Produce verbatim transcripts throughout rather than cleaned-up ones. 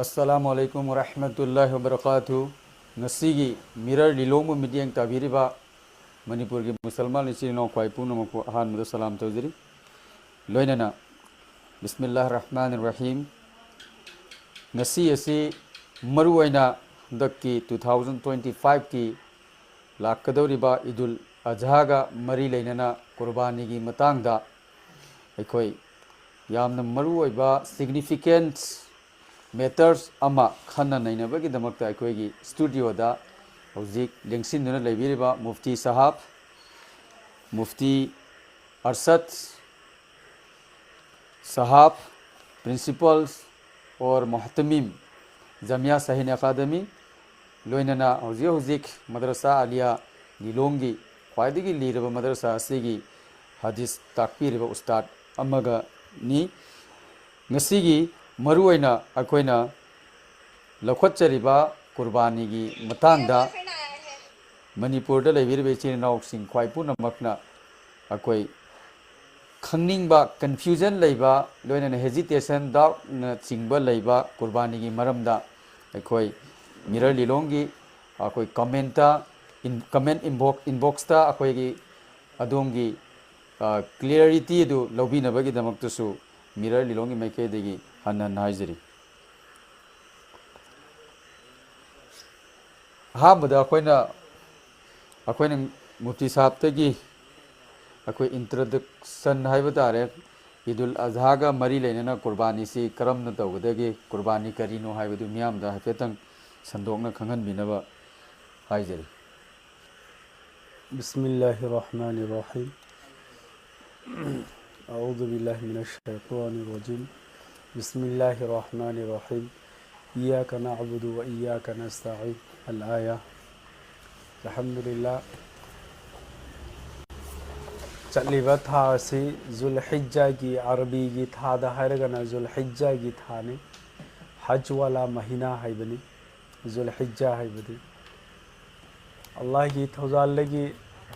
ꯑꯁꯂꯥꯃꯨ ꯑꯂꯥꯏꯀꯨꯝ ꯋꯔꯍꯃꯇꯨꯜꯂꯥꯍꯤ ꯋꯕꯔꯀꯥꯇꯨ꯫ ꯉꯁꯤꯒꯤ ꯃꯤꯔꯔ ꯂꯤꯂꯣꯡꯕꯨ ꯃꯤꯠꯌꯦꯡ ꯇꯥꯕꯤꯔꯤꯕ ꯃꯅꯤꯄꯨꯔꯒꯤ ꯃꯨꯁꯜꯃꯥꯟ ꯏꯆꯤꯜ ꯏꯅꯥꯎ ꯈ꯭ꯋꯥꯏ ꯄꯨꯝꯅꯃꯛꯄꯨ ꯑꯍꯥꯟꯕꯗ ꯁꯂꯥꯝ ꯇꯧꯖꯔꯤ꯫ ꯂꯣꯏꯅꯅ ꯕꯤꯁꯃꯤꯜꯂꯥꯍꯤꯔ ꯔꯍꯃꯥꯅꯤꯔ ꯔꯍꯤꯝ꯫ ꯉꯁꯤ ꯑꯁꯤ ꯃꯔꯨꯑꯣꯏꯅ ꯍꯟꯗꯛꯀꯤ two thousand twenty five ꯀꯤ ꯂꯥꯛꯀꯗꯧꯔꯤꯕ ꯏꯗꯨꯜ ꯑꯖꯍꯥꯒ ꯃꯔꯤ ꯂꯩꯅꯅ ꯀꯨꯔꯕꯥꯅꯤꯒꯤ ꯃꯇꯥꯡꯗ ꯑꯩꯈꯣꯏ ꯌꯥꯝꯅ ꯃꯔꯨꯑꯣꯏꯕ significant matters ꯑꯃ ꯈꯟꯅ ꯅꯩꯅꯕꯒꯤꯗꯃꯛꯇ ꯑꯩꯈꯣꯏꯒꯤ ꯁ꯭ꯇꯨꯗꯤꯑꯣꯗ ꯍꯧꯖꯤꯛ ꯂꯦꯡꯁꯤꯟꯗꯨꯅ ꯂꯩꯕꯤꯔꯤꯕ Mufti ꯁꯍꯥꯕ, Mufti ꯑꯔꯁꯗ ꯁꯍꯥꯕ, principal or ꯃꯨꯍꯇꯃꯤꯝ Jamia ꯁꯍꯤꯟ academy, ꯂꯣꯏꯅꯅ ꯍꯧꯖꯤꯛ ꯍꯧꯖꯤꯛ ꯃꯗꯔꯁꯥ ꯑꯥꯂꯤꯌꯥ ꯂꯤꯂꯣꯡꯒꯤ ꯈ꯭ꯋꯥꯏꯗꯒꯤ ꯂꯤꯔꯕ ꯃꯗꯔꯁꯥ ꯑꯁꯤꯒꯤ ꯍꯗꯤꯁ ꯇꯥꯛꯄꯤꯔꯤꯕ ꯎꯁꯇꯥꯗ ꯑꯃꯒꯅꯤ꯫ ꯉꯁꯤꯒꯤ ꯃꯔꯨꯑꯣꯏꯅ ꯑꯩꯈꯣꯏꯅ ꯂꯧꯈꯠꯆꯔꯤꯕ ꯀꯨꯔꯕꯥꯅꯤꯒꯤ ꯃꯇꯥꯡꯗ ꯃꯅꯤꯄꯨꯔꯗ ꯂꯩꯕꯤꯔꯤꯕ ꯏꯆꯤꯜ ꯏꯅꯥꯎꯁꯤꯡ ꯈ꯭ꯋꯥꯏ ꯄꯨꯝꯅꯃꯛꯅ ꯑꯩꯈꯣꯏ ꯈꯪꯅꯤꯡꯕ, confusion ꯂꯩꯕ, ꯂꯣꯏꯅꯅ hesitation, doubtꯅꯆꯤꯡꯕ ꯂꯩꯕ ꯀꯨꯔꯕꯥꯅꯤꯒꯤ ꯃꯔꯝꯗ ꯑꯩꯈꯣꯏ ꯃꯤꯔꯔ ꯂꯤꯂꯣꯡꯒꯤ ꯑꯩꯈꯣꯏ comment in-, comment inbox, inboxꯇ ꯑꯩꯈꯣꯏꯒꯤ ꯑꯗꯣꯝꯒꯤ clarity ꯑꯗꯨ ꯂꯧꯕꯤꯅꯕꯒꯤꯗꯃꯛꯇꯁꯨ ꯃꯤꯔꯔ ꯂꯤꯂꯣꯡꯒꯤ ꯃꯥꯏꯀꯩꯗꯒꯤ ꯍꯟꯅ ꯍꯟꯅ ꯍꯥꯏꯖꯔꯤ꯫ ꯑꯍꯥꯟꯕꯗ ꯑꯩꯈꯣꯏꯅ, ꯑꯩꯈꯣꯏꯅ ꯃꯨꯐꯇꯤ ꯁꯥꯍꯕꯇꯒꯤ ꯑꯩꯈꯣꯏ introduction ꯍꯥꯏꯕ ꯇꯥꯔꯦ, ꯏꯗꯨꯜ ꯑꯖꯍꯥꯒ ꯃꯔꯤ ꯂꯩꯅꯅ ꯀꯨꯔꯕꯥꯅꯤꯁꯤ ꯀꯔꯝꯅ ꯇꯧꯒꯗꯒꯦ, ꯀꯨꯔꯕꯥꯅꯤ ꯀꯔꯤꯅꯣ ꯍꯥꯏꯕꯗꯨ ꯃꯤꯌꯥꯝꯗ ꯍꯥꯏꯐꯦꯠꯇꯪ ꯁꯟꯗꯣꯛꯅ ꯈꯪꯍꯟꯕꯤꯅꯕ ꯍꯥꯏꯖꯔꯤ꯫ بسم الله الرحمن الرحيم. أعوذ بالله من الشيطان الرجيم. بسم الله الرحمن الرحيم. إياك نعبد وإياك نستعين. الآية. الحمد لله. ꯆꯠꯂꯤꯕ ꯊꯥ ꯑꯁꯤ ꯖꯨꯜ ꯍꯤꯖ꯭ꯖꯥꯒꯤ, ꯑꯔꯕꯤꯒꯤ ꯊꯥꯗ ꯍꯥꯏꯔꯒꯅ ꯖꯨꯜ ꯍꯤꯖ꯭ꯖꯥꯒꯤ ꯊꯥꯅꯤ꯫ ꯍꯖ ꯋꯥꯂꯥ ꯃꯍꯤꯅꯥ ꯍꯥꯏꯕꯅꯤ ꯖꯨꯜ ꯍꯤꯖ꯭ꯖꯥ ꯍꯥꯏꯕꯗꯤ꯫ ꯑꯜꯂꯥꯍꯒꯤ ꯊꯧꯖꯥꯜꯗꯒꯤ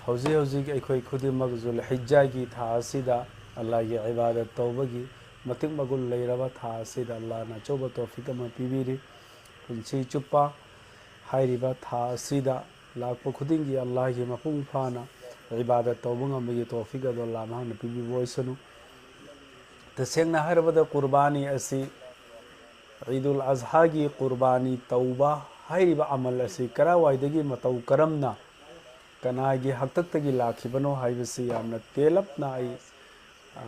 ꯍꯧꯖꯤꯛ ꯍꯧꯖꯤꯛ ꯑꯩꯈꯣꯏ ꯈꯨꯗꯤꯡꯃꯛ ꯖꯨꯜ ꯍꯤꯖ꯭ꯖꯥꯒꯤ ꯊꯥ ꯑꯁꯤꯗ ꯑꯜꯂꯥꯍꯒꯤ ꯏꯕꯥꯗꯠ ꯇꯧꯕꯒꯤ ꯃꯇꯤꯛ ꯃꯒꯨꯟ ꯂꯩꯔꯕ ꯊꯥ ꯑꯁꯤꯗ ꯑꯜꯂꯥꯍꯅ ꯑꯆꯧꯕ ꯇꯣꯐꯤꯛ ꯑꯃ ꯄꯤꯕꯤꯔꯤ꯫ ꯄꯨꯟꯁꯤ ꯆꯨꯞꯄ ꯍꯥꯏꯔꯤꯕ ꯊꯥ ꯑꯁꯤꯗ ꯂꯥꯛꯄ ꯈꯨꯗꯤꯡꯒꯤ ꯑꯜꯂꯥꯍꯒꯤ ꯃꯄꯨꯡ ꯐꯥꯅ ꯏꯕꯥꯗꯠ ꯇꯧꯕ ꯉꯝꯕꯒꯤ ꯇꯣꯐꯤꯛ ꯑꯗꯨ ꯑꯜꯂꯥꯍ ꯃꯍꯥꯛꯅ ꯄꯤꯕꯤꯕ ꯑꯣꯏꯁꯅꯨ꯫ ꯇꯁꯦꯡꯅ ꯍꯥꯏꯔꯕꯗ ꯀꯨꯔꯕꯥꯅꯤ ꯑꯁꯤ ꯏꯗꯨꯜ ꯑꯖꯍꯥꯒꯤ ꯀꯨꯔꯕꯥꯅꯤ ꯇꯧꯕ ꯍꯥꯏꯔꯤꯕ ꯑꯃꯜ ꯑꯁꯤ ꯀꯔꯥꯏꯋꯥꯏꯗꯒꯤ ꯃꯇꯧ ꯀꯔꯝꯅ ꯀꯅꯥꯒꯤ ꯍꯥꯛꯇꯛꯇꯒꯤ ꯂꯥꯛꯈꯤꯕꯅꯣ ꯍꯥꯏꯕꯁꯤ ꯌꯥꯝꯅ ꯇꯦꯜꯂꯞꯅ ꯑꯩ, ꯑ,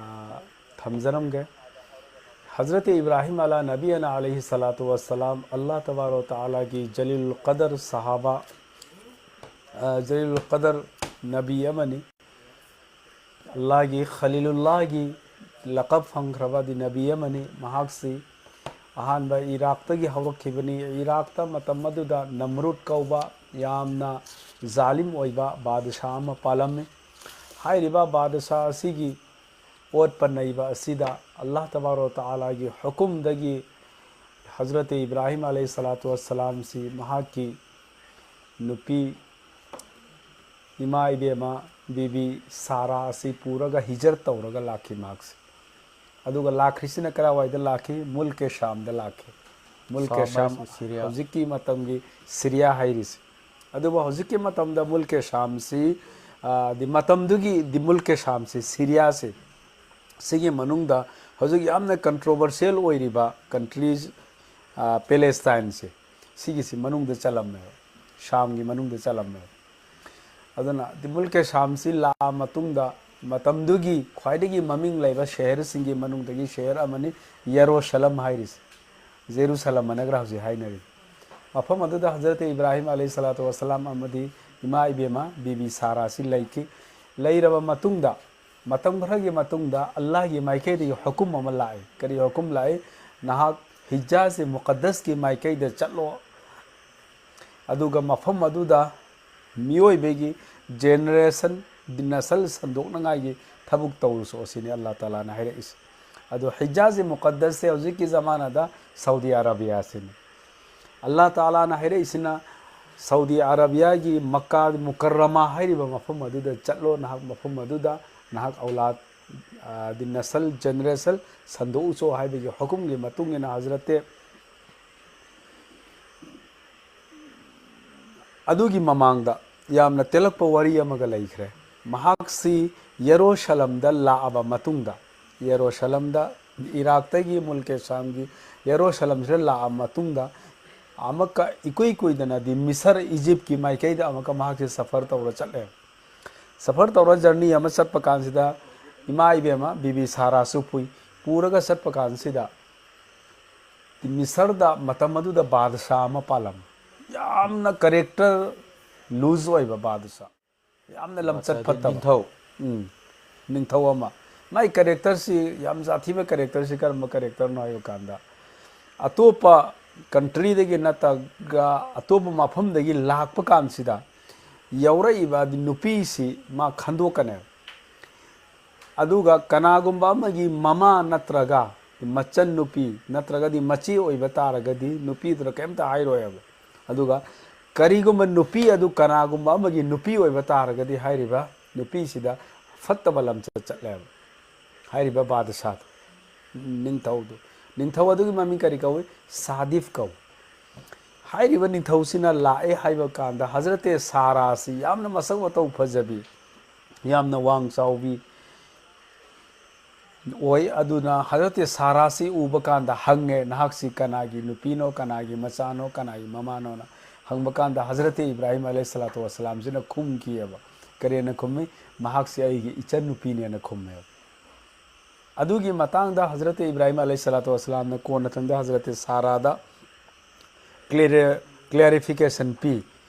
ꯊꯝꯖꯔꯝꯒꯦ꯫ ꯍꯖꯔꯠ ꯏꯕ꯭ꯔꯥꯍꯤꯝ ꯑꯂꯥ ꯅꯕꯤꯌꯅ ꯑꯂꯩꯍꯤ ꯁꯂꯥꯇꯨ ꯋꯁꯁꯂꯥꯝ ꯑꯜꯂꯥꯍ ꯇꯕꯥꯔꯛ ꯋ ꯇꯥꯂꯥꯒꯤ ꯖꯂꯤꯂꯨꯜ ꯀꯗꯔ ꯁꯍꯥꯕꯥ, ꯑ, ꯖꯂꯤꯂꯨꯜ ꯀꯗꯔ ꯅꯕꯤ ꯑꯃꯅꯤ꯫ ꯑꯜꯂꯥꯍꯒꯤ ꯈꯂꯤꯂꯨꯜꯂꯥꯍꯒꯤ ꯂꯀꯕ ꯐꯪꯈ꯭ꯔꯕ ꯅꯕꯤ ꯑꯃꯅꯤ꯫ ꯃꯍꯥꯛꯁꯤ ꯑꯍꯥꯟꯕ ꯏꯔꯥꯛꯇꯒꯤ ꯍꯧꯔꯛꯈꯤꯕꯅꯤ꯫ ꯏꯔꯥꯛꯇ ꯃꯇꯝ ꯑꯗꯨꯗ ꯅꯝꯔꯨꯗ ꯀꯧꯕ ꯌꯥꯝꯅ ꯖꯥꯂꯤꯝ ꯑꯣꯏꯕ ꯕꯥꯗꯁꯥ ꯑꯃ ꯄꯥꯜꯂꯝꯃꯤ꯫ ꯍꯥꯏꯔꯤꯕ ꯕꯥꯗꯁꯥ ꯑꯁꯤꯒꯤ ꯑꯣꯠꯄ ꯅꯩꯕ ꯑꯁꯤꯗ ꯑꯜꯂꯥꯍ ꯇꯕꯥꯔꯛ ꯋ ꯇꯥꯂꯥꯒꯤ ꯍꯨꯀꯨꯝꯗꯒꯤ ꯍꯖꯔꯠ ꯏꯕ꯭ꯔꯥꯍꯤꯝ ꯑꯂꯩꯍꯤ ꯁꯂꯥꯇꯨ ꯋꯁꯁꯂꯥꯝꯁꯤ ꯃꯍꯥꯛꯀꯤ ꯅꯨꯄꯤ ꯏꯃꯥ ꯏꯕꯦꯝꯃ ꯕꯤꯕꯤ ꯁꯥꯔꯥ ꯑꯁꯤ ꯄꯨꯔꯒ ꯍꯤꯖꯔ ꯇꯧꯔꯒ ꯂꯥꯛꯈꯤ ꯃꯍꯥꯛꯁꯦ꯫ ꯑꯗꯨꯒ ꯂꯥꯛꯈ꯭ꯔꯤꯁꯤꯅ ꯀꯔꯥꯏꯋꯥꯏꯗ ꯂꯥꯛꯈꯤ? ꯃꯨꯜꯀꯦ ꯁꯥꯝꯗ ꯂꯥꯛꯈꯤ꯫ ꯃꯨꯜꯀꯦ ꯁꯥꯝ ꯁꯥꯝ ꯍꯥꯏꯁꯤ ꯁꯤꯔꯤꯌꯥ꯫ ꯍꯧꯖꯤꯛꯀꯤ ꯃꯇꯝꯒꯤ ꯁꯤꯔꯤꯌꯥ ꯍꯥꯏꯔꯤꯁꯦ꯫ ꯑꯗꯨꯕꯨ ꯍꯧꯖꯤꯛꯀꯤ ꯃꯇꯝꯗ ꯃꯨꯜꯀꯦ ꯁꯥꯝꯁꯤ, ꯑ, ꯗꯤ ꯃꯇꯝꯗꯨꯒꯤ ꯗꯤ ꯃꯨꯜꯀꯦ ꯁꯥꯝꯁꯤ, ꯁꯤꯔꯤꯌꯥꯁꯤ, ꯁꯤꯒꯤ ꯃꯅꯨꯡꯗ ꯍꯧꯖꯤꯛ ꯌꯥꯝꯅ ꯀꯟꯇ꯭ꯔꯣꯚꯔꯁꯤꯌꯦꯜ ꯑꯣꯏꯔꯤꯕ ꯀꯟꯇ꯭ꯔꯤꯁ, ꯑ, ꯄꯦꯂꯦꯁꯇꯥꯏꯟꯁꯦ, ꯁꯤꯒꯤꯁꯤ ꯃꯅꯨꯡꯗ ꯆꯜꯂꯝꯃꯦꯕ, ꯁꯥꯝꯒꯤ ꯃꯅꯨꯡꯗ ꯆꯜꯂꯝꯃꯦꯕ꯫ ꯑꯗꯨꯅ ꯗꯤ ꯃꯨꯜꯀꯦ ꯁꯥꯝꯁꯤ ꯂꯥꯛꯑ ꯃꯇꯨꯡꯗ ꯃꯇꯝꯗꯨꯒꯤ ꯈ꯭ꯋꯥꯏꯗꯒꯤ ꯃꯃꯤꯡ ꯂꯩꯕ ꯁꯍꯔꯁꯤꯡꯒꯤ ꯃꯅꯨꯡꯗꯒꯤ ꯁꯍꯔ ꯑꯃꯅꯤ ꯌꯦꯔꯨꯁꯂꯝ ꯍꯥꯏꯔꯤꯁꯦ꯫ ꯖꯦꯔꯨꯁꯂꯝ ꯑꯅꯒ꯭ꯔ ꯍꯧꯖꯤꯛ ꯍꯥꯏꯅꯔꯤ꯫ ꯃꯐꯝ ꯑꯗꯨꯗ ꯍꯖꯔꯠ ꯏꯕ꯭ꯔꯥꯍꯤꯝ ꯑꯂꯩꯍꯤ ꯁꯂꯥꯇꯨ ꯋꯁꯁꯂꯥꯝ ꯑꯃꯗꯤ ꯏꯃꯥ ꯏꯕꯦꯝꯃ ꯕꯤꯕꯤ ꯁꯥꯔꯥꯁꯤ ꯂꯩꯈꯤ꯫ ꯂꯩꯔꯕ ꯃꯇꯨꯡꯗ, ꯃꯇꯝ ꯈꯔꯒꯤ ꯃꯇꯨꯡꯗ ꯑꯜꯂꯥꯍꯒꯤ ꯃꯥꯏꯀꯩꯗꯒꯤ ꯍꯨꯀꯨꯝ ꯑꯃ ꯂꯥꯛꯏ꯫ ꯀꯔꯤ ꯍꯨꯀꯨꯝ ꯂꯥꯛꯏ? ꯅꯍꯥꯛ ꯍꯤꯖꯥꯖ ꯃꯨꯀꯗꯁꯀꯤ ꯃꯥꯏꯀꯩꯗ ꯆꯠꯂꯣ, ꯑꯗꯨꯒ ꯃꯐꯝ ꯑꯗꯨꯗ ꯃꯤꯑꯣꯏꯕꯒꯤ ꯖꯦꯅꯦꯔꯦꯁꯟ, ꯅꯁꯜ ꯁꯟꯗꯣꯛꯅꯉꯥꯏꯒꯤ ꯊꯕꯛ ꯇꯧꯔꯨꯁꯣ ꯁꯤꯅꯤ ꯑꯜꯂꯥꯍ ꯇꯥꯂꯥꯅ ꯍꯥꯏꯔꯛꯏꯁꯦ꯫ ꯑꯗꯣ ꯍꯤꯖꯥꯖ ꯃꯨꯀꯗꯁꯁꯦ ꯍꯧꯖꯤꯛꯀꯤ ꯖꯃꯥꯅꯗ ꯁꯥꯎꯗꯤ ꯑꯔꯥꯕꯤꯌꯥꯁꯤꯅꯤ꯫ ꯑꯜꯂꯥꯍ ꯇꯥꯂꯥꯅ ꯍꯥꯏꯔꯛꯏꯁꯤꯅ ꯁꯥꯎꯗꯤ ꯑꯔꯥꯕꯤꯌꯥꯒꯤ ꯃꯛꯀꯥ ꯃꯨꯀꯔꯔꯃꯥ ꯍꯥꯏꯔꯤꯕ ꯃꯐꯝ ꯑꯗꯨꯗ ꯆꯠꯂꯣ, ꯅꯍꯥꯛ ꯃꯐꯝ ꯑꯗꯨꯗ ꯅꯍꯥꯛ ꯑꯧꯂꯥꯗ, ꯑ, ꯗꯤ ꯅꯁꯜ, ꯖꯦꯅꯦꯔꯦꯁꯟ ꯁꯟꯗꯣꯛꯎꯆꯣ ꯍꯥꯏꯕꯒꯤ ꯍꯨꯀꯨꯝꯒꯤ ꯃꯇꯨꯡ ꯏꯟꯅ ꯍꯖꯔꯠꯇꯦ ꯑꯗꯨꯒꯤ ꯃꯃꯥꯡꯗ ꯌꯥꯝꯅ ꯇꯦꯜꯂꯛꯄ ꯋꯥꯔꯤ ꯑꯃꯒ ꯂꯩꯈ꯭ꯔꯦ꯫ ꯃꯍꯥꯛꯁꯤ ꯌꯦꯔꯨꯁꯂꯝꯗ ꯂꯥꯛꯑꯕ ꯃꯇꯨꯡꯗ, ꯌꯦꯔꯨꯁꯂꯝꯗ, ꯏꯔꯥꯛꯇꯒꯤ ꯃꯨꯜꯀꯦ ꯁꯥꯝꯒꯤ ꯌꯦꯔꯨꯁꯂꯝꯁꯤꯗ ꯂꯥꯛꯑꯕ ꯃꯇꯨꯡꯗ, ꯑꯃꯨꯛꯀ ꯏꯀꯨꯏ ꯀꯨꯏꯗꯅꯗꯤ ꯃꯤꯁꯔ, ꯏꯖꯤꯞꯀꯤ ꯃꯥꯏꯀꯩꯗ ꯑꯃꯨꯛꯀ ꯃꯍꯥꯛꯁꯦ ꯁꯐꯔ ꯇꯧꯔ ꯆꯠꯂꯦ꯫ ꯁꯐꯔ ꯇꯧꯔ ꯖꯔꯅꯤ ꯑꯃ ꯆꯠꯄ ꯀꯥꯟꯁꯤꯗ, ꯏꯃꯥ ꯏꯕꯦꯝꯃ ꯕꯤꯕꯤ ꯁꯥꯔꯥꯁꯨ ꯄꯨꯏ꯫ ꯄꯨꯔꯒ ꯆꯠꯄ ꯀꯥꯟꯁꯤꯗ, ꯃꯤꯁꯔꯗ ꯃꯇꯝ ꯑꯗꯨꯗ ꯕꯥꯗꯁꯥ ꯑꯃ ꯄꯥꯜꯂꯝꯃꯤ꯫ ꯌꯥꯝꯅ ꯀꯦꯔꯦꯛꯇꯔ ꯂꯨꯖ ꯑꯣꯏꯕ ꯕꯥꯗꯁꯥ, ꯌꯥꯝꯅ ꯂꯝꯆꯠ ꯕꯥꯗꯁꯥꯗꯤ ꯐꯠꯇꯕ꯫ ꯅꯤꯡꯊꯧ꯫ ꯎꯝ, ꯅꯤꯡꯊꯧ ꯑꯃ꯫ ꯃꯥꯏ ꯀꯦꯔꯦꯛꯇꯔꯁꯤ, ꯌꯥꯝ ꯖꯥꯊꯤꯕ ꯀꯦꯔꯦꯛꯇꯔꯁꯤ ꯀꯔꯝꯕ ꯀꯦꯔꯦꯛꯇꯔꯅꯣ ꯍꯥꯏꯕ ꯀꯥꯟꯗ, ꯑꯇꯣꯞꯄ ꯀꯟꯇ꯭ꯔꯤꯗꯒꯤ ꯅꯠꯇ꯭ꯔꯒ ꯑꯇꯣꯞꯄ ꯃꯐꯝꯗꯒꯤ ꯂꯥꯛꯄ ꯀꯥꯟꯁꯤꯗ, ꯌꯥꯎꯔꯛꯏꯕ ꯍꯥꯏꯗꯤ ꯅꯨꯄꯤꯁꯤ ꯃꯥ ꯈꯟꯗꯣꯛꯀꯅꯦꯕ꯫ ꯑꯗꯨꯒ ꯀꯅꯥꯒꯨꯝꯕ ꯑꯃꯒꯤ ꯃꯃꯥ ꯅꯠꯇ꯭ꯔꯒ ꯃꯆꯟ ꯅꯨꯄꯤ ꯅꯠꯇ꯭ꯔꯒꯗꯤ ꯃꯆꯦ ꯑꯣꯏꯕ ꯇꯥꯔꯒꯗꯤ, ꯅꯨꯄꯤꯗꯨꯅ ꯀꯩꯝꯇ ꯍꯥꯏꯔꯣꯏꯕ꯫ ꯑꯗꯨꯒ ꯀꯔꯤꯒꯨꯝꯕ ꯅꯨꯄꯤ ꯑꯗꯨ ꯀꯅꯥꯒꯨꯝꯕ ꯑꯃꯒꯤ ꯅꯨꯄꯤ ꯑꯣꯏꯕ ꯇꯥꯔꯒꯗꯤ, ꯍꯥꯏꯔꯤꯕ ꯅꯨꯄꯤꯁꯤꯗ ꯐꯠꯇꯕ ꯂꯝꯆꯠ ꯆꯠꯂꯦꯕ꯫ ꯍꯥꯏꯔꯤꯕ ꯕꯥꯗꯁꯥꯗꯨ, ꯅꯤꯡꯊꯧꯗꯨ, ꯅꯤꯡꯊꯧ ꯑꯗꯨꯒꯤ ꯃꯃꯤꯡ ꯀꯔꯤ ꯀꯧꯏ? ꯁꯥꯗꯤꯐ ꯀꯧꯏ꯫ ꯍꯥꯏꯔꯤꯕ ꯅꯤꯡꯊꯧꯁꯤꯅ ꯂꯥꯛꯑꯦ ꯍꯥꯏꯕ ꯀꯥꯟꯗ, ꯍꯖꯔꯠꯇꯦ ꯁꯥꯔꯥꯁꯤ ꯌꯥꯝꯅ ꯃꯁꯛ ꯃꯇꯧ ꯐꯖꯕꯤ, ꯌꯥꯝꯅ ꯋꯥꯡ ꯆꯥꯎꯕꯤ ꯑꯣꯏ꯫ ꯑꯗꯨꯅ ꯍꯖꯔꯠꯇꯦ ꯁꯥꯔꯥꯁꯤ ꯎꯕ ꯀꯥꯟꯗ ꯍꯪꯉꯦ, "ꯅꯍꯥꯛꯁꯤ ꯀꯅꯥꯒꯤ ꯅꯨꯄꯤꯅꯣ, ꯀꯅꯥꯒꯤ ꯃꯆꯥꯅꯣ, ꯀꯅꯥꯒꯤ ꯃꯃꯥꯅꯣꯅ?" ꯍꯪꯕ ꯀꯥꯟꯗ, ꯍꯖꯔꯠꯇꯦ ꯏꯕ꯭ꯔꯥꯍꯤꯝ ꯑꯂꯩꯍꯤ ꯁꯂꯥꯇꯨ ꯋꯥꯁꯂꯥꯝꯁꯤꯅ ꯈꯨꯝꯈꯤꯑꯕ꯫ ꯀꯔꯤꯅ ꯈꯨꯝꯃꯤ? "ꯃꯍꯥꯛꯁꯤ ꯑꯩꯒꯤ ꯏꯆꯟꯅꯨꯄꯤꯅꯦꯅ" ꯈꯨꯝꯃꯦꯕ꯫ ꯑꯗꯨꯒꯤ ꯃꯇꯥꯡꯗ ꯍꯖꯔꯠ ꯏꯕ꯭ꯔꯥꯍꯤꯝ ꯑꯂꯩꯍꯤ ꯁꯂꯥꯇꯨ ꯋꯥꯁꯂꯥꯝꯅ ꯀꯣꯟꯅꯊꯪꯗ ꯍꯖꯔꯠ ꯁꯥꯔꯥꯗ ꯀ꯭ꯂꯦꯔꯤ-, ꯀ꯭ꯂꯦꯔꯤꯐꯤꯀꯦꯁꯟ ꯄꯤ,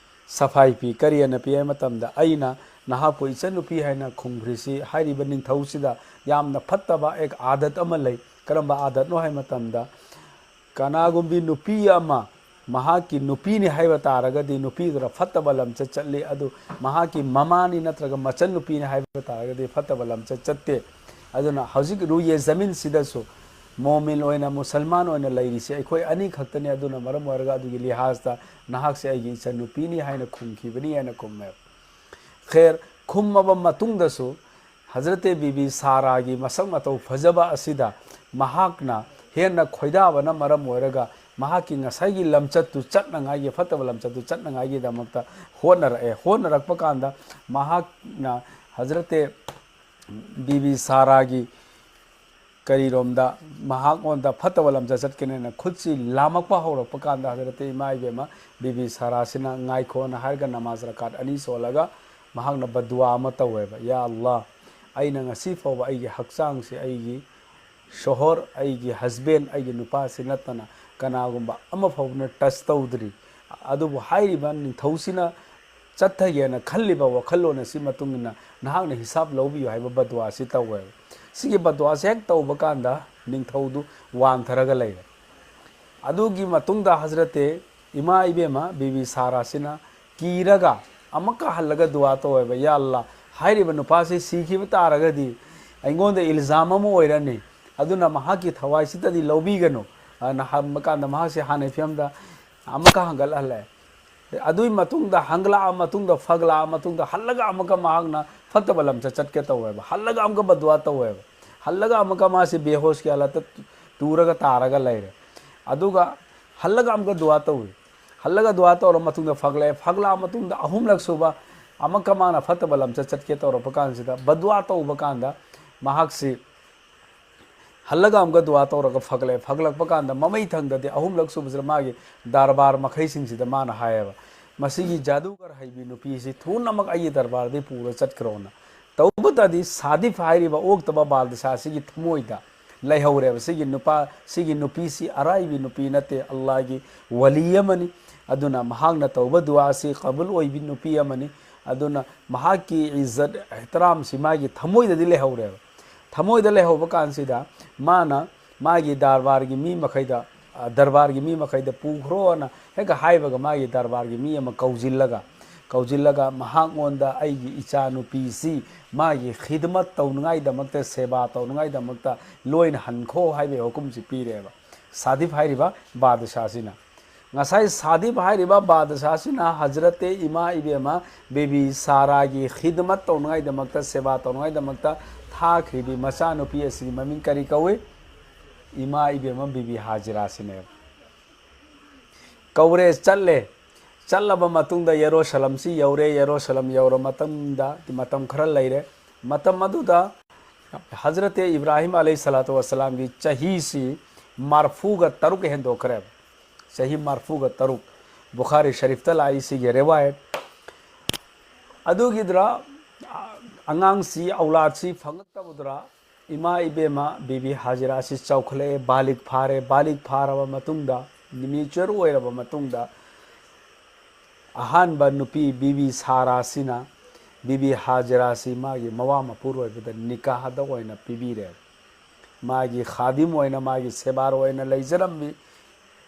ꯁꯐꯥꯏ ꯄꯤ꯫ ꯀꯔꯤ ꯍꯥꯏꯅ ꯄꯤ ꯍꯥꯏꯕ ꯃꯇꯝꯗ, "ꯑꯩꯅ ꯅꯍꯥꯛꯄꯨ ꯏꯆꯟꯅꯨꯄꯤ ꯍꯥꯏꯅ ꯈꯨꯝꯈ꯭ꯔꯤꯁꯤ ꯍꯥꯏꯔꯤꯕ ꯅꯤꯡꯊꯧꯁꯤꯗ ꯌꯥꯝꯅ ꯐꯠꯇꯕ ꯑꯦꯛ ꯑꯥꯗꯠ ꯑꯃ ꯂꯩ"꯫ ꯀꯔꯝꯕ ꯑꯥꯗꯠꯅꯣ ꯍꯥꯏꯕ ꯃꯇꯝꯗ, ꯀꯅꯥꯒꯨꯝꯕꯤ ꯅꯨꯄꯤ ꯑꯃ ꯃꯍꯥꯛꯀꯤ ꯅꯨꯄꯤꯅꯤ ꯍꯥꯏꯕ ꯇꯥꯔꯒꯗꯤ ꯅꯨꯄꯤꯗꯨꯗ ꯐꯠꯇꯕ ꯂꯝꯆꯠ ꯆꯠꯂꯤ, ꯑꯗꯨ ꯃꯍꯥꯛꯀꯤ ꯃꯃꯥꯅꯤ ꯅꯠꯇ꯭ꯔꯒ ꯃꯆꯟꯅꯨꯄꯤꯅꯤ ꯍꯥꯏꯕ ꯇꯥꯔꯒꯗꯤ ꯐꯠꯇꯕ ꯂꯝꯆꯠ ꯆꯠꯇꯦ꯫ ꯑꯗꯨꯅ ꯍꯧꯖꯤꯛ ꯔꯨꯌꯦ ꯖꯃꯤꯟꯁꯤꯗꯁꯨ ꯃꯣꯃꯤꯟ ꯑꯣꯏꯅ ꯃꯨꯁꯜꯃꯥꯟ ꯑꯣꯏꯅ ꯂꯩꯔꯤꯁꯤ ꯑꯩꯈꯣꯏ ꯑꯅꯤ ꯈꯛꯇꯅꯤ꯫ ꯑꯗꯨꯅ ꯃꯔꯝ ꯑꯣꯏꯔꯒ ꯑꯗꯨꯒꯤ ꯂꯤꯍꯥꯖꯇ ꯅꯍꯥꯛꯁꯦ ꯑꯩꯒꯤ ꯏꯆꯟꯅꯨꯄꯤꯅꯤ ꯍꯥꯏꯅ ꯈꯨꯝꯈꯤꯕꯅꯤ ꯍꯥꯏꯅ ꯈꯨꯝꯃꯦ꯫ ꯈꯦꯔ, ꯈꯨꯝꯃꯕ ꯃꯇꯨꯡꯗꯁꯨ ꯍꯖꯔꯠꯇꯦ ꯕꯤꯕꯤ ꯁꯥꯔꯥꯒꯤ ꯃꯁꯛ ꯃꯇꯧ ꯐꯖꯕ ꯑꯁꯤꯗ ꯃꯍꯥꯛꯅ ꯍꯦꯟꯅ ꯈꯣꯏꯗꯥꯕꯅ ꯃꯔꯝ ꯑꯣꯏꯔꯒ ꯃꯍꯥꯛꯀꯤ ꯉꯁꯥꯏꯒꯤ ꯂꯝꯆꯠꯇꯨ ꯆꯠꯅꯉꯥꯏꯒꯤ, ꯐꯠꯇꯕ ꯂꯝꯆꯠꯇꯨ ꯆꯠꯅꯉꯥꯏꯒꯤꯗꯃꯛꯇ ꯍꯣꯠꯅꯔꯛꯑꯦ꯫ ꯍꯣꯠꯅꯔꯛꯄ ꯀꯥꯟꯗ ꯃꯍꯥꯛꯅ ꯍꯖꯔꯠꯇꯦ ꯕꯤꯕꯤ ꯁꯥꯔꯥꯒꯤ ꯀꯔꯤꯔꯣꯝꯗ, ꯃꯍꯥꯛꯉꯣꯟꯗ ꯐꯠꯇꯕ ꯂꯝꯆꯠ ꯆꯠꯀꯅꯦꯅ ꯈꯨꯠꯁꯤ ꯂꯥꯝꯃꯛꯄ ꯍꯧꯔꯛꯄ ꯀꯥꯟꯗ ꯍꯖꯔꯠꯇꯦ ꯏꯃꯥ ꯏꯕꯦꯝꯃ ꯕꯤꯕꯤ ꯁꯥꯔꯥꯁꯤꯅ ꯉꯥꯏꯈꯣꯅ ꯍꯥꯏꯔꯒ ꯅꯃꯥꯖ ꯔꯀꯥꯠ ꯑꯅꯤ ꯁꯣꯜꯂꯒ ꯃꯍꯥꯛꯅ ꯕꯗꯨꯋꯥ ꯑꯃ ꯇꯧꯋꯦꯕ, "ꯌꯥ ꯑꯜꯂꯥ, ꯑꯩꯅ ꯉꯁꯤ ꯐꯥꯎꯕ ꯑꯩꯒꯤ ꯍꯛꯆꯥꯡꯁꯤ, ꯑꯩꯒꯤ ꯁꯣꯍꯣꯔ, ꯑꯩꯒꯤ ꯍꯁꯕꯦꯟ, ꯑꯩꯒꯤ ꯅꯨꯄꯥꯁꯤ ꯅꯠꯇꯅ ꯀꯅꯥꯒꯨꯝꯕ ꯑꯃ ꯐꯥꯎꯕꯅ ꯇꯆ ꯇꯧꯗ꯭ꯔꯤ꯫ ꯑꯗꯨꯕꯨ ꯍꯥꯏꯔꯤꯕ ꯅꯤꯡꯊꯧꯁꯤꯅ ꯆꯠꯊꯒꯦꯅ ꯈꯜꯂꯤꯕ ꯋꯥꯈꯜꯂꯣꯟ ꯑꯁꯤ ꯃꯇꯨꯡ ꯏꯟꯅ ꯅꯍꯥꯛꯅ ꯍꯤꯁꯥꯞ ꯂꯧꯕꯤꯌꯨ" ꯍꯥꯏꯕ ꯕꯗꯨꯋꯥꯁꯤ ꯇꯧꯋꯦꯕ꯫ ꯁꯤꯒꯤ ꯕꯗꯨꯋꯥꯁꯤ ꯍꯦꯛ ꯇꯧꯕ ꯀꯥꯟꯗ ꯅꯤꯡꯊꯧꯗꯨ ꯋꯥꯟꯊꯔꯒ ꯂꯩꯔꯦ꯫ ꯑꯗꯨꯒꯤ ꯃꯇꯨꯡꯗ ꯍꯖꯔꯠꯇꯦ ꯏꯃꯥ ꯏꯕꯦꯝꯃ ꯕꯤꯕꯤ ꯁꯥꯔꯥꯁꯤꯅ ꯀꯤꯔꯒ ꯑꯃꯨꯛꯀ ꯍꯜꯂꯒ ꯗꯨꯋꯥ ꯇꯧꯋꯦꯕ, "ꯌꯥ ꯑꯜꯂꯥ, ꯍꯥꯏꯔꯤꯕ ꯅꯨꯄꯥꯁꯤ ꯁꯤꯈꯤꯕ ꯇꯥꯔꯒꯗꯤ ꯑꯩꯉꯣꯟꯗ ꯏꯜꯖꯥꯝ ꯑꯃ ꯑꯣꯏꯔꯅꯤ, ꯑꯗꯨꯅ ꯃꯍꯥꯛꯀꯤ ꯊꯋꯥꯏꯁꯤꯗꯗꯤ ꯂꯧꯕꯤꯒꯅꯨ" ꯑꯅ ꯍꯪꯕ ꯀꯥꯟꯗ ꯃꯍꯥꯛꯁꯤ ꯍꯥꯟꯅꯒꯤ ꯐꯤꯕꯝꯗ ꯑꯃꯨꯛꯀ ꯍꯟꯒꯠꯍꯜꯂꯦ꯫ ꯑꯗꯨꯒꯤ ꯃꯇꯨꯡꯗ ꯍꯪꯒꯠꯂꯛꯑ ꯃꯇꯨꯡꯗ, ꯐꯒꯠꯂꯛꯑ ꯃꯇꯨꯡꯗ ꯍꯜꯂꯒ ꯑꯃꯨꯛꯀ ꯃꯍꯥꯛꯅ ꯐꯠꯇꯕ ꯂꯝꯆꯠ ꯆꯠꯀꯦ ꯇꯧꯋꯦꯕ, ꯍꯜꯂꯒ ꯑꯃꯨꯛꯀ ꯕꯗꯨꯋꯥ ꯇꯧꯋꯦꯕ, ꯍꯜꯂꯒ ꯑꯃꯨꯛꯀ ꯃꯥꯁꯤ ꯕꯦꯍꯣꯁꯀꯤ ꯍꯥꯂꯠꯇ ꯇꯨꯔꯒ ꯇꯥꯔꯒ ꯂꯩꯔꯦ꯫ ꯑꯗꯨꯒ ꯍꯜꯂꯒ ꯑꯃꯨꯛꯀ ꯗꯨꯋꯥ ꯇꯧꯏ꯫ ꯍꯜꯂꯒ ꯗꯨꯋꯥ ꯇꯧꯔ ꯃꯇꯨꯡꯗ ꯐꯒꯠꯂꯛꯑꯦ꯫ ꯐꯒꯠꯂꯛꯑ ꯃꯇꯨꯡꯗ ꯑꯍꯨꯝꯂꯛ ꯁꯨꯕ ꯑꯃꯨꯛꯀ ꯃꯥꯅ ꯐꯠꯇꯕ ꯂꯝꯆꯠ ꯆꯠꯀꯦ ꯇꯧꯔꯛꯄ ꯀꯥꯟꯁꯤꯗ, ꯕꯗꯨꯋꯥ ꯇꯧꯕ ꯀꯥꯟꯗ ꯃꯍꯥꯛꯁꯤ ꯍꯜꯂꯒ ꯑꯃꯨꯛꯀ ꯗꯨꯋꯥ ꯇꯧꯔꯒ ꯐꯒꯠꯂꯛꯑꯦ꯫ ꯐꯒꯠꯂꯛꯄ ꯀꯥꯟꯗ ꯃꯃꯩ ꯊꯪꯗꯗꯤ ꯑꯍꯨꯝꯂꯛ ꯁꯨꯕꯁꯤꯗ ꯃꯥꯒꯤ ꯗꯔꯕꯥꯔ ꯃꯈꯩꯁꯤꯡꯁꯤꯗ ꯃꯥꯅ ꯍꯥꯏꯌꯦꯕ, "ꯃꯁꯤꯒꯤ ꯖꯥꯗꯨꯒꯔ ꯍꯩꯕꯤ ꯅꯨꯄꯤꯁꯤ ꯊꯨꯅꯃꯛ ꯑꯩꯒꯤ ꯗꯔꯕꯥꯔꯗꯒꯤ ꯄꯨꯔ ꯆꯠꯈ꯭ꯔꯣꯅ"꯫ ꯇꯧꯕꯇꯗꯤ ꯁꯥꯗꯤꯐ ꯍꯥꯏꯔꯤꯕ ꯑꯣꯛꯇꯕ ꯕꯥꯗꯁꯥ ꯑꯁꯤꯒꯤ ꯊꯃꯣꯏꯗ ꯂꯩꯍꯧꯔꯦꯕ, ꯁꯤꯒꯤ ꯅꯨꯄꯥ, ꯁꯤꯒꯤ ꯅꯨꯄꯤꯁꯤ ꯑꯔꯥꯏꯕꯤ ꯅꯨꯄꯤ ꯅꯠꯇꯦ, ꯑꯜꯂꯥꯍꯒꯤ ꯋꯂꯤ ꯑꯃꯅꯤ꯫ ꯑꯗꯨꯅ ꯃꯍꯥꯛꯅ ꯇꯧꯕ ꯗꯨꯋꯥ ꯑꯁꯤ ꯀꯕꯨꯜ ꯑꯣꯏꯕꯤ ꯅꯨꯄꯤ ꯑꯃꯅꯤ꯫ ꯑꯗꯨꯅ ꯃꯍꯥꯛꯀꯤ ꯏꯖꯠ ꯑꯦꯍꯇꯔꯥꯝꯁꯤ ꯃꯥꯒꯤ ꯊꯃꯣꯏꯗꯗꯤ ꯂꯩꯍꯧꯔꯦꯕ꯫ ꯊꯃꯣꯏꯗ ꯂꯩꯍꯧꯕ ꯀꯥꯟꯁꯤꯗ ꯃꯥꯅ ꯃꯥꯒꯤ ꯗꯔꯕꯥꯔꯒꯤ ꯃꯤ ꯃꯈꯩꯗ, ꯑ, ꯗꯔꯕꯥꯔꯒꯤ ꯃꯤ ꯃꯈꯩꯗ ꯄꯨꯈ꯭ꯔꯣꯅ ꯍꯦꯛ ꯍꯥꯏꯕꯒ ꯃꯥꯒꯤ ꯗꯔꯕꯥꯔꯒꯤ ꯃꯤ ꯑꯃ ꯀꯧꯁꯤꯜꯂꯒ, ꯀꯧꯁꯤꯜꯂꯒ ꯃꯍꯥꯛꯉꯣꯟꯗ "ꯑꯩꯒꯤ ꯏꯆꯥꯅꯨꯄꯤꯁꯤ ꯃꯥꯒꯤ ꯈꯤꯗꯃꯠ ꯇꯧꯅꯉꯥꯏꯗꯃꯛꯇ, ꯁꯦꯕꯥ ꯇꯧꯅꯉꯥꯏꯗꯃꯛꯇ ꯂꯣꯏꯅ ꯍꯟꯈꯣ" ꯍꯥꯏꯕꯒꯤ ꯍꯨꯀꯨꯝꯁꯤ ꯄꯤꯔꯦꯕ ꯁꯥꯗꯤꯐ ꯍꯥꯏꯔꯤꯕ ꯕꯥꯗꯁꯥꯁꯤꯅ꯫ ꯉꯁꯥꯏ ꯁꯥꯗꯤꯕ ꯍꯥꯏꯔꯤꯕ ꯕꯥꯗꯁꯥꯁꯤꯅ ꯍꯖꯔꯠꯇꯦ ꯏꯃꯥ ꯏꯕꯦꯝꯃ ꯕꯤꯕꯤ ꯁꯥꯔꯥꯒꯤ ꯈꯤꯗꯃꯠ ꯇꯧꯅꯉꯥꯏꯗꯃꯛꯇ, ꯁꯦꯕꯥ ꯇꯧꯅꯉꯥꯏꯗꯃꯛꯇ ꯊꯥꯈ꯭ꯔꯤꯕꯤ ꯃꯆꯥꯅꯨꯄꯤ ꯑꯁꯤꯒꯤ ꯃꯃꯤꯡ ꯀꯔꯤ ꯀꯧꯏ? ꯏꯃꯥ ꯏꯕꯦꯝꯃ ꯕꯤꯕꯤ ꯍꯥꯖꯤꯔꯥꯁꯤꯅꯦꯕ꯫ ꯀꯧꯔꯦ, ꯆꯠꯂꯦ꯫ ꯆꯠꯂꯕ ꯃꯇꯨꯡꯗ ꯌꯦꯔꯣꯁꯂꯝꯁꯤ ꯌꯧꯔꯦ꯫ ꯌꯦꯔꯣꯁꯂꯝ ꯌꯧꯔ ꯃꯇꯝꯗ, ꯃꯇꯝ ꯈꯔ ꯂꯩꯔꯦ꯫ ꯃꯇꯝ ꯑꯗꯨꯗ ꯍꯖꯔꯠꯇꯦ ꯏꯕ꯭ꯔꯥꯍꯤꯝ ꯑꯂꯩꯍꯤ ꯁꯂꯥꯇꯨ ꯋꯁꯁꯂꯥꯝꯒꯤ ꯆꯍꯤꯁꯤ ꯃꯔꯐꯨꯒ ꯇꯔꯨꯛ ꯍꯦꯟꯗꯣꯛꯈ꯭ꯔꯦꯕ꯫ ꯆꯍꯤ ꯃꯔꯐꯨꯒ ꯇꯔꯨꯛ꯫ ꯕꯨꯈꯥꯔꯤ ꯁꯔꯤꯐꯇ ꯂꯥꯛꯏ ꯁꯤꯒꯤ ꯔꯦꯋꯥꯌꯠ꯫ ꯑꯗꯨꯒꯤꯗꯨꯔ ꯑꯉꯥꯡꯁꯤ, ꯑꯧꯂꯥꯗꯁꯤ ꯐꯪꯉꯛꯇꯕꯗꯨꯔ ꯏꯃꯥ ꯏꯕꯦꯝꯃ ꯕꯤꯕꯤ ꯍꯥꯖꯤꯔꯥꯁꯤ ꯆꯥꯎꯈꯠꯂꯛꯑꯦ, ꯕꯥꯂꯤꯛ ꯐꯥꯔꯦ꯫ ꯕꯥꯂꯤꯛ ꯐꯥꯔꯕ ꯃꯇꯨꯡꯗ, ꯃꯦꯆ꯭ꯌꯣꯔ ꯑꯣꯏꯔꯕ ꯃꯇꯨꯡꯗ, ꯑꯍꯥꯟꯕ ꯅꯨꯄꯤ ꯕꯤꯕꯤ ꯁꯥꯔꯥꯁꯤꯅ ꯕꯤꯕꯤ ꯍꯥꯖꯤꯔꯥꯁꯤ ꯃꯥꯒꯤ ꯃꯋꯥ ꯃꯄꯨꯔꯣꯏꯕꯗ ꯅꯤꯀꯥꯍꯗ ꯑꯣꯏꯅ ꯄꯤꯕꯤꯔꯦ꯫ ꯃꯥꯒꯤ ꯈꯥꯗꯤꯝ ꯑꯣꯏꯅ, ꯃꯥꯒꯤ ꯁꯦꯕꯥꯔꯣꯏ ꯑꯣꯏꯅ ꯂꯩꯖꯔꯝꯃꯤ꯫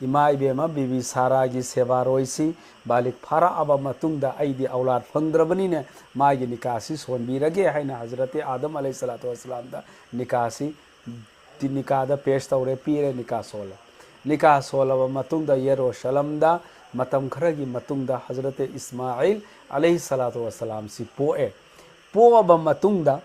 ꯏꯃꯥ ꯏꯕꯦꯝꯃ ꯕꯤꯕꯤ ꯁꯥꯔꯥꯒꯤ ꯁꯦꯕꯥꯔꯣꯏꯁꯤ ꯕꯥꯂꯤꯛ ꯐꯥꯔꯛꯑꯕ ꯃꯇꯨꯡꯗ ꯑꯩꯗꯤ ꯑꯧꯂꯥꯗ ꯐꯪꯗ꯭ꯔꯕꯅꯤꯅ ꯃꯥꯒꯤ ꯅꯤꯀꯥꯁꯤ ꯁꯣꯟꯕꯤꯔꯒꯦ ꯍꯥꯏꯅ ꯍꯖꯔꯠꯇꯦ ꯑꯥꯗꯝ ꯑꯂꯩꯍꯤ ꯁꯂꯥꯇꯨ ꯋꯁꯁꯂꯥꯝꯗ ꯅꯤꯀꯥꯁꯤ, ꯅꯤꯀꯥꯗ ꯄꯦꯁ ꯇꯧꯔꯦ, ꯄꯤꯔꯦ, ꯅꯤꯀꯥ ꯁꯣꯜꯂꯦ꯫ ꯅꯤꯀꯥ ꯁꯣꯜꯂꯕ ꯃꯇꯨꯡꯗ ꯌꯦꯔꯣꯁꯂꯝꯗ ꯃꯇꯝ ꯈꯔꯒꯤ ꯃꯇꯨꯡꯗ ꯍꯖꯔꯠꯇꯦ ꯏꯁꯃꯥꯏꯜ ꯑꯂꯩꯍꯤ ꯁꯂꯥꯇꯨ ꯋꯁꯁꯂꯥꯝꯁꯤ ꯄꯣꯛꯑꯦ꯫ ꯄꯣꯛꯑꯕ ꯃꯇꯨꯡꯗ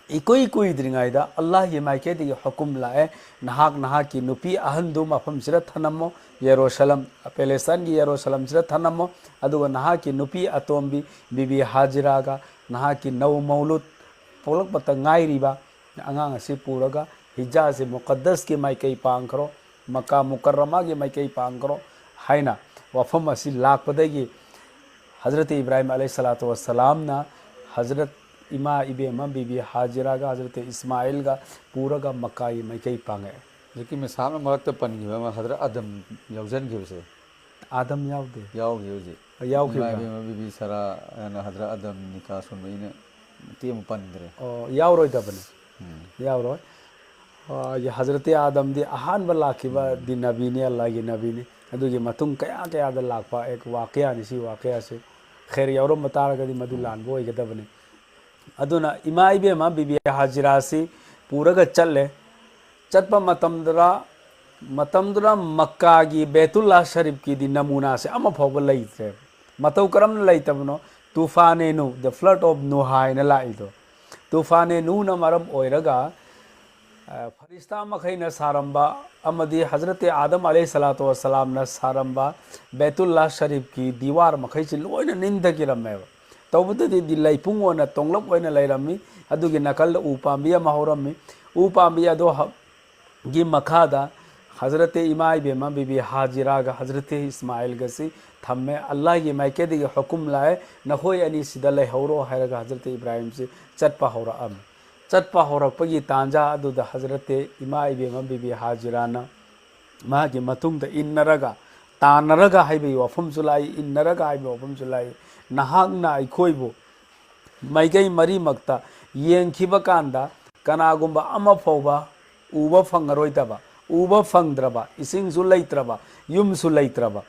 ꯏꯀꯨꯏ ꯀꯨꯏꯗ꯭ꯔꯤꯉꯩꯗ ꯑꯜꯂꯥꯍꯒꯤ ꯃꯥꯏꯀꯩꯗꯒꯤ ꯍꯨꯀꯨꯝ ꯂꯥꯛꯑꯦ, "ꯅꯍꯥꯛ ꯅꯍꯥꯛꯀꯤ ꯅꯨꯄꯤ ꯑꯍꯟꯗꯨ ꯃꯐꯝꯁꯤꯗ ꯊꯅꯝꯃꯣ, ꯌꯦꯔꯣꯁꯂꯝ, ꯄꯦꯂꯦꯁꯇꯥꯏꯟꯒꯤ ꯌꯦꯔꯣꯁꯂꯝꯁꯤꯗ ꯊꯅꯝꯃꯣ, ꯑꯗꯨꯒ ꯅꯍꯥꯛꯀꯤ ꯅꯨꯄꯤ ꯑꯇꯣꯝꯕꯤ ꯕꯤꯕꯤ ꯍꯥꯖꯤꯔꯥꯒ ꯅꯍꯥꯛꯀꯤ ꯅꯧ ꯃꯧꯂꯨꯗ ꯄꯣꯛꯂꯛꯄꯇ ꯉꯥꯏꯔꯤꯕ ꯑꯉꯥꯡ ꯑꯁꯤ ꯄꯨꯔꯒ ꯍꯤꯖꯥꯖ ꯃꯨꯀꯗꯁꯀꯤ ꯃꯥꯏꯀꯩ ꯄꯥꯡꯈ꯭ꯔꯣ, ꯃꯀꯥ ꯃꯨꯀꯔꯔꯃꯥꯒꯤ ꯃꯥꯏꯀꯩ ꯄꯥꯡꯈ꯭ꯔꯣ" ꯍꯥꯏꯅ ꯋꯥꯐꯝ ꯑꯁꯤ ꯂꯥꯛꯄꯗꯒꯤ ꯍꯖꯔꯠ ꯏꯕ꯭ꯔꯥꯍꯤꯝ ꯑꯂꯩꯍꯤ ꯁꯂꯥꯇꯨ ꯋꯁꯁꯂꯥꯝꯅ ꯍꯖꯔꯠ ꯏꯃꯥ ꯏꯕꯦꯝꯃ ꯕꯤꯕꯤ ꯍꯥꯖꯤꯔꯥꯒ ꯍꯖꯔꯠ ꯏꯁꯃꯥꯏꯜꯒ ꯄꯨꯔꯒ ꯃꯀꯥꯒꯤ ꯃꯥꯏꯀꯩ ꯄꯥꯡꯉꯛꯑꯦ꯫ ꯍꯧꯖꯤꯛꯀꯤ ꯃꯤꯁꯥꯞꯅ ꯃꯔꯛꯇ ꯄꯟꯈꯤꯕ ꯑꯃ ꯍꯖꯔꯠ ꯑꯗꯝ ꯌꯥꯎꯁꯤꯟꯈꯤꯕꯁꯦ꯫ ꯑꯥꯗꯝ ꯌꯥꯎꯗꯦ꯫ ꯌꯥꯎꯈꯤ ꯍꯧꯖꯤꯛ꯫ ꯌꯥꯎꯈꯤꯕ꯭ꯔꯥ? ꯏꯃꯥ ꯏꯕꯦꯝꯃ ꯕꯤꯕꯤ ꯁꯥꯔꯥ ꯑꯅ ꯍꯖꯔꯠ ꯑꯗꯝ ꯅꯤꯀꯥ ꯁꯣꯟꯕ ꯑꯩꯅ ꯃꯇꯦꯛ ꯑꯃ ꯄꯟꯈ꯭ꯔꯦ꯫ ꯑꯣ, ꯌꯥꯎꯔꯣꯏꯗꯕꯅꯤ꯫ ꯎꯝ꯫ ꯌꯥꯎꯔꯣꯏ꯫ ꯑ, ꯍꯖꯔꯠ ꯑꯥꯗꯝꯗꯤ ꯑꯍꯥꯟꯕ ꯂꯥꯛꯈꯤꯕ ꯎꯝ꯫ ꯗꯤ ꯅꯕꯤꯅꯤ, ꯑꯜꯂꯥꯍꯒꯤ ꯅꯕꯤꯅꯤ꯫ ꯑꯗꯨꯒꯤ ꯃꯇꯨꯡ ꯀꯌꯥ ꯀꯌꯥꯗ ꯂꯥꯛꯄ ꯑꯦꯛ ꯋꯥꯀꯌꯥꯅꯤ ꯁꯤ ꯋꯥꯀꯌꯥꯁꯤ꯫ ꯈꯦꯔ ꯌꯥꯎꯔꯝꯕ ꯇꯥꯔꯒꯗꯤ ꯃꯗꯨ ꯎꯝ꯫ ꯂꯥꯟꯕ ꯑꯣꯏꯒꯗꯕꯅꯤ꯫ ꯑꯗꯨꯅ ꯏꯃꯥ ꯏꯕꯦꯝꯃ ꯕꯤꯕꯤ ꯍꯥꯖꯤꯔꯥꯁꯤ ꯄꯨꯔꯒ ꯆꯠꯂꯦ꯫ ꯆꯠꯄ ꯃꯇꯝꯗꯨꯗ ꯃꯇꯝꯗꯨꯗ ꯃꯛꯀꯥꯒꯤ ꯕꯦꯇꯨꯜꯂꯥ ꯁꯔꯤꯐꯀꯤꯗꯤ ꯅꯃꯨꯅꯥꯁꯦ ꯑꯃ ꯐꯥꯎꯕ ꯂꯩꯇ꯭ꯔꯦꯕ꯫ ꯃꯇꯧ ꯀꯔꯝꯅ ꯂꯩꯇꯕꯅꯣ? ꯇꯨꯐꯥꯅꯦ ꯅꯨ, the flood of Noah ꯍꯥꯏꯅ ꯂꯥꯛꯏꯗꯣ꯫ ꯇꯨꯐꯥꯅꯦ ꯅꯨꯅ ꯃꯔꯝ ꯑꯣꯏꯔꯒ, ꯑ, ꯐꯔꯤꯁꯇꯥ ꯃꯈꯩꯅ ꯁꯥꯔꯝꯕ ꯑꯃꯗꯤ ꯍꯖꯔꯠ ꯑꯥꯗꯝ ꯑꯂꯩꯍꯤ ꯁꯂꯥꯇꯨ ꯋꯁꯁꯂꯥꯝꯅ ꯁꯥꯔꯝꯕ ꯕꯦꯇꯨꯜꯂꯥ ꯁꯔꯤꯐꯀꯤ ꯗꯤꯋꯥꯔ ꯃꯈꯩꯁꯤ ꯂꯣꯏꯅ ꯅꯤꯟꯊꯈꯤꯔꯝꯃꯦꯕ꯫ ꯇꯧꯕꯗꯗꯤ ꯂꯩꯄꯨꯡ ꯑꯣꯏꯅ ꯇꯣꯡꯂꯞ ꯑꯣꯏꯅ ꯂꯩꯔꯝꯃꯤ꯫ ꯑꯗꯨꯒꯤ ꯅꯥꯀꯜꯗ ꯎ ꯄꯥꯝꯕꯤ ꯑꯃ ꯍꯧꯔꯝꯃꯤ꯫ ꯎ ꯄꯥꯝꯕꯤ ꯑꯗꯣ ꯍ-, ꯒꯤ ꯃꯈꯥꯗ ꯍꯖꯔꯠ ꯏꯃꯥ ꯏꯕꯦꯝꯃ ꯕꯤꯕꯤ ꯍꯥꯖꯤꯔꯥꯒ ꯍꯖꯔꯠ ꯏꯁꯃꯥꯏꯜꯒꯁꯤ ꯊꯝꯃꯦ꯫ ꯑꯜꯂꯥꯍꯒꯤ ꯃꯥꯏꯀꯩꯗꯒꯤ ꯍꯨꯀꯨꯝ ꯂꯥꯛꯑꯦ, "ꯅꯈꯣꯏ ꯑꯅꯤ ꯁꯤꯗ ꯂꯩꯍꯧꯔꯣ" ꯍꯥꯏꯔꯒ ꯍꯖꯔꯠ ꯏꯕ꯭ꯔꯥꯍꯤꯝꯁꯤ ꯆꯠꯄ ꯍꯧꯔꯛꯑꯝꯃꯤ꯫ ꯆꯠꯄ ꯍꯧꯔꯛꯄꯒꯤ ꯇꯥꯟꯖꯥ ꯑꯗꯨꯗ ꯍꯖꯔꯠ ꯏꯃꯥ ꯏꯕꯦꯝꯃ ꯕꯤꯕꯤ ꯍꯥꯖꯤꯔꯥꯅ ꯃꯥꯒꯤ ꯃꯇꯨꯡꯗ ꯏꯟꯅꯔꯒ, ꯇꯥꯟꯅꯔꯒ ꯍꯥꯏꯕꯒꯤ ꯋꯥꯐꯝꯁꯨ ꯂꯥꯛꯏ, ꯏꯟꯅꯔꯒ ꯍꯥꯏꯕꯒꯤ ꯋꯥꯐꯝꯁꯨ ꯂꯥꯛꯏ, "ꯅꯍꯥꯛꯅ ꯑꯩꯈꯣꯏꯕꯨ ꯃꯥꯏꯀꯩ ꯃꯔꯤꯃꯛꯇ ꯌꯦꯡꯈꯤꯕ ꯀꯥꯟꯗ ꯀꯅꯥꯒꯨꯝꯕ ꯑꯃ ꯐꯥꯎꯕ ꯎꯕ ꯐꯪꯉꯔꯣꯏꯗꯕ, ꯎꯕ ꯐꯪꯗ꯭ꯔꯕ, ꯏꯁꯤꯡꯁꯨ ꯂꯩꯇ꯭ꯔꯕ, ꯌꯨꯝꯁꯨ ꯂꯩꯇ꯭ꯔꯕ,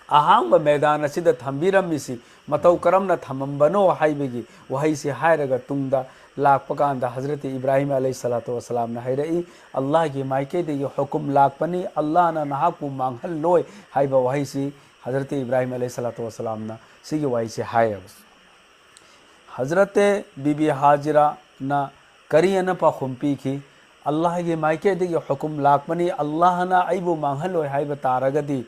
ꯑꯍꯥꯡꯕ ꯃꯦꯗꯥꯟ ꯑꯁꯤꯗ ꯊꯝꯕꯤꯔꯝꯃꯤꯁꯤ ꯃꯇꯧ ꯀꯔꯝꯅ ꯊꯝꯃꯝꯕꯅꯣ?" ꯍꯥꯏꯕꯒꯤ ꯋꯥꯍꯩꯁꯤ ꯍꯥꯏꯔꯒ ꯇꯨꯡꯗ ꯂꯥꯛꯄ ꯀꯥꯟꯗ ꯍꯖꯔꯠ ꯏꯕ꯭ꯔꯥꯍꯤꯝ ꯑꯂꯩꯍꯤ ꯁꯂꯥꯇꯨ ꯋꯁꯁꯂꯥꯝꯅ ꯍꯥꯏꯔꯛꯏ, "ꯑꯜꯂꯥꯍꯒꯤ ꯃꯥꯏꯀꯩꯗꯒꯤ ꯍꯨꯀꯨꯝ ꯂꯥꯛꯄꯅꯤ, ꯑꯜꯂꯥꯍꯅ ꯅꯍꯥꯛꯄꯨ ꯃꯥꯡꯍꯜꯂꯣꯏ" ꯍꯥꯏꯕ ꯋꯥꯍꯩꯁꯤ ꯍꯖꯔꯠ ꯏꯕ꯭ꯔꯥꯍꯤꯝ ꯑꯂꯩꯍꯤ ꯁꯂꯥꯇꯨ ꯋꯁꯁꯂꯥꯝꯅ ꯁꯤꯒꯤ ꯋꯥꯍꯩꯁꯤ ꯍꯥꯏꯌꯦꯕ꯫ ꯍꯖꯔꯠ ꯕꯤꯕꯤ ꯍꯥꯖꯤꯔꯥꯅ ꯀꯔꯤ ꯑꯅ ꯄꯥꯎꯈꯨꯝ ꯄꯤꯈꯤ? "ꯑꯜꯂꯥꯍꯒꯤ ꯃꯥꯏꯀꯩꯗꯒꯤ ꯍꯨꯀꯨꯝ ꯂꯥꯛꯄꯅꯤ, ꯑꯜꯂꯥꯍꯅ ꯑꯩꯕꯨ ꯃꯥꯡꯍꯜꯂꯣꯏ ꯍꯥꯏꯕ ꯇꯥꯔꯒꯗꯤ,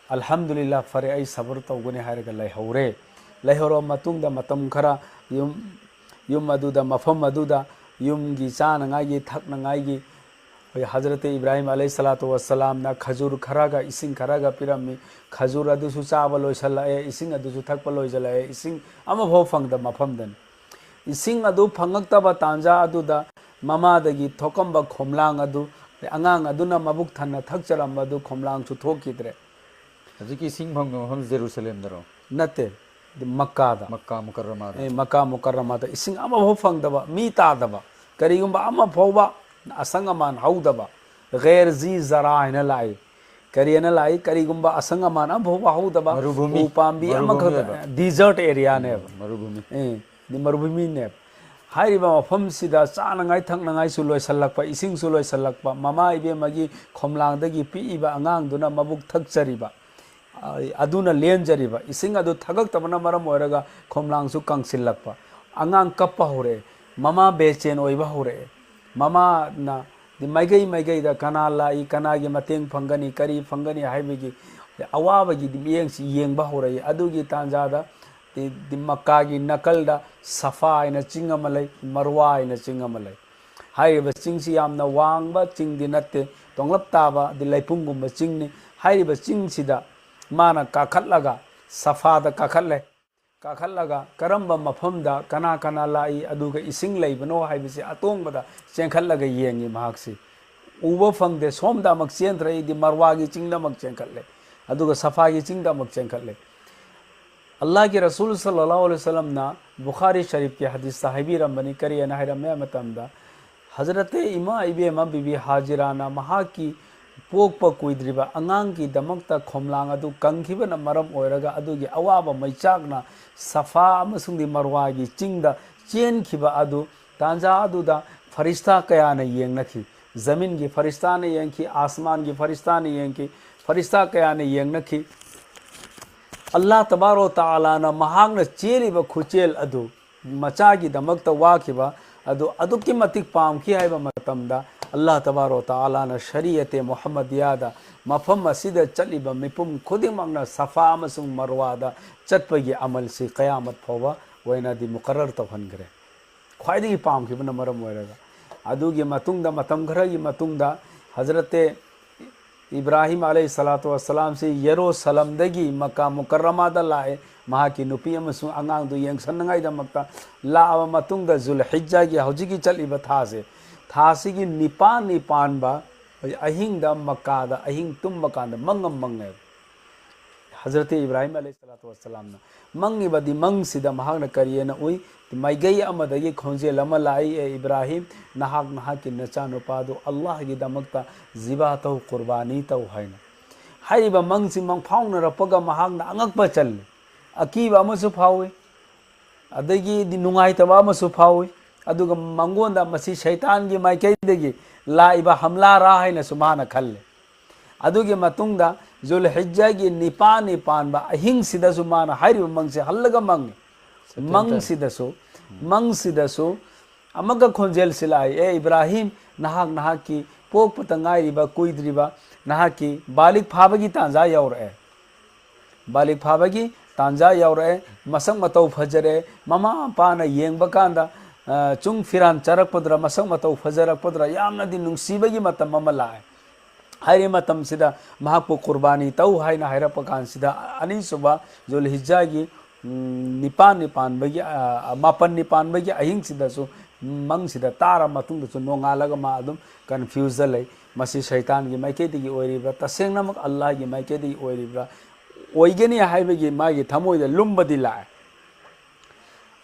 ꯑꯜꯍꯝꯗꯨꯂꯤꯜꯂꯥꯍ, ꯐꯔꯦ, ꯑꯩ ꯁꯕꯔ ꯇꯧꯒꯅꯤ" ꯍꯥꯏꯔꯒ ꯂꯩꯍꯧꯔꯦ꯫ ꯂꯩꯍꯧꯔꯕ ꯃꯇꯨꯡꯗ ꯃꯇꯝ ꯈꯔ ꯌꯨꯝ, ꯌꯨꯝ ꯑꯗꯨꯗ, ꯃꯐꯝ ꯑꯗꯨꯗ ꯌꯨꯝꯒꯤ ꯆꯥꯅꯉꯥꯏꯒꯤ, ꯊꯛꯅꯉꯥꯏꯒꯤ ꯑꯩꯈꯣꯏ ꯍꯖꯔꯠ ꯏꯕ꯭ꯔꯥꯍꯤꯝ ꯑꯂꯩꯍꯤ ꯁꯂꯥꯇꯨ ꯋꯁꯁꯂꯥꯝꯅ ꯈꯖꯨꯔ ꯈꯔꯒ ꯏꯁꯤꯡ ꯈꯔꯒ ꯄꯤꯔꯝꯃꯤ꯫ ꯈꯖꯨꯔ ꯑꯗꯨꯁꯨ ꯆꯥꯕ ꯂꯣꯏꯁꯤꯜꯂꯛꯑꯦ, ꯏꯁꯤꯡ ꯑꯗꯨꯁꯨ ꯊꯛꯄ ꯂꯣꯏꯁꯤꯜꯂꯛꯑꯦ, ꯏꯁꯤꯡ ꯑꯃꯐꯥꯎ ꯐꯪꯗꯕ ꯃꯐꯝꯗꯅꯤ꯫ ꯏꯁꯤꯡ ꯑꯗꯨ ꯐꯪꯉꯛꯇꯕ ꯇꯥꯟꯖꯥ ꯑꯗꯨꯗ ꯃꯃꯥꯗꯒꯤ ꯊꯣꯛꯂꯝꯕ ꯈꯣꯝꯂꯥꯡ ꯑꯗꯨ ꯑꯉꯥꯡ ꯑꯗꯨꯅ ꯃꯕꯨꯛ ꯊꯟꯅ ꯊꯛꯆꯔꯝꯕ ꯑꯗꯨ ꯈꯣꯝꯂꯥꯡꯁꯨ ꯊꯣꯛꯈꯤꯗ꯭ꯔꯦ꯫ ꯍꯧꯖꯤꯛꯀꯤ ꯏꯁꯤꯡ ꯐꯪꯕ ꯃꯐꯝ ꯖꯦꯔꯨꯁꯂꯦꯝꯗꯔꯣ? ꯅꯠꯇꯦ, ꯃꯛꯀꯥꯗ꯫ ꯃꯛꯀꯥ ꯃꯨꯀꯔꯔꯃꯥꯗ꯫ ꯑꯦ, ꯃꯀꯥ ꯃꯨꯀꯔꯔꯃꯥꯗ ꯏꯁꯤꯡ ꯑꯃꯐꯥꯎ ꯐꯪꯗꯕ, ꯃꯤ ꯇꯥꯗꯕ, ꯀꯔꯤꯒꯨꯝꯕ ꯑꯃ ꯐꯥꯎꯕ ꯑꯁꯪ ꯑꯃꯥꯟ ꯍꯧꯗꯕ, ꯒꯩꯔ ꯖꯤ ꯖꯔꯥ ꯍꯥꯏꯅ ꯂꯥꯛꯏ꯫ ꯀꯔꯤ ꯍꯥꯏꯅ ꯂꯥꯛꯏ? ꯀꯔꯤꯒꯨꯝꯕ ꯑꯁꯪ ꯑꯃꯥꯟ ꯑꯃꯐꯥꯎꯕ ꯍꯧꯗꯕ, ꯃꯔꯨꯚꯨꯃꯤ꯫ ꯎ ꯄꯥꯝꯕꯤ ꯃꯔꯨꯚꯨꯃꯤ ꯑꯃꯈꯛꯇ, ꯑꯣꯏꯕ꯫ ꯗꯤꯖꯔꯠ ꯑꯦꯔꯤꯌꯥꯅꯦꯕ꯫ ꯃꯔꯨꯚꯨꯃꯤ꯫ ꯑꯦ, ꯗꯤ ꯃꯔꯨꯚꯨꯃꯤꯅꯦꯕ꯫ ꯍꯥꯏꯔꯤꯕ ꯃꯐꯝꯁꯤꯗ ꯆꯥꯅꯉꯥꯏ ꯊꯛꯅꯉꯥꯏꯁꯨ ꯂꯣꯏꯁꯤꯜꯂꯛꯄ, ꯏꯁꯤꯡꯁꯨ ꯂꯣꯏꯁꯤꯜꯂꯛꯄ, ꯃꯃꯥ ꯏꯕꯦꯝꯃꯒꯤ ꯈꯣꯝꯂꯥꯡꯗꯒꯤ ꯄꯤꯛꯏꯕ ꯑꯉꯥꯡꯗꯨꯅ ꯃꯕꯨꯛ ꯊꯛꯆꯔꯤꯕ, ꯑꯗꯨꯅ ꯂꯦꯟꯖꯔꯤꯕ ꯏꯁꯤꯡ ꯑꯗꯨ ꯊꯛꯂꯛꯇꯕꯅ ꯃꯔꯝ ꯑꯣꯏꯔꯒ ꯈꯣꯝꯂꯥꯡꯁꯨ ꯀꯪꯁꯤꯜꯂꯛꯄ, ꯑꯉꯥꯡ ꯀꯞꯄ ꯍꯧꯔꯛꯑꯦ, ꯃꯃꯥ ꯕꯦꯆꯦꯟ ꯑꯣꯏꯕ ꯍꯧꯔꯛꯑꯦ, ꯃꯃꯥꯅ ꯗꯤ ꯃꯥꯏꯀꯩ ꯃꯥꯏꯀꯩꯗ ꯀꯅꯥ ꯂꯥꯛꯏ, ꯀꯅꯥꯒꯤ ꯃꯇꯦꯡ ꯐꯪꯒꯅꯤ, ꯀꯔꯤ ꯐꯪꯒꯅꯤ ꯍꯥꯏꯕꯒꯤ ꯑꯋꯥꯕꯒꯤ ꯃꯤꯠꯌꯦꯡꯁꯤ ꯌꯦꯡꯕ ꯍꯧꯔꯛꯏ꯫ ꯑꯗꯨꯒꯤ ꯇꯥꯟꯖꯥꯗ ꯗꯤ, ꯗꯤ ꯃꯛꯀꯥꯒꯤ ꯅꯥꯀꯜꯗ ꯁꯐꯥ ꯍꯥꯏꯅ ꯆꯤꯡ ꯑꯃ ꯂꯩ, ꯃꯔꯋꯥ ꯍꯥꯏꯅ ꯆꯤꯡ ꯑꯃ ꯂꯩ꯫ ꯍꯥꯏꯔꯤꯕ ꯆꯤꯡꯁꯤ ꯌꯥꯝꯅ ꯋꯥꯡꯕ ꯆꯤꯡꯗꯤ ꯅꯠꯇꯦ, ꯇꯣꯡꯂꯞ ꯇꯥꯕ ꯗꯤ ꯂꯩꯄꯨꯡꯒꯨꯝꯕ ꯆꯤꯡꯅꯤ꯫ ꯍꯥꯏꯔꯤꯕ ꯆꯤꯡꯁꯤꯗ ꯃꯥꯅ ꯀꯥꯈꯠꯂꯒ ꯁꯐꯥꯗ ꯀꯥꯈꯠꯂꯦ꯫ ꯀꯥꯈꯠꯂꯒ ꯀꯔꯝꯕ ꯃꯐꯝꯗ ꯀꯅꯥ ꯀꯅꯥ ꯂꯥꯛꯏ, ꯑꯗꯨꯒ ꯏꯁꯤꯡ ꯂꯩꯕꯅꯣ ꯍꯥꯏꯕꯁꯤ ꯑꯇꯣꯡꯕꯗ ꯆꯦꯟꯈꯠꯂꯒ ꯌꯦꯡꯉꯤ ꯃꯍꯥꯛꯁꯤ꯫ ꯎꯕ ꯐꯪꯗꯦ, ꯁꯣꯝꯗ ꯑꯃꯨꯛ ꯆꯦꯟꯊꯔꯛꯏꯗꯤ ꯃꯔꯋꯥꯒꯤ ꯆꯤꯡꯗ ꯑꯃꯨꯛ ꯆꯦꯟꯈꯠꯂꯦ, ꯑꯗꯨꯒ ꯁꯐꯥꯒꯤ ꯆꯤꯡꯗ ꯑꯃꯨꯛ ꯆꯦꯟꯈꯠꯂꯦ꯫ ꯑꯜꯂꯥꯍꯒꯤ ꯔꯁꯨꯜ ꯁꯜꯂꯜꯂꯥꯍꯨ ꯑꯂꯩꯍꯤ ꯋꯁꯜꯂꯝꯅ ꯕꯨꯈꯥꯔꯤ ꯁꯔꯤꯐꯀꯤ ꯍꯗꯤꯁꯇ ꯍꯥꯏꯕꯤꯔꯝꯕꯅꯤ꯫ ꯀꯔꯤ ꯍꯥꯏꯅ ꯍꯥꯏꯔꯝꯃꯦ ꯍꯥꯏꯕ ꯃꯇꯝꯗ, ꯍꯖꯔꯠꯇꯦ ꯏꯃꯥ ꯏꯕꯦꯝꯃ ꯕꯤꯕꯤ ꯍꯥꯖꯤꯔꯥꯅ ꯃꯍꯥꯛꯀꯤ ꯄꯣꯛꯄ ꯀꯨꯏꯗ꯭ꯔꯤꯕ ꯑꯉꯥꯡꯒꯤꯗꯃꯛꯇ ꯈꯣꯝꯂꯥꯡ ꯑꯗꯨ ꯀꯪꯈꯤꯕꯅ ꯃꯔꯝ ꯑꯣꯏꯔꯒ ꯑꯗꯨꯒꯤ ꯑꯋꯥꯕ ꯃꯩꯆꯥꯛꯅ ꯁꯐꯥ ꯑꯃꯁꯨꯡꯗꯤ ꯃꯔꯋꯥꯒꯤ ꯆꯤꯡꯗ ꯆꯦꯟꯈꯤꯕ ꯑꯗꯨ, ꯇꯥꯟꯖꯥ ꯑꯗꯨꯗ ꯐꯔꯤꯁꯇꯥ ꯀꯌꯥꯅ ꯌꯦꯡꯅꯈꯤ꯫ ꯖꯃꯤꯟꯒꯤ ꯐꯔꯤꯁꯇꯥꯅ ꯌꯦꯡꯈꯤ, ꯑꯥꯁꯃꯥꯟꯒꯤ ꯐꯔꯤꯁꯇꯥꯅ ꯌꯦꯡꯈꯤ, ꯐꯔꯤꯁꯇꯥ ꯀꯌꯥꯅ ꯌꯦꯡꯅꯈꯤ꯫ ꯑꯜꯂꯥꯍ ꯇꯕꯥꯔꯣ ꯇꯥꯂꯥꯅ ꯃꯍꯥꯛꯅ ꯆꯦꯜꯂꯤꯕ ꯈꯨꯆꯦꯜ ꯑꯗꯨ, ꯃꯆꯥꯒꯤꯗꯃꯛꯇ ꯋꯥꯈꯤꯕ ꯑꯗꯨ ꯑꯗꯨꯛꯀꯤ ꯃꯇꯤꯛ ꯄꯥꯝꯈꯤ ꯍꯥꯏꯕ ꯃꯇꯝꯗ, ꯑꯜꯂꯥꯍ ꯇꯕꯥꯔꯣ ꯇꯥꯂꯥꯅ ꯁꯔꯤꯌꯠꯇꯦ ꯃꯨꯍꯝꯃꯗꯤꯌꯥꯗ ꯃꯐꯝ ꯑꯁꯤꯗ ꯆꯠꯂꯤꯕ ꯃꯤꯄꯨꯝ ꯈꯨꯗꯤꯡꯃꯛꯅ ꯁꯐꯥ ꯑꯃꯁꯨꯡ ꯃꯔꯋꯥꯗ ꯆꯠꯄꯒꯤ ꯑꯃꯜꯁꯤ ꯀꯌꯥꯃꯠ ꯐꯥꯎꯕ ꯑꯣꯏꯅꯗꯤ ꯃꯨꯀꯔꯔ ꯇꯧꯍꯟꯈ꯭ꯔꯦ꯫ ꯈ꯭ꯋꯥꯏꯗꯒꯤ ꯄꯥꯝꯈꯤꯕꯅ ꯃꯔꯝ ꯑꯣꯏꯔꯒ꯫ ꯑꯗꯨꯒꯤ ꯃꯇꯨꯡꯗ, ꯃꯇꯝ ꯈꯔꯒꯤ ꯃꯇꯨꯡꯗ, ꯍꯖꯔꯠꯇꯦ ꯏꯕ꯭ꯔꯥꯍꯤꯝ ꯑꯂꯩꯍꯤ ꯁꯂꯥꯇꯨ ꯋꯁꯁꯂꯥꯝꯁꯤ ꯌꯦꯔꯨꯁꯂꯝꯗꯒꯤ ꯃꯛꯀꯥ ꯃꯨꯀꯔꯔꯃꯥꯗ ꯂꯥꯛꯑꯦ꯫ ꯃꯍꯥꯛꯀꯤ ꯅꯨꯄꯤ ꯑꯃꯁꯨꯡ ꯑꯉꯥꯡꯗꯨ ꯌꯦꯡꯁꯤꯟꯅꯉꯥꯏꯗꯃꯛꯇ ꯂꯥꯛꯑꯕ ꯃꯇꯨꯡꯗ, ꯖꯨꯜꯍꯤꯖ꯭ꯖꯥꯒꯤ ꯍꯧꯖꯤꯛꯀꯤ ꯆꯠꯂꯤꯕ ꯊꯥꯁꯦ, ꯊꯥꯁꯤꯒꯤ ꯅꯤꯄꯥꯟꯅꯤ ꯄꯥꯟꯕ ꯑꯍꯤꯡꯗ ꯃꯛꯀꯥꯗ ꯑꯍꯤꯡ ꯇꯨꯝꯕ ꯀꯥꯟꯗ ꯃꯪ ꯑꯃ ꯃꯪꯉꯦꯕ꯫ ꯍꯖꯔꯠ ꯏꯕ꯭ꯔꯥꯍꯤꯝ ꯑꯂꯩꯍꯤ ꯁꯂꯥꯇꯨ ꯋꯁꯁꯂꯥꯝꯅ ꯃꯪꯉꯤꯕꯗꯤ ꯃꯪꯁꯤꯗ ꯃꯍꯥꯛꯅ ꯀꯔꯤ ꯍꯥꯏꯅ ꯎꯏ? ꯃꯥꯏꯀꯩ ꯑꯃꯗꯒꯤ ꯈꯣꯟꯖꯦꯜ ꯑꯃ ꯂꯥꯛꯏ, "ꯑꯦ ꯏꯕ꯭ꯔꯥꯍꯤꯝ, ꯅꯍꯥꯛ ꯅꯍꯥꯛꯀꯤ ꯅꯆꯥꯅꯨꯄꯥꯗꯨ ꯑꯜꯂꯥꯍꯒꯤꯗꯃꯛꯇ ꯖꯤꯕꯥ ꯇꯧ, ꯀꯨꯔꯕꯥꯅꯤ ꯇꯧ" ꯍꯥꯏꯅ꯫ ꯍꯥꯏꯔꯤꯕ ꯃꯪꯁꯤ ꯃꯪꯐꯥꯎꯅꯔꯛꯄꯒ ꯃꯍꯥꯛꯅ ꯑꯉꯛꯄ ꯆꯜꯂꯤ, ꯑꯀꯤꯕ ꯑꯃꯁꯨ ꯐꯥꯎꯏ, ꯑꯗꯒꯤꯗꯤ ꯅꯨꯡꯉꯥꯏꯇꯕ ꯑꯃꯁꯨ ꯐꯥꯎꯏ꯫ ꯑꯗꯨꯒ ꯃꯉꯣꯟꯗ ꯃꯁꯤ ꯁꯩꯇꯥꯟꯒꯤ ꯃꯥꯏꯀꯩꯗꯒꯤ ꯂꯥꯛꯏꯕ ꯍꯝꯂꯥꯔꯥ ꯍꯥꯏꯅꯁꯨ ꯃꯥꯅ ꯈꯜꯂꯦ꯫ ꯑꯗꯨꯒꯤ ꯃꯇꯨꯡꯗ ꯖꯨꯜꯍꯤꯖꯒꯤ ꯅꯤꯄꯥꯟꯅꯤ ꯄꯥꯟꯕ ꯑꯍꯤꯡꯁꯤꯗꯁꯨ ꯃꯥꯅ ꯍꯥꯏꯔꯤꯕ ꯃꯪꯁꯦ ꯍꯜꯂꯒ ꯃꯪꯉꯤ꯫ ꯃꯪꯁꯤꯗꯁꯨ, ꯃꯪꯁꯤꯗꯁꯨ ꯑꯃꯒ ꯈꯣꯟꯖꯦꯜꯁꯤ ꯂꯥꯛꯏ, "ꯑꯦ ꯏꯕ꯭ꯔꯥꯍꯤꯝ, ꯅꯍꯥꯛ ꯅꯍꯥꯛꯀꯤ ꯄꯣꯛꯄꯇ ꯉꯥꯏꯔꯤꯕ, ꯀꯨꯏꯗ꯭ꯔꯤꯕ ꯅꯍꯥꯛꯀꯤ ꯕꯥꯂꯤꯛ ꯐꯥꯕꯒꯤ ꯇꯥꯟꯖꯥ ꯌꯧꯔꯛꯑꯦ꯫ ꯕꯥꯂꯤꯛ ꯐꯥꯕꯒꯤ ꯇꯥꯟꯖꯥ ꯌꯧꯔꯛꯑꯦ꯫ ꯃꯁꯛ ꯃꯇꯧ ꯐꯖꯔꯦ꯫ ꯃꯃꯥ ꯃꯄꯥꯅ ꯌꯦꯡꯕ ꯀꯥꯟꯗ, ꯑ, ꯆꯨꯡ ꯐꯤꯔꯥꯟ ꯆꯥꯔꯛꯄꯗꯨꯗ, ꯃꯁꯛ ꯃꯇꯧ ꯐꯖꯔꯛꯄꯗꯨꯗ ꯌꯥꯝꯅꯗꯤ ꯅꯨꯡꯁꯤꯕꯒꯤ ꯃꯇꯝ ꯑꯃ ꯂꯥꯛꯑꯦ꯫ ꯍꯥꯏꯔꯤꯕ ꯃꯇꯝꯁꯤꯗ ꯃꯍꯥꯛꯄꯨ ꯀꯨꯔꯕꯥꯅꯤ ꯇꯧ ꯍꯥꯏꯅ ꯍꯥꯏꯔꯛꯄ ꯀꯥꯟꯁꯤꯗ, ꯑꯅꯤꯁꯨꯕ ꯖꯨꯜꯍꯤꯖꯥꯒꯤ, ꯎꯝ, ꯅꯤꯄꯥꯟꯅꯤ ꯄꯥꯟꯕꯒꯤ, ꯑ, ꯃꯥꯄꯟꯅꯤ ꯄꯥꯟꯕꯒꯤ ꯑꯍꯤꯡꯁꯤꯗꯁꯨ, ꯃꯪꯁꯤꯗ ꯇꯥꯔ ꯃꯇꯨꯡꯗꯁꯨ ꯅꯣꯡꯉꯥꯜꯂꯒ ꯃꯥ ꯑꯗꯨꯝ ꯀꯟꯐ꯭ꯌꯨꯁꯇ ꯂꯩ꯫ ꯃꯁꯤ ꯁꯩꯇꯥꯟꯒꯤ ꯃꯥꯏꯀꯩꯗꯒꯤ ꯑꯣꯏꯔꯤꯕ꯭ꯔꯥ, ꯇꯁꯦꯡꯅꯃꯛ ꯑꯜꯂꯥꯍꯒꯤ ꯃꯥꯏꯀꯩꯗꯒꯤ ꯑꯣꯏꯔꯤꯕ꯭ꯔꯥ, ꯑꯣꯏꯒꯅꯤ ꯍꯥꯏꯕꯒꯤ ꯃꯥꯒꯤ ꯊꯃꯣꯏꯗ ꯂꯨꯝꯕꯗꯤ ꯂꯥꯛꯑꯦ꯫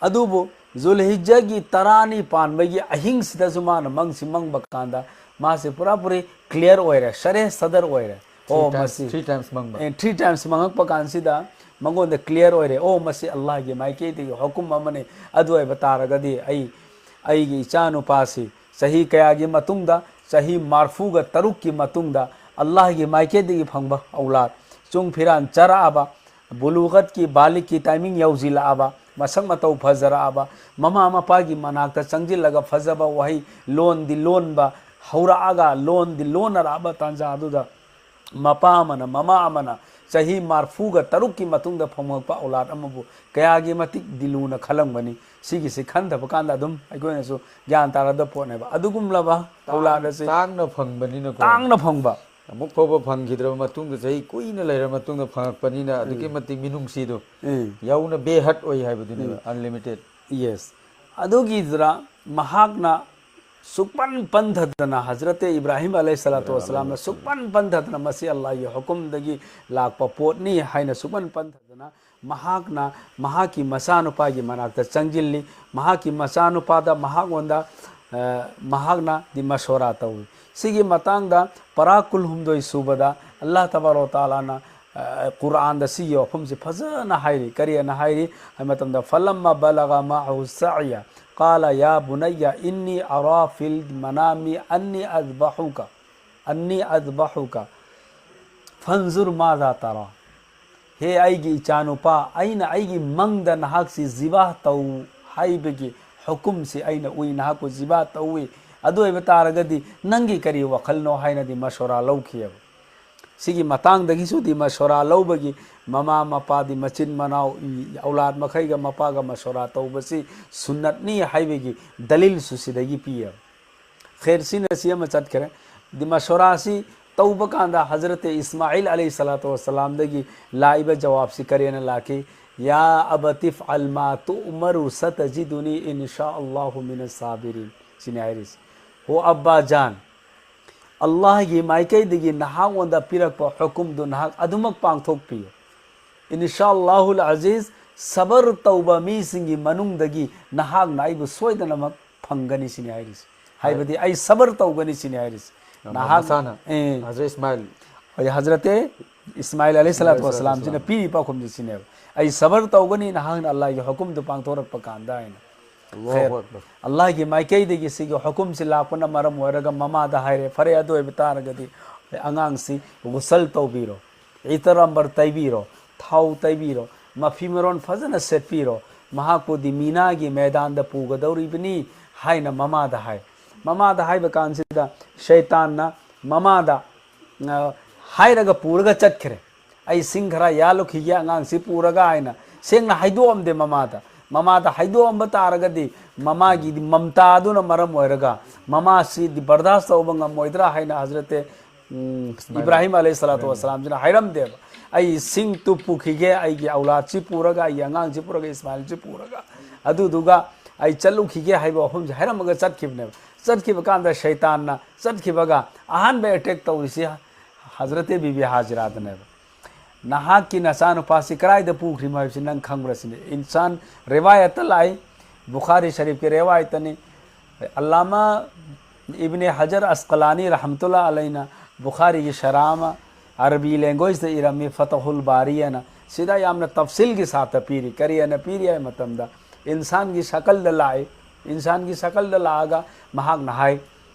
ꯑꯗꯨꯕꯨ ꯖꯨꯜꯍꯤꯖꯒꯤ ꯇꯔꯥꯅꯤ ꯄꯥꯟꯕꯒꯤ ꯑꯍꯤꯡꯁꯤꯗꯁꯨ ꯃꯥꯅ ꯃꯪꯁꯤ ꯃꯪꯕ ꯀꯥꯟꯗ ꯃꯥꯁꯦ ꯄꯨꯔꯥ ꯄꯨꯔꯤ ꯀ꯭ꯂꯤꯌꯥꯔ ꯑꯣꯏꯔꯦ, ꯁꯔꯦ ꯁꯗꯔ ꯑꯣꯏꯔꯦ꯫ ꯑꯣ, ꯃꯁꯤ three times ꯃꯪꯕ꯫ ꯑꯦ, three times ꯃꯪꯉꯛꯄ ꯀꯥꯟꯁꯤꯗ ꯃꯉꯣꯟꯗ ꯀ꯭ꯂꯤꯌꯥꯔ ꯑꯣꯏꯔꯦ, "ꯑꯣ, ꯃꯁꯤ ꯑꯜꯂꯥꯍꯒꯤ ꯃꯥꯏꯀꯩꯗꯒꯤ ꯍꯨꯀꯨꯝ ꯑꯃꯅꯤ꯫ ꯑꯗꯨ ꯑꯣꯏꯕ ꯇꯥꯔꯒꯗꯤ ꯑꯩ, ꯑꯩꯒꯤ ꯏꯆꯥꯅꯨꯄꯥꯁꯤ ꯆꯍꯤ ꯀꯌꯥꯒꯤ ꯃꯇꯨꯡꯗ, ꯆꯍꯤ ꯃꯔꯐꯨꯒ ꯇꯔꯨꯛꯀꯤ ꯃꯇꯨꯡꯗ ꯑꯜꯂꯥꯍꯒꯤ ꯃꯥꯏꯀꯩꯗꯒꯤ ꯐꯪꯕ ꯑꯧꯂꯥꯗ, ꯆꯨꯡ ꯐꯤꯔꯥꯟ ꯆꯥꯔꯛꯑꯕ, ꯕꯨꯂꯨꯒꯠꯀꯤ, ꯕꯥꯂꯤꯛꯀꯤ ꯇꯥꯏꯃꯤꯡ ꯌꯧꯁꯤꯜꯂꯛꯑꯕ, ꯃꯁꯛ ꯃꯇꯧ ꯐꯖꯔꯛꯑꯕ, ꯃꯃꯥ ꯃꯄꯥꯒꯤ ꯃꯅꯥꯛꯇ ꯆꯪꯁꯤꯜꯂꯒ ꯐꯖꯕ ꯋꯥꯍꯩ ꯂꯣꯟꯗꯤ ꯂꯣꯟꯕ ꯍꯧꯔꯛꯑꯒ, ꯂꯣꯟꯗꯤ ꯂꯣꯟꯅꯔꯛꯑꯕ ꯇꯥꯟꯖꯥ ꯑꯗꯨꯗ ꯃꯄꯥ ꯑꯃꯅ, ꯃꯃꯥ ꯑꯃꯅ ꯆꯍꯤ ꯃꯔꯐꯨꯒ ꯇꯔꯨꯛꯀꯤ ꯃꯇꯨꯡꯗ ꯐꯪꯉꯛꯄ ꯑꯧꯂꯥꯗ ꯑꯃꯕꯨ ꯀꯌꯥꯒꯤ ꯃꯇꯤꯛ ꯗꯤꯂꯨꯅ ꯈꯜꯂꯝꯒꯅꯤ?" ꯁꯤꯒꯤꯁꯤ ꯈꯟꯊꯕ ꯀꯥꯟꯗ ꯑꯗꯨꯝ ꯑꯩꯈꯣꯏꯅꯁꯨ ꯒ꯭ꯌꯥꯟ ꯇꯥꯔꯗꯕ ꯄꯣꯠꯅꯦꯕ꯫ ꯑꯗꯨꯒꯨꯝꯂꯕ ꯇꯥꯡ-, ꯑꯧꯂꯥꯗ ꯑꯁꯤ ꯇꯥꯡꯅ ꯐꯪꯕꯅꯤꯅꯀꯣ꯫ ꯇꯥꯡꯅ ꯐꯪꯕ꯫ ꯑꯃꯨꯛ ꯐꯥꯎꯕ ꯐꯪꯈꯤꯗ꯭ꯔꯕ ꯃꯇꯨꯡꯗ, ꯆꯍꯤ ꯀꯨꯏꯅ ꯂꯩꯔꯕ ꯃꯇꯨꯡꯗ ꯐꯪꯉꯛꯄꯅꯤꯅ ꯑꯗꯨꯛꯀꯤ ꯎꯝ꯫ ꯃꯇꯤꯛ ꯃꯤꯅꯨꯡꯁꯤꯗꯣ ꯎꯝ꯫ ꯌꯥꯎꯅ ꯕꯦꯍꯠ ꯑꯣꯏ ꯍꯥꯏꯕꯗꯨꯅꯦꯕ, ꯎꯝ꯫ ꯑꯟꯂꯤꯃꯤꯇꯦꯠ꯫ ꯌꯦꯁ꯫ ꯑꯗꯨꯒꯤꯗꯨꯅ ꯃꯍꯥꯛꯅ ꯁꯨꯛꯄꯟ ꯄꯟꯊꯗꯅ, ꯍꯖꯔꯠ ꯏꯕ꯭ꯔꯥꯍꯤꯝ ꯑꯂꯩꯍꯤ ꯁꯂꯥꯇꯨ ꯋꯁꯂꯥꯝꯅ ꯁꯨꯛꯄꯟ ꯄꯟꯊꯗꯅ ꯃꯁꯤ ꯑꯜꯂꯥꯍꯒꯤ ꯍꯨꯀꯨꯝꯗꯒꯤ ꯂꯥꯛꯄ ꯄꯣꯠꯅꯤ ꯍꯥꯏꯅ ꯁꯨꯛꯄꯟ ꯄꯟꯊꯗꯅ ꯃꯍꯥꯛꯅ ꯃꯍꯥꯛꯀꯤ ꯃꯆꯥꯅꯨꯄꯥꯒꯤ ꯃꯅꯥꯛꯇ ꯆꯪꯁꯤꯜꯂꯤ꯫ ꯃꯍꯥꯛꯀꯤ ꯃꯆꯥꯅꯨꯄꯥꯗ ꯃꯍꯥꯛꯉꯣꯟꯗ, ꯑ, ꯃꯍꯥꯛꯅ ꯗꯤ ꯃꯁꯣꯔꯥ ꯇꯧꯏ꯫ ꯁꯤꯒꯤ ꯃꯇꯥꯡꯗ ꯄꯔꯥ ꯀꯨꯟꯍꯨꯝꯗꯣꯏ ꯁꯨꯕꯗ ꯑꯜꯂꯥꯍ ꯇꯕꯥꯔꯛ ꯋ ꯇꯥꯂꯥꯅ, ꯑ, ꯀꯨꯔꯥꯟꯗ ꯁꯤꯒꯤ ꯋꯥꯐꯝꯁꯤ ꯐꯖꯅ ꯍꯥꯏꯔꯤ꯫ ꯀꯔꯤ ꯍꯥꯏꯅ ꯍꯥꯏꯔꯤ ꯍꯥꯏꯕ ꯃꯇꯝꯗ, "ꯐꯂꯝꯃ ꯕꯂꯒ ꯃꯥꯍꯨ ꯁꯥꯏꯌ قال يا بني إني أرى في المنام أني أذبحك، أني أذبحك فانظر ماذا ترى. ꯍꯦ ꯑꯩꯒꯤ ꯏꯆꯥꯅꯨꯄꯥ, ꯑꯩꯅ ꯑꯩꯒꯤ ꯃꯪꯗ ꯅꯍꯥꯛꯁꯤ ꯖꯤꯕꯥ ꯇꯧ ꯍꯥꯏꯕꯒꯤ ꯍꯨꯀꯨꯝꯁꯤ ꯑꯩꯅ ꯎꯏ, ꯅꯍꯥꯛꯄꯨ ꯖꯤꯕꯥ ꯇꯧꯏ꯫ ꯑꯗꯨ ꯑꯣꯏꯕ ꯇꯥꯔꯒꯗꯤ ꯅꯪꯒꯤ ꯀꯔꯤ ꯋꯥꯈꯜꯅꯣ ꯍꯥꯏꯅꯗꯤ ꯃꯁꯣꯔꯥ ꯂꯧꯈꯤꯑꯕ꯫ ꯁꯤꯒꯤ ꯃꯇꯥꯡꯗꯒꯤꯁꯨꯗꯤ ꯃꯁꯣꯔꯥ ꯂꯧꯕꯒꯤ, ꯃꯃꯥ ꯃꯄꯥꯗꯤ ꯃꯆꯤꯟ ꯃꯅꯥꯎ, ꯑꯧꯂꯥꯗ ꯃꯈꯩꯒ ꯃꯄꯥꯒ ꯃꯁꯣꯔꯥ ꯇꯧꯕꯁꯤ ꯁꯨꯟꯅꯠꯅꯤ ꯍꯥꯏꯕꯒꯤ ꯗꯂꯤꯜꯁꯨ ꯁꯤꯗꯒꯤ ꯄꯤꯌꯦꯕ꯫ ꯈꯦꯔ, ꯁꯤꯅ ꯁꯤ ꯑꯃ ꯆꯠꯈ꯭ꯔꯦ꯫ ꯗꯤ ꯃꯁꯣꯔꯥꯁꯤ ꯇꯧꯕ ꯀꯥꯟꯗ ꯍꯖꯔꯠ ꯏꯁꯃꯥꯏꯜ ꯑꯂꯩꯍꯤ ꯁꯂꯥꯇꯨ ꯋꯁꯁꯂꯥꯝꯗꯒꯤ ꯂꯥꯛꯏꯕ ꯖꯋꯥꯕꯁꯤ ꯀꯔꯤꯅ ꯂꯥꯛꯈꯤ? "ꯌꯥ ꯑꯕꯇꯤ ꯏꯐꯑꯜ ꯃꯥ ꯇꯨꯑꯃꯔꯨ ꯁꯇꯖꯤꯗꯨꯅꯤ ꯏꯟ ꯁꯥ ꯑꯜꯂꯥꯍꯨ ꯃꯤꯅ ꯁꯥꯕꯤꯔꯤꯟ"꯫ ꯁꯤꯅꯤ ꯍꯥꯏꯔꯤꯁꯤ꯫ "ꯍꯣ ꯑꯕꯕꯥ ꯖꯥꯟ, ꯑꯜꯂꯥꯍꯒꯤ ꯃꯥꯏꯀꯩꯗꯒꯤ ꯅꯍꯥꯛꯉꯣꯟꯗ ꯄꯤꯔꯛꯄ ꯍꯨꯀꯨꯝꯗꯨ ꯅꯍꯥꯛ ꯑꯗꯨꯃꯛ ꯄꯥꯡꯊꯣꯛꯄꯤꯌꯨ꯫ ꯏꯟ ꯁꯥ ꯑꯜꯂꯥꯍꯨꯜ ꯑꯖꯤꯖ, ꯁꯕꯔ ꯇꯧꯕ ꯃꯤꯁꯤꯡꯒꯤ ꯃꯅꯨꯡꯗꯒꯤ ꯅꯍꯥꯛꯅ ꯑꯩꯕꯨ ꯁꯣꯏꯗꯅꯃꯛ ꯐꯪꯒꯅꯤ" ꯁꯤꯅꯤ ꯍꯥꯏꯔꯤꯁꯤ꯫ ꯍꯥꯏꯕꯗꯤ ꯑꯩ ꯁꯕꯔ ꯇꯧꯒꯅꯤ ꯁꯤꯅꯤ ꯍꯥꯏꯔꯤꯁꯤ꯫ ꯅꯍꯥꯛ, ꯃꯁꯥꯅ, ꯑꯦ, ꯍꯖꯔꯠ ꯏꯁꯃꯥꯏꯜ꯫ ꯍꯣꯏ, ꯍꯖꯔꯠ ꯏꯁꯃꯥꯏꯜ ꯑꯂꯩꯍꯤ ꯁꯂꯥꯇꯨ ꯋꯁꯁꯂꯥꯝꯁꯤꯅ ꯄꯤꯔꯤꯕ ꯄꯥꯎꯈꯨꯝꯁꯤ ꯁꯤꯅꯦꯕ, "ꯑꯩ ꯁꯕꯔ ꯇꯧꯒꯅꯤ ꯅꯍꯥꯛꯅ ꯑꯜꯂꯥꯍꯒꯤ ꯍꯨꯀꯨꯝꯗꯨ ꯄꯥꯡꯊꯣꯔꯛꯄ ꯀꯥꯟꯗ" ꯍꯥꯏꯅ꯫ ꯑꯜꯂꯥꯍꯨ ꯈꯦꯔ, ꯑꯛꯕꯔ꯫ ꯑꯜꯂꯥꯍꯒꯤ ꯃꯥꯏꯀꯩꯗꯒꯤ ꯁꯤꯒꯤ ꯍꯨꯀꯨꯝꯁꯤ ꯂꯥꯛꯄꯅ ꯃꯔꯝ ꯑꯣꯏꯔꯒ ꯃꯃꯥꯗ ꯍꯥꯏꯔꯦ, "ꯐꯔꯦ, ꯑꯗꯨ ꯑꯣꯏꯕ ꯇꯥꯔꯒꯗꯤ ꯑꯉꯥꯡꯁꯤ ꯒꯨꯁꯜ ꯇꯧꯕꯤꯔꯣ, ꯏꯇꯔ ꯑꯝꯕꯔ ꯇꯩꯕꯤꯔꯣ, ꯊꯥꯎ ꯇꯩꯕꯤꯔꯣ, ꯃꯐꯤ ꯃꯔꯣꯟ ꯐꯖꯅ ꯁꯦꯠꯄꯤꯔꯣ, ꯃꯍꯥꯛꯄꯨꯗꯤ ꯃꯤꯅꯥꯒꯤ ꯃꯦꯗꯥꯟꯗ ꯄꯨꯒꯗꯧꯔꯤꯕꯅꯤ" ꯍꯥꯏꯅ ꯃꯃꯥꯗ ꯍꯥꯏ꯫ ꯃꯃꯥꯗ ꯍꯥꯏꯕ ꯀꯥꯟꯁꯤꯗ ꯁꯩꯇꯥꯟꯅ ꯃꯃꯥꯗ, ꯑ, ꯍꯥꯏꯔꯒ ꯄꯨꯔꯒ ꯆꯠꯈ꯭ꯔꯦ꯫ "ꯑꯩ ꯁꯤꯡ ꯈꯔ ꯌꯥꯜꯂꯨꯈꯤꯒꯦ ꯑꯉꯥꯡꯁꯤ ꯄꯨꯔꯒ" ꯍꯥꯏꯅ ꯁꯦꯡꯅ ꯍꯥꯏꯗꯣꯛꯑꯝꯗꯦ ꯃꯃꯥꯗ꯫ ꯃꯃꯥꯗ ꯍꯥꯏꯗꯣꯛꯑꯝꯕ ꯇꯥꯔꯒꯗꯤ ꯃꯃꯥꯒꯤꯗꯤ ꯃꯝꯇꯥꯗꯨꯅ ꯃꯔꯝ ꯑꯣꯏꯔꯒ ꯃꯃꯥꯁꯤꯗꯤ ꯕꯔꯗꯥꯁ ꯇꯧꯕ ꯉꯝꯃꯣꯏꯗ꯭ꯔꯥ ꯍꯥꯏꯅ ꯍꯖꯔꯠ, ꯎꯝ, ꯏꯁꯃꯥꯏꯜ꯫ ꯏꯕ꯭ꯔꯥꯍꯤꯝ ꯑꯂꯩꯍꯤ ꯁꯂꯥꯇꯨ ꯍꯥꯏꯔꯝꯃꯦ꯫ ꯋꯁꯁꯂꯥꯝꯁꯤꯅ ꯍꯥꯏꯔꯝꯗꯦꯕ꯫ "ꯑꯩ ꯁꯤꯡ ꯇꯨꯞꯄꯨꯈꯤꯒꯦ, ꯑꯩꯒꯤ ꯑꯧꯂꯥꯗꯁꯤ ꯄꯨꯔꯒ, ꯑꯩꯒꯤ ꯑꯉꯥꯡꯁꯤ ꯄꯨꯔꯒ, ꯏꯁꯃꯥꯏꯜꯁꯤ ꯄꯨꯔꯒ, ꯑꯗꯨꯗꯨꯒ ꯑꯩ ꯆꯠꯂꯨꯈꯤꯒꯦ" ꯍꯥꯏꯕ ꯋꯥꯐꯝꯁꯦ ꯍꯥꯏꯔꯝꯃꯒ ꯆꯠꯈꯤꯕꯅꯦꯕ꯫ ꯆꯠꯈꯤꯕ ꯀꯥꯟꯗ ꯁꯩꯇꯥꯟꯅ ꯆꯠꯈꯤꯕꯒ ꯑꯍꯥꯟꯕ ꯑꯦꯇꯦꯛ ꯇꯧꯔꯤꯁꯤ ꯍꯖꯔꯠ ꯕꯤꯕꯤ ꯍꯥꯖꯤꯔꯥꯗꯅꯦꯕ꯫ "ꯅꯍꯥꯛꯀꯤ ꯅꯆꯥꯅꯨꯄꯥꯁꯤ ꯀꯗꯥꯏꯗ ꯄꯨꯈ꯭ꯔꯤꯃꯣ ꯍꯥꯏꯕꯁꯤ ꯅꯪ ꯈꯪꯕ꯭ꯔꯥ?" ꯁꯤꯅꯤ꯫ ꯏꯟꯁꯥꯟ ꯔꯦꯋꯥꯌꯠꯇ ꯂꯥꯛꯏ, ꯕꯨꯈꯥꯔꯤ ꯁꯔꯤꯐꯀꯤ ꯔꯦꯋꯥꯌꯠꯇꯅꯤ꯫ ꯑꯜꯂꯥꯃꯥ ꯏꯕꯅꯦ ꯍꯖꯔ ꯑꯁꯀꯂꯥꯅꯤ ꯔꯍꯃꯇꯨꯜꯂꯥ ꯑꯂꯩꯅ ꯕꯨꯈꯥꯔꯤꯒꯤ ꯁꯔꯥ ꯑꯃ ꯑꯔꯕꯤ ꯂꯦꯡꯒ꯭ꯋꯦꯖꯇ ꯏꯔꯝꯃꯤ, ꯐꯇꯍꯨꯜ ꯕꯥꯔꯤ ꯑꯅ꯫ ꯁꯤꯗ ꯌꯥꯝꯅ ꯇꯐꯁꯤꯜꯒꯤ ꯁꯥꯠꯇ ꯄꯤꯔꯤ꯫ ꯀꯔꯤ ꯍꯥꯏꯅ ꯄꯤꯔꯤ ꯍꯥꯏꯕ ꯃꯇꯝꯗ, ꯏꯟꯁꯥꯟꯒꯤ ꯁꯀꯜꯗ ꯂꯥꯛꯏ, ꯏꯟꯁꯥꯟꯒꯤ ꯁꯀꯜꯗ ꯂꯥꯛꯑꯒ ꯃꯍꯥꯛꯅ ꯍꯥꯏ,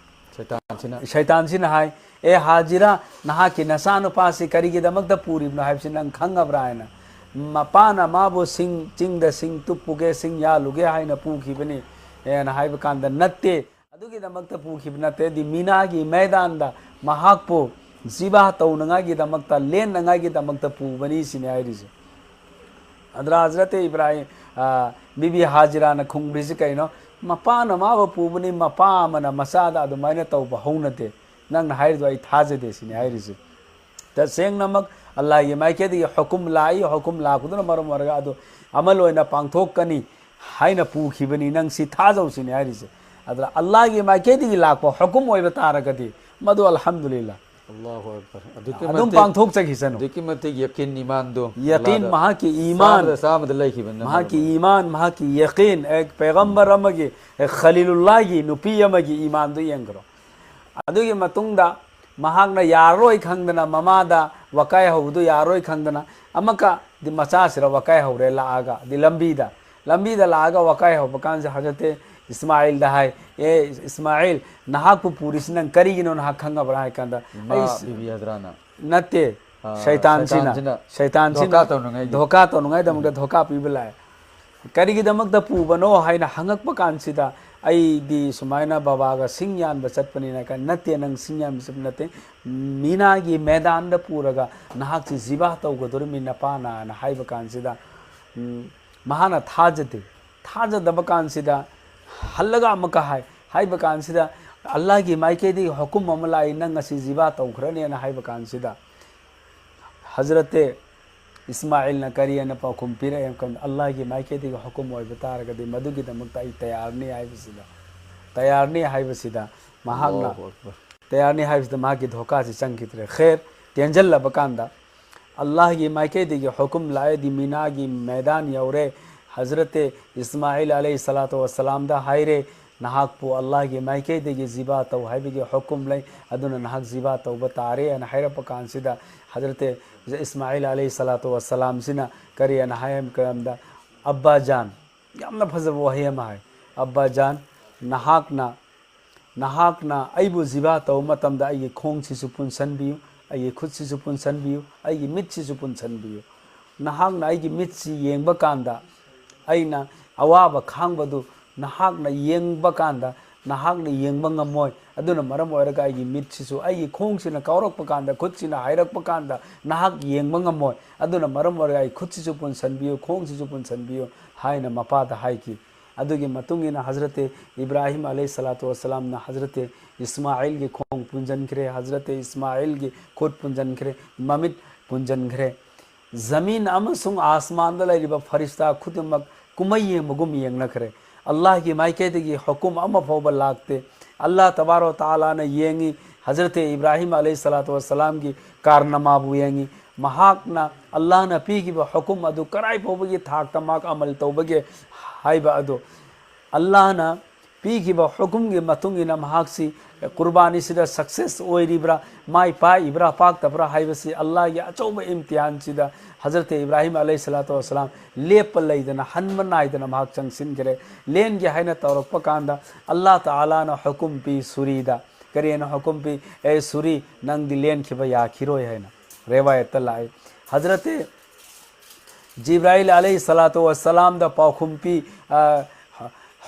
ꯁꯩꯇꯥꯟꯁꯤꯅ꯫ ꯁꯩꯇꯥꯟꯁꯤꯅ ꯍꯥꯏ, "ꯑꯦ ꯍꯥꯖꯤꯔꯥ, ꯅꯍꯥꯛꯀꯤ ꯅꯆꯥꯅꯨꯄꯥꯁꯤ ꯀꯔꯤꯒꯤꯗꯃꯛꯇ ꯄꯨꯔꯤꯕꯅꯣ ꯍꯥꯏꯕꯁꯤ ꯅꯪ ꯈꯪꯉꯕ꯭ꯔꯥ?" ꯍꯥꯏꯅ꯫ "ꯃꯄꯥꯅ ꯃꯥꯕꯨ ꯁꯤꯡ, ꯆꯤꯡꯗ ꯁꯤꯡ ꯇꯨꯞꯄꯨꯒꯦ, ꯁꯤꯡ ꯌꯥꯜꯂꯨꯒꯦ ꯍꯥꯏꯅ ꯄꯨꯈꯤꯕꯅꯤ" ꯍꯥꯏꯅ ꯍꯥꯏꯕ ꯀꯥꯟꯗ, "ꯅꯠꯇꯦ, ꯑꯗꯨꯒꯤꯗꯃꯛꯇ ꯄꯨꯈꯤꯕ ꯅꯠꯇꯦ, ꯗꯤ ꯃꯤꯅꯥꯒꯤ ꯃꯩꯗꯥꯟꯗ ꯃꯍꯥꯛꯄꯨ ꯖꯤꯕꯥ ꯇꯧꯅꯉꯥꯏꯒꯤꯗꯃꯛꯇ, ꯂꯦꯟꯅꯉꯥꯏꯒꯤꯗꯃꯛꯇ ꯄꯨꯕꯅꯤ" ꯁꯤꯅꯤ ꯍꯥꯏꯔꯤꯁꯦ꯫ ꯑꯗꯨꯗ ꯍꯖꯔꯠ ꯏꯕ꯭ꯔꯥꯍꯤꯝ, ꯑ, ꯕꯤꯕꯤ ꯍꯥꯖꯤꯔꯥꯅ ꯈꯨꯝꯈ꯭ꯔꯤꯁꯤ ꯀꯩꯅꯣ? "ꯃꯄꯥꯅ ꯃꯥꯕꯨ ꯄꯨꯕꯅꯤ, ꯃꯄꯥ ꯑꯃꯅ ꯃꯆꯥꯗ ꯑꯗꯨꯃꯥꯏꯅ ꯇꯧꯕ ꯍꯧꯅꯗꯦ꯫ ꯅꯪꯅ ꯍꯥꯏꯔꯤꯗꯣ ꯑꯩ ꯊꯥꯖꯗꯦ" ꯁꯤꯅꯤ ꯍꯥꯏꯔꯤꯁꯦ꯫ ꯇꯁꯦꯡꯅꯃꯛ ꯑꯜꯂꯥꯍꯒꯤ ꯃꯥꯏꯀꯩꯗꯒꯤ ꯍꯨꯀꯨꯝ ꯂꯥꯛꯏ, ꯍꯨꯀꯨꯝ ꯂꯥꯛꯄꯗꯨꯅ ꯃꯔꯝ ꯑꯣꯏꯔꯒ ꯑꯗꯨ ꯑꯃꯜ ꯑꯣꯏꯅ ꯄꯥꯡꯊꯣꯛꯀꯅꯤ ꯍꯥꯏꯅ ꯄꯨꯈꯤꯕꯅꯤ, ꯅꯪ ꯁꯤ ꯊꯥꯖꯧ ꯁꯤꯅꯤ ꯍꯥꯏꯔꯤꯁꯦ꯫ ꯑꯗꯨꯅ ꯑꯜꯂꯥꯍꯒꯤ ꯃꯥꯏꯀꯩꯗꯒꯤ ꯂꯥꯛꯄ ꯍꯨꯀꯨꯝ ꯑꯣꯏꯕ ꯇꯥꯔꯒꯗꯤ ꯃꯗꯨ ꯑꯜꯍꯝꯗꯨꯂꯤꯜꯂꯥ꯫ ꯑꯜꯂꯥꯍꯨ ꯑꯛꯕꯔ꯫ ꯑꯗꯨꯛꯀꯤ ꯑꯗꯨꯝ ꯃꯇꯤꯛ, ꯄꯥꯡꯊꯣꯛꯆꯈꯤꯁꯅꯨ꯫ ꯑꯗꯨꯛꯀꯤ ꯃꯇꯤꯛ ꯌꯀꯤꯟ ꯏꯃꯥꯟꯗꯣ ꯌꯀꯤꯟ, ꯑꯜꯂꯥꯍꯗ ꯃꯍꯥꯛꯀꯤ ꯏꯃꯥꯟ, ꯆꯥꯝꯃꯗ ꯆꯥꯝꯃꯗ ꯂꯩꯈꯤꯕꯅ ꯃꯍꯥꯛꯀꯤ ꯃꯔꯝ ꯑꯣꯏꯔꯒ꯫ ꯏꯃꯥꯟ, ꯃꯍꯥꯛꯀꯤ ꯌꯀꯤꯟ, ꯑꯦ, ꯄꯦꯒꯝꯕꯔ ꯑꯃꯒꯤ, ꯑꯦ, ꯈꯂꯤꯂꯨꯜꯂꯥꯍꯒꯤ ꯅꯨꯄꯤ ꯑꯃꯒꯤ ꯏꯃꯥꯟꯗꯨ ꯌꯦꯡꯈ꯭ꯔꯣ꯫ ꯑꯗꯨꯒꯤ ꯃꯇꯨꯡꯗ ꯃꯍꯥꯛꯅ ꯌꯥꯔꯔꯣꯏ ꯈꯪꯗꯅ, ꯃꯃꯥꯗ ꯋꯥꯀꯥꯏ ꯍꯧꯕꯗꯨ ꯌꯥꯔꯔꯣꯏ ꯈꯪꯗꯅ, ꯑꯃꯨꯛꯀ ꯗꯤ ꯃꯆꯥꯁꯤꯗ ꯋꯥꯀꯥꯏ ꯍꯧꯔꯦ ꯂꯥꯛꯑꯒ, ꯗꯤ ꯂꯝꯕꯤꯗ, ꯂꯝꯕꯤꯗ ꯂꯥꯛꯑꯒ ꯋꯥꯀꯥꯏ ꯍꯧꯕ ꯀꯥꯟꯁꯤꯗ ꯍꯖꯔꯠ ꯏꯁꯃꯥꯏꯜꯗ ꯍꯥꯏ, "ꯑꯦ ꯏꯁꯃꯥꯏꯜ, ꯅꯍꯥꯛꯄꯨ ꯄꯨꯔꯤꯁꯤ ꯅꯪ ꯀꯔꯤꯒꯤꯅꯣ ꯅꯍꯥꯛ ꯈꯪꯉꯕ꯭ꯔꯥ?" ꯍꯥꯏ ꯀꯥꯟꯗ, ꯏꯃꯥ "ꯑꯩ ꯁ-" ꯕꯤꯕꯤ ꯍꯖꯔꯥꯅ꯫ ꯅꯠꯇꯦ, ꯑꯥ, ꯁꯩꯇꯥꯟꯁꯤꯅ, ꯁꯩꯇꯥꯟꯁꯤꯅ ꯁꯩꯇꯥꯟꯁꯤꯅ ꯙꯣꯀꯥ ꯇꯧꯅꯉꯥꯏꯒꯤ꯫ ꯙꯣꯀꯥ ꯇꯧꯅꯉꯥꯏꯗꯃꯛꯇ ꯎꯝ꯫ ꯙꯣꯀꯥ ꯄꯤꯕ ꯂꯥꯛꯑꯦ꯫ "ꯀꯔꯤꯒꯤꯗꯃꯛꯇ ꯄꯨꯕꯅꯣ?" ꯍꯥꯏꯅ ꯍꯪꯉꯛꯄ ꯀꯥꯟꯁꯤꯗ, "ꯑꯩꯗꯤ ꯁꯨꯃꯥꯏꯅ ꯕꯕꯥꯒ ꯁꯤꯡ ꯌꯥꯟꯕ ꯆꯠꯄꯅꯤꯅ" ꯀꯥꯏꯅ꯫ "ꯅꯠꯇꯦ, ꯅꯪ ꯁꯤꯡ ꯌꯥꯟꯕ ꯆꯠꯄ ꯅꯠꯇꯦ, ꯃꯤꯅꯥꯒꯤ ꯃꯦꯗꯥꯟꯗ ꯄꯨꯔꯒ ꯅꯍꯥꯛꯁꯤ ꯖꯤꯕꯥ ꯇꯧꯒꯗꯧꯔꯤꯕꯅꯤ ꯅꯄꯥꯅ" ꯍꯥꯏꯅ ꯍꯥꯏꯕ ꯀꯥꯟꯁꯤꯗ, ꯎꯝ, ꯃꯍꯥꯛꯅ ꯊꯥꯖꯗꯦ꯫ ꯊꯥꯖꯗꯕ ꯀꯥꯟꯁꯤꯗ ꯍꯜꯂꯒ ꯑꯃꯨꯛꯀ ꯍꯥꯏ, ꯍꯥꯏꯕ ꯀꯥꯟꯁꯤꯗ, "ꯑꯜꯂꯥꯍꯒꯤ ꯃꯥꯏꯀꯩꯗꯒꯤ ꯍꯨꯀꯨꯝ ꯑꯃ ꯂꯥꯛꯏ, ꯅꯪ ꯉꯁꯤ ꯖꯤꯕꯥ ꯇꯧꯈ꯭ꯔꯅꯦꯅ" ꯍꯥꯏꯕ ꯀꯥꯟꯁꯤꯗ, ꯍꯖꯔꯠꯇꯦ ꯏꯁꯃꯥꯏꯜꯅ ꯀꯔꯤ ꯍꯥꯏꯅ ꯄꯥꯎꯈꯨꯝ ꯄꯤꯔꯛꯑꯦ ꯍꯥꯏꯕ ꯀꯥꯟꯗ, "ꯑꯜꯂꯥꯍꯒꯤ ꯃꯥꯏꯀꯩꯗꯒꯤ ꯍꯨꯀꯨꯝ ꯑꯣꯏꯕ ꯇꯥꯔꯒꯗꯤ ꯃꯗꯨꯒꯤꯗꯃꯛꯇ ꯑꯩ ꯇꯌꯥꯔꯅꯤ" ꯍꯥꯏꯕꯁꯤꯗ, "ꯇꯌꯥꯔꯅꯤ" ꯍꯥꯏꯕꯁꯤꯗ ꯃꯍꯥꯛꯅ, ꯑꯜꯂꯥꯍꯨ ꯑꯛꯕꯔ꯫ "ꯇꯌꯥꯔꯅꯤ" ꯍꯥꯏꯕꯁꯤꯗ ꯃꯍꯥꯛꯀꯤ ꯙꯣꯀꯥꯁꯤ ꯆꯪꯈꯤꯗ꯭ꯔꯦ꯫ ꯈꯦꯔ, ꯇꯦꯟꯖꯜꯂꯕ ꯀꯥꯟꯗ, ꯑꯜꯂꯥꯍꯒꯤ ꯃꯥꯏꯀꯩꯗꯒꯤ ꯍꯨꯀꯨꯝ ꯂꯥꯛꯑꯦ, ꯗꯤ ꯃꯤꯅꯥꯒꯤ ꯃꯦꯗꯥꯟ ꯌꯧꯔꯦ꯫ ꯍꯖꯔꯠꯇꯦ ꯏꯁꯃꯥꯏꯜ ꯑꯂꯩꯍꯤ ꯁꯂꯥꯇꯨ ꯋꯁꯁꯂꯥꯝꯗ ꯍꯥꯏꯔꯦ, "ꯅꯍꯥꯛꯄꯨ ꯑꯜꯂꯥꯍꯒꯤ ꯃꯥꯏꯀꯩꯗꯒꯤ ꯖꯤꯕꯥ ꯇꯧ ꯍꯥꯏꯕꯒꯤ ꯍꯨꯀꯨꯝ ꯂꯩ, ꯑꯗꯨꯅ ꯅꯍꯥꯛ ꯖꯤꯕꯥ ꯇꯧꯕ ꯇꯥꯔꯦ" ꯍꯥꯏꯅ ꯍꯥꯏꯔꯛꯄ ꯀꯥꯟꯁꯤꯗ, ꯍꯖꯔꯠꯇꯦ ꯏꯁꯃꯥꯏꯜ ꯑꯂꯩꯍꯤ ꯁꯂꯥꯇꯨ ꯋꯁꯁꯂꯥꯝꯁꯤꯅ ꯀꯔꯤ ꯍꯥꯏꯅ ꯍꯥꯏ ꯍꯥꯏꯕ ꯀꯥꯟꯗ, "ꯑꯕꯥ ꯖꯥꯟ", ꯌꯥꯝꯅ ꯐꯖꯕ ꯋꯥꯍꯩ ꯑꯃ ꯍꯥꯏ, ꯑꯕꯥꯖꯥꯟ, ꯅꯍꯥꯛꯅ, ꯅꯍꯥꯛꯅ ꯑꯩꯕꯨ ꯖꯤꯕꯥ ꯇꯧꯕ ꯃꯇꯝꯗ ꯑꯩꯒꯤ ꯈꯣꯡꯁꯤꯁꯨ ꯄꯨꯟꯁꯟꯕꯤꯌꯨ, ꯑꯩꯒꯤ ꯈꯨꯠꯁꯤꯁꯨ ꯄꯨꯟꯁꯟꯕꯤꯌꯨ, ꯑꯩꯒꯤ ꯃꯤꯠꯁꯤꯁꯨ ꯄꯨꯟꯁꯟꯕꯤꯌꯨ꯫ ꯅꯍꯥꯛꯅ ꯑꯩꯒꯤ ꯃꯤꯠꯁꯤ ꯌꯦꯡꯕ ꯀꯥꯟꯗ ꯑꯩꯅ ꯑꯋꯥꯕ ꯈꯥꯡꯕꯗꯨ ꯅꯍꯥꯛꯅ ꯌꯦꯡꯕ ꯀꯥꯟꯗ ꯅꯍꯥꯛꯅ ꯌꯦꯡꯕ ꯉꯝꯃꯣꯏ꯫ ꯑꯗꯨꯅ ꯃꯔꯝ ꯑꯣꯏꯔꯒ ꯑꯩꯒꯤ ꯃꯤꯠꯁꯤꯁꯨ, ꯑꯩꯒꯤ ꯈꯣꯡꯁꯤꯅ ꯀꯥꯎꯔꯛꯄ ꯀꯥꯟꯗ, ꯈꯨꯠꯁꯤꯅ ꯍꯥꯏꯔꯛꯄ ꯀꯥꯟꯗ ꯅꯍꯥꯛ ꯌꯦꯡꯕ ꯉꯝꯃꯣꯏ꯫ ꯑꯗꯨꯅ ꯃꯔꯝ ꯑꯣꯏꯔꯒ ꯑꯩ ꯈꯨꯠꯁꯤꯁꯨ ꯄꯨꯟꯁꯟꯕꯤꯌꯨ, ꯈꯣꯡꯁꯤꯁꯨ ꯄꯨꯟꯁꯟꯕꯤꯌꯨ ꯍꯥꯏꯅ ꯃꯄꯥꯗ ꯍꯥꯏꯈꯤ꯫ ꯑꯗꯨꯒꯤ ꯃꯇꯨꯡ ꯏꯟꯅ ꯍꯖꯔꯠꯇꯦ ꯏꯕ꯭ꯔꯥꯍꯤꯝ ꯑꯂꯩꯍꯤ ꯁꯂꯥꯇꯨ ꯋꯥꯁꯂꯥꯝꯅ ꯍꯖꯔꯠꯇꯦ ꯏꯁꯃꯥꯏꯜꯒꯤ ꯈꯣꯡ ꯄꯨꯟꯁꯤꯟꯈ꯭ꯔꯦ, ꯍꯖꯔꯠꯇꯦ ꯏꯁꯃꯥꯏꯜꯒꯤ ꯈꯨꯠ ꯄꯨꯟꯁꯤꯟꯈ꯭ꯔꯦ, ꯃꯃꯤꯠ ꯄꯨꯟꯁꯤꯟꯈ꯭ꯔꯦ꯫ ꯖꯃꯤꯟ ꯑꯃꯁꯨꯡ ꯑꯥꯁꯃꯥꯟꯗ ꯂꯩꯔꯤꯕ ꯐꯔꯤꯁꯇꯥ ꯈꯨꯗꯤꯡꯃꯛ ꯀꯨꯝꯍꯩ ꯌꯦꯡꯕꯒꯨꯝ ꯌꯦꯡꯅꯈ꯭ꯔꯦ꯫ ꯑꯜꯂꯥꯍꯒꯤ ꯃꯥꯏꯀꯩꯗꯒꯤ ꯍꯨꯀꯨꯝ ꯑꯃ ꯐꯥꯎꯕ ꯂꯥꯛꯇꯦ꯫ ꯑꯜꯂꯥꯍ ꯇꯕꯥꯔꯣ ꯇꯥꯂꯥꯅ ꯌꯦꯡꯉꯤ꯫ ꯍꯖꯔꯠꯇꯦ ꯏꯕ꯭ꯔꯥꯍꯤꯝ ꯑꯂꯩꯍꯤ ꯁꯂꯥꯇꯨ ꯋꯥꯁꯂꯥꯝꯒꯤ ꯀꯥꯔꯅꯃꯥꯕꯨ ꯌꯦꯡꯉꯤ꯫ ꯃꯍꯥꯛꯅ ꯑꯜꯂꯥꯍꯅ ꯄꯤꯈꯤꯕ ꯍꯨꯀꯨꯝ ꯑꯗꯨ ꯀꯔꯥꯏ ꯐꯥꯎꯕꯒꯤ ꯊꯥꯛꯇ ꯃꯍꯥꯛ ꯑꯃꯜ ꯇꯧꯕꯒꯦ ꯍꯥꯏꯕ ꯑꯗꯨ꯫ ꯑꯜꯂꯥꯍꯅ ꯄꯤꯈꯤꯕ ꯍꯨꯀꯨꯝꯒꯤ ꯃꯇꯨꯡ ꯏꯟꯅ ꯃꯍꯥꯛꯁꯤ ꯀꯨꯔꯕꯥꯅꯤꯁꯤꯗ ꯁꯛꯁꯦꯁ ꯑꯣꯏꯔꯤꯕ꯭ꯔꯥ, ꯃꯥꯏ ꯄꯥꯛꯏꯕ꯭ꯔꯥ, ꯄꯥꯛꯇꯕ꯭ꯔꯥ ꯍꯥꯏꯕꯁꯤ ꯑꯜꯂꯥꯍꯒꯤ ꯑꯆꯧꯕ ꯏꯝꯇꯤꯍꯥꯟꯁꯤꯗ ꯍꯖꯔꯠ ꯏꯕ꯭ꯔꯥꯍꯤꯝ ꯑꯂꯩꯍꯤ ꯁꯂꯥꯇꯨ ꯋꯥꯁꯂꯥꯝ ꯂꯦꯞꯄ ꯂꯩꯗꯅ, ꯍꯟꯕ ꯅꯥꯏꯗꯅ ꯃꯍꯥꯛ ꯆꯪꯁꯤꯟꯈ꯭ꯔꯦ꯫ ꯂꯦꯟꯒꯦ ꯍꯥꯏꯅ ꯇꯧꯔꯛꯄ ꯀꯥꯟꯗ ꯑꯜꯂꯥꯍ ꯇꯥꯂꯥꯅ ꯍꯨꯀꯨꯝ ꯄꯤ ꯁꯨꯔꯤꯗ꯫ ꯀꯔꯤ ꯍꯥꯏꯅ ꯍꯨꯀꯨꯝ ꯄꯤ? "ꯑꯦ ꯁꯨꯔꯤ, ꯅꯪꯗꯤ ꯂꯦꯟꯈꯤꯕ ꯌꯥꯈꯤꯔꯣꯏ" ꯍꯥꯏꯅ ꯔꯦꯋꯥꯌꯠꯇ ꯂꯥꯛꯏ꯫ ꯍꯖꯔꯠ ꯖꯤꯕ꯭ꯔꯥꯏꯜ ꯑꯂꯩꯍꯤ ꯁꯂꯥꯇꯨ ꯋꯥꯁꯂꯥꯝꯗ ꯄꯥꯎꯈꯨꯝ ꯄꯤ, ꯑ,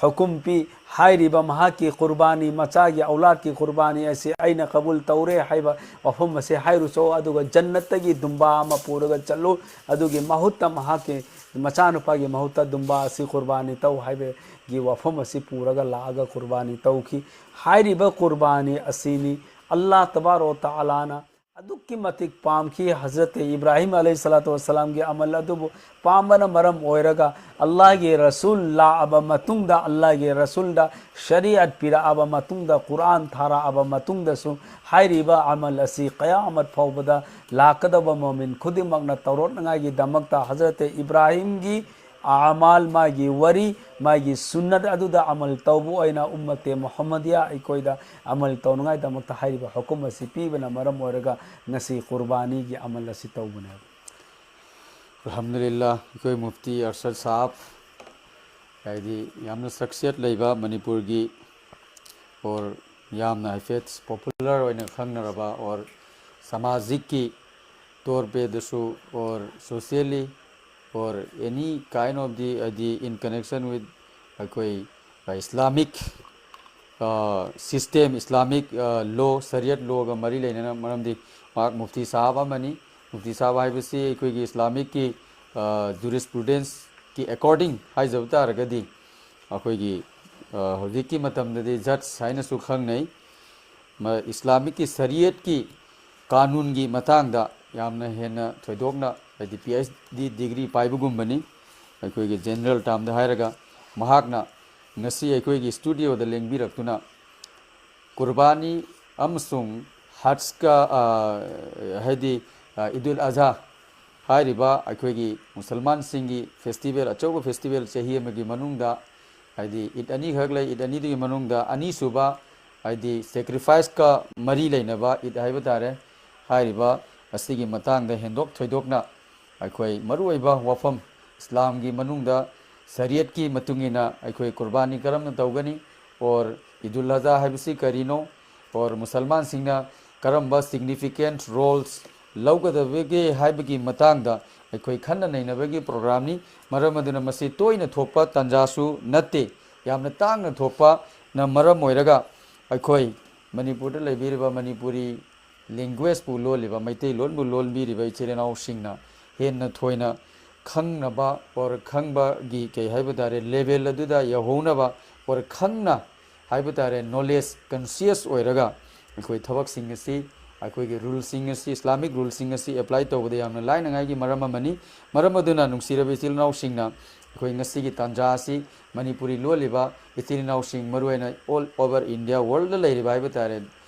ꯍꯨꯀꯨꯝ ꯄꯤ, "ꯍꯥꯏꯔꯤꯕ ꯃꯍꯥꯛꯀꯤ ꯀꯨꯔꯕꯥꯅꯤ, ꯃꯆꯥꯒꯤ ꯑꯧꯂꯥꯗꯀꯤ ꯀꯨꯔꯕꯥꯅꯤ ꯑꯁꯤ ꯑꯩꯅ ꯀꯕꯨꯜ ꯇꯧꯔꯦ ꯍꯥꯏꯕ ꯋꯥꯐꯝ ꯑꯁꯤ ꯍꯥꯏꯔꯨꯆꯣ, ꯑꯗꯨꯒ ꯖꯟꯅꯠꯇꯒꯤ ꯗꯨꯝꯕꯥ ꯑꯃ ꯄꯨꯔꯒ ꯆꯠꯂꯨ, ꯑꯗꯨꯒꯤ ꯃꯍꯨꯠꯇ ꯃꯍꯥꯛꯀꯤ ꯃꯆꯥꯅꯨꯄꯥꯒꯤ ꯃꯍꯨꯠꯇ ꯗꯨꯝꯕꯥ ꯑꯁꯤ ꯀꯨꯔꯕꯥꯅꯤ ꯇꯧ" ꯍꯥꯏꯕꯒꯤ ꯋꯥꯐꯝ ꯑꯁꯤ ꯄꯨꯔꯒ ꯂꯥꯛꯑꯒ ꯀꯨꯔꯕꯥꯅꯤ ꯇꯧꯈꯤ꯫ ꯍꯥꯏꯔꯤꯕ ꯀꯨꯔꯕꯥꯅꯤ ꯑꯁꯤꯅꯤ ꯑꯜꯂꯥꯍ ꯇꯕꯥꯔꯣ ꯇꯥꯂꯥꯅ ꯑꯗꯨꯛꯀꯤ ꯃꯇꯤꯛ ꯄꯥꯝꯈꯤ꯫ ꯍꯖꯔꯠ ꯏꯕ꯭ꯔꯥꯍꯤꯝ ꯑꯂꯩꯍꯤ ꯁꯂꯥꯇꯨ ꯋꯥꯁꯂꯥꯝꯒꯤ ꯑꯃꯜ ꯑꯗꯨꯕꯨ ꯄꯥꯝꯕꯅ ꯃꯔꯝ ꯑꯣꯏꯔꯒ ꯑꯜꯂꯥꯍꯒꯤ ꯔꯁꯨꯜ ꯂꯥꯛꯑꯕ ꯃꯇꯨꯡꯗ, ꯑꯜꯂꯥꯍꯒꯤ ꯔꯁꯨꯜꯗ ꯁꯔꯤꯌꯠ ꯄꯤꯔꯛꯑꯕ ꯃꯇꯨꯡꯗ, ꯀꯨꯔꯥꯟ ꯊꯥꯔꯛꯑꯕ ꯃꯇꯨꯡꯗꯁꯨ ꯍꯥꯏꯔꯤꯕ ꯑꯃꯜ ꯑꯁꯤ ꯀꯌꯥꯃꯠ ꯐꯥꯎꯕꯗ ꯂꯥꯛꯀꯗꯕ ꯃꯣꯃꯤꯟ ꯈꯨꯗꯤꯡꯃꯛꯅ ꯇꯧꯔꯛꯅꯉꯥꯏꯒꯤꯗꯃꯛꯇ ꯍꯖꯔꯠ ꯏꯕ꯭ꯔꯥꯍꯤꯝꯒꯤ ꯑꯃꯥꯜ, ꯃꯥꯒꯤ ꯋꯥꯔꯤ, ꯃꯥꯒꯤ ꯁꯨꯟꯅꯠ ꯑꯗꯨꯗ ꯑꯃꯜ ꯇꯧꯕ ꯑꯣꯏꯅ ꯎꯝꯃꯠꯇꯦ ꯃꯨꯍꯝꯃꯗꯤꯌꯥ ꯑꯩꯈꯣꯏꯗ ꯑꯃꯜ ꯇꯧꯅꯉꯥꯏꯗꯃꯛꯇ ꯍꯥꯏꯔꯤꯕ ꯍꯨꯀꯨꯝ ꯑꯁꯤ ꯄꯤꯕꯅ ꯃꯔꯝ ꯑꯣꯏꯔꯒ ꯉꯁꯤ ꯀꯨꯔꯕꯥꯅꯤꯒꯤ ꯑꯃꯜ ꯑꯁꯤ ꯇꯧꯕꯅꯦꯕ꯫ ꯑꯜꯍꯝꯗꯨꯂꯤꯜꯂꯥꯍ, ꯑꯩꯈꯣꯏ ꯃꯨꯐꯇꯤ ꯑꯔꯁꯗ ꯁꯥꯍꯕ, ꯍꯥꯏꯗꯤ ꯌꯥꯝꯅ ꯁꯛꯁꯤꯌꯠ ꯂꯩꯕ ꯃꯅꯤꯄꯨꯔꯒꯤ ꯑꯣꯔ ꯌꯥꯝꯅ ꯍꯥꯏꯐꯦꯠ ꯄꯣꯄꯨꯂꯔ ꯑꯣꯏꯅ ꯈꯪꯅꯔꯕ ꯑꯣꯔ ꯁꯃꯥꯖꯤꯛꯀꯤ ꯇꯣꯔꯄꯦꯗꯁꯨ or socially or any kind of the ꯍꯥꯏꯗꯤ ꯏꯟ ꯀꯅꯦꯛꯁꯟ ꯋꯤꯠ ꯑꯩꯈꯣꯏ ꯏꯁꯂꯥꯃꯤꯛ ꯁꯤꯁꯇꯦꯝ ꯏꯁꯂꯥꯃꯤꯛ ꯂꯣ ꯁꯔꯤꯌꯠ ꯂꯣꯒ ꯃꯔꯤ ꯂꯩꯅꯅ ꯃꯔꯝꯗꯤ ꯃꯍꯥꯛ ꯃꯨꯐꯇꯤ ꯁꯥꯍꯕ ꯑꯃꯅꯤ꯫ ꯃꯨꯐꯇꯤ ꯁꯥꯍꯕ ꯍꯥꯏꯕꯁꯤ ꯑꯩꯈꯣꯏꯒꯤ ꯏꯁꯂꯥꯃꯤꯛꯀꯤ ꯖꯨꯔꯤꯁꯄ꯭ꯔꯨꯗꯦꯟꯁꯀꯤ ꯑꯦꯀꯣꯔꯗꯤꯡ ꯍꯥꯏꯖꯕ ꯇꯥꯔꯒꯗꯤ ꯑꯩꯈꯣꯏꯒꯤ ꯍꯧꯖꯤꯛꯀꯤ ꯃꯇꯝꯗꯗꯤ ꯖꯠꯁ ꯍꯥꯏꯅꯁꯨ ꯈꯪꯅꯩ꯫ ꯏꯁꯂꯥꯃꯤꯛꯀꯤ ꯁꯔꯤꯌꯠꯀꯤ ꯀꯥꯅꯨꯟꯒꯤ ꯃꯇꯥꯡꯗ ꯌꯥꯝꯅ ꯍꯦꯟꯅ ꯊꯣꯏꯗꯣꯛꯅ ꯍꯥꯏꯗꯤ ꯄꯤ ꯑꯩꯆ ꯗꯤ ꯗꯤꯒ꯭ꯔꯤ ꯄꯥꯏꯕꯒꯨꯝꯕꯅꯤ꯫ ꯑꯩꯈꯣꯏꯒꯤ ꯖꯦꯅꯔꯦꯜ ꯇꯥꯝꯗ ꯍꯥꯏꯔꯒ ꯃꯍꯥꯛꯅ ꯉꯁꯤ ꯑꯩꯈꯣꯏꯒꯤ ꯁ꯭ꯇꯨꯗꯤꯑꯣꯗ ꯂꯦꯡꯕꯤꯔꯛꯇꯨꯅ ꯀꯨꯔꯕꯥꯅꯤ ꯑꯃꯁꯨꯡ ꯍꯖꯀ ꯍꯥꯏꯗꯤ ꯏꯗꯨꯜ ꯑꯖꯍꯥ ꯍꯥꯏꯔꯤꯕ ꯑꯩꯈꯣꯏꯒꯤ ꯃꯨꯁꯜꯃꯥꯟꯁꯤꯡꯒꯤ ꯐꯦꯁꯇꯤꯚꯦꯜ, ꯑꯆꯧꯕ ꯐꯦꯁꯇꯤꯚꯦꯜ ꯆꯍꯤ ꯑꯃꯒꯤ ꯃꯅꯨꯡꯗ ꯍꯥꯏꯗꯤ ꯏꯠ ꯑꯅꯤꯈꯛ ꯂꯩ꯫ ꯏꯠ ꯑꯅꯤꯗꯨꯒꯤ ꯃꯅꯨꯡꯗ ꯑꯅꯤꯁꯨꯕ ꯍꯥꯏꯗꯤ ꯁꯦꯀ꯭ꯔꯤꯐꯥꯏꯁꯀ ꯃꯔꯤ ꯂꯩꯅꯕ ꯏꯠ ꯍꯥꯏꯕ ꯇꯥꯔꯦ꯫ ꯍꯥꯏꯔꯤꯕ ꯑꯁꯤꯒꯤ ꯃꯇꯥꯡꯗ ꯍꯦꯟꯗꯣꯛ ꯊꯣꯏꯗꯣꯛꯅ ꯑꯩꯈꯣꯏ ꯃꯔꯨꯑꯣꯏꯕ ꯋꯥꯐꯝ ꯏꯁꯂꯥꯝꯒꯤ ꯃꯅꯨꯡꯗ ꯁꯔꯤꯌꯠꯀꯤ ꯃꯇꯨꯡ ꯏꯟꯅ ꯑꯩꯈꯣꯏ ꯀꯨꯔꯕꯥꯅꯤ ꯀꯔꯝꯅ ꯇꯧꯒꯅꯤ ꯑꯣꯔ ꯏꯗꯨꯜ ꯑꯖꯍꯥ ꯍꯥꯏꯕꯁꯤ ꯀꯔꯤꯅꯣ ꯑꯣꯔ ꯃꯨꯁꯜꯃꯥꯟꯁꯤꯡꯅ ꯀꯔꯝꯕ ꯁꯤꯒꯅꯤꯐꯤꯀꯦꯟꯠ ꯔꯣꯜꯁ ꯂꯧꯒꯗꯕꯒꯦ ꯍꯥꯏꯕꯒꯤ ꯃꯇꯥꯡꯗ ꯑꯩꯈꯣꯏ ꯈꯟꯅ ꯅꯩꯅꯕꯒꯤ ꯄ꯭ꯔꯣꯒ꯭ꯔꯥꯝꯅꯤ꯫ ꯃꯔꯝ ꯑꯗꯨꯅ ꯃꯁꯤ ꯇꯣꯏꯅ ꯊꯣꯛꯄ ꯇꯥꯟꯖꯥꯁꯨ ꯅꯠꯇꯦ꯫ ꯌꯥꯝꯅ ꯇꯥꯡꯅ ꯊꯣꯛꯄꯅ ꯃꯔꯝ ꯑꯣꯏꯔꯒ ꯑꯩꯈꯣꯏ ꯃꯅꯤꯄꯨꯔꯗ ꯂꯩꯕꯤꯔꯤꯕ ꯃꯅꯤꯄꯨꯔꯤ ꯂꯦꯡꯒ꯭ꯋꯦꯖꯄꯨ ꯂꯣꯜꯂꯤꯕ, ꯃꯩꯇꯩꯂꯣꯟꯕꯨ ꯂꯣꯟꯕꯤꯔꯤꯕ ꯏꯆꯤꯜ ꯏꯅꯥꯎꯁꯤꯡꯅ ꯍꯦꯟꯅ ꯊꯣꯏꯅ ꯈꯪꯅꯕ ꯑꯣꯔ ꯈꯪꯕꯒꯤ ꯀꯩ ꯍꯥꯏꯕ ꯇꯥꯔꯦ ꯂꯦꯚꯦꯜ ꯑꯗꯨꯗ ꯌꯧꯍꯧꯅꯕ ꯑꯣꯔ ꯈꯪꯅ ꯍꯥꯏꯕ ꯇꯥꯔꯦ ꯅꯣꯂꯦꯖ ꯀꯟꯁꯤꯌꯁ ꯑꯣꯏꯔꯒ ꯑꯩꯈꯣꯏ ꯊꯕꯛꯁꯤꯡ ꯑꯁꯤ ꯑꯩꯈꯣꯏꯒꯤ ꯔꯨꯜꯁꯤꯡ ꯑꯁꯤ ꯏꯁꯂꯥꯃꯤꯛ ꯔꯨꯜꯁꯤꯡ ꯑꯁꯤ ꯑꯦꯄ꯭ꯂꯥꯏ ꯇꯧꯕꯗ ꯌꯥꯝꯅ ꯂꯥꯏꯅꯉꯥꯏꯒꯤ ꯃꯔꯝ ꯑꯃꯅꯤ꯫ ꯃꯔꯝ ꯑꯗꯨꯅ ꯅꯨꯡꯁꯤꯔꯕ ꯏꯆꯤꯜ ꯏꯅꯥꯎꯁꯤꯡꯅ ꯑꯩꯈꯣꯏ ꯉꯁꯤꯒꯤ ꯇꯥꯟꯖꯥ ꯑꯁꯤ ꯃꯅꯤꯄꯨꯔꯤ ꯂꯣꯜꯂꯤꯕ ꯏꯆꯤꯜ ꯏꯅꯥꯎꯁꯤꯡ ꯃꯔꯨꯑꯣꯏꯅ ꯑꯣꯜ ꯑꯣꯚꯔ ꯏꯟꯗꯤꯌꯥ ꯋꯥꯔꯜꯗ ꯂꯩꯔꯤꯕ ꯍꯥꯏꯕ ꯇꯥꯔꯦ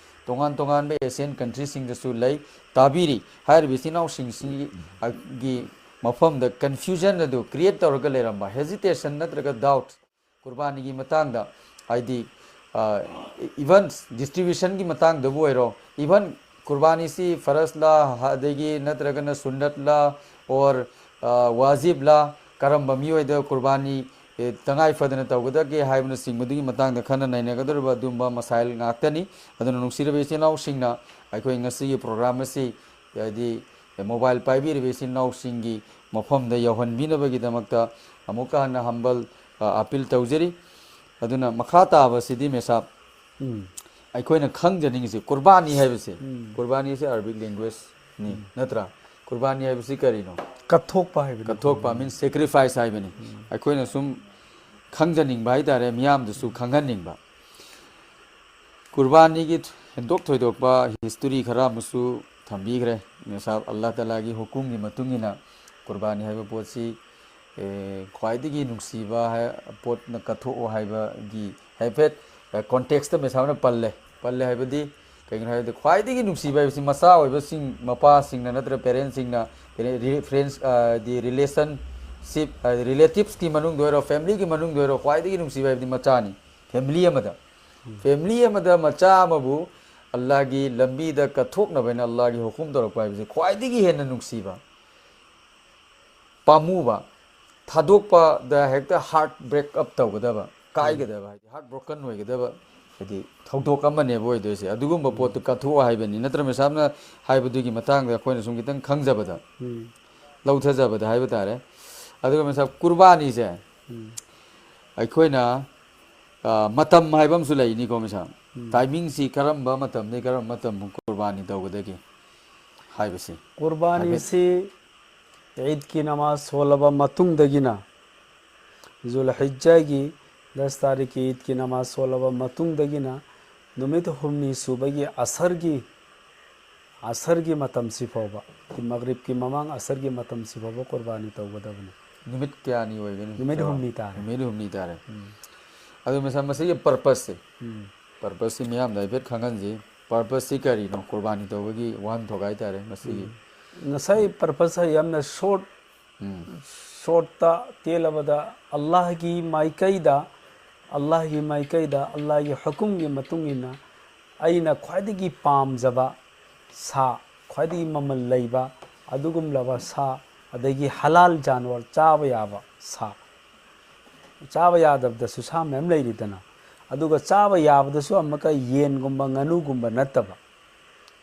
ꯇꯣꯉꯥꯟ ꯇꯣꯉꯥꯟꯕ ꯑꯦꯁꯤꯌꯥꯟ ꯀꯟꯇ꯭ꯔꯤꯁꯤꯡꯗꯁꯨ ꯂꯩ꯫ ꯇꯥꯕꯤꯔꯤ ꯍꯥꯏꯔꯤꯕ ꯏꯆꯤꯜ ꯏꯅꯥꯎꯁꯤꯡꯁꯤꯒꯤ ꯃꯐꯝꯗ ꯀꯟꯐ꯭ꯌꯨꯖꯟ ꯑꯗꯨ ꯀ꯭ꯔꯤꯌꯦꯠ ꯇꯧꯔꯒ ꯂꯩꯔꯝꯕ ꯍꯦꯖꯤꯇꯦꯁꯟ ꯅꯠꯇ꯭ꯔꯒ ꯗꯥꯎꯠ ꯀꯨꯔꯕꯥꯅꯤꯒꯤ ꯃꯇꯥꯡꯗ ꯍꯥꯏꯗꯤ ꯏꯚꯟ ꯗꯤꯁꯇ꯭ꯔꯤꯕ꯭ꯌꯨꯁꯟꯒꯤ ꯃꯇꯥꯡꯗꯕꯨ ꯑꯣꯏꯔꯣ ꯏꯚꯟ ꯀꯨꯔꯕꯥꯅꯤꯁꯤ ꯐꯔꯁꯂꯥ ꯑꯗꯒꯤ ꯅꯠꯇ꯭ꯔꯒꯅ ꯁꯨꯟꯅꯠꯂꯥ ꯑꯣꯔ ꯋꯥꯖꯤꯕꯂꯥ ꯀꯔꯝꯕ ꯃꯤꯑꯣꯏꯗ ꯀꯨꯔꯕꯥꯅꯤ ꯑꯦ, ꯇꯉꯥꯏ ꯐꯗꯅ ꯇꯧꯒꯗꯒꯦ ꯍꯥꯏꯕꯅꯆꯤꯡꯕꯗꯨꯒꯤ ꯃꯇꯥꯡꯗ ꯈꯟꯅ ꯅꯩꯅꯒꯗꯧꯔꯤꯕ ꯑꯗꯨꯝꯕ ꯃꯁꯥꯏꯜ ꯉꯥꯛꯇꯅꯤ꯫ ꯑꯗꯨꯅ ꯅꯨꯡꯁꯤꯔꯕ ꯏꯆꯤꯜ ꯏꯅꯥꯎꯁꯤꯡꯅ ꯑꯩꯈꯣꯏ ꯉꯁꯤꯒꯤ program ꯑꯁꯤ, ꯍꯥꯏꯗꯤ, mobile ꯄꯥꯏꯕꯤꯔꯤꯕ ꯏꯆꯤꯜ ꯏꯅꯥꯎꯁꯤꯡꯒꯤ ꯃꯐꯝꯗ ꯌꯧꯍꯟꯕꯤꯅꯕꯒꯤꯗꯃꯛꯇ ꯑꯃꯨꯛꯀ ꯍꯟꯅ humble, ꯑ, appeal ꯇꯧꯖꯔꯤ꯫ ꯑꯗꯨꯅ ꯃꯈꯥ ꯇꯥꯕꯁꯤꯗꯤ ꯃꯦꯁꯥꯞ, ꯎꯝ꯫ ꯑꯩꯈꯣꯏꯅ ꯈꯪꯖꯅꯤꯡꯉꯤꯁꯤ ꯀꯨꯔꯕꯥꯅꯤ ꯍꯥꯏꯕꯁꯦ, ꯎꯝ꯫ ꯀꯨꯔꯕꯥꯅꯤ ꯑꯁꯤ Arabic language ꯅꯤ, ꯎꯝ꯫ ꯅꯠꯇ꯭ꯔꯥ? ꯀꯨꯔꯕꯥꯅꯤ ꯍꯥꯏꯕꯁꯤ ꯀꯔꯤꯅꯣ? ꯀꯠꯊꯣꯛꯄ ꯍꯥꯏꯕꯅꯤ꯫ ꯀꯠꯊꯣꯛꯄ means sacrifice ꯍꯥꯏꯕꯅꯤ꯫ ꯎꯝ꯫ ꯑꯩꯈꯣꯏꯅ ꯁꯨꯝ ꯈꯪꯖꯅꯤꯡꯕ ꯍꯥꯏꯇꯥꯔꯦ, ꯃꯤꯌꯥꯝꯗꯁꯨ ꯈꯪꯍꯟꯅꯤꯡꯕ꯫ ꯀꯨꯔꯕꯥꯅꯤꯒꯤ ꯍꯦꯟꯗꯣꯛ ꯊꯣꯏꯗꯣꯛꯄ history ꯈꯔ ꯑꯃꯁꯨ ꯊꯝꯕꯤꯈ꯭ꯔꯦ꯫ ꯃꯦꯁꯥꯞ, ꯑꯜꯂꯥꯍ ꯇꯥꯂꯥꯒꯤ ꯍꯨꯀꯨꯝꯒꯤ ꯃꯇꯨꯡ ꯏꯟꯅ ꯀꯨꯔꯕꯥꯅꯤ ꯍꯥꯏꯕ ꯄꯣꯠꯁꯤ, ꯑꯦ, ꯈ꯭ꯋꯥꯏꯗꯒꯤ ꯅꯨꯡꯁꯤꯕ ꯍꯥꯏ-, ꯄꯣꯠꯅ ꯀꯠꯊꯣꯛꯑꯣ ꯍꯥꯏꯕꯒꯤ ꯍꯥꯏꯐꯦꯠ, ꯑꯦ, context ꯃꯦꯁꯥꯞꯅ ꯄꯜꯂꯦ꯫ ꯄꯜꯂꯦ ꯍꯥꯏꯕꯗꯤ ꯀꯩꯒꯤꯅꯣ ꯍꯥꯏꯕꯗꯤ ꯈ꯭ꯋꯥꯏꯗꯒꯤ ꯅꯨꯡꯁꯤꯕ ꯍꯥꯏꯕꯁꯤ ꯃꯆꯥ ꯑꯣꯏꯕꯁꯤꯡ, ꯃꯄꯥꯁꯤꯡꯅ ꯅꯠꯇ꯭ꯔꯒ parentꯁꯤꯡꯅ, ꯔꯤ-, friends, ꯑ, ꯗꯤ relationship, ꯑ, relativesꯀꯤ ꯃꯅꯨꯡꯗ ꯑꯣꯏꯔꯣ, familyꯒꯤ ꯃꯅꯨꯡꯗ ꯑꯣꯏꯔꯣ, ꯈ꯭ꯋꯥꯏꯗꯒꯤ ꯅꯨꯡꯁꯤꯕ ꯍꯥꯏꯕꯗꯤ ꯃꯆꯥꯅꯤ꯫ Family ꯑꯃꯗ, family ꯑꯃꯗ ꯃꯆꯥ ꯑꯃꯕꯨ ꯑꯜꯂꯥꯍꯒꯤ ꯂꯝꯕꯤꯗ ꯀꯠꯊꯣꯛꯅꯕ ꯍꯥꯏꯅ ꯑꯜꯂꯥꯍꯒꯤ ꯍꯨꯀꯨꯝ ꯇꯧꯔꯛꯄ ꯍꯥꯏꯕꯁꯤ ꯈ꯭ꯋꯥꯏꯗꯒꯤ ꯍꯦꯟꯅ ꯅꯨꯡꯁꯤꯕ, ꯄꯥꯝꯃꯨꯕ, ꯊꯥꯗꯣꯛꯄꯗ ꯍꯦꯛꯇ heart break up ꯇꯧꯒꯗꯕ, ꯀꯥꯏꯒꯗꯕ, ꯍꯥꯏꯗꯤ heart broken ꯑꯣꯏꯒꯗꯕ, ꯍꯥꯏꯗꯤ ꯊꯧꯗꯣꯛ ꯑꯃꯅꯦꯕ ꯑꯣꯏꯗꯣꯏꯁꯦ꯫ ꯑꯗꯨꯒꯨꯝꯕ ꯄꯣꯠꯇꯨ ꯀꯠꯊꯣꯛꯑꯣ ꯍꯥꯏꯕꯅꯤ꯫ ꯅꯠꯇ꯭ꯔ ꯃꯦꯁꯥꯞꯅ ꯍꯥꯏꯕꯗꯨꯒꯤ ꯃꯇꯥꯡꯗ ꯑꯩꯈꯣꯏꯅ ꯁꯨꯝ ꯈꯤꯇꯪ ꯈꯪꯖꯕꯗ, ꯎꯝ꯫ ꯂꯧꯊꯖꯕꯗ ꯍꯥꯏꯕ ꯇꯥꯔꯦ꯫ ꯑꯗꯨꯒ ꯃꯦꯁꯥꯞ, ꯀꯨꯔꯕꯥꯅꯤꯁꯦ, ꯎꯝ꯫ ꯑꯩꯈꯣꯏꯅ, ꯑ, ꯃꯇꯝ ꯍꯥꯏꯕ ꯑꯃꯁꯨ ꯂꯩꯅꯤꯀꯣ ꯃꯦꯁꯥꯞ꯫ ꯎꯝ꯫ Timingꯁꯤ ꯀꯔꯝꯕ ꯃꯇꯝꯗꯒꯤ ꯀꯔꯝꯕ ꯃꯇꯝ ꯀꯨꯔꯕꯥꯅꯤ ꯇꯧꯒꯗꯒꯦ ꯍꯥꯏꯕꯁꯤ? ꯀꯨꯔꯕꯥꯅꯤꯁꯤ ꯏꯗꯀꯤ ꯅꯃꯥꯖ ꯁꯣꯜꯂꯕ ꯃꯇꯨꯡꯗꯒꯤꯅ, ꯖꯨꯜꯍꯤꯖ꯭ꯖꯒꯤ ꯗꯁ ꯇꯥꯔꯤꯛꯀꯤ ꯏꯗꯀꯤ ꯅꯃꯥꯖ ꯁꯣꯜꯂꯕ ꯃꯇꯨꯡꯗꯒꯤꯅ ꯅꯨꯃꯤꯠ ꯍꯨꯝꯅꯤ ꯁꯨꯕꯒꯤ ꯑꯁꯔꯒꯤ, ꯑꯁꯔꯒꯤ ꯃꯇꯝꯁꯤ ꯐꯥꯎꯕ, ꯃꯒ꯭ꯔꯤꯕꯀꯤ ꯃꯃꯥꯡ ꯑꯁꯔꯒꯤ ꯃꯇꯝꯁꯤ ꯐꯥꯎꯕ ꯀꯨꯔꯕꯥꯅꯤ ꯇꯧꯒꯗꯕꯅꯤ꯫ ꯅꯨꯃꯤꯠ ꯀꯌꯥꯅꯤ ꯑꯣꯏꯒꯅꯤ? ꯅꯨꯃꯤꯠ ꯍꯨꯝꯅꯤ ꯇꯥꯔꯦ꯫ ꯅꯨꯃꯤꯠ ꯍꯨꯝꯅꯤ ꯇꯥꯔꯦ꯫ ꯎꯝ꯫ ꯑꯗꯨ ꯃꯦꯁꯥꯞ, ꯃꯁꯤꯒꯤ purposeꯁꯦ, ꯎꯝ꯫ Purposeꯁꯤ ꯃꯤꯌꯥꯝꯗ ꯍꯥꯏꯐꯦꯠ ꯈꯪꯍꯟꯁꯤ꯫ Purposeꯁꯤ ꯀꯔꯤꯅꯣ? ꯀꯨꯔꯕꯥꯅꯤ ꯇꯧꯕꯒꯤ ꯋꯥꯍꯟꯊꯣꯛ ꯍꯥꯏꯇꯥꯔꯦ ꯃꯁꯤꯒꯤ꯫ ꯎꯝ꯫ ꯉꯁꯥꯏ purpose ꯌꯥꯝꯅ short, ꯎꯝ꯫ Shortꯇ, ꯇꯦꯜꯂꯕꯗ, ꯑꯜꯂꯥꯍꯒꯤ ꯃꯥꯏꯀꯩꯗ, ꯑꯜꯂꯥꯍꯒꯤ ꯃꯥꯏꯀꯩꯗ, ꯑꯜꯂꯥꯍꯒꯤ ꯍꯨꯀꯨꯝꯒꯤ ꯃꯇꯨꯡ ꯏꯟꯅ ꯑꯩꯅ ꯈ꯭ꯋꯥꯏꯗꯒꯤ ꯄꯥꯝꯖꯕ ꯁꯥ, ꯈ꯭ꯋꯥꯏꯗꯒꯤ ꯃꯃꯜ ꯂꯩꯕ ꯑꯗꯨꯒꯨꯝꯂꯕ ꯁꯥ, ꯑꯗꯒꯤ ꯍꯂꯥꯜ ꯖꯥꯅꯋꯔ, ꯆꯥꯕ ꯌꯥꯕ ꯁꯥ, ꯆꯥꯕ ꯌꯥꯗꯕꯗꯁꯨ ꯁꯥ ꯃꯌꯥꯝ ꯂꯩꯔꯤꯗꯅ, ꯑꯗꯨꯒ ꯆꯥꯕ ꯌꯥꯕꯗꯁꯨ ꯑꯃꯨꯛꯀ ꯌꯦꯟꯒꯨꯝꯕ, ꯉꯥꯅꯨꯒꯨꯝꯕ ꯅꯠꯇꯕ,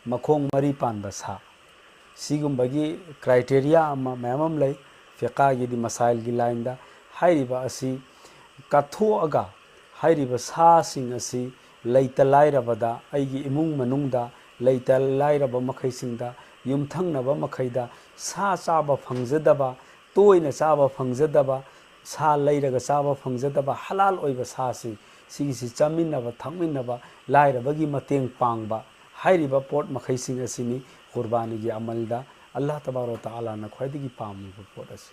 ꯃꯈꯣꯡ ꯃꯔꯤ ꯄꯥꯟꯕ ꯁꯥ, ꯁꯤꯒꯨꯝꯕꯒꯤ criteria ꯑꯃ ꯃꯌꯥꯝ ꯑꯃ ꯂꯩ꯫ ꯐꯤꯀꯥꯒꯤꯗꯤ ꯃꯁꯥꯏꯜꯒꯤ ꯂꯥꯏꯟꯗ ꯍꯥꯏꯔꯤꯕ ꯑꯁꯤ ꯀꯠꯊꯣꯛꯑꯒ, ꯍꯥꯏꯔꯤꯕ ꯁꯥꯁꯤꯡ ꯑꯁꯤ ꯂꯩꯇ ꯂꯥꯏꯔꯕꯗ, ꯑꯩꯒꯤ ꯏꯃꯨꯡ ꯃꯅꯨꯡꯗ ꯂꯩꯇ ꯂꯥꯏꯔꯕ ꯃꯈꯩꯁꯤꯡꯗ, ꯌꯨꯝꯊꯪꯅꯕ ꯃꯈꯩꯗ ꯁꯥ ꯆꯥꯕ ꯐꯪꯖꯗꯕ, ꯇꯣꯏꯅ ꯆꯥꯕ ꯐꯪꯖꯗꯕ, ꯁꯥ ꯂꯩꯔꯒ ꯆꯥꯕ ꯐꯪꯖꯗꯕ ꯍꯂꯥꯜ ꯑꯣꯏꯕ ꯁꯥꯁꯤꯡ, ꯁꯤꯒꯤꯁꯤ ꯆꯥꯃꯤꯟꯅꯕ, ꯊꯛꯃꯤꯟꯅꯕ, ꯂꯥꯏꯔꯕꯒꯤ ꯃꯇꯦꯡ ꯄꯥꯡꯕ ꯍꯥꯏꯔꯤꯕ ꯄꯣꯠ ꯃꯈꯩꯁꯤꯡ ꯑꯁꯤꯅꯤ ꯀꯨꯔꯕꯥꯅꯤꯒꯤ ꯑꯃꯜꯗ ꯑꯜꯂꯥꯍ ꯇꯕꯥꯔꯛ ꯇꯥꯂꯥꯅ ꯈ꯭ꯋꯥꯏꯗꯒꯤ ꯄꯥꯝꯂꯤꯕ ꯄꯣꯠ ꯑꯁꯤ꯫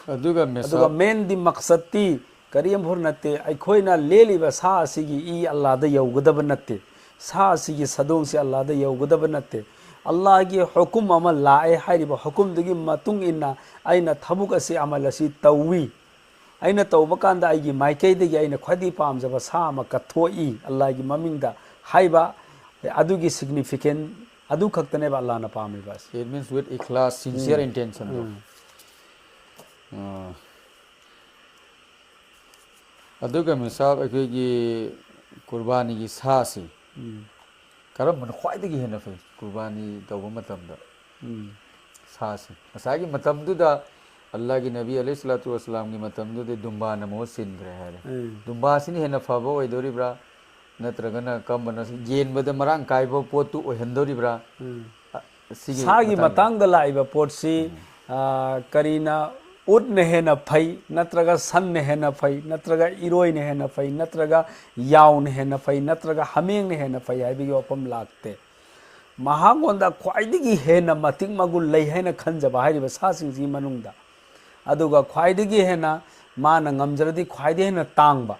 ꯑꯗꯨꯒ ꯑꯗꯨꯒ ꯃꯦꯟꯗꯤ ꯃꯛꯁꯠꯇꯤ ꯀꯔꯤꯝꯐꯥꯎ ꯅꯠꯇꯦ, ꯑꯩꯈꯣꯏꯅ ꯂꯦꯜꯂꯤꯕ ꯁꯥ ꯑꯁꯤꯒꯤ ꯏ ꯑꯜꯂꯥꯗ ꯌꯧꯒꯗꯕ ꯅꯠꯇꯦ, ꯁꯥ ꯑꯁꯤꯒꯤ ꯁꯥꯗꯣꯡꯁꯤ ꯑꯜꯂꯥꯗ ꯌꯧꯒꯗꯕ ꯅꯠꯇꯦ꯫ ꯑꯜꯂꯥꯒꯤ ꯍꯨꯀꯨꯝ ꯑꯃ ꯂꯥꯛꯑꯦ, ꯍꯥꯏꯔꯤꯕ ꯍꯨꯀꯨꯝꯗꯨꯒꯤ ꯃꯇꯨꯡ ꯏꯟꯅ ꯑꯩꯅ ꯊꯕꯛ ꯑꯁꯤ, ꯑꯃꯜ ꯑꯁꯤ ꯇꯧꯏ꯫ ꯑꯩꯅ ꯇꯧꯕ ꯀꯥꯟꯗ ꯑꯩꯒꯤ ꯃꯥꯏꯀꯩꯗꯒꯤ ꯑꯩꯅ ꯈ꯭ꯋꯥꯏꯗꯒꯤ ꯄꯥꯝꯖꯕ ꯁꯥ ꯑꯃ ꯀꯠꯊꯣꯛꯏ ꯑꯜꯂꯥꯒꯤ ꯃꯃꯤꯡꯗ ꯍꯥꯏꯕ ꯑꯗꯨꯒꯤ significant ꯑꯗꯨ ꯈꯛꯇꯅꯦꯕ ꯑꯜꯂꯥꯅ ꯄꯥꯝꯃꯤꯕ ꯑꯁꯤ꯫ It means with ikhlas, sincere intention ꯗꯣ꯫ ꯎꯝ꯫ ꯑꯥ꯫ ꯑꯗꯨꯒ ꯃꯤꯁꯥꯞ, ꯑꯩꯈꯣꯏꯒꯤ ꯀꯨꯔꯕꯥꯅꯤꯒꯤ ꯁꯥꯁꯤ ꯎꯝ꯫ ꯀꯔꯝꯕꯅ ꯈ꯭ꯋꯥꯏꯗꯒꯤ ꯍꯦꯟꯅ ꯐꯩ ꯀꯨꯔꯕꯥꯅꯤ ꯇꯧꯕ ꯃꯇꯝꯗ? ꯎꯝ꯫ ꯁꯥꯁꯤ ꯉꯁꯥꯏꯒꯤ ꯃꯇꯝꯗꯨꯗ ꯑꯜꯂꯥꯍꯒꯤ ꯅꯕꯤ ꯑꯂꯩꯍꯤ ꯁꯂꯥꯇꯨ ꯋꯁꯂꯥꯝꯒꯤ ꯃꯇꯝꯗꯨꯗ ꯗꯨꯝꯕꯥꯅ ꯃꯍꯨꯠ ꯁꯤꯟꯈ꯭ꯔꯦ ꯍꯥꯏꯔꯦ꯫ ꯎꯝ꯫ ꯗꯨꯝꯕꯥꯁꯤꯅ ꯍꯦꯟꯅ ꯐꯕ ꯑꯣꯏꯗꯣꯔꯤꯕ꯭ꯔꯥ, ꯅꯠꯇ꯭ꯔꯒꯅ ꯀꯔꯝꯕꯅ ꯌꯦꯟꯕꯗ ꯃꯔꯥꯡ ꯀꯥꯏꯕ ꯄꯣꯠꯇꯨ ꯑꯣꯏꯍꯟꯗꯣꯔꯤꯕ꯭ꯔꯥ? ꯎꯝ꯫ ꯑ, ꯁꯤꯒꯤ ꯁꯥꯒꯤ ꯃꯇꯥꯡꯗ꯫ ꯃꯇꯥꯡꯗ ꯂꯥꯛꯏꯕ ꯄꯣꯠꯁꯤ, ꯎꯝ꯫ ꯑ, ꯀꯔꯤꯅ, ꯎꯠꯅ ꯍꯦꯟꯅ ꯐꯩ, ꯅꯠꯇ꯭ꯔꯒ ꯁꯟꯅ ꯍꯦꯟꯅ ꯐꯩ, ꯅꯠꯇ꯭ꯔꯒ ꯏꯔꯣꯏꯅ ꯍꯦꯟꯅ ꯐꯩ, ꯅꯠꯇ꯭ꯔꯒ ꯌꯥꯎꯅ ꯍꯦꯟꯅ ꯐꯩ, ꯅꯠꯇ꯭ꯔꯒ ꯍꯥꯃꯦꯡꯅ ꯍꯦꯟꯅ ꯐꯩ ꯍꯥꯏꯕꯒꯤ ꯋꯥꯐꯝ ꯂꯥꯛꯇꯦ꯫ ꯃꯍꯥꯛꯉꯣꯟꯗ ꯈ꯭ꯋꯥꯏꯗꯒꯤ ꯍꯦꯟꯅ ꯃꯇꯤꯛ ꯃꯒꯨꯟ ꯂꯩ ꯍꯥꯏꯅ ꯈꯟꯖꯕ ꯍꯥꯏꯔꯤꯕ ꯁꯥꯁꯤꯡꯁꯤꯒꯤ ꯃꯅꯨꯡꯗ, ꯑꯗꯨꯒ ꯈ꯭ꯋꯥꯏꯗꯒꯤ ꯍꯦꯟꯅ ꯃꯥꯅ ꯉꯝꯖꯔꯗꯤ ꯈ꯭ꯋꯥꯏꯗꯒꯤ ꯍꯦꯟꯅ ꯇꯥꯡꯕ,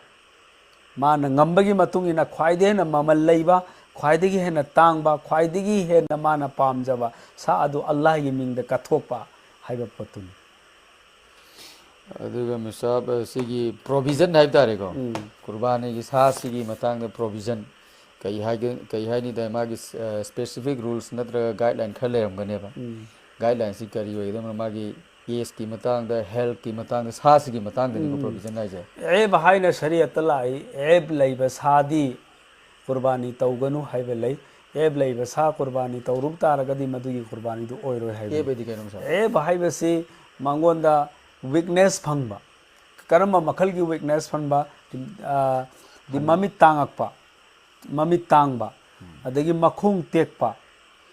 ꯃꯥꯅ ꯉꯝꯕꯒꯤ ꯃꯇꯨꯡ ꯏꯟꯅ ꯈ꯭ꯋꯥꯏꯗꯒꯤ ꯍꯦꯟꯅ ꯃꯃꯜ ꯂꯩꯕ, ꯈ꯭ꯋꯥꯏꯗꯒꯤ ꯍꯦꯟꯅ ꯇꯥꯡꯕ, ꯈ꯭ꯋꯥꯏꯗꯒꯤ ꯍꯦꯟꯅ ꯃꯥꯅ ꯄꯥꯝꯖꯕ ꯁꯥ ꯑꯗꯨ ꯑꯜꯂꯥꯍꯒꯤ ꯃꯤꯡꯗ ꯀꯠꯊꯣꯛꯄ ꯍꯥꯏꯕ ꯄꯣꯠꯇꯨꯅꯤ꯫ ꯑꯗꯨꯒ ꯃꯤꯁꯥꯞ, ꯑ, ꯁꯤꯒꯤ provision ꯍꯥꯏꯕ ꯇꯥꯔꯦꯀꯣ꯫ ꯎꯝ꯫ ꯀꯨꯔꯕꯥꯅꯤꯒꯤ ꯁꯥꯁꯤꯒꯤ ꯃꯇꯥꯡꯗ provision ꯀꯩ ꯍꯥꯏꯒꯦ, ꯀꯩ ꯍꯥꯏꯅꯤꯗ, ꯃꯥꯒꯤ, ꯑ, specific rules ꯅꯠꯇ꯭ꯔꯒ guideline ꯈꯔ ꯂꯩꯔꯝꯒꯅꯦꯕ꯫ ꯎꯝ꯫ Guideline ꯁꯤ ꯀꯔꯤ ꯑꯣꯏꯒꯗꯕꯅꯣ? ꯃꯥꯒꯤ ꯑꯦꯖꯀꯤ ꯃꯇꯥꯡꯗ, ꯍꯦꯜꯊꯀꯤ ꯃꯇꯥꯡꯗ, ꯁꯥꯁꯤꯒꯤ ꯃꯇꯥꯡꯗꯅꯤꯀꯣ ꯎꯝ꯫ ꯄ꯭ꯔꯣꯚꯤꯖꯟ ꯍꯥꯏꯁꯦ꯫ ꯑꯦꯞ ꯍꯥꯏꯅ ꯁꯔꯤꯌꯠꯇ ꯂꯥꯛꯏ, ꯑꯦꯞ ꯂꯩꯕ ꯁꯥꯗꯤ ꯀꯨꯔꯕꯥꯅꯤ ꯇꯧꯒꯅꯨ ꯍꯥꯏꯕ ꯂꯩ, ꯑꯦꯞ ꯂꯩꯕ ꯁꯥ ꯀꯨꯔꯕꯥꯅꯤ ꯇꯧꯔꯨꯕ ꯇꯥꯔꯒꯗꯤ ꯃꯗꯨꯒꯤ ꯀꯨꯔꯕꯥꯅꯤꯗꯨ ꯑꯣꯏꯔꯣꯏ ꯍꯥꯏꯕꯅꯤ꯫ ꯑꯦꯞ ꯍꯥꯏꯗꯤ ꯀꯩꯅꯣ ꯁꯥꯔ? ꯑꯦꯞ ꯍꯥꯏꯕꯁꯤ ꯃꯉꯣꯟꯗ ꯋꯤꯛꯅꯦꯁ ꯐꯪꯕ꯫ ꯀꯔꯝꯕ ꯃꯈꯜꯒꯤ ꯋꯤꯛꯅꯦꯁ ꯐꯪꯕ? ꯑ, ꯗꯤ ꯃꯃꯤꯠ ꯇꯥꯡꯉꯛꯄ, ꯃꯃꯤꯠ ꯇꯥꯡꯕ, ꯑꯗꯒꯤ ꯃꯈꯣꯡ ꯇꯦꯛꯄ,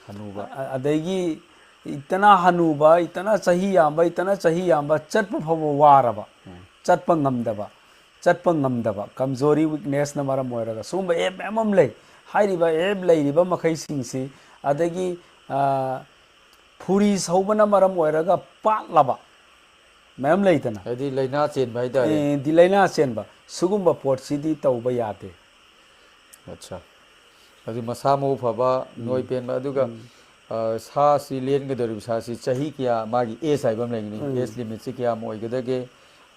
ꯍꯅꯨꯕ꯫ ꯑ-, ꯑꯗꯒꯤ ꯏꯇꯅꯥ ꯍꯅꯨꯕ, ꯏꯇꯅꯥ ꯆꯍꯤ ꯌꯥꯝꯕ, ꯏꯇꯅꯥ ꯆꯍꯤ ꯌꯥꯝꯕ, ꯆꯠꯄ ꯐꯥꯎꯕ ꯋꯥꯔꯕ, ꯆꯠꯄ ꯉꯝꯗꯕ, ꯆꯠꯄ ꯉꯝꯗꯕ, ꯀꯝꯖꯣꯔꯤ ꯋꯤꯛꯅꯦꯁꯅ ꯃꯔꯝ ꯑꯣꯏꯔꯒ ꯁꯨꯒꯨꯝꯕ ꯑꯦꯞ ꯃꯌꯥꯝ ꯑꯃ ꯂꯩ꯫ ꯍꯥꯏꯔꯤꯕ ꯑꯦꯞ ꯂꯩꯔꯤꯕ ꯃꯈꯩꯁꯤꯡꯁꯤ, ꯑꯗꯒꯤ, ꯑ, ꯐꯨꯔꯤ ꯁꯧꯕꯅ ꯃꯔꯝ ꯑꯣꯏꯔꯒ ꯄꯥꯠꯂꯕ ꯃꯌꯥꯝ ꯂꯩꯗꯅ꯫ ꯍꯥꯏꯗꯤ ꯂꯥꯏꯅꯥ ꯆꯦꯟꯕ ꯍꯥꯏꯇꯥꯔꯦ꯫ ꯑꯦ, ꯗꯤ ꯂꯥꯏꯅꯥ ꯆꯦꯟꯕ, ꯁꯨꯒꯨꯝꯕ ꯄꯣꯠꯁꯤꯗꯤ ꯇꯧꯕ ꯌꯥꯗꯦ꯫ ꯑꯠꯆꯥ꯫ ꯑꯗꯨ ꯃꯁꯥ ꯃꯎ ꯐꯕ, ꯅꯣꯏ ꯄꯦꯟꯕ, ꯑꯗꯨꯒ, ꯑ, ꯁꯥꯁꯤ, ꯂꯦꯟꯒꯗꯧꯔꯤꯕ ꯁꯥꯁꯤ ꯆꯍꯤ ꯀꯌꯥ, ꯃꯥꯒꯤ ꯑꯦꯖ ꯍꯥꯏꯕ ꯑꯃ ꯂꯩꯒꯅꯤ, ꯑꯦꯖ ꯂꯤꯃꯤꯠꯁꯤ ꯀꯌꯥꯝ ꯑꯣꯏꯒꯗꯒꯦ,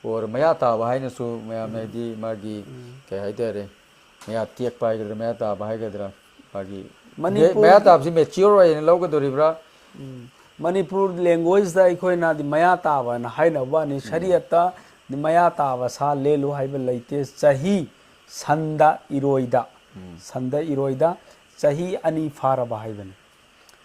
ꯑꯣꯔ ꯃꯌꯥ ꯇꯥꯕ ꯍꯥꯏꯅꯁꯨ ꯃꯌꯥꯝꯅ ꯍꯥꯏꯗꯤ ꯃꯥꯒꯤ, ꯀꯩ ꯍꯥꯏꯇꯥꯔꯦ, ꯃꯌꯥ ꯇꯦꯛꯄ ꯍꯥꯏꯒꯗ꯭ꯔꯥ, ꯃꯌꯥ ꯇꯥꯕ ꯍꯥꯏꯒꯗ꯭ꯔꯥ, ꯃꯥꯒꯤ ꯃꯅꯤꯄꯨꯔ- ꯃꯌꯥ ꯇꯥꯕꯁꯤ ꯃꯦꯆꯤꯌꯣꯔ ꯑꯣꯏꯅ ꯂꯧꯒꯗꯧꯔꯤꯕ꯭ꯔꯥ? ꯎꯝ꯫ ꯃꯅꯤꯄꯨꯔ ꯂꯦꯡꯒ꯭ꯋꯦꯖꯇ ꯑꯩꯈꯣꯏꯅ ꯃꯌꯥ ꯇꯥꯕ ꯍꯥꯏꯅ ꯍꯥꯏꯅꯕ ꯋꯥꯅꯤ꯫ ꯁꯔꯤꯌꯠꯇ ꯃꯌꯥ ꯇꯥꯕ ꯁꯥ ꯂꯦꯜꯂꯨ ꯍꯥꯏꯕ ꯂꯩꯇꯦ꯫ ꯆꯍꯤ ꯁꯟꯗ ꯏꯔꯣꯏꯗ, ꯁꯟꯗ ꯏꯔꯣꯏꯗ ꯆꯍꯤ ꯑꯅꯤ ꯐꯥꯔꯕ ꯍꯥꯏꯕꯅꯤ꯫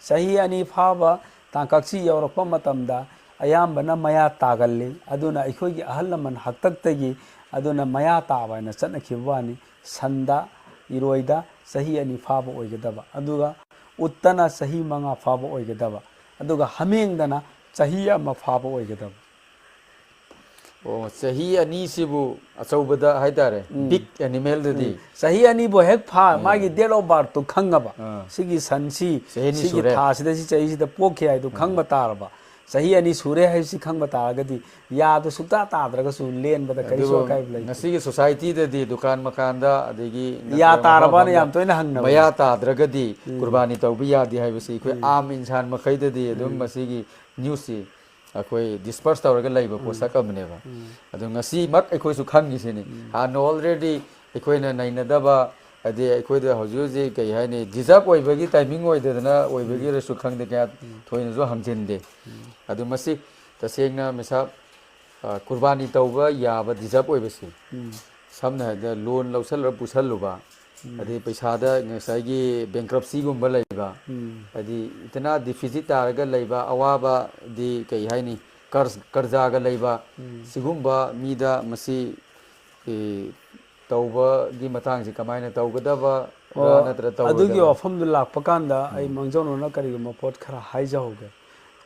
ꯆꯍꯤ ꯑꯅꯤ ꯐꯥꯕ ꯇꯥꯡꯀꯛꯁꯤ ꯌꯧꯔꯛꯄ ꯃꯇꯝꯗ ꯑꯌꯥꯝꯕꯅ ꯃꯌꯥ ꯇꯥꯒꯜꯂꯤ꯫ ꯑꯗꯨꯅ ꯑꯩꯈꯣꯏꯒꯤ ꯑꯍꯜ ꯂꯃꯟ ꯍꯥꯛꯇꯛꯇꯒꯤ ꯑꯗꯨꯅ ꯃꯌꯥ ꯇꯥꯕ ꯍꯥꯏꯅ ꯆꯠꯅꯈꯤꯕ ꯋꯥꯅꯤ꯫ ꯁꯟꯗ ꯏꯔꯣꯏꯗ ꯆꯍꯤ ꯑꯅꯤ ꯐꯥꯕ ꯑꯣꯏꯒꯗꯕ, ꯑꯗꯨꯒ ꯎꯠꯇꯅ ꯆꯍꯤ ꯃꯉꯥ ꯐꯥꯕ ꯑꯣꯏꯒꯗꯕ, ꯑꯗꯨꯒ ꯍꯥꯃꯦꯡꯗꯅ ꯆꯍꯤ ꯑꯃ ꯐꯥꯕ ꯑꯣꯏꯒꯗꯕ꯫ ꯑꯣ, ꯆꯍꯤ ꯑꯅꯤꯁꯤꯕꯨ ꯑꯆꯧꯕꯗ ꯍꯥꯏꯇꯥꯔꯦ, ꯕꯤꯛ ꯑꯦꯅꯤꯃꯦꯜꯗꯗꯤ꯫ ꯆꯍꯤ ꯑꯅꯤꯕꯨ ꯍꯦꯛ ꯐꯥ, ꯃꯥꯒꯤ ꯗꯦꯠ ꯑꯣꯐ ꯕꯥꯔꯠꯇꯨ ꯈꯪꯉꯕ, ꯑꯥ꯫ ꯁꯤꯒꯤ ꯁꯟꯁꯤ ꯆꯍꯤ ꯑꯅꯤ ꯁꯤꯒꯤ ꯁꯨꯔꯦ꯫ ꯊꯥꯁꯤꯗ ꯁꯤ ꯆꯍꯤꯁꯤꯗ ꯄꯣꯛꯈꯤ ꯍꯥꯏꯗꯨ ꯈꯪꯕ ꯇꯥꯔꯕ, ꯆꯍꯤ ꯑꯅꯤ ꯁꯨꯔꯦ ꯍꯥꯏꯕꯁꯤ ꯈꯪꯕ ꯇꯥꯔꯒꯗꯤ ꯌꯥꯗꯨ ꯁꯨꯛꯇꯥ ꯇꯥꯗ꯭ꯔꯒꯁꯨ ꯂꯦꯟꯕꯗ ꯀꯔꯤꯁꯨ ꯑꯗꯨꯕꯨ ꯑꯀꯥꯏꯕ ꯂꯩꯇꯦ꯫ ꯉꯁꯤꯒꯤ ꯁꯣꯁꯥꯏꯇꯤꯗꯗꯤ ꯗꯨꯀꯥꯟ ꯃꯀꯥꯟꯗ ꯑꯗꯒꯤ ꯌꯥ ꯅꯠꯇ꯭ꯔꯒ ꯃꯐꯝ ꯇꯥꯔꯕꯅ ꯃꯐꯝꯗ ꯌꯥꯝ ꯇꯣꯏꯅ ꯍꯪꯅꯕꯅꯤ꯫ ꯃꯌꯥ ꯇꯥꯗ꯭ꯔꯒꯗꯤ ꯀꯨꯔꯕꯥꯅꯤ ꯇꯧꯕ ꯌꯥꯗꯦ ꯍꯥꯏꯕꯁꯤ ꯑꯩꯈꯣꯏ ꯑꯥꯝ ꯏꯟꯁꯥꯟ ꯃꯈꯩꯗꯗꯤ ꯑꯗꯨꯝ ꯃꯁꯤꯒꯤ ꯅ꯭ꯌꯨꯁꯁꯤ ꯑꯩꯈꯣꯏ ꯗꯤꯁꯄꯔꯁ ꯇꯧꯔꯒ ꯂꯩꯕ ꯄꯣꯠꯁꯛ ꯑꯃꯅꯦꯕ꯫ ꯑꯗꯣ ꯉꯁꯤꯃꯛ ꯑꯩꯈꯣꯏꯁꯨ ꯈꯪꯉꯤꯁꯤꯅꯤ꯫ ꯍꯥꯟꯅ ꯑꯣꯜꯔꯦꯗꯤ ꯑꯩꯈꯣꯏꯅ ꯅꯩꯅꯗꯕ, ꯍꯥꯏꯗꯤ ꯑꯩꯈꯣꯏꯗ ꯍꯧꯖꯤꯛ ꯍꯧꯖꯤꯛ ꯀꯩ ꯍꯥꯏꯅꯤ, ꯗꯤꯖꯔꯕ ꯑꯣꯏꯕꯒꯤ ꯇꯥꯏꯃꯤꯡ ꯑꯣꯏꯗꯗꯅ ꯑꯣꯏꯕꯒꯤꯔꯁꯨ ꯈꯪꯗꯦ, ꯀꯌꯥ ꯊꯣꯏꯅꯁꯨ ꯍꯪꯖꯤꯟꯗꯦ꯫ ꯑꯗꯨ ꯃꯁꯤ ꯇꯁꯦꯡꯅ ꯃꯤꯁꯥꯞ, ꯑ, ꯀꯨꯔꯕꯥꯅꯤ ꯇꯧꯕ ꯌꯥꯕ ꯗꯤꯖꯥꯔꯕ ꯑꯣꯏꯕꯁꯤ, ꯎꯝ꯫ ꯁꯝꯅ ꯍꯥꯏꯔꯕꯗ ꯂꯣꯟ ꯂꯧꯁꯜꯂꯒ ꯄꯨꯁꯜꯂꯨꯕ, ꯎꯝ꯫ ꯑꯗꯩ ꯄꯩꯁꯥꯗ ꯉꯁꯥꯏꯒꯤ ꯕꯦꯡꯀ꯭ꯔꯞꯁꯤꯒꯨꯝꯕ ꯂꯩꯕ, ꯎꯝ꯫ ꯍꯥꯏꯗꯤ ꯏꯇꯅꯥ ꯗꯤꯐꯤꯁꯤꯠ ꯇꯥꯔꯒ ꯂꯩꯕ, ꯑꯋꯥꯕꯗꯤ ꯀꯩ ꯍꯥꯏꯅꯤ, ꯀꯔꯖ-, ꯀꯔꯖꯥꯒ ꯂꯩꯕ, ꯎꯝ꯫ ꯁꯤꯒꯨꯝꯕ ꯃꯤꯗ ꯃꯁꯤ, ꯑꯦ, ꯇꯧꯕꯒꯤ ꯃꯇꯥꯡꯁꯤ ꯀꯃꯥꯏꯅ ꯇꯧꯒꯗꯕ ꯑꯣ, ꯅꯠꯇ꯭ꯔ ꯑꯗꯨꯒꯤ ꯇꯧꯔꯣꯏꯗꯕ? ꯋꯥꯐꯝꯗꯨ ꯂꯥꯛꯄ ꯀꯥꯟꯗ ꯑꯩ ꯎꯝ꯫ ꯃꯥꯡꯖꯧꯅꯅ ꯀꯔꯤꯒꯨꯝꯕ ꯄꯣꯠ ꯈꯔ ꯍꯥꯏꯖꯍꯧꯒꯦ꯫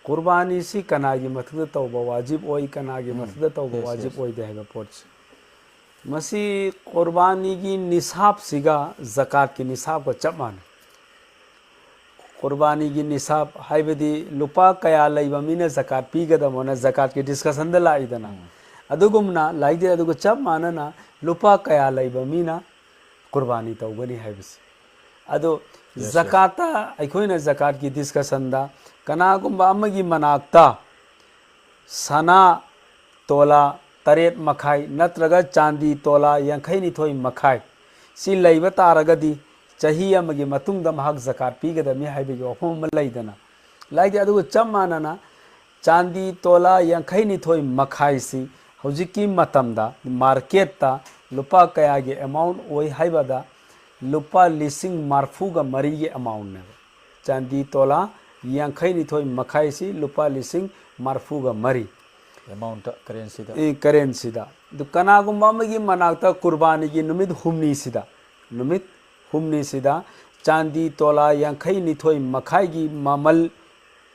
ꯀꯨꯔꯕꯥꯅꯤꯁꯤ ꯀꯅꯥꯒꯤ ꯃꯊꯛꯇ ꯇꯧꯕ ꯋꯥꯖꯤꯕ ꯑꯣꯏ, ꯀꯅꯥꯒꯤ ꯎꯝ꯫ ꯃꯊꯛꯇ ꯇꯧꯕ ꯌꯦꯁ, ꯋꯥꯖꯤꯕ ꯌꯦꯁ꯫ ꯑꯣꯏꯗꯦ ꯍꯥꯏꯕ ꯄꯣꯠꯁꯤ꯫ ꯃꯁꯤ ꯀꯨꯔꯕꯥꯅꯤꯒꯤ ꯅꯤꯁꯥꯞꯁꯤꯒ ꯖꯀꯥꯠꯀꯤ ꯅꯤꯁꯥꯞꯀ ꯆꯞ ꯃꯥꯟꯅꯩ꯫ ꯀꯨꯔꯕꯥꯅꯤꯒꯤ ꯅꯤꯁꯥꯞ ꯍꯥꯏꯕꯗꯤ ꯂꯨꯄꯥ ꯀꯌꯥ ꯂꯩꯕ ꯃꯤꯅ ꯖꯀꯥꯠ ꯄꯤꯒꯗꯕꯅ ꯖꯀꯥꯠꯀꯤ ꯗꯤꯁꯀꯁꯟꯗ ꯂꯥꯛꯏꯗꯅ꯫ ꯎꯝ꯫ ꯑꯗꯨꯒꯨꯝꯅ ꯂꯥꯏꯗꯤ ꯑꯗꯨꯒ ꯆꯞ ꯃꯥꯟꯅꯅ ꯂꯨꯄꯥ ꯀꯌꯥ ꯂꯩꯕ ꯃꯤꯅ ꯀꯨꯔꯕꯥꯅꯤ ꯇꯧꯒꯅꯤ ꯍꯥꯏꯕꯁꯤ꯫ ꯑꯗꯣ ꯌꯦꯁ, ꯌꯦꯁ꯫ ꯖꯀꯥꯠꯇ ꯑꯩꯈꯣꯏꯅ ꯖꯀꯥꯠꯀꯤ ꯗꯤꯁꯀꯁꯟꯗ ꯀꯅꯥꯒꯨꯝꯕ ꯑꯃꯒꯤ ꯃꯅꯥꯛꯇ ꯁꯅꯥ ꯇꯣꯂꯥ ꯇꯔꯦꯠ ꯃꯈꯥꯏ ꯅꯠꯇ꯭ꯔꯒ ꯆꯥꯟꯗꯤ ꯇꯣꯂꯥ ꯌꯥꯡꯈꯩꯅꯤꯊꯣꯏ ꯃꯈꯥꯏ ꯁꯤ ꯂꯩꯕ ꯇꯥꯔꯒꯗꯤ ꯆꯍꯤ ꯑꯃꯒꯤ ꯃꯇꯨꯡꯗ ꯃꯍꯥꯛ ꯖꯀꯥꯠ ꯄꯤꯒꯗꯕꯅꯤ ꯍꯥꯏꯕꯒꯤ ꯋꯥꯐꯝ ꯑꯃ ꯂꯩꯗꯅ꯫ ꯂꯥꯏꯗꯤ ꯑꯗꯨꯒ ꯆꯞ ꯃꯥꯟꯅꯅ ꯆꯥꯟꯗꯤ ꯇꯣꯂꯥ ꯌꯥꯡꯈꯩꯅꯤꯊꯣꯏ ꯃꯈꯥꯏꯁꯤ ꯍꯧꯖꯤꯛꯀꯤ ꯃꯇꯝꯗ ꯃꯥꯔꯀꯦꯠꯇ ꯂꯨꯄꯥ ꯀꯌꯥꯒꯤ ꯑꯦꯃꯥꯎꯟ ꯑꯣꯏ ꯍꯥꯏꯕꯗ ꯂꯨꯄꯥ ꯂꯤꯁꯤꯡ ꯃꯔꯐꯨꯒ ꯃꯔꯤꯒꯤ ꯑꯦꯃꯥꯎꯟꯅꯦꯕ꯫ ꯆꯥꯟꯗꯤ ꯇꯣꯂꯥ ꯌꯥꯡꯈꯩꯅꯤꯊꯣꯏ ꯃꯈꯥꯏꯁꯤ ꯂꯨꯄꯥ ꯂꯤꯁꯤꯡ ꯃꯔꯐꯨꯒ ꯃꯔꯤ꯫ ꯑꯦꯃꯥꯎꯟꯠꯇ, ꯀꯔꯦꯟꯁꯤꯗ꯫ ꯑꯦ, ꯀꯔꯦꯟꯁꯤꯗ꯫ ꯑꯗꯨ ꯀꯅꯥꯒꯨꯝꯕ ꯑꯃꯒꯤ ꯃꯅꯥꯛꯇ ꯀꯨꯔꯕꯥꯅꯤꯒꯤ ꯅꯨꯃꯤꯠ ꯍꯨꯝꯅꯤꯁꯤꯗ, ꯅꯨꯃꯤꯠ ꯍꯨꯝꯅꯤꯁꯤꯗ ꯆꯥꯟꯗꯤ ꯇꯣꯂꯥ ꯌꯥꯡꯈꯩꯅꯤꯊꯣꯏ ꯃꯈꯥꯏꯒꯤ ꯃꯃꯜ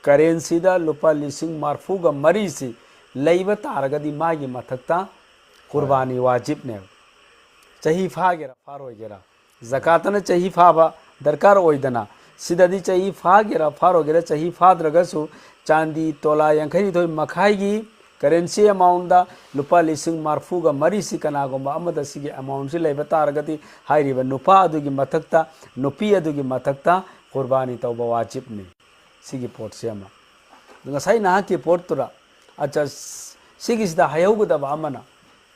ꯀꯔꯦꯟꯁꯤꯗ ꯂꯨꯄꯥ ꯂꯤꯁꯤꯡ ꯃꯔꯐꯨꯒ ꯃꯔꯤꯁꯤ ꯂꯩꯕ ꯇꯥꯔꯒꯗꯤ ꯃꯥꯒꯤ ꯃꯊꯛꯇ ꯀꯨꯔꯕꯥꯅꯤ ꯋꯥꯖꯤꯕꯅꯦꯕ꯫ ꯆꯍꯤ ꯐꯥꯒꯦꯔꯥ ꯐꯥꯔꯣꯏꯒꯦꯔꯥ, ꯖꯀꯥꯠꯇꯅ ꯆꯍꯤ ꯐꯥꯕ ꯗꯔꯀꯥꯔ ꯑꯣꯏꯗꯅ, ꯁꯤꯗꯗꯤ ꯆꯍꯤ ꯐꯥꯒꯦꯔꯥ ꯐꯥꯔꯣꯏꯒꯦꯔꯥ, ꯆꯍꯤ ꯐꯥꯗ꯭ꯔꯒꯁꯨ ꯆꯥꯟꯗꯤ ꯇꯣꯂꯥ ꯌꯥꯡꯈꯩꯅꯤꯊꯣꯏ ꯃꯈꯥꯏꯒꯤ ꯀꯔꯦꯟꯁꯤ ꯑꯦꯃꯥꯎꯟꯗ ꯂꯨꯄꯥ ꯂꯤꯁꯤꯡ ꯃꯔꯐꯨꯒ ꯃꯔꯤꯁꯤ ꯀꯅꯥꯒꯨꯝꯕ ꯑꯃꯗ ꯁꯤꯒꯤ ꯑꯦꯃꯥꯎꯟꯁꯤ ꯂꯩꯕ ꯇꯥꯔꯒꯗꯤ ꯍꯥꯏꯔꯤꯕ ꯅꯨꯄꯥ ꯑꯗꯨꯒꯤ ꯃꯊꯛꯇ, ꯅꯨꯄꯤ ꯑꯗꯨꯒꯤ ꯃꯊꯛꯇ ꯀꯨꯔꯕꯥꯅꯤ ꯇꯧꯕ ꯋꯥꯖꯤꯕꯅꯤ꯫ ꯁꯤꯒꯤ ꯄꯣꯠꯁꯦ ꯑꯃ꯫ ꯉꯁꯥꯏ ꯅꯍꯥꯛꯀꯤ ꯄꯣꯠꯇꯨꯗ, ꯑꯠꯆꯥ, ꯁꯤꯒꯤꯁꯤꯗ ꯍꯥꯏꯍꯧꯒꯗꯕ ꯑꯃꯅ,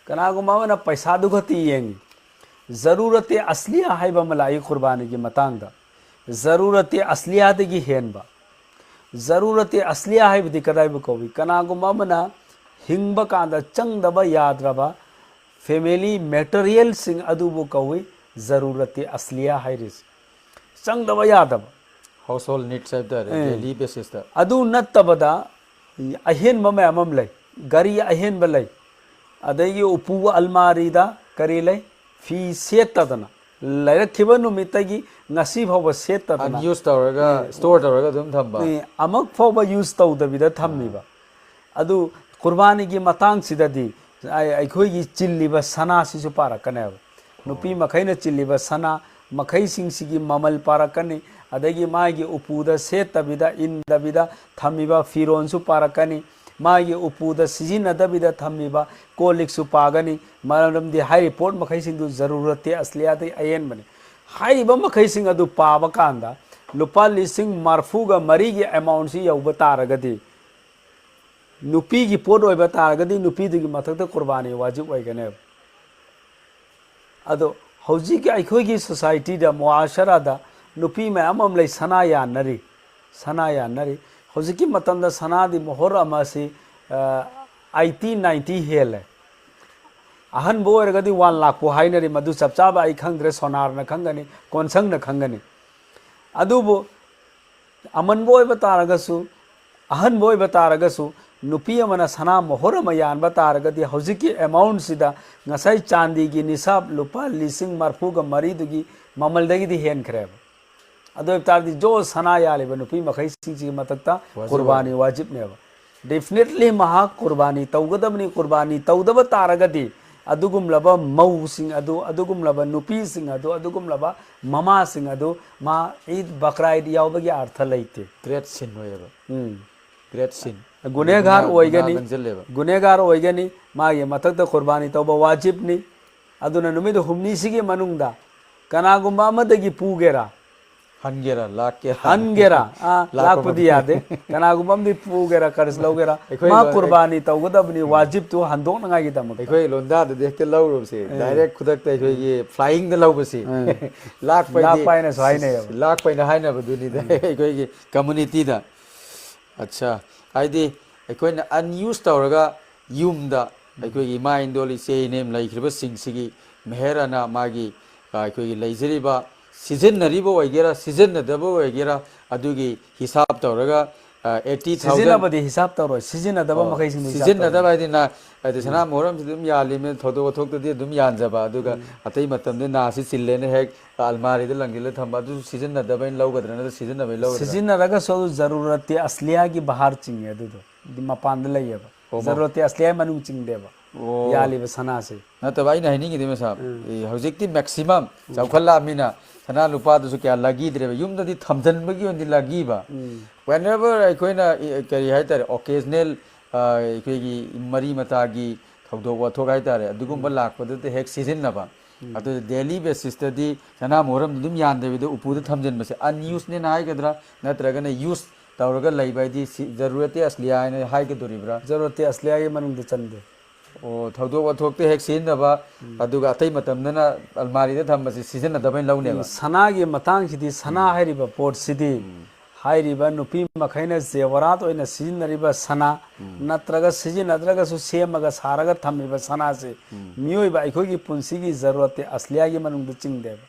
ꯀꯅꯥꯒꯨꯝꯕ ꯑꯃꯅ ꯄꯩꯁꯥꯗꯨ ꯈꯛꯇ ꯌꯦꯡꯉꯤ꯫ ꯖꯔꯨꯔꯇꯦ ꯑꯁꯂꯤꯌꯥ ꯍꯥꯏꯕ ꯑꯃ ꯂꯥꯛꯏ ꯀꯨꯔꯕꯥꯅꯤꯒꯤ ꯃꯇꯥꯡꯗ꯫ ꯖꯔꯨꯔꯇꯦ ꯑꯁꯂꯤꯌꯥꯗꯒꯤ ꯍꯦꯟꯕ, ꯖꯔꯨꯔꯇꯦ ꯑꯁꯂꯤꯌꯥ ꯍꯥꯏꯕꯗꯤ ꯀꯗꯥꯏꯕꯨ ꯀꯧꯏ? ꯀꯅꯥꯒꯨꯝꯕ ꯑꯃꯅ ꯍꯤꯡꯕ ꯀꯥꯟꯗ ꯆꯪꯗꯕ ꯌꯥꯗ꯭ꯔꯕ ꯐꯦꯃꯤꯂꯤ ꯃꯦꯇꯔꯤꯌꯦꯜꯁꯤꯡ ꯑꯗꯨꯕꯨ ꯀꯧꯏ ꯖꯔꯨꯔꯇꯦ ꯑꯁꯂꯤꯌꯥ ꯍꯥꯏꯔꯤꯁꯤ꯫ ꯆꯪꯗꯕ ꯌꯥꯗꯕ꯫ ꯍꯥꯎꯁ ꯍꯣꯜ ꯅꯤꯗꯁ ꯍꯥꯏꯕ ꯇꯥꯔꯦ, ꯎꯝ꯫ ꯗꯦꯂꯤ ꯕꯦꯁꯤꯁꯇ꯫ ꯑꯗꯨ ꯅꯠꯇꯕꯗ ꯑꯍꯦꯟꯕ ꯃꯌꯥꯝ ꯑꯃ ꯂꯩ꯫ ꯒꯥꯔꯤ ꯑꯍꯦꯟꯕ ꯂꯩ, ꯑꯗꯒꯤ ꯎꯄꯨ ꯑꯜꯃꯥꯔꯤꯗ ꯀꯔꯤ ꯂꯩ? ꯐꯤ ꯁꯦꯠꯇꯗꯅ ꯂꯩꯔꯛꯈꯤꯕ ꯅꯨꯃꯤꯠꯇꯒꯤ ꯉꯁꯤ ꯐꯥꯎꯕ ꯁꯦꯠꯇꯗꯅ ꯑꯟꯌꯨꯁ ꯇꯧꯔꯒ, ꯁ꯭ꯇꯣꯔ ꯇꯧꯔꯒ ꯑꯗꯨꯝ ꯊꯝꯕ꯫ ꯑꯦ, ꯑꯃꯨꯛ ꯐꯥꯎꯕ ꯌꯨꯁ ꯇꯧꯗꯕꯤꯗ ꯊꯝꯃꯤꯕ꯫ ꯑꯗꯨ ꯀꯨꯔꯕꯥꯅꯤꯒꯤ ꯃꯇꯥꯡꯁꯤꯗꯗꯤ ꯑꯩ-, ꯑꯩꯈꯣꯏꯒꯤ ꯆꯤꯜꯂꯤꯕ ꯁꯅꯥꯁꯤꯁꯨ ꯄꯥꯔꯛꯀꯅꯦꯕ꯫ ꯅꯨꯄꯤ ꯃꯈꯩꯅ ꯆꯤꯜꯂꯤꯕ ꯁꯅꯥ ꯃꯈꯩꯁꯤꯡꯁꯤꯒꯤ ꯃꯃꯜ ꯄꯥꯔꯛꯀꯅꯤ꯫ ꯑꯗꯒꯤ ꯃꯥꯒꯤ ꯎꯄꯨꯗ ꯁꯦꯠꯇꯕꯤꯗ, ꯏꯟꯗꯕꯤꯗ ꯊꯝꯃꯤꯕ ꯐꯤꯔꯣꯟꯁꯨ ꯄꯥꯔꯛꯀꯅꯤ꯫ ꯃꯥꯒꯤ ꯎꯄꯨꯗ ꯁꯤꯖꯤꯟꯅꯗꯕꯤꯗ ꯊꯝꯃꯤꯕ ꯀꯣꯜ ꯂꯤꯛꯁꯨ ꯄꯥꯒꯅꯤ꯫ ꯃꯔꯝꯗꯤ ꯍꯥꯏꯔꯤꯕ ꯄꯣꯠ ꯃꯈꯩꯁꯤꯡꯗꯨ ꯖꯔꯨꯔꯇꯦ ꯑꯁꯂꯤꯌꯥꯗꯒꯤ ꯑꯍꯦꯟꯕꯅꯤ꯫ ꯍꯥꯏꯔꯤꯕ ꯃꯈꯩꯁꯤꯡ ꯑꯗꯨ ꯄꯥꯕ ꯀꯥꯟꯗ ꯂꯨꯄꯥ ꯂꯤꯁꯤꯡ ꯃꯔꯐꯨꯒ ꯃꯔꯤꯒꯤ ꯑꯦꯃꯥꯎꯟꯁꯤ ꯌꯧꯕ ꯇꯥꯔꯒꯗꯤ, ꯅꯨꯄꯤꯒꯤ ꯄꯣꯠ ꯑꯣꯏꯕ ꯇꯥꯔꯒꯗꯤ ꯅꯨꯄꯤꯗꯨꯒꯤ ꯃꯊꯛꯇ ꯀꯨꯔꯕꯥꯅꯤ ꯋꯥꯖꯤꯕ ꯑꯣꯏꯒꯅꯦꯕ꯫ ꯑꯗꯣ ꯍꯧꯖꯤꯛꯀꯤ ꯑꯩꯈꯣꯏꯒꯤ ꯁꯣꯁꯥꯏꯇꯤꯗ, ꯃꯨꯑꯥꯁꯔꯥꯗ ꯅꯨꯄꯤ ꯃꯌꯥꯝ ꯑꯃ ꯂꯩ, ꯁꯅꯥ ꯌꯥꯟꯅꯔꯤ, ꯁꯅꯥ ꯌꯥꯟꯅꯔꯤ꯫ ꯍꯧꯖꯤꯛꯀꯤ ꯃꯇꯝꯗ ꯁꯅꯥꯗꯤ ꯃꯣꯍꯣꯔ ꯑꯃꯁꯤ ꯑꯩꯠꯇꯤ ꯅꯥꯏꯟꯇꯤ ꯍꯦꯜꯂꯦ꯫ ꯑꯍꯟꯕ ꯑꯣꯏꯔꯒꯗꯤ ꯋꯥꯟ ꯂꯥꯛꯄꯨ ꯍꯥꯏꯅꯔꯤ, ꯃꯗꯨ ꯆꯞ ꯆꯥꯕ ꯑꯩ ꯈꯪꯗ꯭ꯔꯦ, ꯁꯣꯅꯥꯔꯅ ꯈꯪꯒꯅꯤ, ꯀꯣꯟꯁꯪꯅ ꯈꯪꯒꯅꯤ꯫ ꯑꯗꯨꯕꯨ ꯑꯃꯟꯕ ꯑꯣꯏꯕ ꯇꯥꯔꯒꯁꯨ, ꯑꯍꯟꯕ ꯑꯣꯏꯕ ꯇꯥꯔꯒꯁꯨ, ꯅꯨꯄꯤ ꯑꯃꯅ ꯁꯅꯥ ꯃꯣꯍꯣꯔ ꯑꯃ ꯌꯥꯟꯕ ꯇꯥꯔꯒꯗꯤ ꯍꯧꯖꯤꯛꯀꯤ ꯑꯦꯃꯥꯎꯟꯁꯤꯗ ꯉꯁꯥꯏ ꯆꯥꯟꯗꯤꯒꯤ ꯅꯤꯁꯥꯕ ꯂꯨꯄꯥ ꯂꯤꯁꯤꯡ ꯃꯔꯐꯨꯒ ꯃꯔꯤꯗꯨꯒꯤ ꯃꯃꯜꯗꯒꯤꯗꯤ ꯍꯦꯟꯈ꯭ꯔꯦꯕ꯫ ꯑꯗꯨ ꯑꯣꯏꯕ ꯇꯥꯔꯗꯤ ꯖꯣ ꯁꯅꯥ ꯌꯥꯜꯂꯤꯕ ꯅꯨꯄꯤ ꯃꯈꯩꯁꯤꯡꯁꯤꯒꯤ ꯃꯊꯛꯇ ꯋꯥꯖꯤꯕ ꯀꯨꯔꯕꯥꯅꯤ ꯑꯣꯏꯔꯦ꯫ ꯋꯥꯖꯤꯕꯅꯦꯕ꯫ Definitely ꯃꯍꯥꯛ ꯀꯨꯔꯕꯥꯅꯤ ꯇꯧꯒꯗꯕꯅꯤ, ꯀꯨꯔꯕꯥꯅꯤ ꯇꯧꯗꯕ ꯇꯥꯔꯒꯗꯤ ꯑꯗꯨꯒꯨꯝꯂꯕ ꯃꯧꯁꯤꯡ ꯑꯗꯨ, ꯑꯗꯨꯒꯨꯝꯂꯕ ꯅꯨꯄꯤꯁꯤꯡ ꯑꯗꯨ, ꯑꯗꯨꯒꯨꯝꯂꯕ ꯃꯃꯥꯁꯤꯡ ꯑꯗꯨ ꯃꯥ ꯏꯗ ꯕꯀ꯭ꯔꯥ ꯏꯗ ꯌꯥꯎꯕꯒꯤ ꯑꯔꯊ ꯂꯩꯇꯦ꯫ ꯒ꯭ꯔꯦꯠ ꯁꯤꯟ ꯑꯣꯏꯌꯦꯕ꯫ ꯎꯝ꯫ ꯒ꯭ꯔꯦꯠ ꯁꯤꯟ꯫ ꯒꯨꯅꯦꯒꯥꯔ ꯒꯨꯅꯥ-, ꯑꯣꯏꯒꯅꯤ꯫ ꯒꯨꯅꯥ ꯒꯟꯖꯜꯂꯦꯕ꯫ ꯒꯨꯅꯦꯒꯥꯔ ꯑꯣꯏꯒꯅꯤ꯫ ꯃꯥꯒꯤ ꯃꯊꯛꯇ ꯀꯨꯔꯕꯥꯅꯤ ꯇꯧꯕ ꯋꯥꯖꯤꯕꯅꯤ꯫ ꯑꯗꯨꯅ ꯅꯨꯃꯤꯠ ꯍꯨꯝꯅꯤꯁꯤꯒꯤ ꯃꯅꯨꯡꯗ ꯀꯅꯥꯒꯨꯝꯕ ꯑꯃꯗꯒꯤ ꯄꯨꯒꯦꯔꯥ, ꯍꯟꯒꯦꯔꯥ, ꯂꯥꯛꯀꯦꯔꯥ? ꯍꯟꯒꯦꯔꯥ? ꯑꯥ, ꯂꯥꯛꯄ ꯂꯥꯛꯄꯗꯤ ꯌꯥꯗꯦ꯫ ꯀꯅꯥꯒꯨꯝꯕ ꯑꯃꯗꯤ ꯄꯨꯒꯦꯔꯥ, ꯀꯔꯁ ꯂꯧꯒꯦꯔꯥ, ꯑꯩꯈꯣꯏ ꯃꯥ ꯂꯣꯟ-, ꯀꯨꯔꯕꯥꯅꯤ ꯇꯧꯒꯗꯕꯅꯤ, ꯋꯥꯖꯤꯕꯇꯨ ꯍꯟꯗꯣꯛꯅꯉꯥꯏꯒꯤꯗꯃꯛꯇ꯫ ꯑꯩꯈꯣꯏ ꯂꯣꯟꯗꯥꯗꯗꯤ ꯍꯦꯛꯇ ꯂꯧꯔꯨꯕꯁꯦ, ꯑꯦ꯫ ꯗꯥꯏꯔꯦꯛ ꯈꯨꯗꯛꯇ ꯑꯩꯈꯣꯏꯒꯤ ꯐ꯭ꯂꯥꯏꯌꯤꯡꯗ ꯂꯧꯕꯁꯦ꯫ ꯑꯦ꯫ ꯂꯥꯛꯄꯩꯗꯤ ꯂꯥꯛꯄ ꯍꯥꯏꯅꯁꯨ ꯍꯥꯏꯅꯩꯌꯦꯕ꯫ ꯂꯥꯛꯄꯩꯅ ꯍꯥꯏꯅꯕꯗꯨꯅꯤꯗ ꯑꯩꯈꯣꯏꯒꯤ ꯀꯝꯃꯨꯅꯤꯇꯤꯗ꯫ ꯑꯠꯆꯥ, ꯍꯥꯏꯗꯤ ꯑꯩꯈꯣꯏꯅ ꯑꯟꯌꯨꯁ ꯇꯧꯔꯒ ꯌꯨꯝꯗ ꯑꯩꯈꯣꯏꯒꯤ ꯏꯃꯥ ꯏꯟꯗꯣꯜ, ꯏꯆꯦ ꯏꯅꯦꯝ ꯂꯩꯈ꯭ꯔꯤꯕꯁꯤꯡꯁꯤꯒꯤ ꯃꯦꯍꯔ ꯑꯅ ꯃꯥꯒꯤ, ꯑ, ꯑꯩꯈꯣꯏꯒꯤ ꯂꯩꯖꯔꯤꯕ, ꯁꯤꯖꯤꯟꯅꯔꯤꯕ ꯑꯣꯏꯒꯦꯔꯥ ꯁꯤꯖꯤꯟꯅꯗꯕ ꯑꯣꯏꯒꯦꯔꯥ, ꯑꯗꯨꯒꯤ ꯍꯤꯁꯥꯞ ꯇꯧꯔꯒ, ꯑ, eighty thousand, ꯁꯤꯖꯤꯟꯅꯕꯗꯤ ꯍꯤꯁꯥꯞ ꯇꯧꯔꯣꯏ, ꯁꯤꯖꯤꯟꯅꯗꯕ ꯑꯣ, ꯃꯈꯩꯁꯤꯡꯗꯨ ꯍꯤꯁꯥꯞ ꯁꯤꯖꯤꯟꯅꯗꯕ ꯇꯧꯔꯣꯏ꯫ ꯍꯥꯏꯗꯤ ꯅ-, ꯍꯥꯏꯗꯤ ꯁꯅꯥ ꯃꯣꯍꯣꯔꯝꯁꯤꯗꯤ ꯑꯗꯨꯝ ꯌꯥꯜꯂꯤꯕꯅꯤꯅ ꯊꯧꯗꯣꯛ ꯋꯥꯊꯣꯛꯇꯗꯤ ꯑꯗꯨꯝ ꯌꯥꯟꯖꯕ, ꯑꯗꯨꯒ ꯑꯇꯩ ꯃꯇꯝꯗ ꯅꯥꯁꯤ ꯆꯤꯜꯂꯦꯅ ꯍꯦꯛ ꯑꯜꯃꯥꯔꯤꯗ ꯂꯪꯁꯤꯜꯂ ꯊꯝꯕ, ꯑꯗꯨꯁꯨ ꯁꯤꯖꯤꯟꯅꯗꯕꯩꯅ ꯂꯧꯒꯗ꯭ꯔꯥ ꯅꯠꯇ꯭ꯔ ꯁꯤꯖꯤꯟꯅꯕꯩ ꯂꯧꯒꯗ꯭ꯔꯥ? ꯁꯤꯖꯤꯟꯅꯔꯒꯁꯨ ꯑꯗꯨ ꯖꯔꯨꯔꯠꯇꯤ ꯑꯁꯂꯤꯌꯥꯒꯤ ꯕꯍꯥꯔ ꯆꯤꯡꯉꯦ ꯑꯗꯨꯗꯣ꯫ ꯍꯥꯏꯗꯤ ꯃꯄꯥꯟꯗ ꯂꯩꯌꯦꯕ꯫ ꯑꯣ, ꯃꯥ-, ꯖꯔꯨꯔꯠꯇꯤ ꯑꯁꯂꯤꯌꯥ ꯃꯅꯨꯡ ꯆꯤꯡꯗꯦꯕ꯫ ꯑꯣ꯫ ꯌꯥꯜꯂꯤꯕ ꯁꯅꯥꯁꯦ꯫ ꯅꯠꯇꯕ, ꯑꯩꯅ ꯍꯥꯏꯅꯤꯡꯉꯤꯗꯤ, ꯃꯦꯁꯥꯕ, ꯎꯝ꯫ ꯑꯦ, ꯍꯧꯖꯤꯛꯇꯤ ꯃꯦꯛꯁꯤꯃꯝ ꯎꯝ꯫ ꯆꯥꯎꯈꯠꯂꯛꯑꯃꯤꯅ ꯁꯅꯥ ꯂꯨꯄꯥꯗꯨꯁꯨ ꯀꯌꯥ ꯂꯥꯒꯤꯗ꯭ꯔꯦꯕ꯫ ꯌꯨꯝꯗꯗꯤ ꯊꯝꯖꯤꯟꯕꯒꯤ ꯑꯣꯏꯅꯗꯤ ꯂꯥꯒꯤꯕ꯫ ꯎꯝ꯫ Whenever ꯑꯩꯈꯣꯏꯅ, ꯑꯦ, ꯀꯔꯤ ꯍꯥꯏꯇꯥꯔꯦ, occasional, ꯑ, ꯑꯩꯈꯣꯏꯒꯤ ꯃꯔꯤ ꯃꯇꯥꯒꯤ ꯊꯧꯗꯣꯛ ꯋꯥꯊꯣꯛ ꯍꯥꯏꯇꯥꯔꯦ, ꯑꯗꯨꯒꯨꯝꯕ ꯎꯝ꯫ ꯂꯥꯛꯄꯗꯨꯗ ꯍꯦꯛ ꯁꯤꯖꯤꯟꯅꯕ꯫ ꯎꯝ꯫ ꯑꯗꯨ daily basisꯇꯗꯤ ꯁꯅꯥ ꯃꯣꯍꯣꯔꯝꯗꯤ ꯑꯗꯨꯝ ꯌꯥꯟꯗꯕꯤꯗ ꯎꯄꯨꯗ ꯊꯝꯖꯤꯟꯕꯁꯦ unused ꯅꯦꯅ ꯍꯥꯏꯒꯗ꯭ꯔꯥ, ꯅꯠꯇ꯭ꯔꯒꯅ ꯌꯨꯁ ꯇꯧꯔꯒ ꯂꯩꯕ ꯍꯥꯏꯗꯤ ꯁꯤ ꯖꯔꯨꯔꯠꯇꯤ ꯑꯁꯂꯤꯌꯥ ꯍꯥꯏꯅ ꯍꯥꯏꯒꯗꯣꯔꯤꯕ꯭ꯔꯥ? ꯖꯔꯨꯔꯠꯇꯤ ꯑꯁꯂꯤꯌꯥꯒꯤ ꯃꯅꯨꯡꯗ ꯆꯟꯗꯦ꯫ ꯑꯣ, ꯊꯧꯗꯣꯛ ꯋꯥꯊꯣꯛꯇ ꯍꯦꯛ ꯁꯤꯖꯤꯟꯅꯕ, ꯎꯝ꯫ ꯑꯗꯨꯒ ꯑꯇꯩ ꯃꯇꯝꯗꯅ ꯑꯜꯃꯥꯔꯤꯗ ꯊꯝꯕꯁꯤ ꯁꯤꯖꯤꯟꯅꯗꯕꯩ ꯂꯧꯅꯦꯕ? ꯎꯝ, ꯁꯅꯥꯒꯤ ꯃꯇꯥꯡꯁꯤꯗꯤ, ꯁꯅꯥ ꯎꯝ꯫ ꯍꯥꯏꯔꯤꯕ ꯄꯣꯠꯁꯤꯗꯤ, ꯎꯝ꯫ ꯍꯥꯏꯔꯤꯕ ꯅꯨꯄꯤ ꯃꯈꯩꯅ ꯖꯦꯋꯔꯥꯠ ꯑꯣꯏꯅ ꯁꯤꯖꯤꯟꯅꯔꯤꯕ ꯁꯅꯥ, ꯎꯝ꯫ ꯅꯠꯇ꯭ꯔꯒ ꯁꯤꯖꯤꯟꯅꯗ꯭ꯔꯒꯁꯨ ꯁꯦꯝꯃꯒ ꯁꯥꯔꯒ ꯊꯝꯃꯤꯕ ꯁꯅꯥꯁꯦ, ꯎꯝ꯫ ꯃꯤꯑꯣꯏꯕ ꯑꯩꯈꯣꯏꯒꯤ ꯄꯨꯟꯁꯤꯒꯤ ꯖꯔꯨꯔꯠꯇꯤ ꯑꯁꯂꯤꯌꯥꯒꯤ ꯃꯅꯨꯡꯗ ꯆꯤꯡꯗꯦꯕ꯫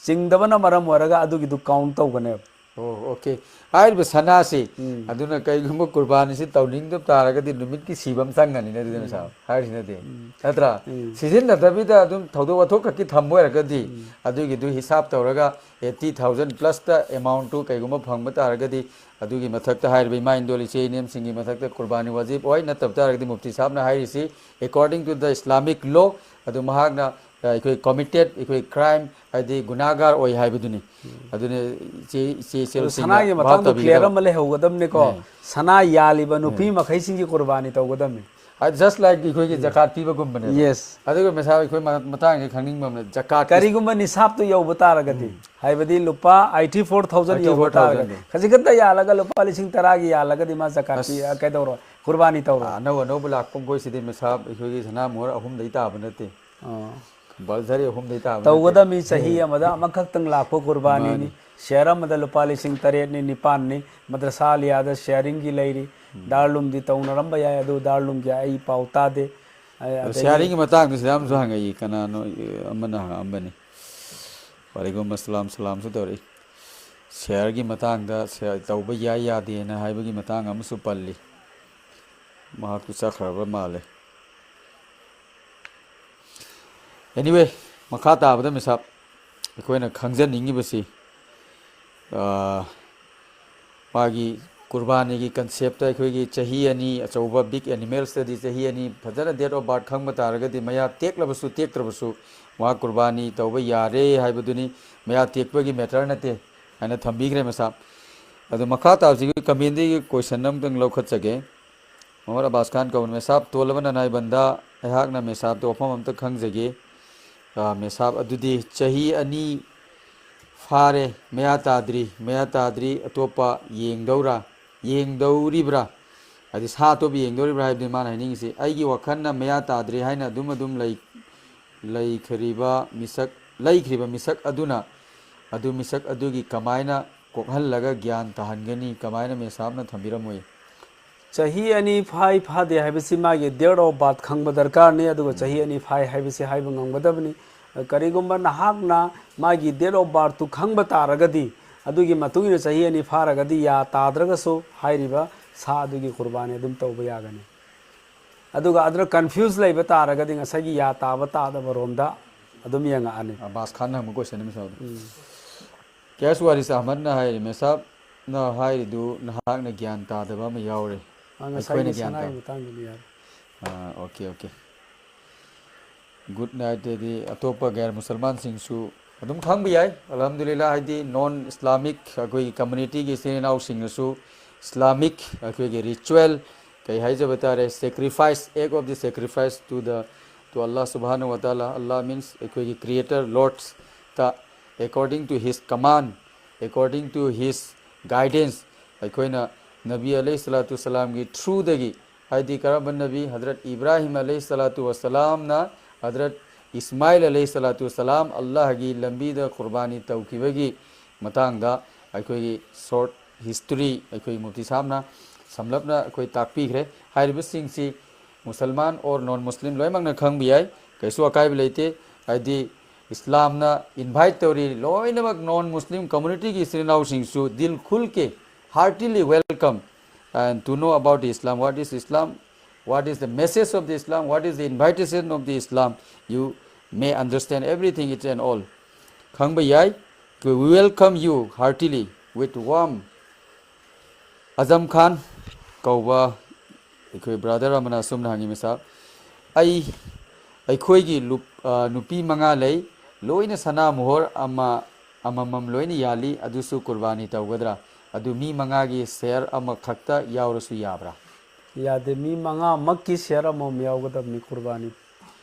ꯆꯤꯡꯗꯕꯅ ꯃꯔꯝ ꯑꯣꯏꯔꯒ ꯑꯗꯨꯒꯤꯗꯨ count ꯇꯧꯒꯅꯦꯕ꯫ ꯑꯣ, okay꯫ ꯍꯥꯏꯔꯤꯕ ꯁꯅꯥꯁꯤ, ꯎꯝ꯫ ꯑꯗꯨꯅ ꯀꯩꯒꯨꯝꯕ ꯀꯨꯔꯕꯥꯅꯤꯁꯤ ꯇꯧꯅꯤꯡꯗꯕ ꯇꯥꯔꯒꯗꯤ ꯅꯨꯃꯤꯠꯀꯤ ꯁꯤꯕ ꯑꯃ ꯆꯪꯒꯅꯤꯅꯦ, ꯑꯗꯨꯗꯤ ꯎꯝ꯫ ꯃꯦꯁꯥꯕ ꯍꯥꯏꯔꯤꯁꯤꯅꯗꯤ꯫ ꯎꯝ꯫ ꯅꯠꯇ꯭ꯔꯥ? ꯎꯝ꯫ ꯁꯤꯖꯤꯟꯅꯗꯕꯤꯗ ꯑꯗꯨꯝ ꯊꯧꯗꯣꯛ ꯋꯥꯊꯣꯛ ꯈꯛꯀꯤ ꯊꯝꯕ ꯑꯣꯏꯔꯒꯗꯤ, ꯎꯝ꯫ ꯑꯗꯨꯒꯤꯗꯨ ꯍꯤꯁꯥꯞ ꯇꯧꯔꯒ eighty thousand plusꯇ amountꯇꯨ ꯀꯩꯒꯨꯝꯕ ꯐꯪꯕ ꯇꯥꯔꯒꯗꯤ, ꯑꯗꯨꯒꯤ ꯃꯊꯛꯇ ꯍꯥꯏꯔꯤꯕ ꯏꯃꯥ ꯏꯟꯗꯣꯜ ꯏꯆꯦ ꯏꯅꯦꯝꯁꯤꯡꯒꯤ ꯃꯊꯛꯇ ꯀꯨꯔꯕꯥꯅꯤ ꯋꯥꯖꯤꯕ ꯑꯣꯏ, ꯅꯠꯇꯕ ꯇꯥꯔꯒꯗꯤ ꯃꯨꯐꯇꯤ ꯁꯥꯍꯕꯅ ꯍꯥꯏꯔꯤꯁꯤ, according to the Islamic law, ꯑꯗꯨ ꯃꯍꯥꯛꯅ, ꯑ, ꯑꯩꯈꯣꯏ committed, ꯑꯩꯈꯣꯏ crime, ꯍꯥꯏꯗꯤ ꯒꯨꯅꯥꯒꯥꯔ ꯑꯣꯏ ꯍꯥꯏꯕꯗꯨꯅꯤ꯫ ꯎꯝ꯫ ꯑꯗꯨꯅ ꯏꯆꯦ, ꯏꯆꯦ ꯑꯗꯨ ꯏꯆꯜꯁꯤꯡꯅ ꯁꯅꯥꯒꯤ ꯚꯥꯞ ꯃꯇꯥꯡꯗ clear ꯇꯥꯕꯤꯒꯗꯕ꯫ ꯑꯃ ꯂꯩꯍꯧꯒꯗꯕꯅꯤꯀꯣ꯫ ꯎꯝ꯫ ꯁꯅꯥ ꯌꯥꯜꯂꯤꯕ ꯅꯨꯄꯤ ꯎꯝ꯫ ꯃꯈꯩꯁꯤꯡꯒꯤ ꯀꯨꯔꯕꯥꯅꯤ ꯇꯧꯒꯗꯕꯅꯤ꯫ ꯑ, just like ꯑꯩꯈꯣꯏꯒꯤ ꯎꯝ꯫ ꯖꯀꯥꯠ ꯄꯤꯕꯒꯨꯝꯕꯅꯦꯕ꯫ Yes꯫ ꯑꯗꯨꯒ ꯃꯦꯁꯥꯕ ꯑꯩꯈꯣꯏ ꯃ-, ꯃꯇꯥꯡꯁꯤ ꯈꯪꯅꯤꯡꯕ ꯑꯃꯅ, ꯖꯀꯥꯠ ꯀꯔꯤꯒꯨꯝꯕ ꯅꯤꯁꯥꯞꯇꯨ ꯌꯧꯕ ꯇꯥꯔꯒꯗꯤ, ꯎꯝ꯫ ꯍꯥꯏꯕꯗꯤ ꯂꯨꯄꯥ eighty four thousand ꯌꯧꯕ eighty four thousand ꯇꯥꯔꯒꯗꯤ, ꯈꯖꯤꯛ ꯈꯛꯇ ꯌꯥꯜꯂꯒ ꯂꯨꯄꯥ ꯂꯤꯁꯤꯡ ꯇꯔꯥꯒꯤ ꯌꯥꯜꯂꯒꯗꯤ ꯃꯥ ꯖꯀꯥꯠ ꯄꯤ-, ꯑꯁ꯫ ꯑ, ꯀꯩꯗꯧꯔꯣꯏ? ꯀꯨꯔꯕꯥꯅꯤ ꯇꯧꯔꯣꯏ꯫ ꯑ, ꯑꯅꯧ ꯑꯅꯧꯕ ꯂꯥꯛꯄ ꯃꯈꯣꯏꯁꯤꯗꯤ ꯃꯦꯁꯥꯕ ꯑꯩꯈꯣꯏꯒꯤ ꯁꯅꯥ ꯃꯣꯍꯣꯔ ꯑꯍꯨꯝꯗꯩ ꯇꯥꯕ ꯅꯠꯇꯦ꯫ ꯑꯣ꯫ Compulsory ꯑꯍꯨꯝꯗꯩ ꯇꯥꯕ ꯅꯠꯇꯦ꯫ ꯇꯧꯒꯗꯕꯅꯤ, ꯆꯍꯤ ꯎꯝ꯫ ꯑꯃꯗ ꯑꯃꯈꯛꯇꯪ ꯂꯥꯛꯄ ꯀꯨꯔꯕꯥꯅꯤꯅꯤ꯫ ꯃꯥꯅꯤ꯫ ꯁꯤꯌꯥꯔ ꯑꯃꯗ ꯂꯨꯄꯥ ꯂꯤꯁꯤꯡ ꯇꯔꯦꯠꯅꯤ, ꯅꯤꯄꯥꯟꯅꯤ꯫ ꯃꯗ꯭ꯔꯁꯥ ꯑꯂꯤꯌꯥꯗ ꯁꯤꯌꯥꯔꯤꯡꯒꯤ ꯂꯩꯔꯤ꯫ ꯗꯥꯔꯂꯨꯝꯗꯤ ꯇꯧꯅꯔꯝꯕ ꯌꯥꯏ, ꯑꯗꯨ ꯗꯥꯔꯂꯨꯝꯒꯤ ꯑꯩ ꯄꯥꯎ ꯇꯥꯗꯦ꯫ ꯑ-, ꯑꯗꯣ ꯑꯗꯒꯤ ꯁꯤꯌꯥꯔꯤꯡꯒꯤ ꯃꯇꯥꯡꯗ ꯁꯤꯗ ꯑꯃꯁꯨ ꯍꯪꯉꯛꯏ, ꯀꯅꯥꯅꯣ, ꯑꯃꯅ ꯍꯪꯉꯛꯑꯝꯕꯅꯤ꯫ ꯋꯥꯂꯩꯀꯨꯝ ꯑꯁꯂꯥꯝ, ꯁꯂꯥꯝꯁꯨ ꯇꯧꯔꯛꯏ꯫ ꯁꯤꯌꯥꯔꯒꯤ ꯃꯇꯥꯡꯗ ꯁꯤꯌꯥꯔ ꯇꯧꯕ ꯌꯥꯏ ꯌꯥꯗꯦꯅ ꯍꯥꯏꯕꯒꯤ ꯃꯇꯥꯡ ꯑꯃꯁꯨ ꯄꯜꯂꯤ꯫ ꯃꯍꯥꯛꯇꯨ ꯆꯠꯈ꯭ꯔꯕ ꯃꯥꯜꯂꯦ꯫ Anyway, ꯃꯈꯥ ꯇꯥꯕꯗ ꯃꯤꯁꯥꯞ ꯑꯩꯈꯣꯏꯅ ꯈꯪꯖꯅꯤꯡꯉꯤꯕꯁꯤ, ꯑꯥ, ꯃꯥꯒꯤ ꯀꯨꯔꯕꯥꯅꯤꯒꯤ concept ꯇ ꯑꯩꯈꯣꯏꯒꯤ ꯆꯍꯤ ꯑꯅꯤ, ꯑꯆꯧꯕ big animals ꯇꯗꯤ ꯆꯍꯤ ꯑꯅꯤ ꯐꯖꯅ date of birth ꯈꯪꯕ ꯇꯥꯔꯒꯗꯤ, ꯃꯌꯥ ꯇꯦꯛꯂꯕꯁꯨ ꯇꯦꯛꯇ꯭ꯔꯕꯁꯨ ꯃꯍꯥꯛ ꯀꯨꯔꯕꯥꯅꯤ ꯇꯧꯕ ꯌꯥꯔꯦ ꯍꯥꯏꯕꯗꯨꯅꯤ, ꯃꯌꯥ ꯇꯦꯛꯄꯒꯤ matter ꯅꯠꯇꯦ ꯍꯥꯏꯅ ꯊꯝꯕꯤꯈ꯭ꯔꯦ ꯃꯤꯁꯥꯞ꯫ ꯑꯗꯨ ꯃꯈꯥ ꯇꯥꯕꯁꯤꯒꯤ comment ꯇꯒꯤ question ꯑꯃꯇꯪ ꯂꯧꯈꯠꯆꯒꯦ꯫ ꯃꯣꯍꯝꯃꯗ ꯑꯕꯥꯁ ꯈꯥꯟ ꯀꯧꯕꯅꯤ꯫ ꯃꯦꯁꯥꯞ ꯇꯣꯜꯂꯕ ꯅꯅꯥꯏ ꯕꯟꯗꯥ, ꯑꯩꯍꯥꯛꯅ ꯃꯦꯁꯥꯞꯇ ꯋꯥꯐꯝ ꯑꯃꯇ ꯈꯪꯖꯒꯦ꯫ ꯑ, ꯃꯦꯁꯥꯞ ꯑꯗꯨꯗꯤ ꯆꯍꯤ ꯑꯅꯤ ꯐꯥꯔꯦ, ꯃꯌꯥ ꯇꯥꯗ꯭ꯔꯤ, ꯃꯌꯥ ꯇꯥꯗ꯭ꯔꯤ, ꯑꯇꯣꯞꯄ ꯌꯦꯡꯗꯧꯔꯥ, ꯌꯦꯡꯗꯧꯔꯤꯕ꯭ꯔꯥ? ꯍꯥꯏꯗꯤ ꯁꯥ ꯑꯇꯣꯞꯄ ꯌꯦꯡꯗꯧꯔꯤꯕ꯭ꯔꯥ ꯍꯥꯏꯕꯗꯤ ꯃꯥꯅ ꯍꯥꯏꯅꯤꯡꯉꯤꯁꯤ꯫ ꯑꯩꯒꯤ ꯋꯥꯈꯜꯅ ꯃꯌꯥ ꯇꯥꯗ꯭ꯔꯤ ꯍꯥꯏꯅ ꯑꯗꯨꯝ, ꯑꯗꯨꯝ ꯂꯩ-, ꯂꯩꯈ꯭ꯔꯤꯕ ꯃꯤꯁꯛ, ꯂꯩꯈ꯭ꯔꯤꯕ ꯃꯤꯁꯛ ꯑꯗꯨꯅ, ꯑꯗꯨ ꯃꯤꯁꯛ ꯑꯗꯨꯒꯤ ꯀꯃꯥꯏꯅ ꯀꯣꯛꯍꯜꯂꯒ ꯒ꯭ꯌꯥꯟ ꯇꯥꯍꯟꯒꯅꯤ? ꯀꯃꯥꯏꯅ ꯃꯦꯁꯥꯞꯅ ꯊꯝꯕꯤꯔꯝꯃꯣꯏ? ꯆꯍꯤ ꯑꯅꯤ ꯐꯥꯏ ꯐꯥꯗꯦ ꯍꯥꯏꯕꯁꯤ ꯃꯥꯒꯤ date of birth ꯈꯪꯕ ꯗꯔꯀꯥꯔꯅꯤ, ꯑꯗꯨꯒ ꯆꯍꯤ ꯑꯅꯤ ꯐꯥꯏ ꯍꯥꯏꯕꯁꯤ ꯍꯥꯏꯕ ꯉꯝꯒꯗꯕꯅꯤ꯫ ꯀꯔꯤꯒꯨꯝꯕ ꯅꯍꯥꯛꯅ ꯃꯥꯒꯤ date of birth ꯇꯨ ꯈꯪꯕ ꯇꯥꯔꯒꯗꯤ, ꯑꯗꯨꯒꯤ ꯃꯇꯨꯡ ꯏꯟꯅ ꯆꯍꯤ ꯑꯅꯤ ꯐꯥꯔꯒꯗꯤ ꯌꯥ ꯇꯥꯗ꯭ꯔꯒꯁꯨ ꯍꯥꯏꯔꯤꯕ ꯁꯥ ꯑꯗꯨꯒꯤ ꯀꯨꯔꯕꯥꯅꯤ ꯑꯗꯨꯝ ꯇꯧꯕ ꯌꯥꯒꯅꯤ꯫ ꯑꯗꯨꯒ ꯑꯗꯨꯗ confuse ꯂꯩꯕ ꯇꯥꯔꯒꯗꯤ ꯉꯁꯥꯏꯒꯤ ꯌꯥ ꯇꯥꯕ ꯇꯥꯗꯕ ꯔꯣꯝꯗ ꯑꯗꯨꯝ ꯌꯦꯡꯉꯛꯑꯅꯤ꯫ ꯑꯕꯥꯁ ꯈꯥꯟꯅ ꯍꯪꯕ question ꯑꯃ ꯁꯥꯎꯗ꯫ ꯎꯝ꯫ ꯀꯦꯁ ꯋꯥꯔꯤꯁ ꯑꯍꯃꯗꯅ ꯍꯥꯏꯔꯤ, ꯃꯦꯁꯥꯞꯅ ꯍꯥꯏꯔꯤꯗꯨ ꯅꯍꯥꯛꯅ ꯒ꯭ꯌꯥꯟ ꯇꯥꯗꯕ ꯑꯃ ꯌꯥꯎꯔꯦ꯫ ꯑ, ꯉꯁꯥꯏꯒꯤ ꯑꯩꯈꯣꯏꯅ ꯒ꯭ꯌꯥꯟ ꯁꯅꯥꯒꯤ ꯇꯥ-, ꯃꯇꯥꯡꯗꯨꯅꯤ ꯍꯥꯏꯔꯦ꯫ ꯑꯥ, okay, okay꯫ Good night ꯇꯗꯤ ꯑꯇꯣꯞꯄ ꯒꯩꯔ ꯃꯨꯁꯜꯃꯥꯟꯁꯤꯡꯁꯨ ꯑꯗꯨꯝ ꯈꯪꯕ ꯌꯥꯏ꯫ ꯑꯜꯍꯝꯗꯨꯂꯤꯜꯂꯥ, ꯍꯥꯏꯗꯤ non Islamic ꯑꯩꯈꯣꯏꯒꯤ community ꯒꯤ ꯏꯆꯤꯟ ꯏꯅꯥꯎꯁꯤꯡꯅꯁꯨ Islamic ꯑꯩꯈꯣꯏꯒꯤ ritual ꯀꯩ ꯍꯥꯏꯖꯕ ꯇꯥꯔꯦ, sacrifice, act of the sacrifice to the, to Allah subhanahu wa ta'ala, Allah means ꯑꯩꯈꯣꯏꯒꯤ creator, Lord ꯇ, according to his command, according to his guidance, ꯑꯩꯈꯣꯏꯅ ꯅꯕꯤ ꯑꯂꯩꯍꯤ ꯁꯂꯥꯇꯨ ꯁꯂꯥꯝꯒꯤ through ꯗꯒꯤ, ꯍꯥꯏꯗꯤ ꯀꯔꯝꯕ ꯅꯕꯤ? ꯍꯖꯔꯠ ꯏꯕ꯭ꯔꯥꯍꯤꯝ ꯑꯂꯩꯍꯤ ꯁꯂꯥꯇꯨ ꯋꯁꯂꯥꯝꯅ ꯍꯖꯔꯠ ꯏꯁꯃꯥꯏꯜ ꯑꯂꯩꯍꯤ ꯁꯂꯥꯇꯨ ꯋꯁꯂꯥꯝ ꯑꯜꯂꯥꯍꯒꯤ ꯂꯝꯕꯤꯗ ꯀꯨꯔꯕꯥꯅꯤ ꯇꯧꯈꯤꯕꯒꯤ ꯃꯇꯥꯡꯗ ꯑꯩꯈꯣꯏꯒꯤ short history ꯑꯩꯈꯣꯏ ꯃꯨꯐꯇꯤ ꯁꯥꯍꯕꯅ ꯁꯝꯂꯞꯅ ꯑꯩꯈꯣꯏ ꯇꯥꯛꯄꯤꯈ꯭ꯔꯦ꯫ ꯍꯥꯏꯔꯤꯕꯁꯤꯡꯁꯤ ꯃꯨꯁꯜꯃꯥꯟ or non Muslim ꯂꯣꯏꯅꯃꯛꯅ ꯈꯪꯕ ꯌꯥꯏ, ꯀꯩꯁꯨ ꯑꯀꯥꯏꯕ ꯂꯩꯇꯦ꯫ ꯍꯥꯏꯗꯤ ꯏꯁꯂꯥꯝꯅ invite ꯇꯧꯔꯤ, ꯂꯣꯏꯅꯃꯛ non Muslim communityꯒꯤ ꯏꯆꯤꯟ ꯏꯅꯥꯎꯁꯤꯡꯁꯨ ꯗꯤꯜ ꯈꯨꯜ ꯀꯦ heartily welcome and to know about Islam, what is Islam, what is the message of the Islam, what is the invitation of the Islam, you may understand everything, it and all. ꯈꯪꯕ ꯌꯥꯏ꯫ We welcome you heartily with warm. ꯑꯖꯝ ꯈꯥꯟ ꯀꯧꯕ ꯑꯩꯈꯣꯏ brother ꯑꯃꯅ ꯑꯁꯨꯝꯅ ꯍꯪꯉꯤ, ꯃꯤꯁꯥꯞ, ꯑꯩ, ꯑꯩꯈꯣꯏꯒꯤ ꯂꯨꯞ-, ꯑ, ꯅꯨꯄꯤ ꯃꯉꯥ ꯂꯩ, ꯂꯣꯏꯅ ꯁꯅꯥ ꯃꯣꯍꯣꯔ ꯑꯃ, ꯑꯃꯃꯝ ꯂꯣꯏꯅ ꯌꯥꯜꯂꯤ, ꯑꯗꯨꯁꯨ ꯀꯨꯔꯕꯥꯅꯤ ꯇꯧꯒꯗ꯭ꯔꯥ? ꯑꯗꯨ ꯃꯤ ꯃꯉꯥꯒꯤ share ꯑꯃꯈꯛꯇ ꯌꯥꯎꯔꯁꯨ ꯌꯥꯕ꯭ꯔꯥ? ꯌꯥꯗꯦ, ꯃꯤ ꯃꯉꯥꯃꯛꯀꯤ share ꯑꯃꯃꯝ ꯌꯥꯎꯒꯗꯕꯅꯤ ꯀꯨꯔꯕꯥꯅꯤ꯫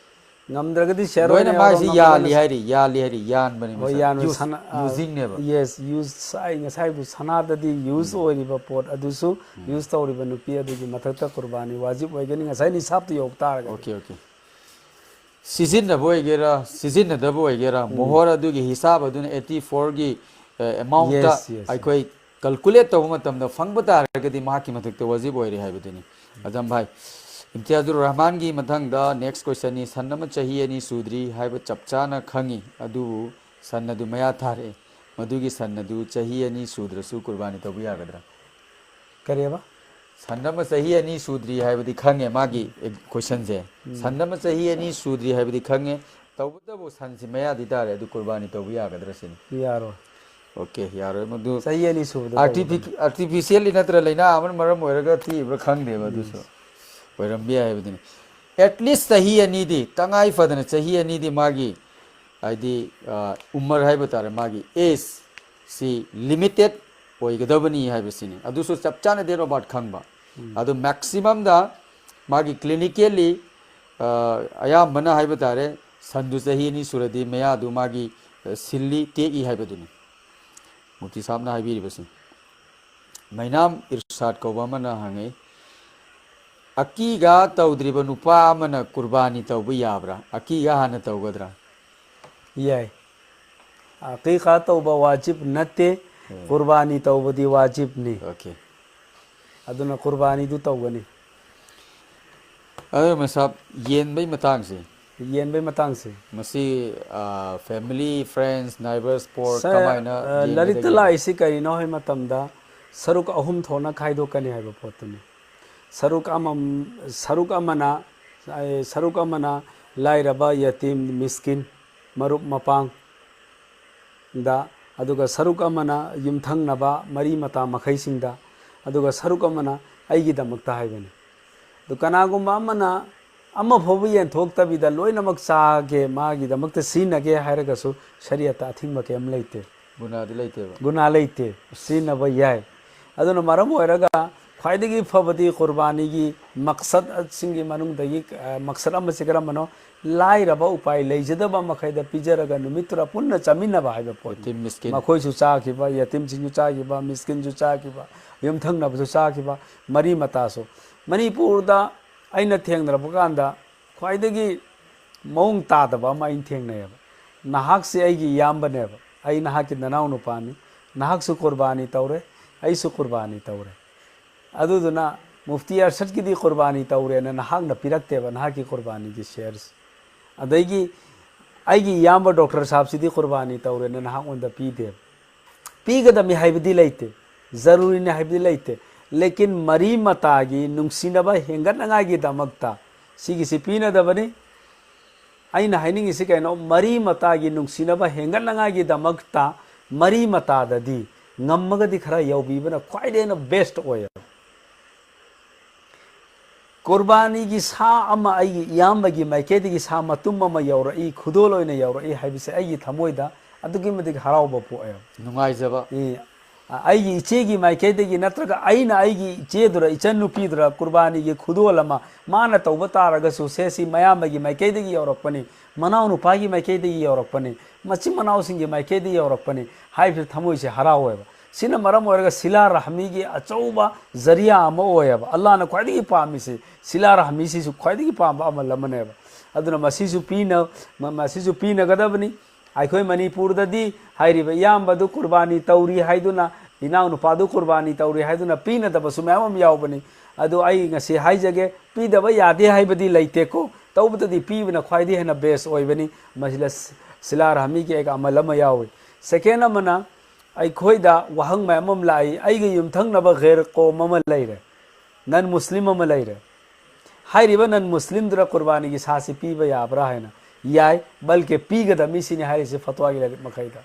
ꯉꯝꯗ꯭ꯔꯒꯗꯤ share ꯂꯣꯏꯅ ꯑꯣꯏꯅ ꯌꯥꯎꯔꯣ, ꯃꯥꯏꯁꯤ ꯉꯝꯃꯒꯅ ꯌꯥꯜꯂꯤ ꯁ-, ꯍꯥꯏꯔꯤ, ꯌꯥꯜꯂꯤ ꯍꯥꯏꯔꯤ, ꯌꯥꯟꯕꯅꯤ ꯍꯣꯏ, ꯃꯁꯥ꯫ ꯌꯥꯟꯕ ꯌꯨꯁ-, ꯁꯅꯥ-, ꯑ, ꯌꯨꯁꯤꯡꯅꯦꯕ꯫ Yes, use, ꯑꯩ ꯉꯁꯥꯏꯕꯨ ꯁꯅꯥꯗꯗꯤ use ꯎꯝ꯫ ꯑꯣꯏꯔꯤꯕ ꯄꯣꯠ ꯑꯗꯨꯁꯨ ꯎꯝ꯫ Use ꯇꯧꯔꯤꯕ ꯅꯨꯄꯤ ꯑꯗꯨꯒꯤ ꯃꯊꯛꯇ ꯀꯨꯔꯕꯥꯅꯤ ꯋꯥꯖꯤꯕ ꯑꯣꯏꯒꯅꯤ, ꯉꯁꯥꯏ ꯅꯤꯁꯥꯞꯇ ꯌꯧ ꯇꯥꯔꯒꯗꯤ꯫ Okay, okay. ꯁꯤꯖꯤꯟꯅꯕ ꯑꯣꯏꯒꯦꯔꯥ, ꯁꯤꯖꯤꯟꯅꯗꯕ ꯑꯣꯏꯒꯦꯔꯥ, ꯎꯝ꯫ ꯃꯣꯍꯣꯔ ꯑꯗꯨꯒꯤ ꯍꯤꯁꯥꯕ ꯑꯗꯨꯅ eighty four ꯒꯤ, ꯑ, amount ꯇ Yes, yes. ꯑꯩꯈꯣꯏ calculate ꯇꯧꯕ ꯃꯇꯝꯗ ꯐꯪꯕ ꯇꯥꯔꯒꯗꯤ ꯃꯍꯥꯛꯀꯤ ꯃꯊꯛꯇ ꯋꯥꯖꯤꯕ ꯑꯣꯏꯔꯦ ꯍꯥꯏꯕꯗꯨꯅꯤ꯫ ꯑꯖꯝ ꯚꯥꯏ, ꯏꯝꯇꯤꯌꯥꯖꯨꯔ ꯔꯍꯃꯥꯟꯒꯤ ꯃꯊꯪꯗ next question ꯅꯤ, ꯁꯟ ꯑꯃ ꯆꯍꯤ ꯑꯅꯤ ꯁꯨꯗ꯭ꯔꯤ ꯍꯥꯏꯕ ꯆꯞ ꯆꯥꯅ ꯈꯪꯉꯤ, ꯑꯗꯨꯕꯨ ꯁꯟ ꯑꯗꯨ ꯃꯌꯥ ꯊꯥꯔꯛꯑꯦ, ꯃꯗꯨꯒꯤ ꯁꯟ ꯑꯗꯨ ꯆꯍꯤ ꯑꯅꯤ ꯁꯨꯗ꯭ꯔꯁꯨ ꯀꯨꯔꯕꯥꯅꯤ ꯇꯧꯕ ꯌꯥꯒꯗ꯭ꯔꯥ? ꯀꯔꯤꯕ? ꯁꯟ ꯑꯃ ꯆꯍꯤ ꯑꯅꯤ ꯁꯨꯗ꯭ꯔꯤ ꯍꯥꯏꯕꯗꯤ ꯈꯪꯉꯦ ꯃꯥꯒꯤ, ꯎꯝ꯫ ꯑꯦ, question ꯁꯦ꯫ ꯎꯝ꯫ ꯁꯟ ꯑꯃ ꯆꯍꯤ ꯑꯅꯤ ꯁꯨꯗ꯭ꯔꯤ ꯍꯥꯏꯕꯗꯤ ꯈꯪꯉꯦ, ꯇꯧꯕꯇꯕꯨ ꯁꯟꯁꯤ ꯃꯌꯥꯗꯤ ꯇꯥꯔꯦ, ꯑꯗꯨ ꯀꯨꯔꯕꯥꯅꯤ ꯇꯧꯕ ꯌꯥꯒꯗ꯭ꯔꯥ ꯁꯤꯅꯤ꯫ ꯌꯥꯔꯣꯏ꯫ Okay, ꯌꯥꯔꯣꯏ ꯃꯗꯨ꯫ ꯆꯍꯤ ꯑꯅꯤ ꯁꯨꯕꯗ artific-, ꯇꯧꯒꯗꯕꯅꯤ꯫ Artificial ꯅꯠꯇ꯭ꯔ ꯂꯥꯏꯅꯥ ꯑꯃꯅ ꯃꯔꯝ ꯑꯣꯏꯔꯒ ꯊꯤꯕ꯭ꯔꯥ ꯈꯪꯗꯦꯕ, ꯑꯗꯨꯁꯨ ꯎꯝ꯫ ꯑꯣꯏꯔꯝꯕ ꯌꯥꯏ ꯍꯥꯏꯕꯗꯨꯅꯤ꯫ At least ꯆꯍꯤ ꯑꯅꯤꯗꯤ, ꯇꯉꯥꯏ ꯐꯗꯅ ꯆꯍꯤ ꯑꯅꯤꯗꯤ ꯃꯥꯒꯤ, ꯍꯥꯏꯗꯤ, ꯑ, ꯎꯃꯔ ꯍꯥꯏꯕ ꯇꯥꯔꯦ, ꯃꯥꯒꯤ age ꯁꯤ limited ꯑꯣꯏꯒꯗꯕꯅꯤ ꯍꯥꯏꯕꯁꯤꯅꯤ꯫ ꯑꯗꯨꯁꯨ ꯆꯞ ꯆꯥꯅ date of birth ꯈꯪꯕ꯫ ꯎꯝ꯫ ꯑꯗꯨ maximum ꯗ ꯃꯥꯒꯤ clinically, ꯑ, ꯑꯌꯥꯝꯕꯅ ꯍꯥꯏꯕ ꯇꯥꯔꯦ, ꯁꯟꯗꯨ ꯆꯍꯤ ꯑꯅꯤ ꯁꯨꯔꯗꯤ ꯃꯌꯥꯗꯨ ꯃꯥꯒꯤ, ꯑ, ꯁꯤꯜꯂꯤ, ꯇꯦꯛꯏ ꯍꯥꯏꯕꯗꯨꯅꯤ꯫ ꯃꯨꯐꯇꯤ ꯁꯥꯍꯕꯅ ꯍꯥꯏꯕꯤꯔꯤꯕꯁꯤ꯫ ꯃꯩꯅꯥꯝ ꯏꯔꯁꯥꯗ ꯀꯧꯕ ꯑꯃꯅ ꯍꯪꯉꯤ, ꯑꯀꯤꯒꯥ ꯇꯧꯗ꯭ꯔꯤꯕ ꯅꯨꯄꯥ ꯑꯃꯅ ꯀꯨꯔꯕꯥꯅꯤ ꯇꯧꯕ ꯌꯥꯕ꯭ꯔꯥ? ꯑꯀꯤꯒꯥ ꯍꯥꯟꯅ ꯇꯧꯒꯗ꯭ꯔꯥ? ꯌꯥꯏ꯫ ꯑꯀꯤꯀꯥ ꯇꯧꯕ ꯋꯥꯖꯤꯕ ꯅꯠꯇꯦ, ꯎꯝ꯫ ꯀꯨꯔꯕꯥꯅꯤ ꯇꯧꯕꯗꯤ ꯋꯥꯖꯤꯕꯅꯤ꯫ Okay꯫ ꯑꯗꯨꯅ ꯀꯨꯔꯕꯥꯅꯤꯗꯨ ꯇꯧꯒꯅꯤ꯫ ꯑꯗꯨ ꯃꯁꯥꯞ, ꯌꯦꯟꯕꯩ ꯃꯇꯥꯡꯁꯦ꯫ ꯌꯦꯟꯕꯩ ꯃꯇꯥꯡꯁꯦ꯫ ꯃꯁꯤ, ꯑ, family, friends, neighbors, poor ꯁꯥꯔ, ꯀꯃꯥꯏꯅ ꯑ, ꯌꯦꯟꯒꯗꯒꯦ? ꯂꯥꯏꯔꯤꯛꯇ ꯂꯥꯛꯏꯁꯤ ꯀꯔꯤꯅꯣ ꯍꯥꯏ ꯃꯇꯝꯗ, ꯁꯔꯨꯛ ꯑꯍꯨꯝ ꯊꯣꯛꯅ ꯈꯥꯏꯗꯣꯛꯀꯅꯤ ꯍꯥꯏꯕ ꯄꯣꯠꯇꯨꯅꯤ꯫ ꯁꯔꯨꯛ ꯑꯃ, ꯁꯔꯨꯛ ꯑꯃꯅ, ꯑꯦ, ꯁꯔꯨꯛ ꯑꯃꯅ ꯂꯥꯏꯔꯕ, ꯌꯇꯤꯝ, ꯃꯤꯁꯀꯤꯟ, ꯃꯔꯨꯞ ꯃꯄꯥꯡ, ꯗ, ꯑꯗꯨꯒ ꯁꯔꯨꯛ ꯑꯃꯅ ꯌꯨꯝꯊꯪꯅꯕ ꯃꯔꯤ ꯃꯇꯥ ꯃꯈꯩꯁꯤꯡꯗ, ꯑꯗꯨꯒ ꯁꯔꯨꯛ ꯑꯃꯅ ꯑꯩꯒꯤꯗꯃꯛꯇ ꯍꯥꯏꯕꯅꯤ꯫ ꯑꯗꯨ ꯀꯅꯥꯒꯨꯝꯕ ꯑꯃꯅ ꯑꯃ ꯐꯥꯎꯕ ꯌꯦꯟꯊꯣꯛꯇꯕꯤꯗ ꯂꯣꯏꯅꯃꯛ ꯆꯥꯒꯦ, ꯃꯥꯒꯤꯗꯃꯛꯇ ꯁꯤꯖꯤꯟꯅꯒꯦ ꯍꯥꯏꯔꯒꯁꯨ ꯁꯔꯤꯌꯠꯇ ꯑꯊꯤꯡꯕ ꯀꯩꯝ ꯂꯩꯇꯦ꯫ ꯒꯨꯅꯥꯗꯤ ꯂꯩꯇꯦꯕ꯫ ꯒꯨꯅꯥ ꯂꯩꯇꯦ, ꯁꯤꯖꯤꯟꯅꯕ ꯌꯥꯏ꯫ ꯑꯗꯨꯅ ꯃꯔꯝ ꯑꯣꯏꯔꯒ ꯈ꯭ꯋꯥꯏꯗꯒꯤ ꯐꯕꯗꯤ ꯀꯨꯔꯕꯥꯅꯤꯒꯤ ꯃꯛꯁꯠꯁꯤꯡꯒꯤ ꯃꯅꯨꯡꯗꯒꯤ, ꯑ, ꯃꯛꯁꯠ ꯑꯃꯁꯤ ꯀꯔꯝꯕꯅꯣ? ꯂꯥꯏꯔꯕ, ꯎꯄꯥꯏ ꯂꯩꯖꯗꯕ ꯃꯈꯩꯗ ꯄꯤꯖꯔꯒ ꯅꯨꯃꯤꯠꯇꯨꯗ ꯄꯨꯟꯅ ꯆꯥꯃꯤꯟꯅꯕ ꯍꯥꯏꯕ ꯄꯣꯠꯅꯤ꯫ ꯌꯇꯤꯝ, ꯃꯤꯁꯀꯤꯟ꯫ ꯃꯈꯣꯏꯁꯨ ꯆꯥꯈꯤꯕ, ꯌꯇꯤꯝꯁꯤꯡꯁꯨ ꯆꯥꯈꯤꯕ, ꯃꯤꯁꯀꯤꯟꯁꯨ ꯆꯥꯈꯤꯕ, ꯌꯨꯝꯊꯪꯅꯕꯁꯨ ꯆꯥꯈꯤꯕ, ꯃꯔꯤ ꯃꯇꯥꯁꯨ꯫ ꯃꯅꯤꯄꯨꯔꯗ ꯑꯩꯅ ꯊꯦꯡꯅꯔꯛꯄ ꯀꯥꯟꯗ ꯈ꯭ꯋꯥꯏꯗꯒꯤ ꯃꯑꯣꯡ ꯇꯥꯗꯕ ꯑꯃ ꯑꯩꯅ ꯊꯦꯡꯅꯩꯌꯦꯕ꯫ ꯅꯍꯥꯛꯁꯤ ꯑꯩꯒꯤ ꯏꯌꯥꯝꯕꯅꯦꯕ, ꯑꯩ ꯅꯍꯥꯛꯀꯤ ꯅꯅꯥꯎ ꯅꯨꯄꯥꯅꯤ, ꯅꯍꯥꯛꯁꯨ ꯀꯨꯔꯕꯥꯅꯤ ꯇꯧꯔꯦ, ꯑꯩꯁꯨ ꯀꯨꯔꯕꯥꯅꯤ ꯇꯧꯔꯦ꯫ ꯑꯗꯨꯗꯨꯅ ꯃꯨꯐꯇꯤ ꯑꯔꯁꯗꯀꯤꯗꯤ ꯀꯨꯔꯕꯥꯅꯤ ꯇꯧꯔꯦꯅ ꯅꯍꯥꯛꯅ ꯄꯤꯔꯛꯇꯦꯕ, ꯅꯍꯥꯛꯀꯤ ꯀꯨꯔꯕꯥꯅꯤꯒꯤ shares꯫ ꯑꯗꯒꯤ ꯑꯩꯒꯤ ꯏꯌꯥꯝꯕ ꯗꯣꯛꯇꯔ ꯁꯥꯍꯕꯁꯤꯗꯤ ꯀꯨꯔꯕꯥꯅꯤ ꯇꯧꯔꯦꯅ ꯅꯍꯥꯛꯉꯣꯟꯗ ꯄꯤꯗꯦꯕ꯫ ꯄꯤꯒꯗꯕꯅꯤ ꯍꯥꯏꯕꯗꯤ ꯂꯩꯇꯦ, ꯖꯔꯨꯔꯤꯅꯤ ꯍꯥꯏꯕꯗꯤ ꯂꯩꯇꯦ, ꯂꯦꯀꯤꯟ ꯃꯔꯤ ꯃꯇꯥꯒꯤ ꯅꯨꯡꯁꯤꯅꯕ ꯍꯦꯟꯒꯠꯅꯉꯥꯏꯒꯤꯗꯃꯛꯇ ꯁꯤꯒꯤꯁꯤ ꯄꯤꯅꯗꯕꯅꯤ꯫ ꯑꯩꯅ ꯍꯥꯏꯅꯤꯡꯉꯤꯁꯤ ꯀꯩꯅꯣ, ꯃꯔꯤ ꯃꯇꯥꯒꯤ ꯅꯨꯡꯁꯤꯅꯕ ꯍꯦꯟꯒꯠꯅꯉꯥꯏꯒꯤꯗꯃꯛꯇ ꯃꯔꯤ ꯃꯇꯥꯗꯗꯤ ꯉꯝꯃꯒꯗꯤ ꯈꯔ ꯌꯧꯕꯤꯕꯅ ꯈ꯭ꯋꯥꯏꯗꯒꯤ ꯍꯦꯟꯅ best ꯑꯣꯏꯌꯦꯕ꯫ ꯀꯨꯔꯕꯥꯅꯤꯒꯤ ꯁꯥ ꯑꯃ ꯑꯩꯒꯤ ꯏꯌꯥꯝꯕꯒꯤ ꯃꯥꯏꯀꯩꯗꯒꯤ ꯁꯥ ꯃꯇꯨꯝ ꯑꯃ ꯌꯧꯔꯛꯏ, ꯈꯨꯗꯣꯜ ꯑꯣꯏꯅ ꯌꯧꯔꯛꯏ ꯍꯥꯏꯕꯁꯦ ꯑꯩꯒꯤ ꯊꯃꯣꯏꯗ ꯑꯗꯨꯛꯀꯤ ꯃꯇꯤꯛ ꯍꯔꯥꯎꯕ ꯄꯣꯛꯑꯦꯕ꯫ ꯅꯨꯡꯉꯥꯏꯖꯕ꯫ ꯑꯦ, ꯑ-, ꯑꯩꯒꯤ ꯏꯆꯦꯒꯤ ꯃꯥꯏꯀꯩꯗꯒꯤ ꯅꯠꯇ꯭ꯔꯒ ꯑꯩꯅ ꯑꯩꯒꯤ ꯏꯆꯦꯗꯨꯗ, ꯏꯆꯟꯅꯨꯄꯤꯗꯨꯗ ꯀꯨꯔꯕꯥꯅꯤꯒꯤ ꯈꯨꯗꯣꯜ ꯑꯃ ꯃꯥꯅ ꯇꯧꯕ ꯇꯥꯔꯒꯁꯨ, ꯁꯦ, ꯁꯤ ꯃꯌꯥꯝꯕꯒꯤ ꯃꯥꯏꯀꯩꯗꯒꯤ ꯌꯧꯔꯛꯄꯅꯤ, ꯃꯅꯥꯎꯅꯨꯄꯥꯒꯤ ꯃꯥꯏꯀꯩꯗꯒꯤ ꯌꯧꯔꯛꯄꯅꯤ, ꯃꯆꯤꯟ ꯃꯅꯥꯎꯁꯤꯡꯒꯤ ꯃꯥꯏꯀꯩꯗꯒꯤ ꯌꯧꯔꯛꯄꯅꯤ ꯍꯥꯏꯕꯁꯤ ꯊꯃꯣꯏꯁꯦ ꯍꯔꯥꯎꯋꯦꯕ꯫ ꯁꯤꯅ ꯃꯔꯝ ꯑꯣꯏꯔꯒ ꯁꯤꯂꯥ ꯔꯍꯃꯤꯒꯤ ꯑꯆꯧꯕ ꯖꯔꯤꯌꯥ ꯑꯃ ꯑꯣꯏꯌꯦꯕ꯫ ꯑꯜꯂꯥꯍꯅ ꯈ꯭ꯋꯥꯏꯗꯒꯤ ꯄꯥꯝꯃꯤꯁꯤ, ꯁꯤꯂꯥ ꯔꯍꯃꯤꯁꯤꯁꯨ ꯈ꯭ꯋꯥꯏꯗꯒꯤ ꯄꯥꯝꯕ ꯑꯃꯜ ꯑꯃꯅꯦꯕ꯫ ꯑꯗꯨꯅ ꯃꯁꯤꯁꯨ ꯄꯤꯅ-, ꯃ-, ꯃꯁꯤꯁꯨ ꯄꯤꯅꯒꯗꯕꯅꯤ꯫ ꯑꯩꯈꯣꯏ ꯃꯅꯤꯄꯨꯔꯗꯗꯤ ꯍꯥꯏꯔꯤꯕ ꯏꯌꯥꯝꯕꯗꯨ ꯀꯨꯔꯕꯥꯅꯤ ꯇꯧꯔꯤ ꯍꯥꯏꯗꯨꯅ, ꯏꯅꯥꯎꯅꯨꯄꯥꯗꯨ ꯀꯨꯔꯕꯥꯅꯤ ꯇꯧꯔꯤ ꯍꯥꯏꯗꯨꯅ ꯄꯤꯅꯗꯕꯁꯨ ꯃꯌꯥꯝ ꯑꯃ ꯌꯥꯎꯕꯅꯤ꯫ ꯑꯗꯨ ꯑꯩ ꯉꯁꯤ ꯍꯥꯏꯖꯒꯦ, ꯄꯤꯗꯕ ꯌꯥꯗꯦ ꯍꯥꯏꯕꯗꯤ ꯂꯩꯇꯦꯀꯣ, ꯇꯧꯕꯗꯗꯤ ꯄꯤꯕꯅ ꯈ꯭ꯋꯥꯏꯗꯒꯤ ꯍꯦꯟꯅ best ꯑꯣꯏꯕꯅꯤ꯫ ꯃꯁꯤꯗ ꯁꯤ-, ꯁꯤꯂꯥ ꯔꯍꯃꯤꯒꯤ ꯑꯩꯒ ꯑꯃꯜ ꯑꯃ ꯌꯥꯎꯏ꯫ Second ꯑꯃꯅ, ꯑꯩꯈꯣꯏꯗ ꯋꯥꯍꯪ ꯃꯌꯥꯝ ꯑꯃ ꯂꯥꯛꯏ, ꯑꯩꯒꯤ ꯌꯨꯝꯊꯪꯅꯕ ꯒꯩꯔ ꯀꯣꯝ ꯑꯃ ꯂꯩꯔꯦ, non Muslim ꯑꯃ ꯂꯩꯔꯦ, ꯍꯥꯏꯔꯤꯕ non Muslimꯗꯨꯗ ꯀꯨꯔꯕꯥꯅꯤꯒꯤ ꯁꯥꯁꯤ ꯄꯤꯕ ꯌꯥꯕ꯭ꯔꯥ ꯍꯥꯏꯅ꯫ ꯌꯥꯏ, ꯕꯜꯀꯤ ꯄꯤꯒꯗꯕꯅꯤ ꯁꯤꯅꯤ ꯍꯥꯏꯔꯤꯁꯤ ꯐꯠꯋꯥꯒꯤ ꯂꯥꯏꯔꯤꯛ ꯃꯈꯩꯗ꯫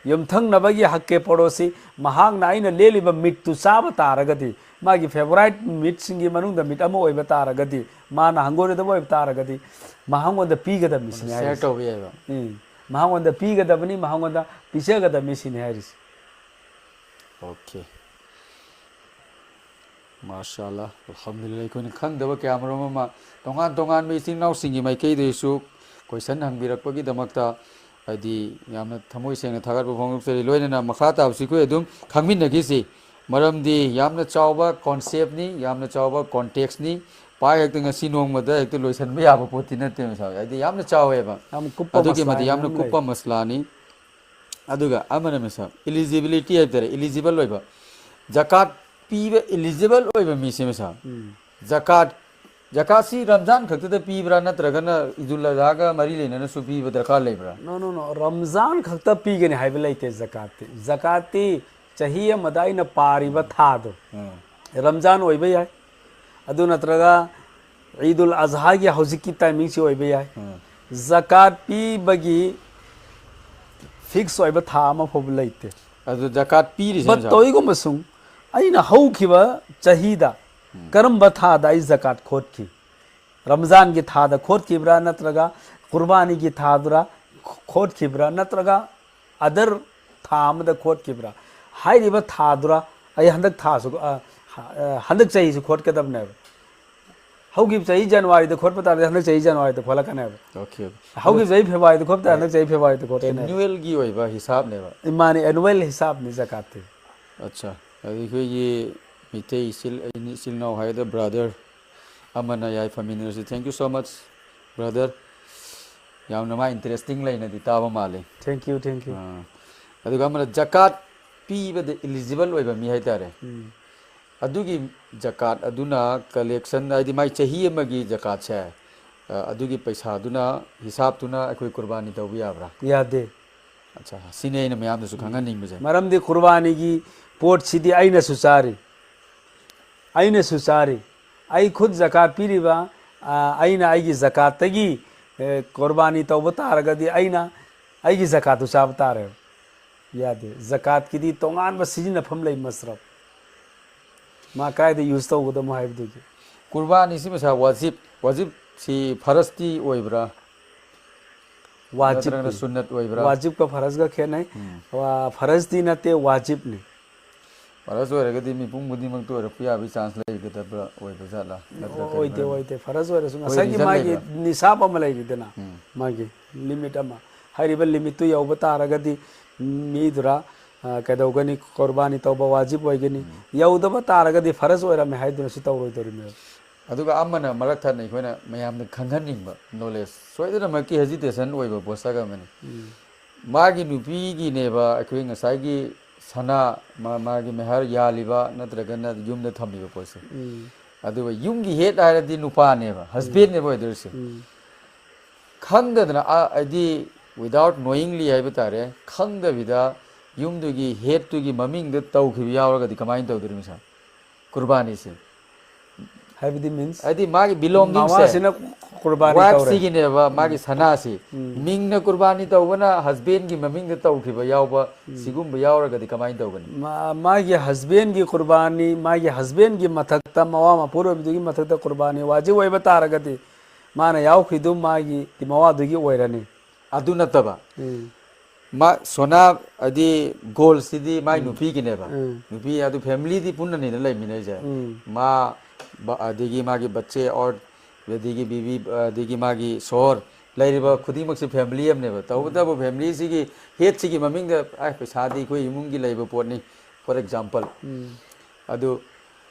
ꯌꯨꯝꯊꯪꯅꯕꯒꯤ ꯍꯛꯀꯦ ꯄꯣꯔꯣꯁꯤ, ꯃꯍꯥꯛꯅ ꯑꯩꯅ ꯂꯦꯜꯂꯤꯕ meatꯇꯨ ꯆꯥꯕ ꯇꯥꯔꯒꯗꯤ, ꯃꯥꯒꯤ favourite meatꯁꯤꯡꯒꯤ ꯃꯅꯨꯡꯗ meat ꯑꯃ ꯑꯣꯏꯕ ꯇꯥꯔꯒꯗꯤ, ꯃꯥꯅ ꯍꯪꯒꯣꯏꯔꯣꯏꯗꯕ ꯑꯣꯏꯕ ꯇꯥꯔꯒꯗꯤ, ꯃꯍꯥꯛꯉꯣꯟꯗ ꯄꯤꯒꯗꯕꯅꯤ ꯁꯤꯅꯤ share ꯍꯥꯏꯔꯤꯁꯤ꯫ ꯇꯧꯕ ꯌꯥꯏꯕ꯫ ꯎꯝ, ꯃꯍꯥꯛꯉꯣꯟꯗ ꯄꯤꯒꯗꯕꯅꯤ, ꯃꯍꯥꯛꯉꯣꯟꯗ ꯄꯤꯖꯒꯗꯕꯅꯤ ꯁꯤꯅꯤ ꯍꯥꯏꯔꯤꯁꯤ꯫ Okay꯫ ꯃꯥꯁꯥ ꯑꯜꯂꯥ, ꯑꯜꯍꯝꯗꯨꯂꯤꯜꯂꯥ, ꯑꯩꯈꯣꯏꯅ ꯈꯪꯗꯕ ꯀꯌꯥ ꯃꯔꯨꯝ ꯑꯃ ꯇꯣꯉꯥꯟ ꯇꯣꯉꯥꯟꯕ ꯏꯆꯤꯟ ꯏꯅꯥꯎꯁꯤꯡꯒꯤ ꯃꯥꯏꯀꯩꯗꯒꯤꯁꯨ question ꯍꯪꯕꯤꯔꯛꯄꯒꯤꯗꯃꯛꯇ, ꯍꯥꯏꯗꯤ, ꯌꯥꯝꯅ ꯊꯃꯣꯏ ꯁꯦꯡꯅ ꯊꯥꯒꯠꯄ ꯐꯣꯡꯗꯣꯛꯆꯔꯤ꯫ ꯂꯣꯏꯅꯅ ꯃꯈꯥ ꯇꯥꯕꯁꯨ ꯑꯩꯈꯣꯏ ꯑꯗꯨꯝ ꯈꯪꯃꯤꯟꯅꯈꯤꯁꯤ, ꯃꯔꯝꯗꯤ ꯌꯥꯝꯅ ꯆꯥꯎꯕ conceptꯅꯤ, ꯌꯥꯝꯅ ꯆꯥꯎꯕ contextꯅꯤ꯫ ꯄꯥꯏ ꯍꯦꯛꯇ ꯉꯁꯤ ꯅꯣꯡꯃꯗ ꯍꯦꯛꯇ ꯂꯣꯏꯁꯤꯟꯕ ꯌꯥꯕ ꯄꯣꯠꯇꯤ ꯅꯠꯇꯦ, ꯃꯦꯁꯥ, ꯍꯥꯏꯗꯤ ꯌꯥꯝꯅ ꯆꯥꯎꯋꯦꯕ꯫ ꯌꯥꯝ ꯀꯨꯞꯄ ꯑꯗꯨꯛꯀꯤ ꯃꯁꯂꯥ ꯃꯇꯤꯛ ꯌꯥꯝꯅ ꯌꯥꯝ ꯂꯩ꯫ ꯀꯨꯞꯄ ꯃꯁꯂꯥꯅꯤ꯫ ꯑꯗꯨꯒ ꯑꯃꯅ, ꯃꯦꯁꯥ, eligibility ꯍꯥꯏꯕ ꯇꯥꯔꯦ, eligible ꯑꯣꯏꯕ꯫ ꯖꯀꯥꯠ ꯄꯤꯕ eligible ꯑꯣꯏꯕ ꯃꯤꯁꯦ, ꯃꯦꯁꯥ, ꯎꯝ꯫ ꯖꯀꯥꯠ, ꯖꯀꯥꯠꯁꯤ ꯔꯝꯖꯥꯟ ꯈꯛꯇꯗ ꯄꯤꯕ꯭ꯔꯥ, ꯅꯠꯇ꯭ꯔꯒꯅ ꯏꯗꯨꯜ ꯑꯖꯍꯥꯒ ꯃꯔꯤ ꯂꯩꯅꯅꯁꯨ ꯄꯤꯕ ꯗꯔꯀꯥꯔ ꯂꯩꯕ꯭ꯔꯥ? No, no, no. ꯔꯝꯖꯥꯟ ꯈꯛꯇ ꯄꯤꯒꯅꯤ ꯍꯥꯏꯕ ꯂꯩꯇꯦ ꯖꯀꯥꯠꯇꯤ꯫ ꯖꯀꯥꯠꯇꯤ ꯆꯍꯤ ꯑꯃꯗ ꯑꯩꯅ ꯄꯥꯔꯤꯕ ꯊꯥꯗꯣ, ꯎꯝ꯫ ꯔꯝꯖꯥꯟ ꯑꯣꯏꯕ ꯌꯥꯏ, ꯑꯗꯨ ꯅꯠꯇ꯭ꯔꯒ ꯏꯗꯨꯜ ꯑꯖꯍꯥꯒꯤ ꯍꯧꯖꯤꯛꯀꯤ timingꯁꯤ ꯑꯣꯏꯕ ꯌꯥꯏ꯫ ꯎꯝ꯫ ꯖꯀꯥꯠ ꯄꯤꯕꯒꯤ fix ꯑꯣꯏꯕ ꯊꯥ ꯑꯃ ꯐꯥꯎꯕ ꯂꯩꯇꯦ꯫ ꯑꯗꯨ ꯖꯀꯥꯠ ꯄꯤꯔꯤꯁꯦ, but ꯃꯦꯁꯥ? ꯇꯧꯏꯒꯨꯝꯕ ꯁꯨꯝ, ꯑꯩꯅ ꯍꯧꯈꯤꯕ ꯆꯍꯤꯗ ꯎꯝ꯫ ꯀꯔꯝꯕ ꯊꯥꯗ ꯑꯩ ꯖꯀꯥꯠ ꯈꯣꯠꯈꯤ? ꯔꯝꯖꯥꯟꯒꯤ ꯊꯥꯗ ꯈꯣꯠꯈꯤꯕ꯭ꯔꯥ, ꯅꯠꯇ꯭ꯔꯒ ꯀꯨꯔꯕꯥꯅꯤꯒꯤ ꯊꯥꯗꯨꯔ ꯈꯣ-, ꯈꯣꯠꯈꯤꯕ꯭ꯔꯥ, ꯅꯠꯇ꯭ꯔꯒ other ꯊꯥ ꯑꯃꯗ ꯈꯣꯠꯈꯤꯕ꯭ꯔꯥ? ꯍꯥꯏꯔꯤꯕ ꯊꯥꯗꯨꯔ ꯑꯩ ꯍꯟꯗꯛ ꯊꯥꯁꯨ, ꯑ, ꯑ, ꯍꯟꯗꯛ ꯆꯍꯤꯁꯨ ꯈꯣꯠꯀꯗꯕꯅꯦꯕ꯫ ꯍꯧꯈꯤꯕ ꯆꯍꯤ ꯖꯅꯋꯥꯔꯤꯗ ꯈꯣꯠꯄ ꯇꯥꯔꯗꯤ ꯍꯟꯗꯛ ꯆꯍꯤ ꯖꯅꯋꯥꯔꯤꯗ ꯈꯣꯠꯂꯛꯀꯅꯦꯕ꯫ Okay, okay꯫ ꯍꯧꯈꯤꯕ ꯆꯍꯤ ꯐꯦꯕ꯭ꯔꯨꯋꯥꯔꯤꯗ ꯈꯣꯠꯄ ꯇꯥꯔꯗꯤ ꯍꯟꯗꯛ ꯆꯍꯤ ꯐꯦꯕ꯭ꯔꯨꯋꯥꯔꯤꯗ ꯈꯣꯠꯀꯅꯦꯕ꯫ Annualꯒꯤ ꯑꯣꯏꯕ ꯍꯤꯁꯥꯕꯅꯦꯕ꯫ ꯃꯥꯅꯤ, annual ꯍꯤꯁꯥꯕꯅꯤ ꯖꯀꯥꯠꯇꯤ꯫ ꯑꯠꯆꯥ, ꯑꯗꯨ ꯑꯩꯈꯣꯏꯒꯤ ꯃꯩꯇꯩ ꯏꯆꯤꯜ, ꯏꯆꯤꯜ ꯏꯅꯥꯎ ꯍꯥꯏꯒꯗ꯭ꯔꯥ, brother ꯑꯃꯅ ꯌꯥꯏꯐꯃꯤꯟꯅꯔꯁꯤ꯫ Thank you so much, brother꯫ ꯌꯥꯝꯅ ꯃꯥ interesting ꯂꯩꯅꯗꯤ ꯇꯥꯕ ꯃꯥꯜꯂꯤ꯫ Thank you, thank you. ꯑꯥ꯫ ꯑꯗꯨꯒ ꯑꯃꯅ ꯖꯀꯥꯠ ꯄꯤꯕꯗ eligible ꯑꯣꯏꯕ ꯃꯤ ꯍꯥꯏꯇꯥꯔꯦ꯫ ꯎꯝ. ꯑꯗꯨꯒꯤ ꯖꯀꯥꯠ ꯑꯗꯨꯅ collection, ꯍꯥꯏꯗꯤ ꯃꯥꯏ ꯆꯍꯤ ꯑꯃꯒꯤ ꯖꯀꯥꯠꯁꯦ, ꯑ, ꯑꯗꯨꯒꯤ ꯄꯩꯁꯥꯗꯨꯅ, ꯍꯤꯁꯥꯞꯇꯨꯅ ꯑꯩꯈꯣꯏ ꯀꯨꯔꯕꯥꯅꯤ ꯇꯧꯕ ꯌꯥꯕ꯭ꯔꯥ? ꯌꯥꯗꯦ꯫ ꯑꯠꯆꯥ, ꯁꯤꯅꯤ ꯑꯩꯅ ꯃꯌꯥꯝꯗꯁꯨ ꯈꯪꯍꯟꯅꯤꯡꯕꯁꯦ꯫ ꯃꯔꯝꯗꯤ ꯀꯨꯔꯕꯥꯅꯤꯒꯤ ꯄꯣꯠꯁꯤꯗꯤ ꯑꯩꯅꯁꯨ ꯆꯥꯔꯤ, ꯑꯩꯅꯁꯨ ꯆꯥꯔꯤ꯫ ꯑꯩ ꯈꯨꯠ ꯖꯀꯥꯠ ꯄꯤꯔꯤꯕ, ꯑ, ꯑꯩꯅ ꯑꯩꯒꯤ ꯖꯀꯥꯠꯇꯒꯤ, ꯑꯦ, ꯀꯨꯔꯕꯥꯅꯤ ꯇꯧꯕ ꯇꯥꯔꯒꯗꯤ ꯑꯩꯅ ꯑꯩꯒꯤ ꯖꯀꯥꯠꯇꯨ ꯆꯥꯕ ꯇꯥꯔꯦꯕ꯫ ꯌꯥꯗꯦ꯫ ꯖꯀꯥꯠꯀꯤꯗꯤ ꯇꯣꯉꯥꯟꯕ ꯁꯤꯖꯤꯟꯅꯐꯝ ꯂꯩ ꯃꯁꯔꯐ꯫ ꯃꯥ ꯀꯥꯏꯗ use ꯇꯧꯒꯗꯕꯅꯣ ꯍꯥꯏꯕꯗꯨꯒꯤ꯫ ꯀꯨꯔꯕꯥꯅꯤꯁꯤ ꯃꯁꯥ ꯋꯥꯖꯤꯕ, ꯋꯥꯖꯤꯕꯁꯤ ꯐꯔꯖꯇꯤ ꯑꯣꯏꯕ꯭ꯔꯥ? ꯅꯠꯇ꯭ꯔꯒꯅ ꯋꯥꯖꯤꯕꯅꯤ꯫ ꯁꯨꯟꯅꯠ ꯑꯣꯏꯕ꯭ꯔꯥ? ꯋꯥꯖꯤꯕꯀ ꯐꯔꯖꯒ ꯈꯦꯠꯅꯩ꯫ ꯎꯝ꯫ ꯋꯥ-, ꯐꯔꯖꯇꯤ ꯅꯠꯇꯦ, ꯋꯥꯖꯤꯕꯅꯤ꯫ ꯐꯔꯖ ꯑꯣꯏꯔꯒꯗꯤ ꯃꯤꯄꯨꯝ ꯈꯨꯗꯤꯡꯃꯛꯇ ꯑꯣꯏꯔꯛꯄ ꯌꯥꯕꯒꯤ chance ꯂꯩꯒꯗꯕ꯭ꯔꯥ, ꯑꯣꯏꯕ ꯖꯥꯠꯂꯥ? ꯅꯠꯇ꯭ꯔꯒ ꯀꯔꯤ ꯑꯣꯏꯗꯦ, ꯃꯔꯝ? ꯑꯣꯏꯗꯦ꯫ ꯐꯔꯖ ꯑꯣꯏꯔꯁꯨ ꯑꯩꯈꯣꯏ ꯉꯁꯥꯏꯒꯤ reason ꯃꯥꯒꯤ ꯂꯩꯕ꯭ꯔꯥ? ꯅꯤꯁꯥꯕ ꯑꯃ ꯂꯩꯔꯤꯗꯅ, ꯎꯝ꯫ ꯃꯥꯒꯤ limit ꯑꯃ꯫ ꯍꯥꯏꯔꯤꯕ limitꯇꯨ ꯌꯧꯕ ꯇꯥꯔꯒꯗꯤ ꯃꯤꯗꯨꯔ, ꯑ, ꯀꯩꯗꯧꯒꯅꯤ? ꯀꯨꯔꯕꯥꯅꯤ ꯇꯧꯕ ꯋꯥꯖꯤꯕ ꯑꯣꯏꯒꯅꯤ꯫ ꯌꯧꯗꯕ ꯇꯥꯔꯒꯗꯤ ꯐꯔꯖ ꯑꯣꯏꯔꯝꯃꯦ ꯍꯥꯏꯗꯨꯅꯁꯨ ꯇꯧꯔꯣꯏꯗꯧꯔꯤꯕꯅꯦꯕ꯫ ꯑꯗꯨꯒ ꯑꯃꯅ ꯃꯔꯛ ꯊꯠꯅ ꯑꯩꯈꯣꯏꯅ ꯃꯌꯥꯝꯗ ꯈꯪꯍꯟꯅꯤꯡꯕ knowledge, ꯁꯣꯏꯗꯅꯃꯛꯀꯤ hesitation ꯑꯣꯏꯕ ꯄꯣꯠꯁꯛ ꯑꯃꯅꯤ꯫ ꯎꯝ꯫ ꯃꯥꯒꯤ ꯅꯨꯄꯤꯒꯤꯅꯦꯕ ꯑꯩꯈꯣꯏ ꯉꯁꯥꯏꯒꯤ ꯁꯅꯥ, ꯃꯥ-, ꯃꯥꯒꯤ ꯃꯦꯍꯔ ꯌꯥꯜꯂꯤꯕ ꯅꯠꯇ꯭ꯔꯒꯅ ꯌꯨꯝꯗ ꯊꯝꯃꯤꯕ ꯄꯣꯠꯁꯦ꯫ ꯎꯝ꯫ ꯑꯗꯨꯒ ꯌꯨꯝꯒꯤ head ꯍꯥꯏꯔꯗꯤ ꯅꯨꯄꯥꯅꯦꯕ, husbandꯅꯦꯕ ꯑꯣꯏꯗꯣꯏꯁꯦ꯫ ꯎꯝ꯫ ꯈꯪꯗꯗꯅ, ꯑ, ꯍꯥꯏꯗꯤ without knowingly ꯍꯥꯏꯕ ꯇꯥꯔꯦ, ꯈꯪꯗꯕꯤꯗ ꯌꯨꯝꯗꯨꯒꯤ headꯇꯨꯒꯤ ꯃꯃꯤꯡꯗ ꯇꯧꯈꯤꯕ ꯌꯥꯎꯔꯒꯗꯤ ꯀꯃꯥꯏꯅ ꯇꯧꯗꯣꯔꯤꯅꯣ ꯁꯥꯔ? ꯀꯨꯔꯕꯥꯅꯤꯁꯦ꯫ ꯍꯥꯏꯕꯗꯤ means? ꯍꯥꯏꯗꯤ ꯃꯥꯒꯤ belongingsꯁꯦ, ꯃꯋꯥꯁꯤꯅ ꯀꯨꯔꯕꯥꯅꯤ ꯇꯧꯔꯦ꯫ wifeꯁꯤꯒꯤꯅꯦꯕ, ꯃꯥꯒꯤ ꯁꯅꯥꯁꯤ꯫ ꯎꯝ꯫ ꯃꯤꯡꯅ ꯀꯨꯔꯕꯥꯅꯤ ꯇꯧꯕꯅ husbandꯒꯤ ꯃꯃꯤꯡꯗ ꯇꯧꯈꯤꯕ ꯌꯥꯎꯕ, ꯁꯤꯒꯨꯝꯕ ꯌꯥꯎꯔꯒꯗꯤ ꯀꯃꯥꯏꯅ ꯇꯧꯒꯅꯤ? ꯃꯥ-, ꯃꯥꯒꯤ husbandꯒꯤ ꯀꯨꯔꯕꯥꯅꯤ, ꯃꯥꯒꯤ husbandꯒꯤ ꯃꯊꯛꯇ, ꯃꯋꯥ ꯃꯄꯨꯔꯣꯏꯕꯗꯨꯒꯤ ꯃꯊꯛꯇ ꯀꯨꯔꯕꯥꯅꯤ ꯋꯥꯖꯤꯕ ꯑꯣꯏꯕ ꯇꯥꯔꯒꯗꯤ, ꯃꯥꯅ ꯌꯥꯎꯈ꯭ꯔꯤꯗꯨ ꯃꯥꯒꯤ ꯃꯋꯥꯗꯨꯒꯤ ꯑꯣꯏꯔꯅꯤ꯫ ꯑꯗꯨ ꯅꯠꯇꯕ, ꯎꯝ꯫ ꯃꯥ ꯁꯣꯅꯥ ꯍꯥꯏꯗꯤ goldꯁꯤꯗꯤ ꯃꯥꯏ ꯅꯨꯄꯤꯒꯤꯅꯦꯕ꯫ ꯎꯝ꯫ ꯅꯨꯄꯤ ꯑꯗꯨ familyꯗꯤ ꯄꯨꯟꯅꯅꯤꯅ ꯂꯩꯃꯤꯟꯅꯩꯁꯦ꯫ ꯎꯝ꯫ ꯃꯥ ꯕ-, ꯑꯗꯒꯤ ꯃꯥꯒꯤ ꯕꯆꯦ ꯑꯣꯔ ꯑꯗꯒꯤ ꯕꯤꯕꯤ, ꯑꯗꯒꯤ ꯃꯥꯒꯤ ꯁꯣꯍꯣꯔ, ꯂꯩꯔꯤꯕ ꯈꯨꯗꯤꯡꯃꯛꯁꯦ family ꯑꯃꯅꯦꯕ꯫ ꯇꯧꯕꯇꯕꯨ familyꯁꯤꯒꯤ headꯁꯤꯒꯤ ꯃꯃꯤꯡꯗ, "ꯑꯦ, ꯄꯩꯁꯥꯗꯤ ꯑꯩꯈꯣꯏ ꯏꯃꯨꯡꯒꯤ ꯂꯩꯕ ꯄꯣꯠꯅꯤ", for example꯫ ꯎꯝ꯫ ꯑꯗꯨ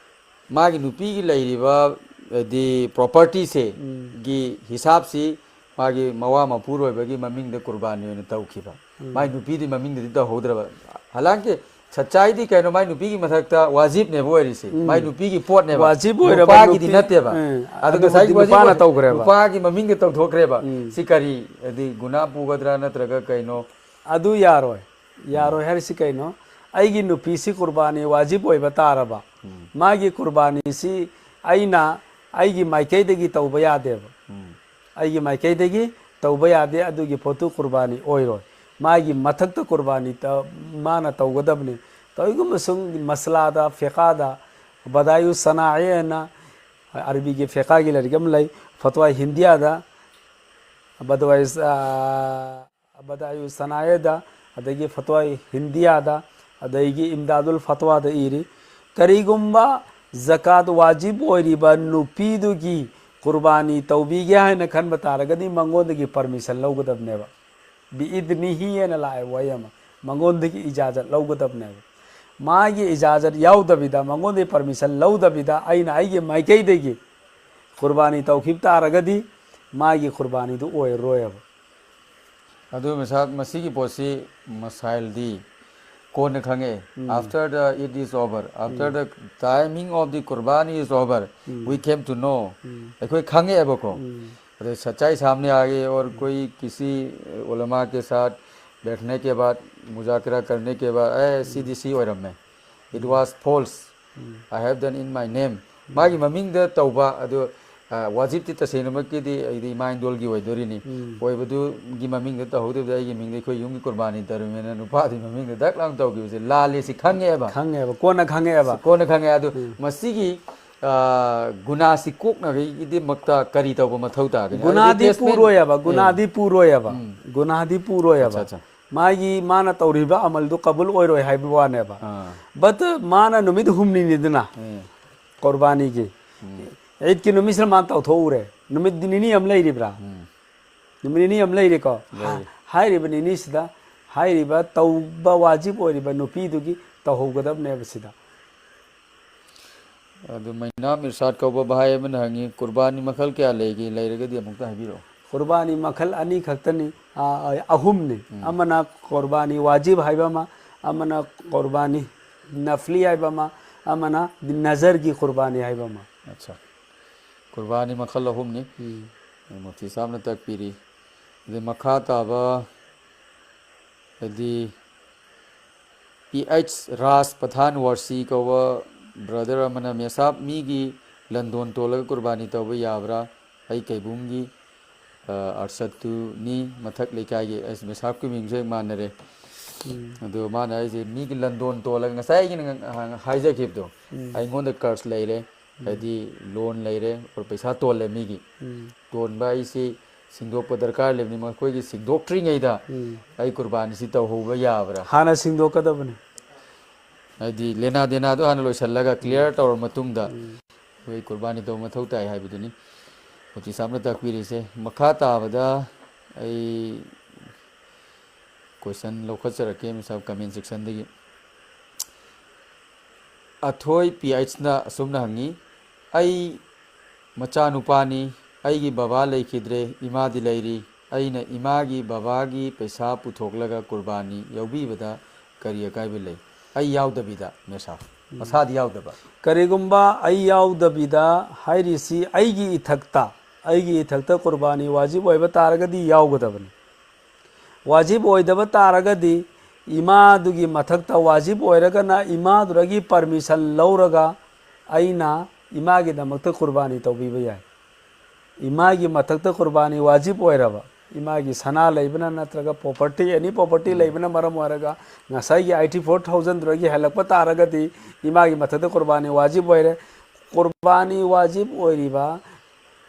ꯃꯥꯒꯤ ꯅꯨꯄꯤꯒꯤ ꯂꯩꯔꯤꯕ, ꯍꯥꯏꯗꯤ, propertyꯁꯦ ꯎꯝ꯫ ꯒꯤ ꯍꯤꯁꯥꯞꯁꯤ ꯃꯥꯒꯤ ꯃꯋꯥ ꯃꯄꯨꯔꯣꯏꯕꯒꯤ ꯃꯃꯤꯡꯗ ꯀꯨꯔꯕꯥꯅꯤ ꯑꯣꯏꯅ ꯇꯧꯈꯤꯕ꯫ ꯃꯥꯏ ꯅꯨꯄꯤꯗꯤ ꯃꯃꯤꯡꯗꯗꯤ ꯇꯧꯍꯧꯗ꯭ꯔꯕ꯫ ꯍꯂꯥꯡꯀꯤ ꯁꯆꯥꯏꯗꯤ ꯀꯩꯅꯣ, ꯃꯥꯏ ꯅꯨꯄꯤꯒꯤ ꯃꯊꯛꯇ ꯋꯥꯖꯤꯕꯅꯦꯕ ꯑꯣꯏꯔꯤꯁꯦ꯫ ꯃꯥꯏ ꯅꯨꯄꯤꯒꯤ ꯄꯣꯠꯅꯦꯕ꯫ ꯋꯥꯖꯤꯕ ꯑꯣꯏꯔꯕ ꯅꯨꯄꯥꯒꯤꯗꯤ ꯅꯨꯄꯤ-, ꯅꯠꯇꯦꯕ꯫ ꯎꯝ, ꯑꯗꯨ ꯑꯗꯨꯕꯨꯗꯤ ꯉꯁꯥꯏꯒꯤ ꯋꯥꯖꯤꯕ ꯅꯨꯄꯥꯅ ꯑꯣꯏꯔ-, ꯇꯧꯈ꯭ꯔꯦꯕ꯫ ꯅꯨꯄꯥꯒꯤ ꯃꯃꯤꯡꯗ ꯇꯧꯊꯣꯛꯈ꯭ꯔꯦꯕ꯫ ꯎꯝ꯫ ꯁꯤ ꯀꯔꯤ, ꯍꯥꯏꯗꯤ, ꯒꯨꯅꯥ ꯄꯨꯒꯗ꯭ꯔꯥ ꯅꯠꯇ꯭ꯔꯒ ꯀꯩꯅꯣ? ꯑꯗꯨ ꯌꯥꯔꯣꯏ꯫ ꯌꯥꯔꯣꯏ ꯍꯥꯏꯔꯤꯁꯤ ꯀꯩꯅꯣ? ꯑꯩꯒꯤ ꯅꯨꯄꯤꯁꯤ ꯀꯨꯔꯕꯥꯅꯤ ꯋꯥꯖꯤꯕ ꯑꯣꯏꯕ ꯇꯥꯔꯕ, ꯎꯝ꯫ ꯃꯥꯒꯤ ꯀꯨꯔꯕꯥꯅꯤꯁꯤ ꯑꯩꯅ ꯑꯩꯒꯤ ꯃꯥꯏꯀꯩꯗꯒꯤ ꯇꯧꯕ ꯌꯥꯗꯦꯕ꯫ ꯎꯝ꯫ ꯑꯩꯒꯤ ꯃꯥꯏꯀꯩꯗꯒꯤ ꯇꯧꯕ ꯌꯥꯗꯦ, ꯑꯗꯨꯒꯤ ꯄꯣꯠꯇꯨ ꯀꯨꯔꯕꯥꯅꯤ ꯑꯣꯏꯔꯣꯏ꯫ ꯃꯥꯒꯤ ꯃꯊꯛꯇ ꯀꯨꯔꯕꯥꯅꯤ ꯇ-, ꯃꯥꯅ ꯇꯧꯒꯗꯕꯅꯤ꯫ ꯀꯔꯤꯒꯨꯝꯕ ꯁꯨꯝ ꯃꯁꯂꯥꯗ, ꯐꯤꯈꯥꯗ, ꯕꯗꯥꯏꯎ ꯁꯅꯥꯏ ꯍꯥꯏꯅ ꯑꯔꯕꯤꯒꯤ ꯐꯤꯈꯥꯒꯤ ꯂꯥꯏꯔꯤꯛ ꯑꯃ ꯂꯩ, ꯐꯠꯋꯥ ꯍꯤꯟꯗꯤꯌꯥꯗ, ꯕꯗꯋꯥꯏ, ꯑ, ꯕꯗꯥꯏꯎ ꯁꯅꯥꯏꯗ, ꯑꯗꯒꯤ ꯐꯠꯋꯥ ꯍꯤꯟꯗꯤꯌꯥꯗ, ꯑꯗꯒꯤ ꯏꯝꯗꯥꯗꯨꯜ ꯐꯠꯋꯥꯗ ꯏꯔꯤ, ꯀꯔꯤꯒꯨꯝꯕ ꯖꯀꯥꯠ ꯋꯥꯖꯤꯕ ꯑꯣꯏꯔꯤꯕ ꯅꯨꯄꯤꯗꯨꯒꯤ ꯀꯨꯔꯕꯥꯅꯤ ꯇꯧꯕꯤꯒꯦ ꯍꯥꯏꯅ ꯈꯟꯕ ꯇꯥꯔꯒꯗꯤ ꯃꯉꯣꯟꯗꯒꯤ ꯄꯔꯃꯤꯁꯟ ꯂꯧꯒꯗꯕꯅꯦꯕ꯫ ꯕꯤꯏꯗꯅꯤꯍꯤ ꯍꯥꯏꯅ ꯂꯥꯛꯑꯦ ꯋꯥꯍꯩ ꯑꯃ, ꯃꯉꯣꯟꯗꯒꯤ ꯏꯖꯥꯖꯠ ꯂꯧꯒꯗꯕꯅꯦꯕ꯫ ꯃꯥꯒꯤ ꯏꯖꯥꯖꯠ ꯌꯥꯎꯗꯕꯤꯗ, ꯃꯉꯣꯟꯗꯒꯤ ꯄꯔꯃꯤꯁꯟ ꯂꯧꯗꯕꯤꯗ ꯑꯩꯅ ꯑꯩꯒꯤ ꯃꯥꯏꯀꯩꯗꯒꯤ ꯀꯨꯔꯕꯥꯅꯤ ꯇꯧꯈꯤꯕ ꯇꯥꯔꯒꯗꯤ ꯃꯥꯒꯤ ꯀꯨꯔꯕꯥꯅꯤꯗꯨ ꯑꯣꯏꯔꯔꯣꯏꯕ꯫ ꯑꯗꯨ ꯃꯁꯥ-, ꯃꯁꯤꯒꯤ ꯄꯣꯠꯁꯤ ꯃꯁꯥꯏꯜꯗꯤ ꯀꯣꯟꯅ ꯈꯪꯉꯛꯑꯦ꯫ ꯎꯝ꯫ After the Eid is over, after um. The timing of the Qurbani is over, um. We came to know. ꯎꯝ꯫ ꯑꯩꯈꯣꯏ ꯈꯪꯉꯛꯑꯦꯕꯀꯣ꯫ ꯎꯝ꯫ ꯑꯗꯩ ꯁꯆꯥꯏ ꯁꯥꯝꯅꯦ ꯑꯥꯒꯦ ꯑꯣꯔ ꯎꯝ꯫ ꯀꯣꯏ ꯀꯤꯁꯤ ꯎꯂꯃꯥ ꯀꯦ ꯁꯥꯠ ꯕꯦꯊꯅꯦ ꯀꯦ ꯕꯥꯗ, ꯃꯨꯖꯥꯀꯔꯥ ꯀꯔꯅꯦ ꯀꯦ ꯕꯥꯗ, ꯑꯦ, ꯎꯝ꯫ ꯁꯤꯗꯤ ꯁꯤ ꯑꯣꯏꯔꯝꯃꯦ꯫ It um. Was false. Um. I have done in my name. ꯎꯝ꯫ ꯃꯥꯒꯤ ꯃꯃꯤꯡꯗ ꯇꯧꯕ ꯑꯗꯨ, ꯑ, ꯋꯥꯖꯤꯕꯇꯤ ꯇꯁꯦꯡꯅꯃꯛꯀꯤꯗꯤ ꯑꯩꯗꯤ ꯏꯃꯥ ꯏꯟꯗꯣꯜꯒꯤ ꯑꯣꯏꯗꯣꯔꯤꯅꯤ꯫ ꯎꯝ꯫ ꯑꯣꯏꯕꯗꯨꯒꯤ ꯃꯃꯤꯡꯗ ꯇꯧꯍꯧꯗꯕꯗ ꯑꯩꯒꯤ ꯃꯤꯡꯗ ꯑꯩꯈꯣꯏ ꯌꯨꯝꯒꯤ ꯀꯨꯔꯕꯥꯅꯤ ꯇꯧꯔꯤꯃꯦꯅ ꯅꯨꯄꯥꯗꯨꯒꯤ ꯃꯃꯤꯡꯗ ꯗꯛ ꯂꯥꯎꯅ ꯇꯧꯈꯤꯕꯁꯦ ꯂꯥꯜꯂꯦ ꯁꯤ ꯈꯪꯉꯦꯕ꯫ ꯈꯪꯉꯦꯕ, ꯀꯣꯟꯅ ꯈꯪꯉꯦꯕ꯫ ꯀꯣꯟꯅ ꯈꯪꯉꯦ꯫ ꯑꯗꯨ ꯎꯝ꯫ ꯃꯁꯤꯒꯤ, ꯑ, ꯒꯨꯅꯥꯁꯤ ꯀꯣꯛꯅꯕꯒꯤꯗꯃꯛꯇ ꯀꯔꯤ ꯇꯧꯕ ꯃꯊꯧ ꯇꯥꯒꯅꯤ? ꯑꯗꯨ ꯒꯨꯅꯥꯗꯤ replacement ꯄꯨꯔꯣꯏꯕ, ꯑꯦ꯫ ꯒꯨꯅꯥꯗꯤ ꯄꯨꯔꯣꯏꯕ꯫ ꯎꯝ꯫ ꯒꯨꯅꯥꯗꯤ ꯄꯨꯔꯣꯏꯕ꯫ ꯑꯠꯆꯥ, ꯑꯠꯆꯥ꯫ ꯃꯥꯒꯤ ꯃꯥꯅ ꯇꯧꯔꯤꯕ ꯑꯃꯜꯗꯨ ꯀꯕꯨꯜ ꯑꯣꯏꯔꯣꯏ ꯍꯥꯏꯕ ꯋꯥꯅꯦꯕ꯫ ꯑꯥ꯫ But ꯃꯥꯅ ꯅꯨꯃꯤꯠ ꯍꯨꯝꯅꯤꯅꯤꯗꯅ ꯑꯦ꯫ ꯀꯨꯔꯕꯥꯅꯤꯒꯤ꯫ ꯎꯝ꯫ ꯏꯗꯀꯤ ꯅꯨꯃꯤꯠꯁꯤꯗ ꯃꯥꯅ ꯇꯧꯊꯣꯛꯎꯔꯦ꯫ ꯅꯨꯃꯤꯠ ꯅꯤꯅꯤ ꯑꯃ ꯂꯩꯔꯤꯕ꯭ꯔꯥ? ꯎꯝ꯫ ꯅꯨꯃꯤꯠ ꯅꯤꯅꯤ ꯑꯃ ꯂꯩꯔꯤꯀꯣ꯫ ꯂꯩꯔꯤ꯫ ꯍꯥ-, ꯍꯥꯏꯔꯤꯕ ꯅꯤꯅꯤꯁꯤꯗ ꯍꯥꯏꯔꯤꯕ ꯇꯧꯕ ꯋꯥꯖꯤꯕ ꯑꯣꯏꯔꯤꯕ ꯅꯨꯄꯤꯗꯨꯒꯤ ꯇꯧꯍꯧꯒꯗꯕꯅꯦꯕ ꯁꯤꯗ꯫ ꯑꯗꯨ ꯃꯩꯅꯥꯝ ꯏꯔꯁꯥꯗ ꯀꯧꯕ ꯚꯥꯏ ꯑꯃꯅ ꯍꯪꯉꯤ, ꯀꯨꯔꯕꯥꯅꯤ ꯃꯈꯜ ꯀꯌꯥ ꯂꯩꯒꯦ? ꯂꯩꯔꯒꯗꯤ ꯑꯃꯨꯛꯇ ꯍꯥꯏꯕꯤꯔꯛꯑꯣ꯫ ꯀꯨꯔꯕꯥꯅꯤ ꯃꯈꯜ ꯑꯅꯤ ꯈꯛꯇꯅꯤ, ꯑ, ꯑ, ꯑꯍꯨꯝꯅꯤ꯫ ꯎꯝ꯫ ꯑꯃꯅ ꯀꯨꯔꯕꯥꯅꯤ ꯋꯥꯖꯤꯕ ꯍꯥꯏꯕ ꯑꯃ, ꯑꯃꯅ ꯀꯨꯔꯕꯥꯅꯤ ꯅꯐꯂꯤ ꯍꯥꯏꯕ ꯑꯃ, ꯑꯃꯅ ꯅꯖꯔꯒꯤ ꯀꯨꯔꯕꯥꯅꯤ ꯍꯥꯏꯕ ꯑꯃ꯫ ꯑꯠꯆꯥ꯫ ꯀꯨꯔꯕꯥꯅꯤ ꯃꯈꯜ ꯑꯍꯨꯝꯅꯤ꯫ ꯎꯝ꯫ ꯃꯨꯐꯇꯤ ꯁꯥꯍꯕꯅ ꯇꯥꯛꯄꯤꯔꯤ꯫ ꯑꯗꯩ ꯃꯈꯥ ꯇꯥꯕ, ꯍꯥꯏꯗꯤ, ꯄꯤ ꯑꯩꯆ ꯔꯥꯖ ꯄꯊꯥꯟ ꯋꯥꯔꯁꯤ ꯀꯧꯕ ꯕ꯭ꯔꯗꯔ ꯑꯃꯅ, "ꯃꯦꯁꯥꯞ, ꯃꯤꯒꯤ ꯂꯟꯗꯣꯟ ꯇꯣꯜꯂꯒ ꯀꯨꯔꯕꯥꯅꯤ ꯇꯧꯕ ꯌꯥꯕ꯭ꯔꯥ? ꯑꯩ ꯀꯩꯕꯨꯝꯒꯤ, ꯑ, ꯑꯔꯁꯠꯇꯨꯅꯤ, ꯃꯊꯛ ꯂꯩꯀꯥꯏꯒꯤ", ꯑꯁ, ꯃꯦꯁꯥꯞꯀꯤ ꯃꯤꯡꯁꯦ ꯍꯦꯛ ꯃꯥꯟꯅꯔꯦ꯫ ꯎꯝ꯫ ꯑꯗꯣ ꯃꯥꯅ ꯍꯥꯏꯁꯦ, ꯃꯤꯒꯤ ꯂꯟꯗꯣꯟ ꯇꯣꯜꯂꯒ, ꯉꯁꯥꯏ ꯑꯩꯒꯤꯅ ꯉ-, ꯍꯥꯏꯖꯈꯤꯕꯗꯣ, ꯎꯝ꯫ ꯑꯩꯉꯣꯟꯗ ꯀꯔꯁ ꯂꯩꯔꯦ, ꯎꯝ꯫ ꯍꯥꯏꯗꯤ ꯂꯣꯟ ꯂꯩꯔꯦ, ꯑꯣꯔ ꯄꯩꯁꯥ ꯇꯣꯜꯂꯦ ꯃꯤꯒꯤ꯫ ꯎꯝ꯫ ꯇꯣꯟꯕ ꯑꯩꯁꯤ ꯁꯤꯡꯗꯣꯛꯄ ꯗꯔꯀꯥꯔ ꯂꯩꯕꯅꯤ, ꯃꯈꯣꯏꯒꯤ ꯁꯤꯡꯗꯣꯛꯇ꯭ꯔꯤꯉꯩꯗ ꯎꯝ꯫ ꯑꯩ ꯀꯨꯔꯕꯥꯅꯤꯁꯤ ꯇꯧꯍꯧꯕ ꯌꯥꯕ꯭ꯔꯥ? ꯍꯥꯟꯅ ꯁꯤꯡꯗꯣꯛꯀꯗꯕꯅꯤ꯫ ꯍꯥꯏꯗꯤ ꯂꯦꯅꯥ ꯗꯦꯅꯥꯗꯣ ꯍꯥꯟꯅ ꯂꯣꯏꯁꯤꯜꯂꯒ, ꯎꯝ꯫ ꯀ꯭ꯂꯤꯌꯥꯔ ꯇꯧꯔꯕ ꯃꯇꯨꯡꯗ ꯎꯝ꯫ ꯑꯩꯈꯣꯏ ꯀꯨꯔꯕꯥꯅꯤ ꯇꯧꯕ ꯃꯊꯧ ꯇꯥꯏ ꯍꯥꯏꯕꯗꯨꯅꯤ ꯃꯨꯐꯇꯤ ꯁꯥꯍꯕꯅ ꯇꯥꯛꯄꯤꯔꯤꯁꯦ꯫ ꯃꯈꯥ ꯇꯥꯕꯗ ꯑꯩ ꯀꯣꯏꯁꯟ ꯂꯧꯈꯠꯆꯔꯛꯀꯦ, ꯃꯦꯁꯥꯞ, ꯀꯃꯦꯟ ꯁꯦꯛꯁꯟꯗꯒꯤ꯫ ꯑꯊꯣꯏ ꯄꯤ ꯑꯩꯆꯅ ꯑꯁꯨꯝꯅ ꯍꯪꯉꯤ, "ꯑꯩ ꯃꯆꯥꯅꯨꯄꯥꯅꯤ, ꯑꯩꯒꯤ ꯕꯕꯥ ꯂꯩꯈꯤꯗ꯭ꯔꯦ, ꯏꯃꯥꯗꯤ ꯂꯩꯔꯤ꯫ ꯑꯩꯅ ꯏꯃꯥꯒꯤ ꯕꯕꯥꯒꯤ ꯄꯩꯁꯥ ꯄꯨꯊꯣꯛꯂꯒ ꯀꯨꯔꯕꯥꯅꯤ ꯌꯥꯎꯕꯤꯕꯗ ꯀꯔꯤ ꯑꯀꯥꯏꯕ ꯂꯩ?" ꯑꯩ ꯌꯥꯎꯗꯕꯤꯗ, ꯃꯦꯁꯥꯞ꯫ ꯎꯝ꯫ ꯃꯁꯥꯗꯤ ꯌꯥꯎꯗꯕ꯫ ꯀꯔꯤꯒꯨꯝꯕ ꯑꯩ ꯌꯥꯎꯗꯕꯤꯗ ꯍꯥꯏꯔꯤꯁꯤ ꯑꯩꯒꯤ ꯏꯊꯛꯇ, ꯑꯩꯒꯤ ꯏꯊꯛꯇ ꯀꯨꯔꯕꯥꯅꯤ ꯋꯥꯖꯤꯕ ꯑꯣꯏꯕ ꯇꯥꯔꯒꯗꯤ ꯌꯥꯎꯒꯗꯕꯅꯤ꯫ ꯋꯥꯖꯤꯕ ꯑꯣꯏꯗꯕ ꯇꯥꯔꯒꯗꯤ, ꯏꯃꯥꯗꯨꯒꯤ ꯃꯊꯛꯇ ꯋꯥꯖꯤꯕ ꯑꯣꯏꯔꯒꯅ, ꯏꯃꯥꯗꯨꯗꯒꯤ ꯄꯔꯃꯤꯁꯟ ꯂꯧꯔꯒ ꯑꯩꯅ ꯏꯃꯥꯒꯤꯗꯃꯛꯇ ꯀꯨꯔꯕꯥꯅꯤ ꯇꯧꯕꯤꯕ ꯌꯥꯏ꯫ ꯏꯃꯥꯒꯤ ꯃꯊꯛꯇ ꯀꯨꯔꯕꯥꯅꯤ ꯋꯥꯖꯤꯕ ꯑꯣꯏꯔꯕ, ꯏꯃꯥꯒꯤ ꯁꯅꯥ ꯂꯩꯕꯅ ꯅꯠꯇ꯭ꯔꯒ property, any property ꯎꯝ꯫ ꯂꯩꯕꯅ ꯃꯔꯝ ꯑꯣꯏꯔꯒ, ꯉꯁꯥꯏꯒꯤ eighty four thousandꯗꯨꯗꯒꯤ ꯍꯦꯜꯂꯛꯄ ꯇꯥꯔꯒꯗꯤ, ꯏꯃꯥꯒꯤ ꯃꯊꯛꯇ ꯀꯨꯔꯕꯥꯅꯤ ꯋꯥꯖꯤꯕ ꯑꯣꯏꯔꯦ꯫ ꯀꯨꯔꯕꯥꯅꯤ ꯋꯥꯖꯤꯕ ꯑꯣꯏꯔꯤꯕ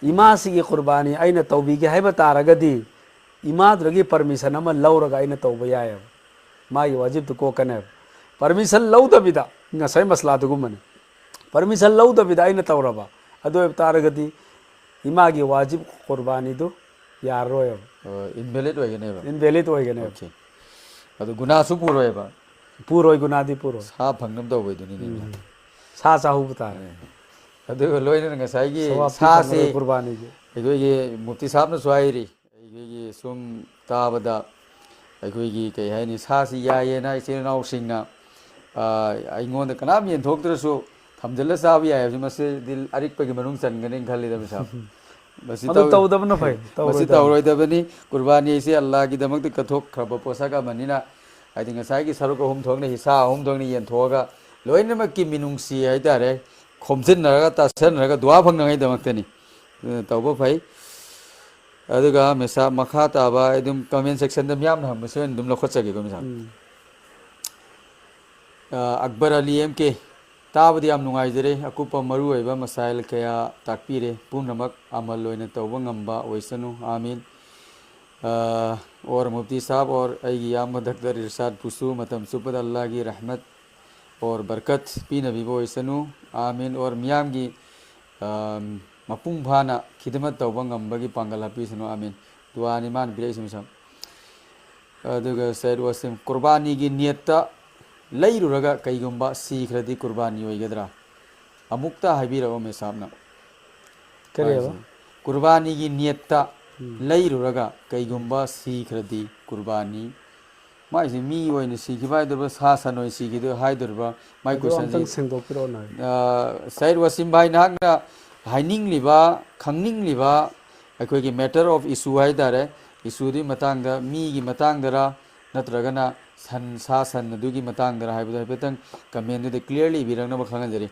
ꯏꯃꯥꯁꯤꯒꯤ ꯀꯨꯔꯕꯥꯅꯤ ꯑꯩꯅ ꯇꯧꯕꯤꯒꯦ ꯍꯥꯏꯕ ꯇꯥꯔꯒꯗꯤ, ꯏꯃꯥꯗꯨꯗꯒꯤ ꯄꯔꯃꯤꯁꯟ ꯑꯃ ꯂꯧꯔꯒ ꯑꯩꯅ ꯇꯧꯕ ꯌꯥꯏꯑꯕ꯫ ꯃꯥꯒꯤ ꯋꯥꯖꯤꯕꯇꯨ ꯀꯣꯛꯀꯅꯦꯕ꯫ ꯄꯔꯃꯤꯁꯟ ꯂꯧꯗꯕꯤꯗ, ꯉꯁꯥꯏ ꯃꯁꯂꯥꯗꯨꯒꯨꯝꯕꯅꯤ, ꯄꯔꯃꯤꯁꯟ ꯂꯧꯗꯕꯤꯗ ꯑꯩꯅ ꯇꯧꯔꯕ, ꯑꯗꯨ ꯑꯣꯏꯕ ꯇꯥꯔꯒꯗꯤ ꯏꯃꯥꯒꯤ ꯋꯥꯖꯤꯕ ꯀꯨꯔꯕꯥꯅꯤꯗꯨ ꯌꯥꯔꯔꯣꯏꯕ꯫ ꯑꯣ, invalid ꯑꯣꯏꯒꯅꯦꯕ꯫ Invalid ꯑꯣꯏꯒꯅꯦꯕ꯫ Okay. ꯑꯗꯨ ꯒꯨꯅꯥꯁꯨ ꯄꯨꯔꯣꯏꯕ꯫ ꯄꯨꯔꯣꯏ, ꯒꯨꯅꯥꯗꯤ ꯄꯨꯔꯣꯏ꯫ ꯁꯥ ꯐꯪꯅꯕ ꯇꯧꯕꯩꯗꯨꯅꯤꯅꯦ꯫ ꯎꯝ꯫ ꯁꯥ ꯆꯥꯍꯧꯕ ꯇꯥꯔꯦ꯫ ꯑꯦ꯫ ꯑꯗꯨꯒ ꯂꯣꯏꯅꯅ ꯉꯁꯥꯏꯒꯤ ꯁꯋꯥꯞꯇꯤ ꯁꯥꯁꯤ ꯐꯪꯉꯔꯣꯏ ꯀꯨꯔꯕꯥꯅꯤꯒꯤ꯫ ꯑꯩꯈꯣꯏꯒꯤ ꯃꯨꯐꯇꯤ ꯁꯥꯍꯕꯅꯁꯨ ꯍꯥꯏꯔꯤ, ꯑꯩꯈꯣꯏꯒꯤ ꯁꯨꯝ ꯇꯥꯕꯗ ꯑꯩꯈꯣꯏꯒꯤ ꯀꯩ ꯍꯥꯏꯅꯤ, ꯁꯥꯁꯤ ꯌꯥꯏꯌꯦꯅ ꯏꯆꯤꯜ ꯏꯅꯥꯎꯁꯤꯡꯅ, ꯑ, ꯑꯩꯉꯣꯟꯗ ꯀꯅꯥꯝ ꯌꯦꯟꯊꯣꯛꯇ꯭ꯔꯁꯨ ꯊꯝꯖꯤꯜꯂ ꯆꯥꯕ ꯌꯥꯏ ꯍꯥꯏꯕꯁꯤ ꯃꯁꯤꯗꯤ ꯑꯔꯤꯛꯄꯒꯤ ꯃꯅꯨꯡ ꯆꯟꯒꯅꯤꯅ ꯈꯜꯂꯤꯗ, ꯃꯤꯁꯥ꯫ ꯃꯁꯤ ꯑꯗꯨ ꯇꯧ-, ꯇꯧꯗꯕꯅ ꯐꯩ, ꯃꯁꯤ ꯇꯧꯔꯣꯏꯗꯕꯅꯤ꯫ ꯇꯧꯔꯣꯏꯗꯕꯅꯤ꯫ ꯀꯨꯔꯕꯥꯅꯤ ꯑꯁꯤ ꯑꯜꯂꯥꯒꯤꯗꯃꯛꯇ ꯀꯠꯊꯣꯛꯈ꯭ꯔꯕ ꯄꯣꯠꯁꯛ ꯑꯃꯅꯤꯅ, ꯍꯥꯏꯗꯤ ꯉꯁꯥꯏꯒꯤ ꯁꯔꯨꯛ ꯑꯍꯨꯝ ꯊꯣꯛꯅ, ꯍꯤꯁꯥ ꯑꯍꯨꯝ ꯊꯣꯛꯅ ꯌꯦꯟꯊꯣꯛꯑꯒ ꯂꯣꯏꯅꯃꯛꯀꯤ ꯃꯤꯅꯨꯡꯁꯤ ꯍꯥꯏꯇꯥꯔꯦ, ꯈꯣꯝꯖꯤꯟꯅꯔꯒ ꯇꯥꯁꯟꯅꯔꯒ ꯗꯨꯋꯥ ꯐꯪꯅꯉꯥꯏꯗꯃꯛꯇꯅꯤ꯫ ꯑꯗꯨꯅ ꯇꯧꯕ ꯐꯩ꯫ ꯑꯗꯨꯒ ꯃꯦꯁꯥ ꯃꯈꯥ ꯇꯥꯕ ꯑꯩ ꯑꯗꯨꯝ comment sectionꯗ ꯃꯤꯌꯥꯝꯅ ꯍꯪꯕꯁꯦ ꯑꯣꯏꯅ ꯑꯗꯨꯝ ꯂꯧꯈꯠꯆꯒꯦꯀꯣ, ꯃꯦꯁꯥ꯫ ꯎꯝ꯫ ꯑ, ꯑꯛꯕꯔ ꯑꯂꯤ ꯑꯦꯝ ꯀꯦ, ꯇꯥꯕꯗꯤ ꯌꯥꯝ ꯅꯨꯡꯉꯥꯏꯖꯔꯦ꯫ ꯑꯀꯨꯞꯄ ꯃꯔꯨꯑꯣꯏꯕ ꯃꯁꯥꯏꯜ ꯀꯌꯥ ꯇꯥꯛꯄꯤꯔꯦ꯫ ꯄꯨꯝꯅꯃꯛ ꯑꯃꯜ ꯑꯣꯏꯅ ꯇꯧꯕ ꯉꯝꯕ ꯑꯣꯏꯁꯅꯨ꯫ ꯑꯥꯃꯤꯟ꯫ ꯑ, ꯑꯣꯔ ꯃꯨꯐꯇꯤ ꯁꯥꯍꯕ ꯑꯣꯔ ꯑꯩꯒꯤ ꯏꯌꯥꯝꯕ ꯗꯥꯛꯇꯔ ꯏꯔꯁꯥꯗ ꯕꯨꯁꯨ ꯃꯇꯝ ꯆꯨꯞꯄꯗ ꯑꯜꯂꯥꯍꯒꯤ ꯔꯍꯃꯠ ꯑꯣꯔ ꯕꯔꯀꯠ ꯄꯤꯅꯕꯤꯕ ꯑꯣꯏꯁꯅꯨ꯫ ꯑꯥꯃꯤꯟ꯫ ꯑꯣꯔ ꯃꯤꯌꯥꯝꯒꯤ, ꯑ, ꯃꯄꯨꯡ ꯐꯥꯅ ꯈꯤꯗꯃꯠ ꯇꯧꯕ ꯉꯝꯕꯒꯤ ꯄꯥꯡꯒꯜ ꯍꯥꯞꯄꯤꯁꯅꯨ꯫ ꯑꯥꯃꯤꯟ꯫ ꯗꯨꯋꯥꯅꯤ ꯃꯥꯅ ꯄꯤꯔꯛꯏꯁꯤ, ꯃꯤꯁꯥ꯫ ꯑꯗꯨꯒ ꯁꯌꯤꯗ ꯋꯥꯁꯤꯝ, ꯀꯨꯔꯕꯥꯅꯤꯒꯤ ꯅꯤꯌꯠꯇ ꯂꯩꯔꯨꯔꯒ ꯀꯩꯒꯨꯝꯕ ꯁꯤꯈ꯭ꯔꯗꯤ ꯀꯨꯔꯕꯥꯅꯤ ꯑꯣꯏꯒꯗ꯭ꯔꯥ? ꯑꯃꯨꯛꯇ ꯍꯥꯏꯕꯤꯔꯛꯑꯣ, ꯃꯦꯁꯥꯞꯅ꯫ ꯀꯔꯤ ꯍꯥꯏꯕ? ꯍꯥꯏꯁꯦ, ꯀꯨꯔꯕꯥꯅꯤꯒꯤ ꯅꯤꯌꯠꯇ ꯎꯝ꯫ ꯂꯩꯔꯨꯔꯒ ꯀꯩꯒꯨꯝꯕ ꯁꯤꯈ꯭ꯔꯗꯤ ꯀꯨꯔꯕꯥꯅꯤ? ꯃꯥꯏꯁꯦ ꯃꯤ ꯑꯣꯏꯅ ꯁꯤꯈꯤꯕ ꯍꯥꯏꯗꯣꯔꯤꯕ꯭ꯔꯥ, ꯁꯥ ꯁꯟ ꯑꯣꯏꯅ ꯁꯤꯈꯤꯗꯣꯏ ꯍꯥꯏꯗꯣꯔꯤꯕ꯭ꯔꯥ? ꯃꯥꯏ ꯑꯗꯨ ꯀꯣꯏꯁꯟꯁꯤ, ꯑꯝꯇꯪ ꯁꯦꯡꯗꯣꯛꯄꯤꯔꯛꯑꯣꯅꯦ꯫ ꯑ, ꯁꯌꯤꯗ ꯋꯥꯁꯤꯝ ꯚꯥꯏ, ꯅꯍꯥꯛꯅ ꯍꯥꯏꯅꯤꯡꯂꯤꯕ, ꯈꯪꯅꯤꯡꯂꯤꯕ ꯑꯩꯈꯣꯏꯒꯤ matter of issue ꯍꯥꯏ ꯇꯥꯔꯦ, ꯏꯁꯨꯗꯨꯒꯤ ꯃꯇꯥꯡꯗ, ꯃꯤꯒꯤ ꯃꯇꯥꯡꯗꯔ ꯅꯠꯇ꯭ꯔꯒꯅ ꯁꯟ, ꯁꯥ ꯁꯟ ꯑꯗꯨꯒꯤ ꯃꯇꯥꯡꯗꯔ ꯍꯥꯏꯕꯗꯨ ꯍꯥꯏꯐꯦꯠꯇꯪ comment ꯇꯨꯗ clearly ꯏꯕꯤꯔꯛꯅꯕ ꯈꯪꯍꯟꯖꯔꯤ꯫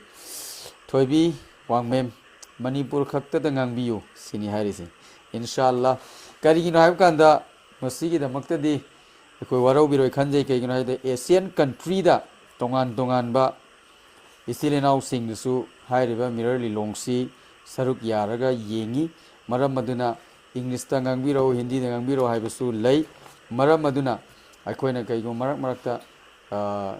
ꯊꯣꯏꯕꯤ ꯋꯥꯡꯃꯦꯝ, ꯃꯅꯤꯄꯨꯔ ꯈꯛꯇꯗ ꯉꯥꯡꯕꯤꯌꯨ ꯁꯤꯅꯤ ꯍꯥꯏꯔꯤꯁꯦ, ꯏꯟꯁꯥ ꯑꯜꯂꯥ꯫ ꯀꯔꯤꯒꯤꯅꯣ ꯍꯥꯏꯕ ꯀꯥꯟꯗ, ꯃꯁꯤꯒꯤꯗꯃꯛꯇꯗꯤ ꯑꯩꯈꯣꯏ ꯋꯥꯔꯧꯕꯤꯔꯣꯏ ꯈꯟꯖꯩ꯫ ꯀꯩꯒꯤꯅꯣ ꯍꯥꯏꯕꯗ, Asian country ꯗ ꯇꯣꯉꯥꯟ ꯇꯣꯉꯥꯟꯕ ꯏꯆꯤꯜ ꯏꯅꯥꯎꯁꯤꯡꯗꯁꯨ ꯍꯥꯏꯔꯤꯕ ꯃꯤꯔꯔ ꯂꯤꯂꯣꯡꯁꯤ ꯁꯔꯨꯛ ꯌꯥꯔꯒ ꯌꯦꯡꯉꯤ꯫ ꯃꯔꯝ ꯑꯗꯨꯅ English ꯇ ꯉꯥꯡꯕꯤꯔꯛꯎ, ꯍꯤꯟꯗꯤꯗ ꯉꯥꯡꯕꯤꯔꯛꯎ ꯍꯥꯏꯕꯁꯨ ꯂꯩ꯫ ꯃꯔꯝ ꯑꯗꯨꯅ ꯑꯩꯈꯣꯏꯅ ꯀꯩꯒꯨꯝꯕ ꯃꯔꯛ ꯃꯔꯛꯇ, ꯑ,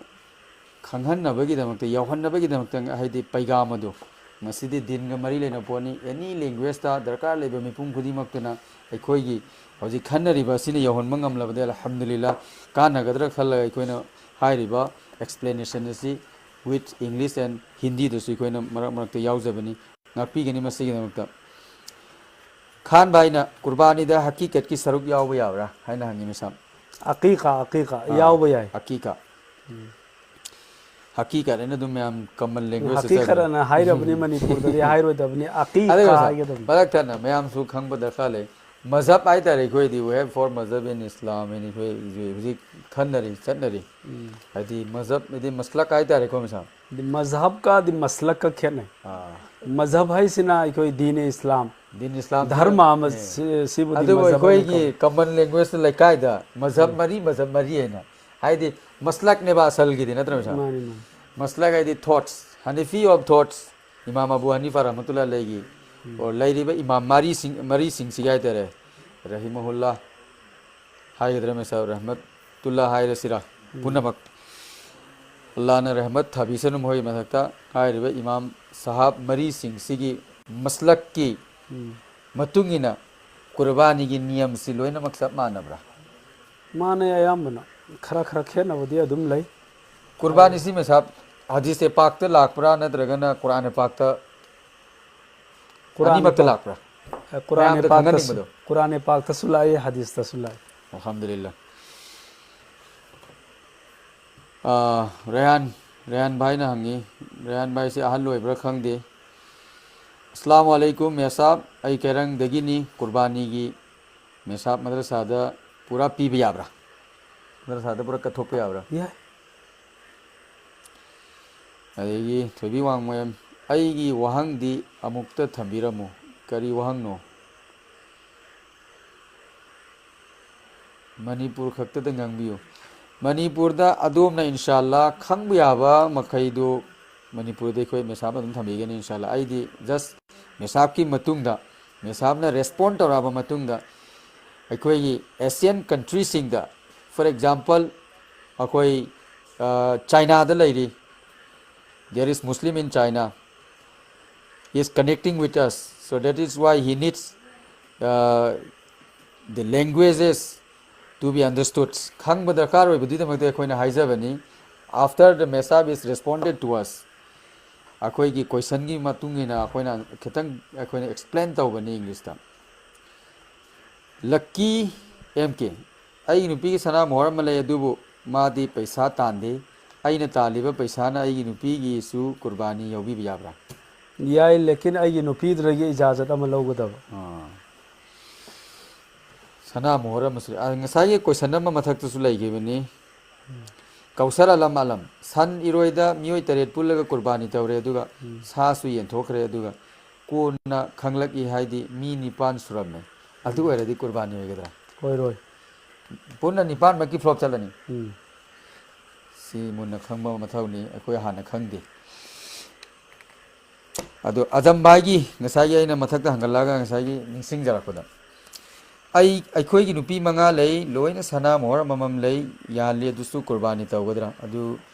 ꯈꯪꯍꯟꯅꯕꯒꯤꯗꯃꯛꯇ, ꯌꯥꯎꯍꯟꯅꯕꯒꯤꯗꯃꯛꯇ, ꯍꯥꯏꯗꯤ ꯄꯩꯒꯥꯝ ꯑꯗꯨ, ꯃꯁꯤꯗꯤ ꯗꯤꯟꯒ ꯃꯔꯤ ꯂꯩꯅꯕ ꯄꯣꯠꯅꯤ꯫ Any language ꯇ ꯗꯔꯀꯥꯔ ꯂꯩꯕ ꯃꯤꯄꯨꯝ ꯈꯨꯗꯤꯡꯃꯛꯇꯨꯅ ꯑꯩꯈꯣꯏꯒꯤ ꯍꯧꯖꯤꯛ ꯈꯟꯅꯔꯤꯕ ꯑꯁꯤꯅ ꯌꯧꯍꯟꯕ ꯉꯝꯂꯕꯗꯤ ꯑꯜꯍꯝꯗꯨꯂꯤꯜꯂꯥ, ꯀꯥꯟꯅꯒꯗ꯭ꯔꯥ ꯈꯜꯂꯒ ꯑꯩꯈꯣꯏꯅ ꯍꯥꯏꯔꯤꯕ explanation ꯑꯁꯤ with English and Hindi ꯗꯁꯨ ꯑꯩꯈꯣꯏꯅ ꯃꯔꯛ ꯃꯔꯛꯇ ꯌꯥꯎꯖꯕꯅꯤ꯫ ꯉꯥꯛꯄꯤꯒꯅꯤ ꯃꯁꯤꯒꯤꯗꯃꯛꯇ꯫ ꯈꯥꯟ ꯚꯥꯏꯅ ꯀꯨꯔꯕꯥꯅꯤꯗ ꯍꯀꯤꯀꯠꯀꯤ ꯁꯔꯨꯛ ꯌꯥꯎꯕ ꯌꯥꯕ꯭ꯔꯥ ꯍꯥꯏꯅ ꯍꯪꯉꯤ ꯃꯤꯁꯥꯝ꯫ ꯑꯀꯤꯀꯥ ꯑꯀꯤꯀꯥ ꯑꯥ, ꯌꯥꯎꯕ ꯌꯥꯏ꯫ ꯑꯀꯤꯀꯥ꯫ ꯍꯀꯤꯀꯠ ꯍꯥꯏꯅ ꯑꯗꯨꯝ ꯃꯌꯥꯝ ꯀꯃꯟ ꯂꯦꯡꯒ꯭ꯋꯦꯖ ꯍꯀꯤꯀꯠ ꯑꯅ ꯍꯥꯏꯔꯕꯅꯤ ꯃꯅꯤꯄꯨꯔꯗꯗꯤ ꯍꯥꯏꯔꯣꯏꯗꯕꯅꯤ꯫ ꯑꯀꯤꯀꯥ ꯑꯗꯨꯒ ꯍꯥꯏꯒꯗꯕꯅꯤ꯫ ꯃꯔꯛ ꯊꯠꯅ ꯃꯌꯥꯝꯁꯨ ꯈꯪꯕ ꯗꯔꯀꯥꯔ ꯂꯩ꯫ ꯃꯖꯍꯕ ꯍꯥꯏꯇꯥꯔꯦ ꯑꯩꯈꯣꯏꯗꯤ, we have four ꯃꯖꯍꯕ in Islam ꯍꯥꯏꯅ ꯑꯩꯈꯣꯏ ꯍꯧꯖꯤꯛ ꯈꯟꯅꯔꯤ, ꯆꯠꯅꯔꯤ꯫ ꯍꯥꯏꯗꯤ ꯃꯖꯍꯕ ꯍꯥꯏꯗꯤ ꯃꯁꯂꯛ ꯍꯥꯏꯇꯥꯔꯦꯀꯣ ꯃꯤꯁꯥꯝ꯫ ꯃꯖꯍꯕꯀ ꯗꯤ ꯃꯁꯂꯛꯀ ꯈꯦꯠꯅꯩ꯫ ꯑꯥ, ꯃꯖꯍꯕ ꯍꯥꯏꯁꯤꯅ ꯑꯩꯈꯣꯏ ꯗꯤꯟ ꯏꯁꯂꯥꯝ, ꯗꯤꯟ ꯏꯁꯂꯥꯝ ꯙꯔꯃ ꯑꯃ ꯑꯦ꯫ ꯁꯤ- ꯁꯤꯕꯨꯗꯤ ꯑꯗꯨꯕꯨ ꯃꯖꯍꯕ ꯑꯃ ꯑꯩꯈꯣꯏꯒꯤ ꯀꯧꯏ꯫ ꯀꯃꯟ ꯂꯦꯡꯒ꯭ꯋꯦꯖꯇ ꯂꯩꯀꯥꯏꯗ ꯃꯖꯍꯕ ꯃꯔꯤ, ꯃꯖꯍꯕ ꯃꯔꯤ ꯍꯥꯏꯅ, ꯍꯥꯏꯗꯤ ꯃꯁꯂꯛꯅꯦꯕ ꯑꯁꯜꯒꯤꯗꯤ, ꯅꯠꯇ꯭ꯔ ꯃꯤꯁꯥꯝ? ꯃꯥꯅꯤ, ꯃꯥꯅꯤ꯫ ꯃꯁꯂꯛ ꯍꯥꯏꯗꯤ thoughts, Hanafi of thoughts, ꯏꯃꯥꯝ ꯑꯕꯨ ꯍꯅꯤꯐꯥ ꯔꯍꯃꯇꯨꯜꯂꯥꯍꯤ ꯑꯂꯩꯍꯤꯒꯤ, ꯑꯣ, ꯂꯩꯔꯤꯕ ꯏꯃꯥꯝ ꯃꯔꯤꯁꯤꯡ, ꯃꯔꯤꯁꯤꯡꯁꯤꯒꯤ ꯍꯥꯏꯇꯥꯔꯦ, ꯔꯍꯤꯃꯍꯨꯜꯂꯥ ꯍꯥꯏꯒꯗ꯭ꯔꯥ ꯃꯤꯁꯥꯝ, ꯔꯍꯃꯇꯨꯜꯂꯥ ꯍꯥꯏꯔꯁꯤꯔꯥ, ꯄꯨꯝꯅꯃꯛ ꯑꯜꯂꯥꯍꯅ ꯔꯍꯃꯠ ꯊꯥꯕꯤꯁꯅꯨ ꯃꯈꯣꯏꯒꯤ ꯃꯊꯛꯇ꯫ ꯍꯥꯏꯔꯤꯕ ꯏꯃꯥꯝ ꯁꯍꯥꯕ ꯃꯔꯤꯁꯤꯡꯁꯤꯒꯤ ꯃꯁꯂꯛꯀꯤ ꯎꯝ꯫ ꯃꯇꯨꯡ ꯏꯟꯅ ꯀꯨꯔꯕꯥꯅꯤꯒꯤ ꯅꯤꯌꯝꯁꯤ ꯂꯣꯏꯅꯃꯛ ꯆꯞ ꯃꯥꯟꯅꯕ꯭ꯔꯥ? ꯃꯥꯟꯅꯩ, ꯑꯌꯥꯝꯕꯅ ꯈꯔ ꯈꯔ ꯈꯦꯠꯅꯕꯗꯤ ꯑꯗꯨꯝ ꯂꯩ꯫ ꯀꯨꯔꯕꯥꯅꯤꯁꯤ ꯃꯤꯁꯥꯝ ꯍꯗꯤꯁ ꯄꯥꯛꯇ ꯂꯥꯛꯄ꯭ꯔꯥ ꯅꯠꯇ꯭ꯔꯒꯅ ꯀꯨꯔꯥꯟ ꯄꯥꯛꯇ? ꯀꯨꯔꯥꯟ ꯑꯅꯤꯃꯛꯇ ꯄꯥꯛ- ꯂꯥꯛꯄ꯭ꯔꯥ? ꯑ, ꯀꯨꯔꯥꯟ ꯃꯌꯥꯝꯗ ꯄꯥꯛꯇꯁꯨ ꯈꯪꯍꯟꯅꯤꯡꯕꯗꯣ꯫ ꯀꯨꯔꯥꯟ ꯄꯥꯛꯇꯁꯨ ꯂꯥꯛꯏ, ꯍꯗꯤꯁꯇꯁꯨ ꯂꯥꯛꯏ꯫ ꯑꯜꯍꯝꯗꯨꯂꯤꯜꯂꯥ꯫ ꯑꯥ, ꯔꯌꯥꯟ, ꯔꯌꯥꯟ ꯚꯥꯏꯅ ꯍꯪꯉꯤ, ꯔꯌꯥꯟ ꯚꯥꯏꯁꯦ ꯑꯍꯜ ꯑꯣꯏꯕ꯭ꯔꯥ ꯈꯪꯗꯦ꯫ ꯑꯁꯂꯥꯃꯨ ꯑꯂꯩꯀꯨꯝ ꯃꯦꯁꯥꯞ, ꯑꯩ ꯀꯩꯔꯪꯗꯒꯤꯅꯤ꯫ ꯀꯨꯔꯕꯥꯅꯤꯒꯤ ꯃꯦꯁꯥꯞ ꯃꯗ꯭ꯔꯁꯥꯗ ꯄꯨꯔꯥ ꯄꯤꯕ ꯌꯥꯕ꯭ꯔꯥ? ꯃꯗ꯭ꯔꯁꯥꯗ ꯄꯨꯔꯥ ꯀꯠꯊꯣꯛꯄ ꯌꯥꯕ꯭ꯔꯥ? ꯌꯥꯏ꯫ ꯑꯗꯒꯤ ꯊꯣꯏꯕꯤ ꯋꯥꯡꯃꯌꯨꯝ, ꯑꯩꯒꯤ ꯋꯥꯍꯪꯗꯤ ꯑꯃꯨꯛꯇ ꯊꯝꯕꯤꯔꯝꯃꯨ꯫ ꯀꯔꯤ ꯋꯥꯍꯪꯅꯣ? ꯃꯅꯤꯄꯨꯔ ꯈꯛꯇꯗ ꯉꯥꯡꯕꯤꯌꯨ꯫ ꯃꯅꯤꯄꯨꯔꯗ ꯑꯗꯣꯝꯅ ꯏꯟꯁꯥ ꯑꯜꯂꯥ ꯈꯪꯕ ꯌꯥꯕ ꯃꯈꯩꯗꯨ ꯃꯅꯤꯄꯨꯔꯗ ꯑꯩꯈꯣꯏ ꯃꯦꯁꯥꯞꯅ ꯑꯗꯨꯝ ꯊꯝꯕꯤꯒꯅꯤ ꯏꯟꯁꯥ ꯑꯜꯂꯥ꯫ ꯑꯩꯗꯤ just ꯃꯦꯁꯥꯞꯀꯤ ꯃꯇꯨꯡꯗ, ꯃꯦꯁꯥꯞꯅ ꯔꯦꯁꯄꯣꯟ ꯇꯧꯔꯛꯑꯕ ꯃꯇꯨꯡꯗ ꯑꯩꯈꯣꯏꯒꯤ ꯑꯦꯁꯤꯌꯥꯟ ꯀꯟꯇ꯭ꯔꯤꯁꯤꯡꯗ, for example, ꯑꯩꯈꯣꯏ, ꯑ, ꯆꯥꯏꯅꯥꯗ ꯂꯩꯔꯤ, there is Muslim in China, he is connecting with us, so that is why he needs, uh, the languages to be understood. ꯈꯪꯕ ꯗꯔꯀꯥꯔ ꯑꯣꯏꯕꯗꯨꯒꯤꯗꯃꯛꯇ ꯑꯩꯈꯣꯏꯅ ꯍꯥꯏꯖꯕꯅꯤ꯫ After the Mesab is responded to us, ꯑꯩꯈꯣꯏꯒꯤ ꯀꯣꯏꯁꯟꯒꯤ ꯃꯇꯨꯡ ꯏꯟꯅ ꯑꯩꯈꯣꯏꯅ ꯈꯤꯇꯪ ꯑꯩꯈꯣꯏꯅ ꯑꯦꯛꯁꯄ꯭ꯂꯦꯟ ꯇꯧꯕꯅꯤ ꯏꯪꯂꯤꯁꯇ꯫ ꯂꯛꯀꯤ ꯑꯦꯝ ꯀꯦ, ꯑꯩꯒꯤ ꯅꯨꯄꯤꯒꯤ ꯁꯅꯥ ꯃꯣꯍꯣꯔ ꯑꯃ ꯂꯩ, ꯑꯗꯨꯕꯨ ꯃꯥꯗꯤ ꯄꯩꯁꯥ ꯇꯥꯟꯗꯦ꯫ ꯑꯩꯅ ꯇꯥꯜꯂꯤꯕ ꯄꯩꯁꯥꯅ ꯑꯩꯒꯤ ꯅꯨꯄꯤꯒꯤꯁꯨ ꯀꯨꯔꯕꯥꯅꯤ ꯌꯧꯕꯤꯕ ꯌꯥꯕ꯭ꯔꯥ? ꯌꯥꯏ, ꯂꯦꯀꯤꯟ ꯑꯩꯒꯤ ꯅꯨꯄꯤꯗꯨꯗꯒꯤ ꯏꯖꯥꯖꯠ ꯑꯃ ꯂꯧꯒꯗꯕ꯫ ꯑꯥ꯫ ꯁꯅꯥ ꯃꯣꯍꯣꯔ ꯑꯃꯁꯨ ꯂꯩ꯫ ꯑꯥ, ꯉꯁꯥꯏꯒꯤ ꯀꯣꯏꯁꯟ ꯑꯃ ꯃꯊꯛꯇꯁꯨ ꯂꯩꯈꯤꯕꯅꯤ꯫ ꯀꯧꯁꯔ ꯑꯂꯝ ꯑꯂꯝ, ꯁꯟ ꯏꯔꯣꯏꯗ ꯃꯤꯑꯣꯏ ꯇꯔꯦꯠ ꯄꯨꯜꯂꯒ ꯀꯨꯔꯕꯥꯅꯤ ꯇꯧꯔꯦ, ꯑꯗꯨꯒ ꯎꯝ꯫ ꯁꯥꯁꯨ ꯌꯦꯟꯊꯣꯛꯈ꯭ꯔꯦ, ꯑꯗꯨꯒ ꯀꯣꯟꯅ ꯈꯪꯂꯛꯏ ꯍꯥꯏꯗꯤ ꯃꯤ ꯅꯤꯄꯥꯟ ꯁꯨꯔꯝꯃꯦ꯫ ꯑꯗꯨ ꯎꯝ꯫ ꯑꯣꯏꯔꯗꯤ ꯀꯨꯔꯕꯥꯅꯤ ꯑꯣꯏꯒꯗ꯭ꯔꯥ? ꯑꯣꯏꯔꯣꯏ꯫ ꯄꯨꯟꯅ ꯅꯤꯄꯥꯟꯃꯛꯀꯤ ꯐ꯭ꯂꯣꯞ ꯆꯠꯂꯅꯤ꯫ ꯎꯝ꯫ ꯁꯤ ꯃꯨꯟꯅ ꯈꯪꯕ ꯃꯊꯧꯅꯤ, ꯑꯩꯈꯣꯏ ꯍꯥꯟꯅ ꯈꯪꯗꯦ꯫ ꯑꯗꯣ ꯑꯖꯝ ꯚꯥꯏꯒꯤ ꯉꯁꯥꯏꯒꯤ ꯑꯩꯅ ꯃꯊꯛꯇ ꯍꯪꯒꯠꯂꯛꯑꯒ ꯉꯁꯥꯏꯒꯤ ꯅꯤꯡꯁꯤꯡꯖꯔꯛꯄꯗ, ꯑꯩ, ꯑꯩꯈꯣꯏꯒꯤ ꯅꯨꯄꯤ ꯃꯉꯥ ꯂꯩ, ꯂꯣꯏꯅ ꯁꯅꯥ ꯃꯣꯍꯣꯔ ꯑꯃꯃꯝ ꯂꯩ, ꯌꯥꯜꯂꯤ, ꯑꯗꯨꯁꯨ ꯀꯨꯔꯕꯥꯅꯤ ꯇꯧꯒꯗ꯭ꯔꯥ? ꯑꯗꯨ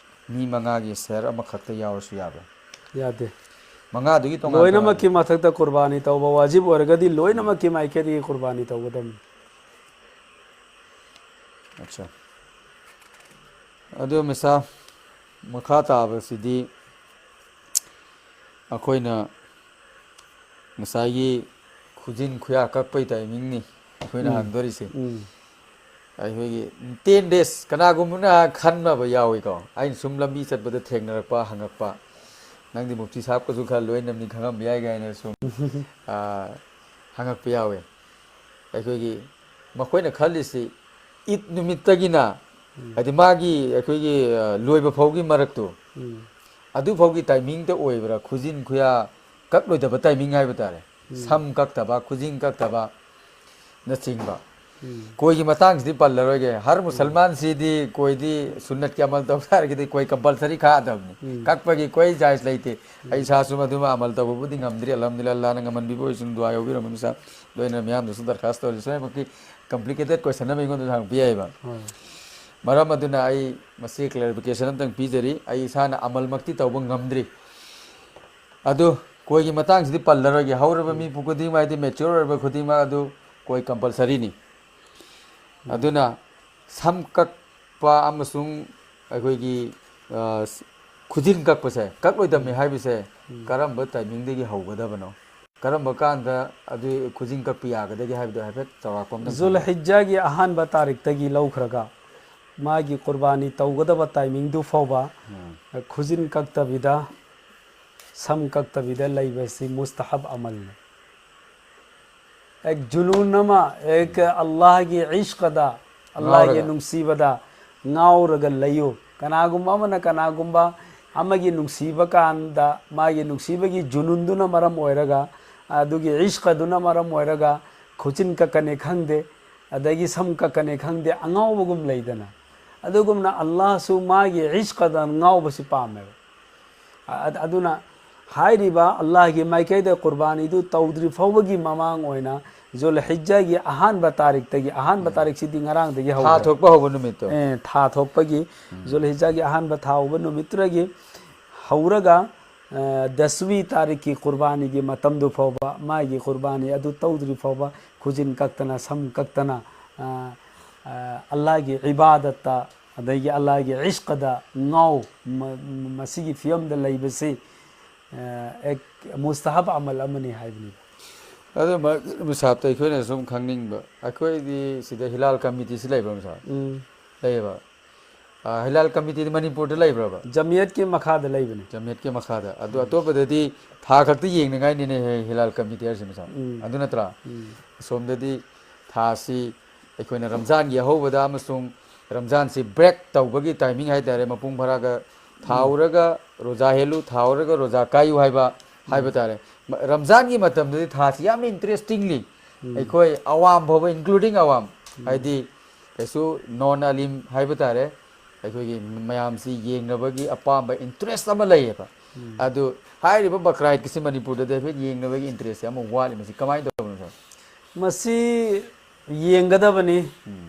ꯃꯤ ꯃꯉꯥꯒꯤ ꯁꯦꯔ ꯑꯃꯈꯛꯇ ꯌꯥꯎꯔꯁꯨ ꯌꯥꯕ꯭ꯔꯥ? ꯌꯥꯗꯦ꯫ ꯃꯉꯥꯗꯨꯒꯤ ꯇꯣꯉꯥꯟ ꯂꯣꯏꯅꯃꯛꯀꯤ ꯇꯣꯉꯥꯟꯕ ꯃꯊꯛꯇ ꯀꯨꯔꯕꯥꯅꯤ ꯇꯧꯕ ꯋꯥꯖꯤꯕ ꯑꯣꯏꯔꯒꯗꯤ ꯂꯣꯏꯅꯃꯛꯀꯤ ꯃꯥꯏꯀꯩꯗꯒꯤ ꯀꯨꯔꯕꯥꯅꯤ ꯇꯧꯒꯗꯕꯅꯤ꯫ ꯑꯠꯆꯥ꯫ ꯑꯗꯨ ꯃꯤꯁꯥ, ꯃꯈꯥ ꯇꯥꯕꯁꯤꯗꯤ ꯑꯩꯈꯣꯏꯅ ꯉꯁꯥꯏꯒꯤ ꯈꯨꯖꯤꯟ ꯈꯨꯌꯥ ꯀꯛꯄꯩ ꯇꯥꯏꯃꯤꯡꯅꯤ ꯑꯩꯈꯣꯏꯅ ꯎꯝ꯫ ꯍꯪꯗꯣꯔꯤꯁꯦ꯫ ꯎꯝ꯫ ꯑꯩꯈꯣꯏꯒꯤ ꯇꯦꯟ ꯗꯦꯖ, ꯀꯅꯥꯒꯨꯝꯕꯅ ꯈꯟꯅꯕ ꯌꯥꯎꯏꯀꯣ, ꯑꯩꯅ ꯁꯨꯝ ꯂꯝꯕꯤ ꯆꯠꯄꯗ ꯊꯦꯡꯅꯔꯛꯄ, ꯍꯪꯉꯛꯄ, "ꯅꯪꯗꯤ ꯃꯨꯐꯇꯤ ꯁꯥꯍꯕꯀꯁꯨ ꯈꯔ ꯂꯣꯏꯅꯕꯅꯤ, ꯈꯪꯉꯝꯕ ꯌꯥꯏ" ꯀꯥꯏꯅ ꯁꯨꯝ, ꯑꯥ, ꯍꯪꯉꯛꯄ ꯌꯥꯎꯋꯦ꯫ ꯑꯩꯈꯣꯏꯒꯤ ꯃꯈꯣꯏꯅ ꯈꯜꯂꯤꯁꯤ ꯏꯗ ꯅꯨꯃꯤꯠꯇꯒꯤꯅ ꯎꯝ꯫ ꯍꯥꯏꯗꯤ ꯃꯥꯒꯤ ꯑꯩꯈꯣꯏꯒꯤ, ꯑ, ꯂꯣꯏꯕ ꯐꯥꯎꯒꯤ ꯃꯔꯛꯇꯣ, ꯎꯝ꯫ ꯑꯗꯨ ꯐꯥꯎꯒꯤ ꯇꯥꯏꯃꯤꯡꯗ ꯑꯣꯏꯕ꯭ꯔꯥ ꯈꯨꯖꯤꯟ ꯈꯨꯌꯥ ꯀꯛꯂꯣꯏꯗꯕ ꯇꯥꯏꯃꯤꯡ ꯍꯥꯏꯕ ꯇꯥꯔꯦ꯫ ꯎꯝ꯫ ꯁꯝ ꯀꯛꯇꯕ, ꯈꯨꯖꯤꯟ ꯀꯛꯇꯕ ꯅꯆꯤꯡꯕ꯫ ꯎꯝ꯫ ꯀꯣꯏꯒꯤ ꯃꯇꯥꯡꯁꯤꯗꯤ ꯄꯜꯂꯔꯣꯏꯒꯦ꯫ ꯍꯔ ꯎꯝ꯫ ꯃꯨꯁꯜꯃꯥꯟꯁꯤꯗꯤ ꯀꯣꯏꯗꯤ ꯁꯨꯟꯅꯠꯀꯤ ꯑꯃꯜ ꯇꯧ ꯇꯥꯔꯒꯗꯤ ꯀꯣꯏ ꯀꯝꯄꯜꯁꯔꯤ ꯈꯥꯛꯑꯗꯕꯅꯤ꯫ ꯎꯝ꯫ ꯀꯛꯄꯒꯤ ꯀꯣꯏ ꯖꯥꯏꯖ ꯂꯩꯇꯦ꯫ ꯎꯝ꯫ ꯑꯩ ꯏꯁꯥꯁꯨ ꯃꯗꯨꯃ ꯑꯃꯜ ꯇꯧꯕꯕꯨꯗꯤ ꯉꯝꯗ꯭ꯔꯤ꯫ ꯑꯜꯍꯝꯗꯨꯂꯤꯜꯂꯥꯍ, ꯑꯜꯂꯥꯍꯅ ꯉꯝꯍꯟꯕꯤꯕ ꯑꯣꯏꯁꯅꯨ, ꯗꯨꯑꯥ ꯌꯥꯎꯕꯤꯔꯝꯃꯅꯤ ꯁꯥꯔ꯫ ꯑꯗꯣ ꯑꯩꯅ ꯃꯤꯌꯥꯝꯗꯁꯨ ꯗꯔꯈꯥꯁ ꯇꯧꯔꯤ, ꯁ꯭ꯋꯥꯏꯃꯛꯀꯤ ꯀꯝꯄ꯭ꯂꯤꯀꯦꯇꯦꯠ ꯀꯣꯏꯁꯟ ꯑꯃ ꯑꯩꯉꯣꯟꯗꯁꯨ ꯍꯪꯕ ꯌꯥꯏꯑꯕ꯫ ꯍꯣꯏ꯫ ꯃꯔꯝ ꯑꯗꯨꯅ ꯑꯩ ꯃꯁꯤ ꯀ꯭ꯂꯦꯔꯤꯐꯤꯀꯦꯁꯟ ꯑꯝꯇꯪ ꯄꯤꯖꯔꯤ꯫ ꯑꯩ ꯏꯁꯥꯅ ꯑꯃꯜꯃꯛꯇꯤ ꯇꯧꯕ ꯉꯝꯗ꯭ꯔꯤ꯫ ꯑꯗꯨ ꯀꯣꯏꯒꯤ ꯃꯇꯥꯡꯁꯤꯗꯤ ꯄꯜꯂꯔꯣꯏꯒꯦ꯫ ꯍꯧꯔꯕ ꯎꯝ꯫ ꯃꯤ ꯈꯨꯗꯤꯡꯃꯛ, ꯍꯥꯏꯗꯤ ꯃꯦꯆ꯭ꯌꯣꯔ ꯑꯣꯏꯔꯕ ꯈꯨꯗꯤꯡꯃꯛ ꯑꯗꯨ ꯀꯣꯏ ꯀꯝꯄꯜꯁꯔꯤꯅꯤ꯫ ꯎꯝ꯫ ꯑꯗꯨꯅ ꯁꯝ ꯀꯛꯄ ꯑꯃꯁꯨꯡ ꯑꯩꯈꯣꯏꯒꯤ ꯑ, ꯈꯨꯖꯤꯟ ꯀꯛꯄꯁꯦ, ꯀꯛꯂꯣꯏꯗꯕꯅꯤ ꯍꯥꯏꯕꯁꯦ ꯀꯔꯝꯕ ꯇꯥꯏꯃꯤꯡꯗꯒꯤ ꯍꯧꯒꯗꯕꯅꯣ? ꯀꯔꯝꯕ ꯀꯥꯟꯗ ꯑꯗꯨ ꯈꯨꯖꯤꯟ ꯀꯛꯄ ꯌꯥꯒꯗꯒꯦ ꯍꯥꯏꯕꯗꯣ ꯍꯥꯏꯐꯦꯠ ꯆꯥꯎꯔꯥꯛꯄ ꯑꯝꯇꯪ ꯊꯝꯕꯤꯌꯨ꯫ ꯖꯨꯜꯍꯤꯖ꯭ꯖꯥꯒꯤ ꯑꯍꯥꯟꯕ ꯇꯥꯔꯤꯛꯇꯒꯤ ꯂꯧꯈ꯭ꯔꯒ ꯃꯥꯒꯤ ꯀꯨꯔꯕꯥꯅꯤ ꯇꯧꯒꯗꯕ ꯇꯥꯏꯃꯤꯡꯗꯨ ꯐꯥꯎꯕ ꯎꯝ꯫ ꯈꯨꯖꯤꯟ ꯀꯛꯇꯕꯤꯗ, ꯁꯝ ꯀꯛꯇꯕꯤꯗ ꯂꯩꯕꯁꯤ ꯃꯨꯁꯇꯍꯕ ꯑꯃꯜꯅꯤ꯫ ꯑꯦꯛ ꯖꯨꯅꯨꯟ ꯑꯃ, ꯑꯦꯛ ꯑꯜꯂꯥꯍꯒꯤ ꯏꯁ꯭ꯀꯗ, ꯑꯜꯂꯥꯍꯒꯤ ꯉꯥꯎꯔꯒ꯫ ꯅꯨꯡꯁꯤꯕꯗ ꯉꯥꯎꯔꯒ ꯂꯩꯌꯨ꯫ ꯀꯅꯥꯒꯨꯝꯕ ꯑꯃꯅ ꯀꯅꯥꯒꯨꯝꯕ ꯑꯃꯒꯤ ꯅꯨꯡꯁꯤꯕ ꯀꯥꯟꯗ, ꯃꯥꯒꯤ ꯅꯨꯡꯁꯤꯕꯒꯤ ꯖꯨꯅꯨꯟꯗꯨꯅ ꯃꯔꯝ ꯑꯣꯏꯔꯒ, ꯑꯗꯨꯒꯤ ꯏꯁ꯭ꯀꯗꯨꯅ ꯃꯔꯝ ꯑꯣꯏꯔꯒ ꯈꯨꯖꯤꯟ ꯀꯛꯀꯅꯤ ꯈꯪꯗꯦ, ꯑꯗꯒꯤ ꯁꯝ ꯀꯛꯀꯅꯤ ꯈꯪꯗꯦ, ꯑꯉꯥꯎꯕꯒꯨꯝ ꯂꯩꯗꯅ꯫ ꯑꯗꯨꯒꯨꯝꯅ ꯑꯜꯂꯥꯍꯁꯨ ꯃꯥꯒꯤ ꯏꯁ꯭ꯀꯗ ꯉꯥꯎꯕꯁꯤ ꯄꯥꯝꯃꯦꯕ꯫ ꯑ-, ꯑꯗꯨꯅ ꯍꯥꯏꯔꯤꯕ ꯑꯜꯂꯥꯍꯒꯤ ꯃꯥꯏꯀꯩꯗ ꯀꯨꯔꯕꯥꯅꯤꯗꯨ ꯇꯧꯗ꯭ꯔꯤ ꯐꯥꯎꯕꯒꯤ ꯃꯃꯥꯡ ꯑꯣꯏꯅ ꯖꯨꯜꯍꯤꯖ꯭ꯖꯥꯒꯤ ꯑꯍꯥꯟꯕ ꯇꯥꯔꯤꯛꯇꯒꯤ, ꯑꯍꯥꯟꯕ ꯎꯝ꯫ ꯇꯥꯔꯤꯛꯁꯤꯗꯤ ꯉꯔꯥꯡꯗꯒꯤ ꯊꯥ ꯍꯧꯈ꯭ꯔꯦ꯫ ꯊꯣꯛꯄ ꯍꯧꯕ ꯅꯨꯃꯤꯠꯇꯣ꯫ ꯑꯦ, ꯊꯥ ꯊꯣꯛꯄꯒꯤ ꯎꯝ꯫ ꯖꯨꯜꯍꯤꯖ꯭ꯖꯥꯒꯤ ꯑꯍꯥꯟꯕ ꯊꯥ ꯍꯧꯕ ꯅꯨꯃꯤꯠꯇꯨꯗꯒꯤ ꯍꯧꯔꯒ, ꯑ, ꯗꯁꯋꯤ ꯇꯥꯔꯤꯛꯀꯤ ꯀꯨꯔꯕꯥꯅꯤꯒꯤ ꯃꯇꯝꯗꯨ ꯐꯥꯎꯕ, ꯃꯥꯒꯤ ꯀꯨꯔꯕꯥꯅꯤ ꯑꯗꯨ ꯇꯧꯗ꯭ꯔꯤ ꯐꯥꯎꯕ ꯈꯨꯖꯤꯟ ꯀꯛꯇꯅ, ꯁꯝ ꯀꯛꯇꯅ, ꯑ, ꯑ, ꯑꯜꯂꯥꯍꯒꯤ ꯏꯕꯥꯗꯠꯇ, ꯑꯗꯒꯤ ꯑꯜꯂꯥꯍꯒꯤ ꯏꯁ꯭ꯀꯗ ꯉꯥꯎ, ꯃ-, ꯃꯁꯤꯒꯤ ꯐꯤꯕꯝꯗ ꯂꯩꯕꯁꯤ, ꯑ, ꯑꯦꯛ ꯃꯨꯁꯇꯍꯕ ꯑꯃꯜ ꯑꯃꯅꯤ ꯍꯥꯏꯕꯅꯤ꯫ ꯑꯗꯨ ꯃ-, ꯃꯨꯁꯥꯕꯇ ꯑꯩꯈꯣꯏꯅ ꯁꯨꯝ ꯈꯪꯅꯤꯡꯕ, ꯑꯩꯈꯣꯏꯗꯤ ꯁꯤꯗ ꯍꯤꯂꯥꯜ ꯀꯃꯤꯇꯤꯁꯤ ꯂꯩꯕ꯭ꯔꯥ, ꯃꯨꯁꯥꯕ? ꯎꯝ꯫ ꯂꯩꯌꯦꯕ꯫ ꯑ, ꯍꯤꯂꯥꯜ ꯀꯃꯤꯇꯤꯗꯤ ꯃꯅꯤꯄꯨꯔꯗ ꯂꯩꯕ꯭ꯔꯕ? ꯖꯃꯤꯌꯠꯀꯤ ꯃꯈꯥꯗ ꯂꯩꯕꯅꯤ꯫ ꯖꯃꯤꯌꯠꯀꯤ ꯃꯈꯥꯗ꯫ ꯑꯗꯨ ꯎꯝ꯫ ꯑꯇꯣꯞꯄꯗꯗꯤ ꯊꯥ ꯈꯛꯇ ꯌꯦꯡꯅꯉꯥꯏꯅꯤꯅꯦ ꯍꯦ, ꯍꯤꯂꯥꯜ ꯀꯃꯤꯇꯤ ꯍꯥꯏꯔꯤꯁꯦ, ꯃꯨꯁꯥꯕ꯫ ꯎꯝ꯫ ꯑꯗꯨ ꯅꯠꯇ꯭ꯔꯥ? ꯎꯝ꯫ ꯑꯁꯣꯝꯗꯗꯤ ꯊꯥꯁꯤ ꯑꯩꯈꯣꯏꯅ ꯔꯝꯖꯥꯟꯒꯤ ꯑꯍꯧꯕꯗ ꯑꯃꯁꯨꯡ ꯔꯝꯖꯥꯟꯁꯤ ꯕ꯭ꯔꯦꯛ ꯇꯧꯕꯒꯤ ꯇꯥꯏꯃꯤꯡ ꯍꯥꯏ ꯇꯥꯔꯦ, ꯃꯄꯨꯡ ꯐꯥꯔꯛꯑꯒ ꯊꯥ ꯎꯝ꯫ ꯎꯔꯒ ꯔꯣꯖꯥ ꯍꯦꯜꯂꯨ, ꯊꯥ ꯎꯔꯒ ꯔꯣꯖꯥ ꯀꯥꯏꯌꯨ ꯍꯥꯏꯕ, ꯎꯝ꯫ ꯍꯥꯏꯕ ꯇꯥꯔꯦ꯫ ꯃ-, ꯔꯝꯖꯥꯟꯒꯤ ꯃꯇꯝꯗꯗꯤ ꯊꯥꯁꯤ ꯌꯥꯝꯅ ꯏꯟꯇꯔꯦꯁꯇꯤꯡꯂꯤ ꯎꯝ꯫ ꯑꯩꯈꯣꯏ ꯑꯋꯥꯝ ꯐꯥꯎꯕ, ꯏꯟꯀ꯭ꯂꯨꯗꯤꯡ ꯑꯋꯥꯝ, ꯎꯝ꯫ ꯍꯥꯏꯗꯤ ꯀꯩꯁꯨ ꯅꯣꯟ ꯑꯂꯤꯝ ꯍꯥꯏꯕ ꯇꯥꯔꯦ, ꯑꯩꯈꯣꯏꯒꯤ ꯃꯌꯥꯝꯁꯤ ꯌꯦꯡꯅꯕꯒꯤ ꯑꯄꯥꯝꯕ ꯏꯟꯇꯔꯦꯁ ꯑꯃ ꯂꯩꯌꯦꯕ꯫ ꯎꯝ꯫ ꯑꯗꯨ ꯍꯥꯏꯔꯤꯕ ꯕꯀ꯭ꯔꯥ ꯏꯗꯀꯤꯁꯤ ꯃꯅꯤꯄꯨꯔꯗꯗꯤ ꯍꯥꯏꯐꯦꯠ ꯌꯦꯡꯅꯕꯒꯤ ꯏꯟꯇꯔꯦꯁꯁꯦ ꯑꯃ ꯋꯥꯠꯂꯤ꯫ ꯃꯁꯤ ꯀꯃꯥꯏꯅ ꯇꯧꯕꯅꯣ, ꯁꯥꯔ? ꯃꯁꯤ ꯌꯦꯡꯒꯗꯕꯅꯤ꯫ ꯎꯝ꯫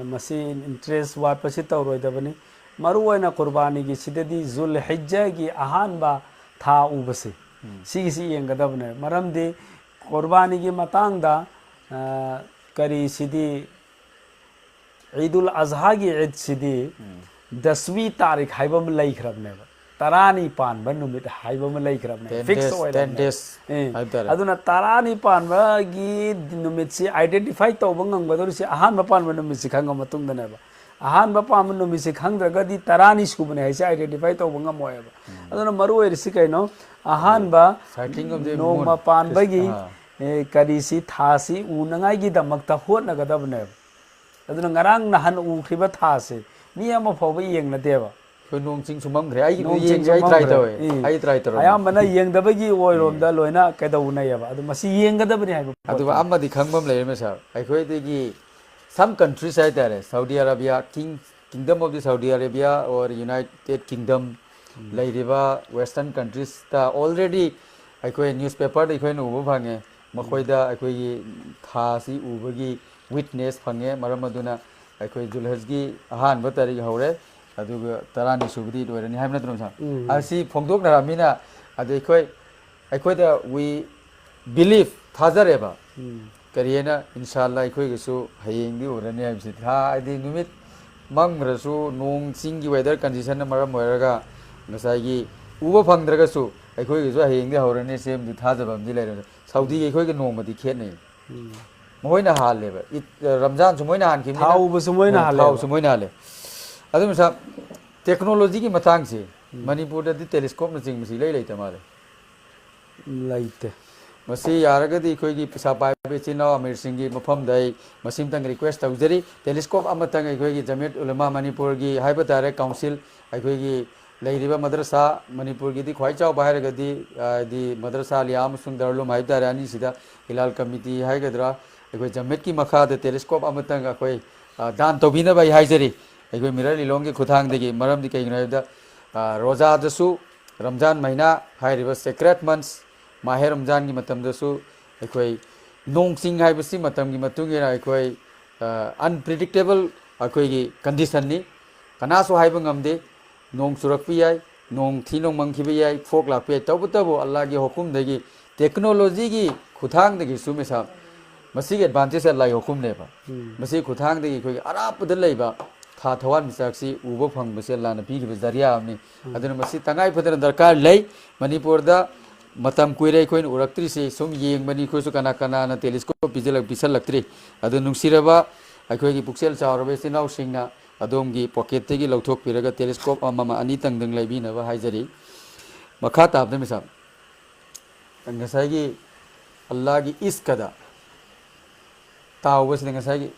ꯑ, ꯃꯁꯤ ꯏꯟꯇꯔꯦꯁ ꯋꯥꯠꯄꯁꯤ ꯇꯧꯔꯣꯏꯗꯕꯅꯤ꯫ ꯃꯔꯨꯑꯣꯏꯅ ꯀꯨꯔꯕꯥꯅꯤꯒꯤꯁꯤꯗꯗꯤ ꯖꯨꯜ ꯍꯤꯖ꯭ꯖꯒꯤ ꯑꯍꯥꯟꯕ ꯊꯥ ꯎꯕꯁꯦ, ꯎꯝ꯫ ꯁꯤꯒꯤꯁꯤ ꯌꯦꯡꯒꯗꯕꯅꯦ꯫ ꯃꯔꯝꯗꯤ ꯀꯨꯔꯕꯥꯅꯤꯒꯤ ꯃꯇꯥꯡꯗ, ꯑ, ꯀꯔꯤꯁꯤꯗꯤ, ꯏꯗꯨꯜ ꯑꯖꯍꯥꯒꯤ ꯏꯗꯁꯤꯗꯤ ꯎꯝ꯫ ꯗꯁꯃꯤ ꯇꯥꯔꯤꯛ ꯍꯥꯏꯕ ꯑꯃ ꯂꯩꯈ꯭ꯔꯕꯅꯦꯕ, ꯇꯔꯥꯅꯤ ꯄꯥꯟꯕ ꯅꯨꯃꯤꯠ ꯍꯥꯏꯕ ꯑꯃ ꯂꯩꯈ꯭ꯔꯕꯅꯦ, Ten fix days, ꯑꯣꯏꯔꯕꯅꯦ꯫ ten days ꯑꯦ, ꯍꯥꯏꯕ ꯇꯥꯔꯦ꯫ ꯑꯗꯨꯅ ꯇꯔꯥꯅꯤ ꯄꯥꯟꯕꯒꯤ ꯅꯨꯃꯤꯠꯁꯤ ꯑꯥꯏꯗꯦꯟꯇꯤꯐꯥꯏ ꯇꯧꯕ ꯉꯝꯒꯗꯧꯔꯤꯁꯤ ꯑꯍꯥꯟꯕ ꯄꯥꯟꯕ ꯅꯨꯃꯤꯠꯁꯤ ꯈꯪꯉ ꯃꯇꯨꯡꯗꯅꯦꯕ꯫ ꯑꯍꯥꯟꯕ ꯄꯥꯟꯕ ꯅꯨꯃꯤꯠꯁꯤ ꯈꯪꯗ꯭ꯔꯒꯗꯤ ꯇꯔꯥꯅꯤ ꯁꯨꯕꯅꯦ ꯍꯥꯏꯁꯦ ꯑꯥꯏꯗꯦꯟꯇꯤꯐꯥꯏ ꯇꯧꯕ ꯉꯝꯃꯣꯏꯕ꯫ ꯑꯗꯨꯅ ꯃꯔꯨ ꯑꯣꯏꯔꯤꯁꯤ ꯀꯩꯅꯣ? ꯑꯍꯥꯟꯕ Sighting of the ꯅꯣꯡꯃ moon. ꯄꯥꯟꯕꯒꯤ ꯑꯥ꯫ ꯑꯦ, ꯀꯔꯤꯁꯤ, ꯊꯥꯁꯤ ꯎꯅꯉꯥꯏꯒꯤꯗꯃꯛꯇ ꯍꯣꯠꯅꯒꯗꯕꯅꯦꯕ꯫ ꯑꯗꯨꯅ ꯉꯔꯥꯡ ꯅꯍꯥꯟ ꯎꯈ꯭ꯔꯤꯕ ꯊꯥꯁꯦ ꯃꯤ ꯑꯃ ꯐꯥꯎꯕ ꯌꯦꯡꯅꯗꯦꯕ꯫ ꯑꯩꯈꯣꯏ ꯅꯣꯡ ꯆꯤꯡ ꯆꯨꯃꯝꯈ꯭ꯔꯦ, ꯑꯩꯒꯤ ꯅꯣꯡ ꯌꯦꯡ-, ꯆꯤꯡ ꯑꯩ ꯇ꯭ꯔꯥꯏ ꯆꯨꯃꯝꯈ꯭ꯔꯦ꯫ ꯇꯧꯋꯦ, ꯎꯝ꯫ ꯑꯩ ꯇ꯭ꯔꯥꯏ ꯇꯧꯔꯝꯃꯦ꯫ ꯑꯌꯥꯝꯕꯅ ꯌꯦꯡꯗꯕꯒꯤ ꯑꯣꯏꯔꯣꯝꯗ ꯂꯣꯏꯅ ꯀꯩꯗꯧꯅꯩꯌꯦꯕ꯫ ꯑꯗꯨ ꯃꯁꯤ ꯌꯦꯡꯒꯗꯕꯅꯤ ꯍꯥꯏꯕ ꯄꯣꯠꯇꯣ꯫ ꯑꯗꯨꯒ ꯑꯃꯗꯤ ꯈꯪꯕ ꯑꯃ ꯂꯩꯔꯦ, ꯃꯦꯁꯥ, ꯑꯩꯈꯣꯏꯗꯒꯤ some countries ꯍꯥꯏꯇꯥꯔꯦ, Saudi Arabia, King, Kingdom of the Saudi Arabia or United Kingdom, ꯂꯩꯔꯤꯕ Western countries ꯇ already ꯑꯩꯈꯣꯏ ꯅ꯭ꯌꯨꯁ ꯄꯦꯄꯔꯗ ꯑꯩꯈꯣꯏꯅ ꯎꯕ ꯐꯪꯉꯦ, ꯃꯈꯣꯏꯗ ꯑꯩꯈꯣꯏꯒꯤ ꯊꯥꯁꯤ ꯎꯕꯒꯤ ꯋꯤꯠꯅꯦꯁ ꯐꯪꯉꯦ꯫ ꯃꯔꯝ ꯑꯗꯨꯅ ꯑꯩꯈꯣꯏ ꯖꯨꯜꯍꯖꯒꯤ ꯑꯍꯥꯟꯕ ꯇꯥꯔꯤꯛ ꯍꯧꯔꯦ, ꯑꯗꯨꯒ ꯇꯔꯥꯅꯤ ꯁꯨꯕꯗꯤ ꯂꯣꯏꯔꯅꯤ ꯍꯥꯏꯕ ꯅꯠꯇ꯭ꯔꯣ, ꯃꯦꯁꯥ? ꯎꯝ꯫ ꯑꯁꯤ ꯐꯣꯡꯗꯣꯛꯅꯔꯕꯅꯤꯅ, ꯑꯗꯨ ꯑꯩꯈꯣꯏ, ꯑꯩꯈꯣꯏꯗ we believe, ꯊꯥꯖꯔꯦꯕ꯫ ꯎꯝ꯫ ꯀꯔꯤ ꯍꯥꯏꯅ, ꯏꯟꯁꯥꯜꯂꯥ ꯑꯩꯈꯣꯏꯒꯤꯁꯨ ꯍꯌꯦꯡꯗꯤ ꯎꯔꯅꯤ ꯍꯥꯏꯕꯁꯤ, ꯊꯥ ꯍꯥꯏꯗꯤ ꯅꯨꯃꯤꯠ ꯃꯝꯈ꯭ꯔꯁꯨ, ꯅꯣꯡ ꯆꯤꯡꯒꯤ ꯋꯦꯗꯔ ꯀꯟꯗꯤꯁꯟꯅ ꯃꯔꯝ ꯑꯣꯏꯔꯒ ꯉꯁꯥꯏꯒꯤ ꯎꯕ ꯐꯪꯗ꯭ꯔꯒꯁꯨ ꯑꯩꯈꯣꯏꯒꯤꯁꯨ ꯍꯌꯦꯡꯗꯤ ꯍꯧꯔꯅꯤ ꯁꯤꯃꯗꯤ ꯊꯥꯖꯕ ꯑꯃꯗꯤ ꯂꯩꯔꯦ꯫ ꯁꯥꯎꯗꯤꯒ ꯑꯩꯈꯣꯏꯒ ꯅꯣꯡꯃꯗꯤ ꯈꯦꯠꯅꯩ꯫ ꯎꯝ꯫ ꯃꯈꯣꯏꯅ ꯍꯥꯜꯂꯦꯕ, ꯏꯠ, ꯔꯝꯖꯥꯟꯁꯨ ꯃꯣꯏꯅ ꯍꯥꯟꯈꯤꯕꯅꯤꯅ, ꯊꯥꯎꯕꯁꯨ ꯃꯣꯏꯅ ꯎꯝ, ꯍꯥꯜꯂꯦꯕ꯫ ꯊꯥꯎꯁꯨ ꯃꯣꯏꯅ ꯍꯥꯜꯂꯦ꯫ ꯑꯗꯨ ꯃꯦꯁꯥ, ꯇꯦꯛꯅꯣꯂꯣꯖꯤꯒꯤ ꯃꯇꯥꯡꯁꯦ ꯃꯅꯤꯄꯨꯔꯗꯗꯤ ꯇꯦꯂꯤꯁꯀꯣꯞꯅꯆꯤꯡꯕꯁꯤ ꯏꯂꯩ ꯂꯩꯇ ꯃꯥꯜꯂꯦ꯫ ꯂꯩꯇꯦ꯫ ꯃꯁꯤ ꯌꯥꯔꯒꯗꯤ ꯑꯩꯈꯣꯏꯒꯤ ꯄꯩꯁꯥ ꯄꯥꯏꯕ ꯏꯆꯤꯟ ꯏꯅꯥꯎ ꯑꯃꯤꯔꯁꯤꯡꯒꯤ ꯃꯐꯝꯗ ꯑꯩ ꯃꯁꯤꯝꯇꯪ ꯔꯤꯀ꯭ꯋꯦꯁ ꯇꯧꯖꯔꯤ, ꯇꯦꯂꯤꯁꯀꯣꯞ ꯑꯃꯇꯪ ꯑꯩꯈꯣꯏꯒꯤ ꯖꯃꯤꯌꯠ ꯎꯂꯃꯥ ꯃꯅꯤꯄꯨꯔꯒꯤ ꯍꯥꯏꯕ ꯇꯥꯔꯦ, ꯀꯥꯎꯟꯁꯤꯜ, ꯑꯩꯈꯣꯏꯒꯤ ꯂꯩꯔꯤꯕ ꯃꯗ꯭ꯔꯁꯥ, ꯃꯅꯤꯄꯨꯔꯒꯤꯗꯤ ꯈ꯭ꯋꯥꯏ ꯆꯥꯎꯕ ꯍꯥꯏꯔꯒꯗꯤ, ꯍꯥꯏꯗꯤ ꯃꯗ꯭ꯔꯁꯥ ꯑꯂꯤꯌꯥ ꯑꯃꯁꯨꯡ ꯗꯥꯔꯨꯂꯨꯝ ꯍꯥꯏꯕ ꯇꯥꯔꯦ, ꯑꯅꯤꯁꯤꯗ ꯍꯤꯂꯥꯜ ꯀꯃꯤꯇꯤ ꯍꯥꯏꯒꯗ꯭ꯔꯥ, ꯑꯩꯈꯣꯏ ꯖꯃꯤꯌꯠꯀꯤ ꯃꯈꯥꯗ ꯇꯦꯂꯤꯁꯀꯣꯞ ꯑꯃꯇꯪ ꯑꯩꯈꯣꯏ, ꯑ, ꯗꯥꯟ ꯇꯧꯕꯤꯅꯕ ꯑꯩ ꯍꯥꯏꯖꯔꯤ꯫ ꯑꯩꯈꯣꯏ ꯃꯤꯔꯔ ꯂꯤꯂꯣꯡꯒꯤ ꯈꯨꯠꯊꯥꯡꯗꯒꯤ, ꯃꯔꯝꯗꯤ ꯀꯩꯒꯤꯅꯣ ꯍꯥꯏꯕꯗ, ꯑ, ꯔꯣꯖꯥꯗꯁꯨ, ꯔꯝꯖꯥꯟ ꯃꯍꯤꯅꯥ ꯍꯥꯏꯔꯤꯕ ꯁꯦꯀ꯭ꯔꯦꯠ ꯃꯟꯁ, ꯃꯥꯍꯦ ꯔꯝꯖꯥꯟꯒꯤ ꯃꯇꯝꯗꯁꯨ ꯑꯩꯈꯣꯏ ꯅꯣꯡ ꯆꯤꯡ ꯍꯥꯏꯕꯁꯤ ꯃꯇꯝꯒꯤ ꯃꯇꯨꯡ ꯏꯟꯅ ꯑꯩꯈꯣꯏ, ꯑ, ꯑꯟꯄ꯭ꯔꯤꯗꯤꯛꯇꯦꯕꯜ ꯑꯩꯈꯣꯏꯒꯤ ꯀꯟꯗꯤꯁꯟꯅꯤ꯫ ꯀꯅꯥꯁꯨ ꯍꯥꯏꯕ ꯉꯝꯗꯦ꯫ ꯅꯣꯡ ꯆꯨꯔꯛꯄ ꯌꯥꯏ, ꯅꯣꯡ ꯊꯤ ꯅꯣꯡ ꯃꯪꯈꯤꯕ ꯌꯥꯏ, ꯐꯣꯛ ꯂꯥꯛꯄ ꯌꯥꯏ꯫ ꯇꯧꯕꯇꯕꯨ ꯑꯜꯂꯥꯒꯤ ꯍꯨꯀꯨꯝꯗꯒꯤ, ꯇꯦꯛꯅꯣꯂꯣꯖꯤꯒꯤ ꯈꯨꯠꯊꯥꯡꯗꯒꯤꯁꯨ ꯃꯦꯁꯥ, ꯃꯁꯤꯒꯤ ꯑꯦꯗꯚꯥꯟꯇꯦꯖ ꯑꯜꯂꯥꯒꯤ ꯍꯨꯀꯨꯝꯅꯦꯕ꯫ ꯎꯝ꯫ ꯃꯁꯤꯒꯤ ꯈꯨꯠꯊꯥꯡꯗꯒꯤ ꯑꯩꯈꯣꯏꯒꯤ ꯑꯔꯥꯞꯄꯗ ꯂꯩꯕ ꯊꯥ ꯊꯋꯥꯟꯃꯤꯆꯥꯛꯁꯤ ꯎꯕ ꯐꯪꯕꯁꯦ ꯑꯜꯂꯥꯅ ꯄꯤꯔꯤꯕ ꯖꯔꯤꯌꯥ ꯑꯃꯅꯤ꯫ ꯑꯗꯨꯅ ꯃꯁꯤ ꯇꯉꯥꯏ ꯐꯗꯅ ꯗꯔꯀꯥꯔ ꯂꯩ꯫ ꯃꯅꯤꯄꯨꯔꯗ ꯃꯇꯝ ꯀꯨꯏꯔꯦ ꯑꯩꯈꯣꯏꯅ ꯎꯔꯛꯇ꯭ꯔꯤꯁꯤ꯫ ꯁꯨꯝ ꯌꯦꯡꯕꯅꯤ ꯑꯩꯈꯣꯏꯁꯨ, ꯀꯅꯥ ꯀꯅꯥꯅ ꯇꯦꯂꯤꯁꯀꯣꯞ ꯄꯤꯁꯤꯜꯂꯛ-, ꯄꯤꯁꯜꯂꯛꯇ꯭ꯔꯤ꯫ ꯑꯗꯨ ꯅꯨꯡꯁꯤꯔꯕ ꯑꯩꯈꯣꯏꯒꯤ ꯄꯨꯛꯆꯦꯜ ꯆꯥꯎꯔꯕ ꯏꯆꯤꯟ ꯏꯅꯥꯎꯁꯤꯡꯅ ꯑꯗꯣꯝꯒꯤ ꯄꯣꯀꯦꯠꯇꯒꯤ ꯂꯧꯊꯣꯛꯄꯤꯔꯒ ꯇꯦꯂꯤꯁꯀꯣꯞ ꯑꯃꯃꯝ ꯑꯅꯤꯇꯪꯗꯪ ꯂꯩꯕꯤꯅꯕ ꯍꯥꯏꯖꯔꯤ꯫ ꯃꯈꯥ ꯇꯥꯕꯗ ꯃꯤꯁꯥ, ꯉꯁꯥꯏꯒꯤ ꯑꯜꯂꯥꯒꯤ ꯏꯁꯀꯗ ꯇꯥꯎꯕꯁꯤꯗ ꯉꯁꯥꯏꯒꯤ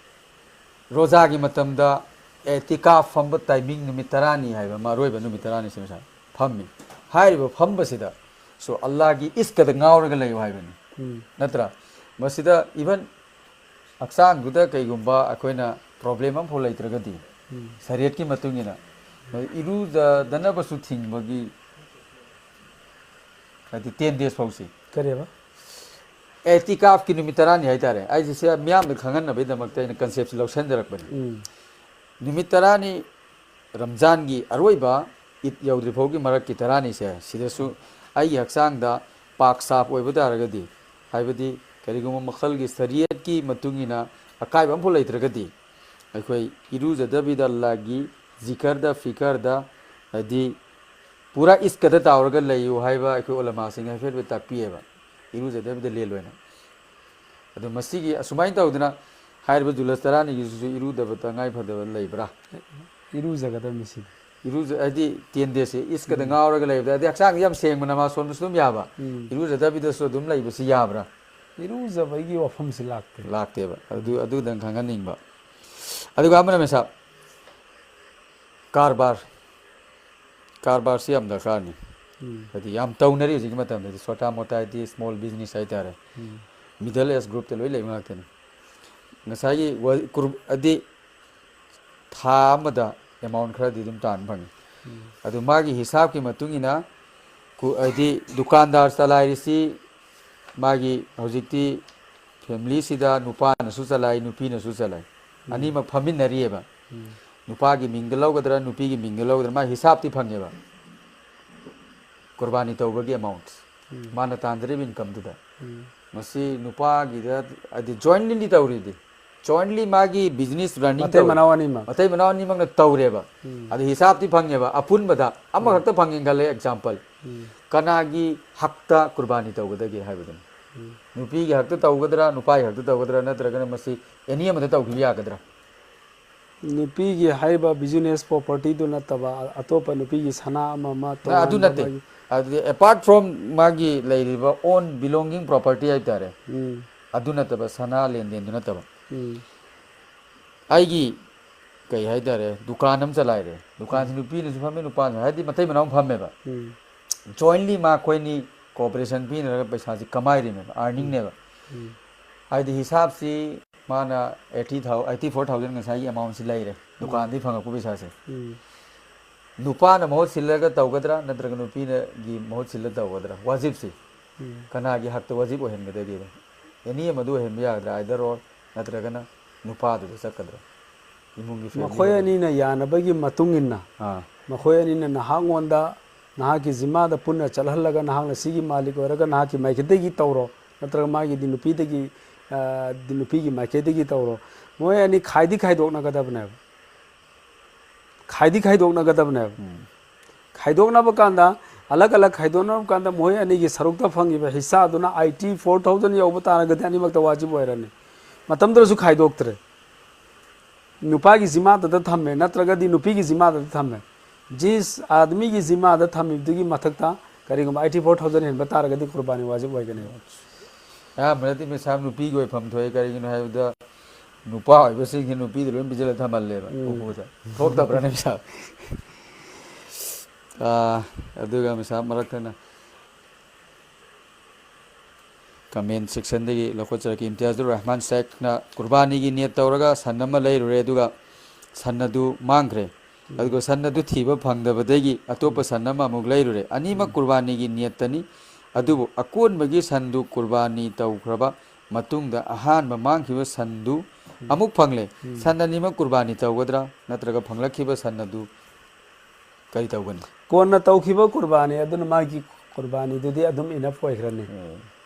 ꯔꯣꯖꯥꯒꯤ ꯃꯇꯝꯗ ꯑꯦꯇꯤꯀꯥꯐ ꯐꯝꯕ ꯇꯥꯏꯃꯤꯡ ꯅꯨꯃꯤꯠ ꯇꯔꯥꯅꯤ ꯍꯥꯏꯕ ꯑꯃ, ꯑꯔꯣꯏꯕ ꯅꯨꯃꯤꯠ ꯇꯔꯥꯅꯤꯁꯤ ꯃꯁꯥ ꯐꯝꯃꯤ꯫ ꯍꯥꯏꯔꯤꯕ ꯐꯝꯕꯁꯤꯗ ꯁꯣ ꯑꯜꯂꯥꯒꯤ ꯏꯁꯀꯗ ꯉꯥꯎꯔꯒ ꯂꯩꯌꯨ ꯍꯥꯏꯕꯅꯤ꯫ ꯎꯝ꯫ ꯅꯠꯇ꯭ꯔꯥ? ꯃꯁꯤꯗ ꯏꯚꯟ ꯍꯛꯆꯥꯡꯗꯨꯗ ꯀꯩꯒꯨꯝꯕ ꯑꯩꯈꯣꯏꯅ ꯄ꯭ꯔꯣꯕ꯭ꯂꯦꯝ ꯑꯃꯐꯥꯎ ꯂꯩꯇ꯭ꯔꯒꯗꯤ, ꯎꯝ꯫ ꯁꯔꯤꯌꯠꯀꯤ ꯃꯇꯨꯡ ꯏꯟꯅ ꯏꯔꯨꯖꯗꯅꯕꯁꯨ ꯊꯤꯡꯕꯒꯤ ꯍꯥꯏꯗꯤ ꯇꯦꯟ ꯗꯦꯖ ꯐꯥꯎꯁꯤ꯫ ꯀꯔꯤꯕ? ꯑꯦꯇꯤꯀꯥꯐꯀꯤ ꯅꯨꯃꯤꯠ ꯇꯔꯥꯅꯤ ꯍꯥꯏꯇꯥꯔꯦ꯫ ꯑꯩꯁꯦ ꯁꯤ ꯃꯤꯌꯥꯝꯗ ꯈꯪꯍꯟꯅꯕꯒꯤꯗꯃꯛꯇ ꯑꯩꯅ ꯀꯟꯁꯦꯞꯁꯤ ꯂꯧꯁꯤꯟꯖꯔꯛꯄꯅꯤ꯫ ꯎꯝ꯫ ꯅꯨꯃꯤꯠ ꯇꯔꯥꯅꯤ, ꯔꯝꯖꯥꯟꯒꯤ ꯑꯔꯣꯏꯕ ꯏꯗ ꯌꯧꯗ꯭ꯔꯤ ꯐꯥꯎꯒꯤ ꯃꯔꯛꯀꯤ ꯇꯔꯥꯅꯤꯁꯦ, ꯁꯤꯗꯁꯨ ꯑꯩꯒꯤ ꯍꯛꯆꯥꯡꯗ ꯄꯥꯛ ꯁꯥꯐ ꯑꯣꯏꯕ ꯇꯥꯔꯒꯗꯤ, ꯍꯥꯏꯕꯗꯤ ꯀꯔꯤꯒꯨꯝꯕ ꯃꯈꯜꯒꯤ ꯁꯔꯤꯌꯠꯀꯤ ꯃꯇꯨꯡ ꯏꯟꯅ ꯑꯀꯥꯏꯕ ꯑꯃꯐꯥꯎ ꯂꯩꯇ꯭ꯔꯒꯗꯤ, ꯑꯩꯈꯣꯏ ꯏꯔꯨꯖꯗꯕꯤꯗ ꯑꯜꯂꯥꯒꯤ ꯖꯤꯀꯔꯗ, ꯐꯤꯀꯔꯗ, ꯍꯥꯏꯗꯤ ꯄꯨꯔꯥ ꯏꯁꯀꯗ ꯇꯥꯎꯔꯒ ꯂꯩꯌꯨ ꯍꯥꯏꯕ ꯑꯩꯈꯣꯏ ꯎꯂꯃꯥꯁꯤꯡꯅ ꯍꯥꯏꯐꯦꯠ ꯍꯥꯏꯐꯦꯠ ꯇꯥꯛꯄꯤꯑꯕ, ꯏꯔꯨꯖꯗꯕꯤꯗ ꯂꯦꯜ ꯑꯣꯏꯅ꯫ ꯑꯗꯣ ꯃꯁꯤꯒꯤ ꯑꯁꯨꯃꯥꯏꯅ ꯇꯧꯗꯅ ꯍꯥꯏꯔꯤꯕ ꯖꯨꯂꯁ ꯇꯔꯥꯅꯤꯒꯤꯁꯤꯁꯨ ꯏꯔꯨꯗꯕ ꯇꯉꯥꯏ ꯐꯗꯕ ꯂꯩꯕ꯭ꯔꯥ? ꯏꯔꯨꯖꯒꯗꯕꯅꯤ ꯁꯤꯗꯤ꯫ ꯏꯔꯨꯖ-, ꯍꯥꯏꯗꯤ ꯇꯦꯟ ꯗꯦꯖꯁꯦ ꯏꯁꯀꯗ ꯎꯝ꯫ ꯉꯥꯎꯔꯒ ꯂꯩꯕꯗ, ꯍꯥꯏꯗꯤ ꯍꯛꯆꯥꯡꯁꯦ ꯌꯥꯝ ꯁꯦꯡꯕ ꯅꯃꯥꯖ ꯁꯣꯟꯕꯁꯨ ꯑꯗꯨꯝ ꯌꯥꯕ, ꯎꯝ꯫ ꯏꯔꯨꯖꯗꯕꯤꯗꯁꯨ ꯑꯗꯨꯝ ꯂꯩꯕꯁꯤ ꯌꯥꯕ꯭ꯔꯥ? ꯏꯔꯨꯖꯕꯒꯤ ꯋꯥꯐꯝꯁꯤ ꯂꯥꯛꯇꯦ꯫ ꯂꯥꯛꯇꯦꯕ꯫ ꯑꯗꯨ, ꯑꯗꯨꯗꯪ ꯈꯪꯍꯟꯅꯤꯡꯕ꯫ ꯑꯗꯨꯒ ꯑꯃꯅ ꯃꯦꯁꯥ, ꯀꯔꯕꯥꯔ, ꯀꯔꯕꯥꯔꯁꯤ ꯌꯥꯝ ꯗꯔꯀꯥꯔꯅꯤ꯫ ꯎꯝ꯫ ꯍꯥꯏꯗꯤ ꯌꯥꯝ ꯇꯧꯅꯔꯤ ꯍꯧꯖꯤꯛꯀꯤ ꯃꯇꯝꯗꯗꯤ, ꯁꯣꯇꯥ ꯃꯣꯇꯥ ꯍꯥꯏꯗꯤ ꯁ꯭ꯃꯣꯜ ꯕꯤꯖꯤꯅꯦꯁ ꯍꯥꯏꯇꯥꯔꯦ꯫ ꯎꯝ꯫ ꯃꯤꯗꯜ ꯑꯦꯖ ꯒ꯭ꯔꯨꯞꯇ ꯂꯣꯏ ꯂꯩꯕ ꯉꯥꯛꯇꯅꯤ꯫ ꯉꯁꯥꯏꯒꯤ ꯋꯥ-, ꯀꯨꯔ-, ꯍꯥꯏꯗꯤ ꯊꯥ ꯑꯃꯗ ꯑꯦꯃꯥꯎꯟ ꯈꯔꯗꯤ ꯑꯗꯨꯝ ꯇꯥꯟꯕ ꯐꯪꯉꯤ꯫ ꯎꯝ꯫ ꯑꯗꯨ ꯃꯥꯒꯤ ꯍꯤꯁꯥꯕꯀꯤ ꯃꯇꯨꯡ ꯏꯟꯅ ꯀꯨ-, ꯍꯥꯏꯗꯤ ꯗꯨꯀꯥꯟꯗꯥꯔ ꯆꯂꯥꯏꯔꯤꯁꯤ ꯃꯥꯒꯤ ꯍꯧꯖꯤꯛꯇꯤ ꯐꯦꯃꯤꯂꯤꯁꯤꯗ ꯅꯨꯄꯥꯅꯁꯨ ꯆꯂꯥꯏ, ꯅꯨꯄꯤꯅꯁꯨ ꯆꯂꯥꯏ꯫ ꯎꯝ꯫ ꯑꯅꯤꯃꯛ ꯐꯝꯃꯤꯟꯅꯔꯤꯑꯕ꯫ ꯎꯝ꯫ ꯅꯨꯄꯥꯒꯤ ꯃꯤꯡꯗ ꯂꯧꯒꯗ꯭ꯔꯥ, ꯅꯨꯄꯤꯒꯤ ꯃꯤꯡꯗ ꯂꯧꯒꯗ꯭ꯔꯥ, ꯃꯥ ꯍꯤꯁꯥꯞꯇꯤ ꯐꯪꯉꯦꯕ꯫ ꯀꯨꯔꯕꯥꯅꯤ ꯇꯧꯕꯒꯤ ꯑꯦꯃꯥꯎꯟ, ꯎꯝ꯫ ꯃꯥꯅ ꯇꯥꯟꯖꯔꯤꯕ ꯏꯟꯀꯝꯗꯨꯗ꯫ ꯎꯝ꯫ ꯃꯁꯤ ꯅꯨꯄꯥꯒꯤꯗ, ꯍꯥꯏꯗꯤ ꯖꯣꯏꯟꯂꯤ ꯇꯧꯔꯤꯗꯤ, Jointly ꯃꯥꯒꯤ business running ꯃꯇꯩ ꯇꯧꯋꯦ꯫ ꯃꯅꯥꯎ ꯑꯅꯤꯃꯛ꯫ ꯃꯇꯩ ꯃꯅꯥꯎ ꯑꯅꯤꯃꯛꯅ ꯇꯧꯔꯦꯕ꯫ ꯑꯗꯨ ꯍꯤꯁꯥꯞꯇꯤ ꯐꯪꯉꯦꯕ, ꯑꯄꯨꯟꯕꯗ ꯑꯃꯈꯛꯇ ꯐꯪꯉꯦꯅ ꯈꯜꯂꯦ, example꯫ ꯀꯅꯥꯒꯤ ꯍꯛꯇ ꯀꯨꯔꯕꯥꯅꯤ ꯇꯧꯒꯗꯒꯦ ꯍꯥꯏꯕꯗꯨꯅꯤ꯫ ꯅꯨꯄꯤꯒꯤ ꯍꯛꯇ ꯇꯧꯒꯗ꯭ꯔꯥ, ꯅꯨꯄꯥꯒꯤ ꯍꯛꯇ ꯇꯧꯒꯗ꯭ꯔꯥ, ꯅꯠꯇ꯭ꯔꯒꯅ ꯃꯁꯤ any ꯑꯃꯗ ꯇꯧꯈꯤꯕ ꯌꯥꯒꯗ꯭ꯔꯥ? ꯅꯨꯄꯤꯒꯤ ꯍꯥꯏꯔꯤꯕ business propertyꯗꯨ ꯅꯠꯇꯕ ꯑꯇꯣꯞꯄ ꯅꯨꯄꯤꯒꯤ ꯁꯅꯥ ꯑꯃ ꯑꯃ ꯅ, ꯑꯗꯨ ꯇꯣꯉꯥꯟꯕ ꯅꯠꯇꯦ꯫ ꯃꯥꯒꯤ ꯑꯗꯨꯗꯤ apart from ꯃꯥꯒꯤ ꯂꯩꯔꯤꯕ own belonging property ꯍꯥꯏꯇꯥꯔꯦ, ꯎꯝ, ꯑꯗꯨ ꯅꯠꯇꯕ, ꯁꯅꯥ ꯂꯦꯟꯗꯦꯟꯗꯨ ꯅꯠꯇꯕ, ꯎꯝ, ꯑꯩꯒꯤ ꯀꯩ ꯍꯥꯏꯇꯥꯔꯦ, ꯗꯨꯀꯥꯟ ꯑꯃ ꯆꯂꯥꯏꯔꯦ꯫ ꯗꯨꯀꯥꯟꯁꯤ ꯅꯨꯄꯤꯅꯁꯨ ꯐꯝꯃꯦ, ꯅꯨꯄꯥꯅꯁꯨ, ꯍꯥꯏꯗꯤ ꯃꯇꯩ ꯃꯅꯥꯎ ꯐꯝꯃꯦꯕ꯫ ꯎꯝ, Jointly ꯃꯈꯣꯏꯅꯤ cooperation ꯄꯤꯅꯔꯒ ꯄꯩꯁꯥꯁꯤ ꯀꯃꯥꯏꯔꯤꯅꯦꯕ, earningꯅꯦꯕ꯫ ꯎꯝ, ꯍꯥꯏꯗꯤ ꯍꯤꯁꯥꯞꯁꯤ ꯃꯥꯅ eighty thousand, eighty four thousand ꯉꯁꯥꯏꯒꯤ amountꯁꯤ ꯂꯩꯔꯦ, ꯗꯨꯀꯥꯟꯗꯒꯤ ꯐꯪꯉꯛꯄ ꯄꯩꯁꯥꯁꯦ꯫ ꯎꯝ, ꯅꯨꯄꯥꯅ ꯃꯍꯨꯠ ꯁꯤꯜꯂꯒ ꯇꯧꯒꯗ꯭ꯔꯥ, ꯅꯠꯇ꯭ꯔꯒ ꯅꯨꯄꯤꯅꯒꯤ ꯃꯍꯨꯠ ꯁꯤꯜꯂꯒ ꯇꯧꯒꯗ꯭ꯔꯥ? ꯋꯥꯖꯤꯕꯁꯤ ꯎꯝ꯫ ꯀꯅꯥꯒꯤ ꯍꯛꯇ ꯋꯥꯖꯤꯕ ꯑꯣꯏꯍꯟꯒꯗꯒꯦꯕ? Any ꯑꯃꯗ ꯑꯣꯏꯍꯟꯕ ꯌꯥꯒꯗ꯭ꯔꯥ? Either or, ꯅꯠꯇ꯭ꯔꯒꯅ ꯅꯨꯄꯥꯗꯨꯗ ꯆꯠꯀꯗ꯭ꯔꯥ? ꯏꯃꯨꯡꯒꯤ family ꯃꯈꯣꯏ ꯑꯣꯏꯕ- ꯑꯅꯤꯅ ꯌꯥꯅꯕꯒꯤ ꯃꯇꯨꯡ ꯏꯟꯅ ꯑꯥ, ꯃꯈꯣꯏ ꯑꯅꯤꯅ ꯅꯍꯥꯛꯉꯣꯟꯗ ꯅꯍꯥꯛꯀꯤ ꯖꯤꯃꯥꯗ ꯄꯨꯟꯅ ꯆꯠꯍꯜꯂꯒ ꯅꯍꯥꯛꯅ ꯁꯤꯒꯤ ꯃꯥꯂꯤꯛ ꯑꯣꯏꯔꯒ ꯅꯍꯥꯛꯀꯤ ꯃꯥꯏꯀꯩꯗꯒꯤ ꯇꯧꯔꯣ, ꯅꯠꯇ꯭ꯔꯒ ꯃꯥꯒꯤꯗꯤ ꯅꯨꯄꯤꯗꯒꯤ, ꯑ, ꯗꯤ ꯅꯨꯄꯤꯒꯤ ꯃꯥꯏꯀꯩꯗꯒꯤ ꯇꯧꯔꯣ꯫ ꯃꯣꯏ ꯑꯅꯤ ꯈꯥꯏꯗꯤ ꯈꯥꯏꯗꯣꯛꯅꯒꯗꯕꯅꯦꯕ, ꯈꯥꯏꯗꯤ ꯈꯥꯏꯗꯣꯛꯅꯒꯗꯕꯅꯦꯕ꯫ ꯎꯝ, ꯈꯥꯏꯗꯣꯛꯅꯕ ꯀꯥꯟꯗ, ꯑꯂꯛ ꯑꯂꯛ ꯈꯥꯏꯗꯣꯛꯅꯕ ꯀꯥꯟꯗ ꯃꯣꯏ ꯑꯅꯤꯒꯤ ꯁꯔꯨꯛꯇ ꯐꯪꯉꯤꯕ ꯍꯤꯁꯥꯗꯨꯅ eighty four thousand ꯌꯧꯕ ꯇꯥꯔꯒꯗꯤ ꯑꯅꯤꯃꯛꯇ ꯋꯥꯖꯤꯕ ꯑꯣꯏꯔꯅꯤ꯫ ꯃꯇꯝꯗꯨꯗꯁꯨ ꯈꯥꯏꯗꯣꯛꯇ꯭ꯔꯦ, ꯅꯨꯄꯥꯒꯤ ꯖꯤꯃꯥꯗꯗ ꯊꯝꯃꯦ, ꯅꯠꯇ꯭ꯔꯒꯗꯤ ꯅꯨꯄꯤꯒꯤ ꯖꯤꯃꯥꯗꯗ ꯊꯝꯃꯦ꯫ ꯖꯤꯁ ꯑꯥꯗꯃꯤꯒꯤ ꯖꯤꯃꯥꯗ ꯊꯝꯃꯤꯕꯗꯨꯒꯤ ꯃꯊꯛꯇ ꯀꯔꯤꯒꯨꯝꯕ eighty four thousand ꯍꯦꯟꯕ ꯇꯥꯔꯒꯗꯤ ꯀꯨꯔꯕꯥꯅꯤ ꯋꯥꯖꯤꯕ ꯑꯣꯏꯒꯅꯦꯕ꯫ ꯑꯌꯥꯝꯕꯅꯗꯤ ꯃꯤꯁꯥꯞ ꯅꯨꯄꯤꯒꯤ ꯑꯣꯏꯐꯝ ꯊꯣꯛꯑꯦ꯫ ꯀꯔꯤꯒꯤꯅꯣ ꯍꯥꯏꯕꯗ, ꯅꯨꯄꯥ ꯑꯣꯏꯕꯁꯤꯡꯁꯤ ꯅꯨꯄꯤꯗ ꯂꯣꯏ ꯄꯤꯁꯤꯜꯂ ꯊꯝꯍꯜꯂꯦꯕ꯫ ꯎꯝ꯫ ꯎꯄꯨꯗ ꯊꯣꯛꯇꯕ꯭ꯔꯥꯅꯦ ꯃꯤꯁꯥꯞ? ꯑꯥ, ꯑꯗꯨꯒ ꯃꯤꯁꯥꯞ ꯃꯔꯛꯇꯅ comment sectionꯗꯒꯤ ꯂꯧꯈꯠꯆꯔꯛꯀꯦ꯫ ꯏꯝꯇꯤꯌꯥꯖꯨꯔ ꯔꯍꯃꯥꯟ ꯁꯦꯈꯅ ꯀꯨꯔꯕꯥꯅꯤꯒꯤ ꯅꯤꯌꯠ ꯇꯧꯔꯒ ꯁꯟ ꯑꯃ ꯂꯩꯔꯨꯔꯦ, ꯑꯗꯨꯒ ꯁꯟ ꯑꯗꯨ ꯃꯥꯡꯈ꯭ꯔꯦ꯫ ꯑꯗꯨꯒ ꯁꯟ ꯑꯗꯨ ꯊꯤꯕ ꯐꯪꯗꯕꯗꯒꯤ ꯑꯇꯣꯞꯄ ꯁꯟ ꯑꯃ ꯑꯃꯨꯛ ꯂꯩꯔꯨꯔꯦ꯫ ꯑꯅꯤꯃꯛ ꯀꯨꯔꯕꯥꯅꯤꯒꯤ ꯅꯤꯌꯠꯇꯅꯤ꯫ ꯑꯗꯨꯕꯨ ꯑꯀꯣꯟꯕꯒꯤ ꯁꯟꯗꯨ ꯀꯨꯔꯕꯥꯅꯤ ꯇꯧꯈ꯭ꯔꯕ ꯃꯇꯨꯡꯗ ꯑꯍꯥꯟꯕ ꯃꯥꯡꯈꯤꯕ ꯁꯟꯗꯨ ꯑꯃꯨꯛ ꯐꯪꯂꯦ꯫ ꯁꯟ ꯑꯅꯤꯃꯛ ꯀꯨꯔꯕꯥꯅꯤ ꯇꯧꯒꯗ꯭ꯔꯥ, ꯅꯠꯇ꯭ꯔꯒ ꯐꯪꯂꯛꯈꯤꯕ ꯁꯟ ꯑꯗꯨ ꯀꯔꯤ ꯇꯧꯒꯅꯤ? ꯀꯣꯟꯅ ꯇꯧꯈꯤꯕ ꯀꯨꯔꯕꯥꯅꯤ ꯑꯗꯨꯅ ꯃꯥꯒꯤ ꯀꯨꯔꯕꯥꯅꯤꯗꯨꯗꯤ ꯑꯗꯨꯝ enough ꯑꯣꯏꯈ꯭ꯔꯅꯤ꯫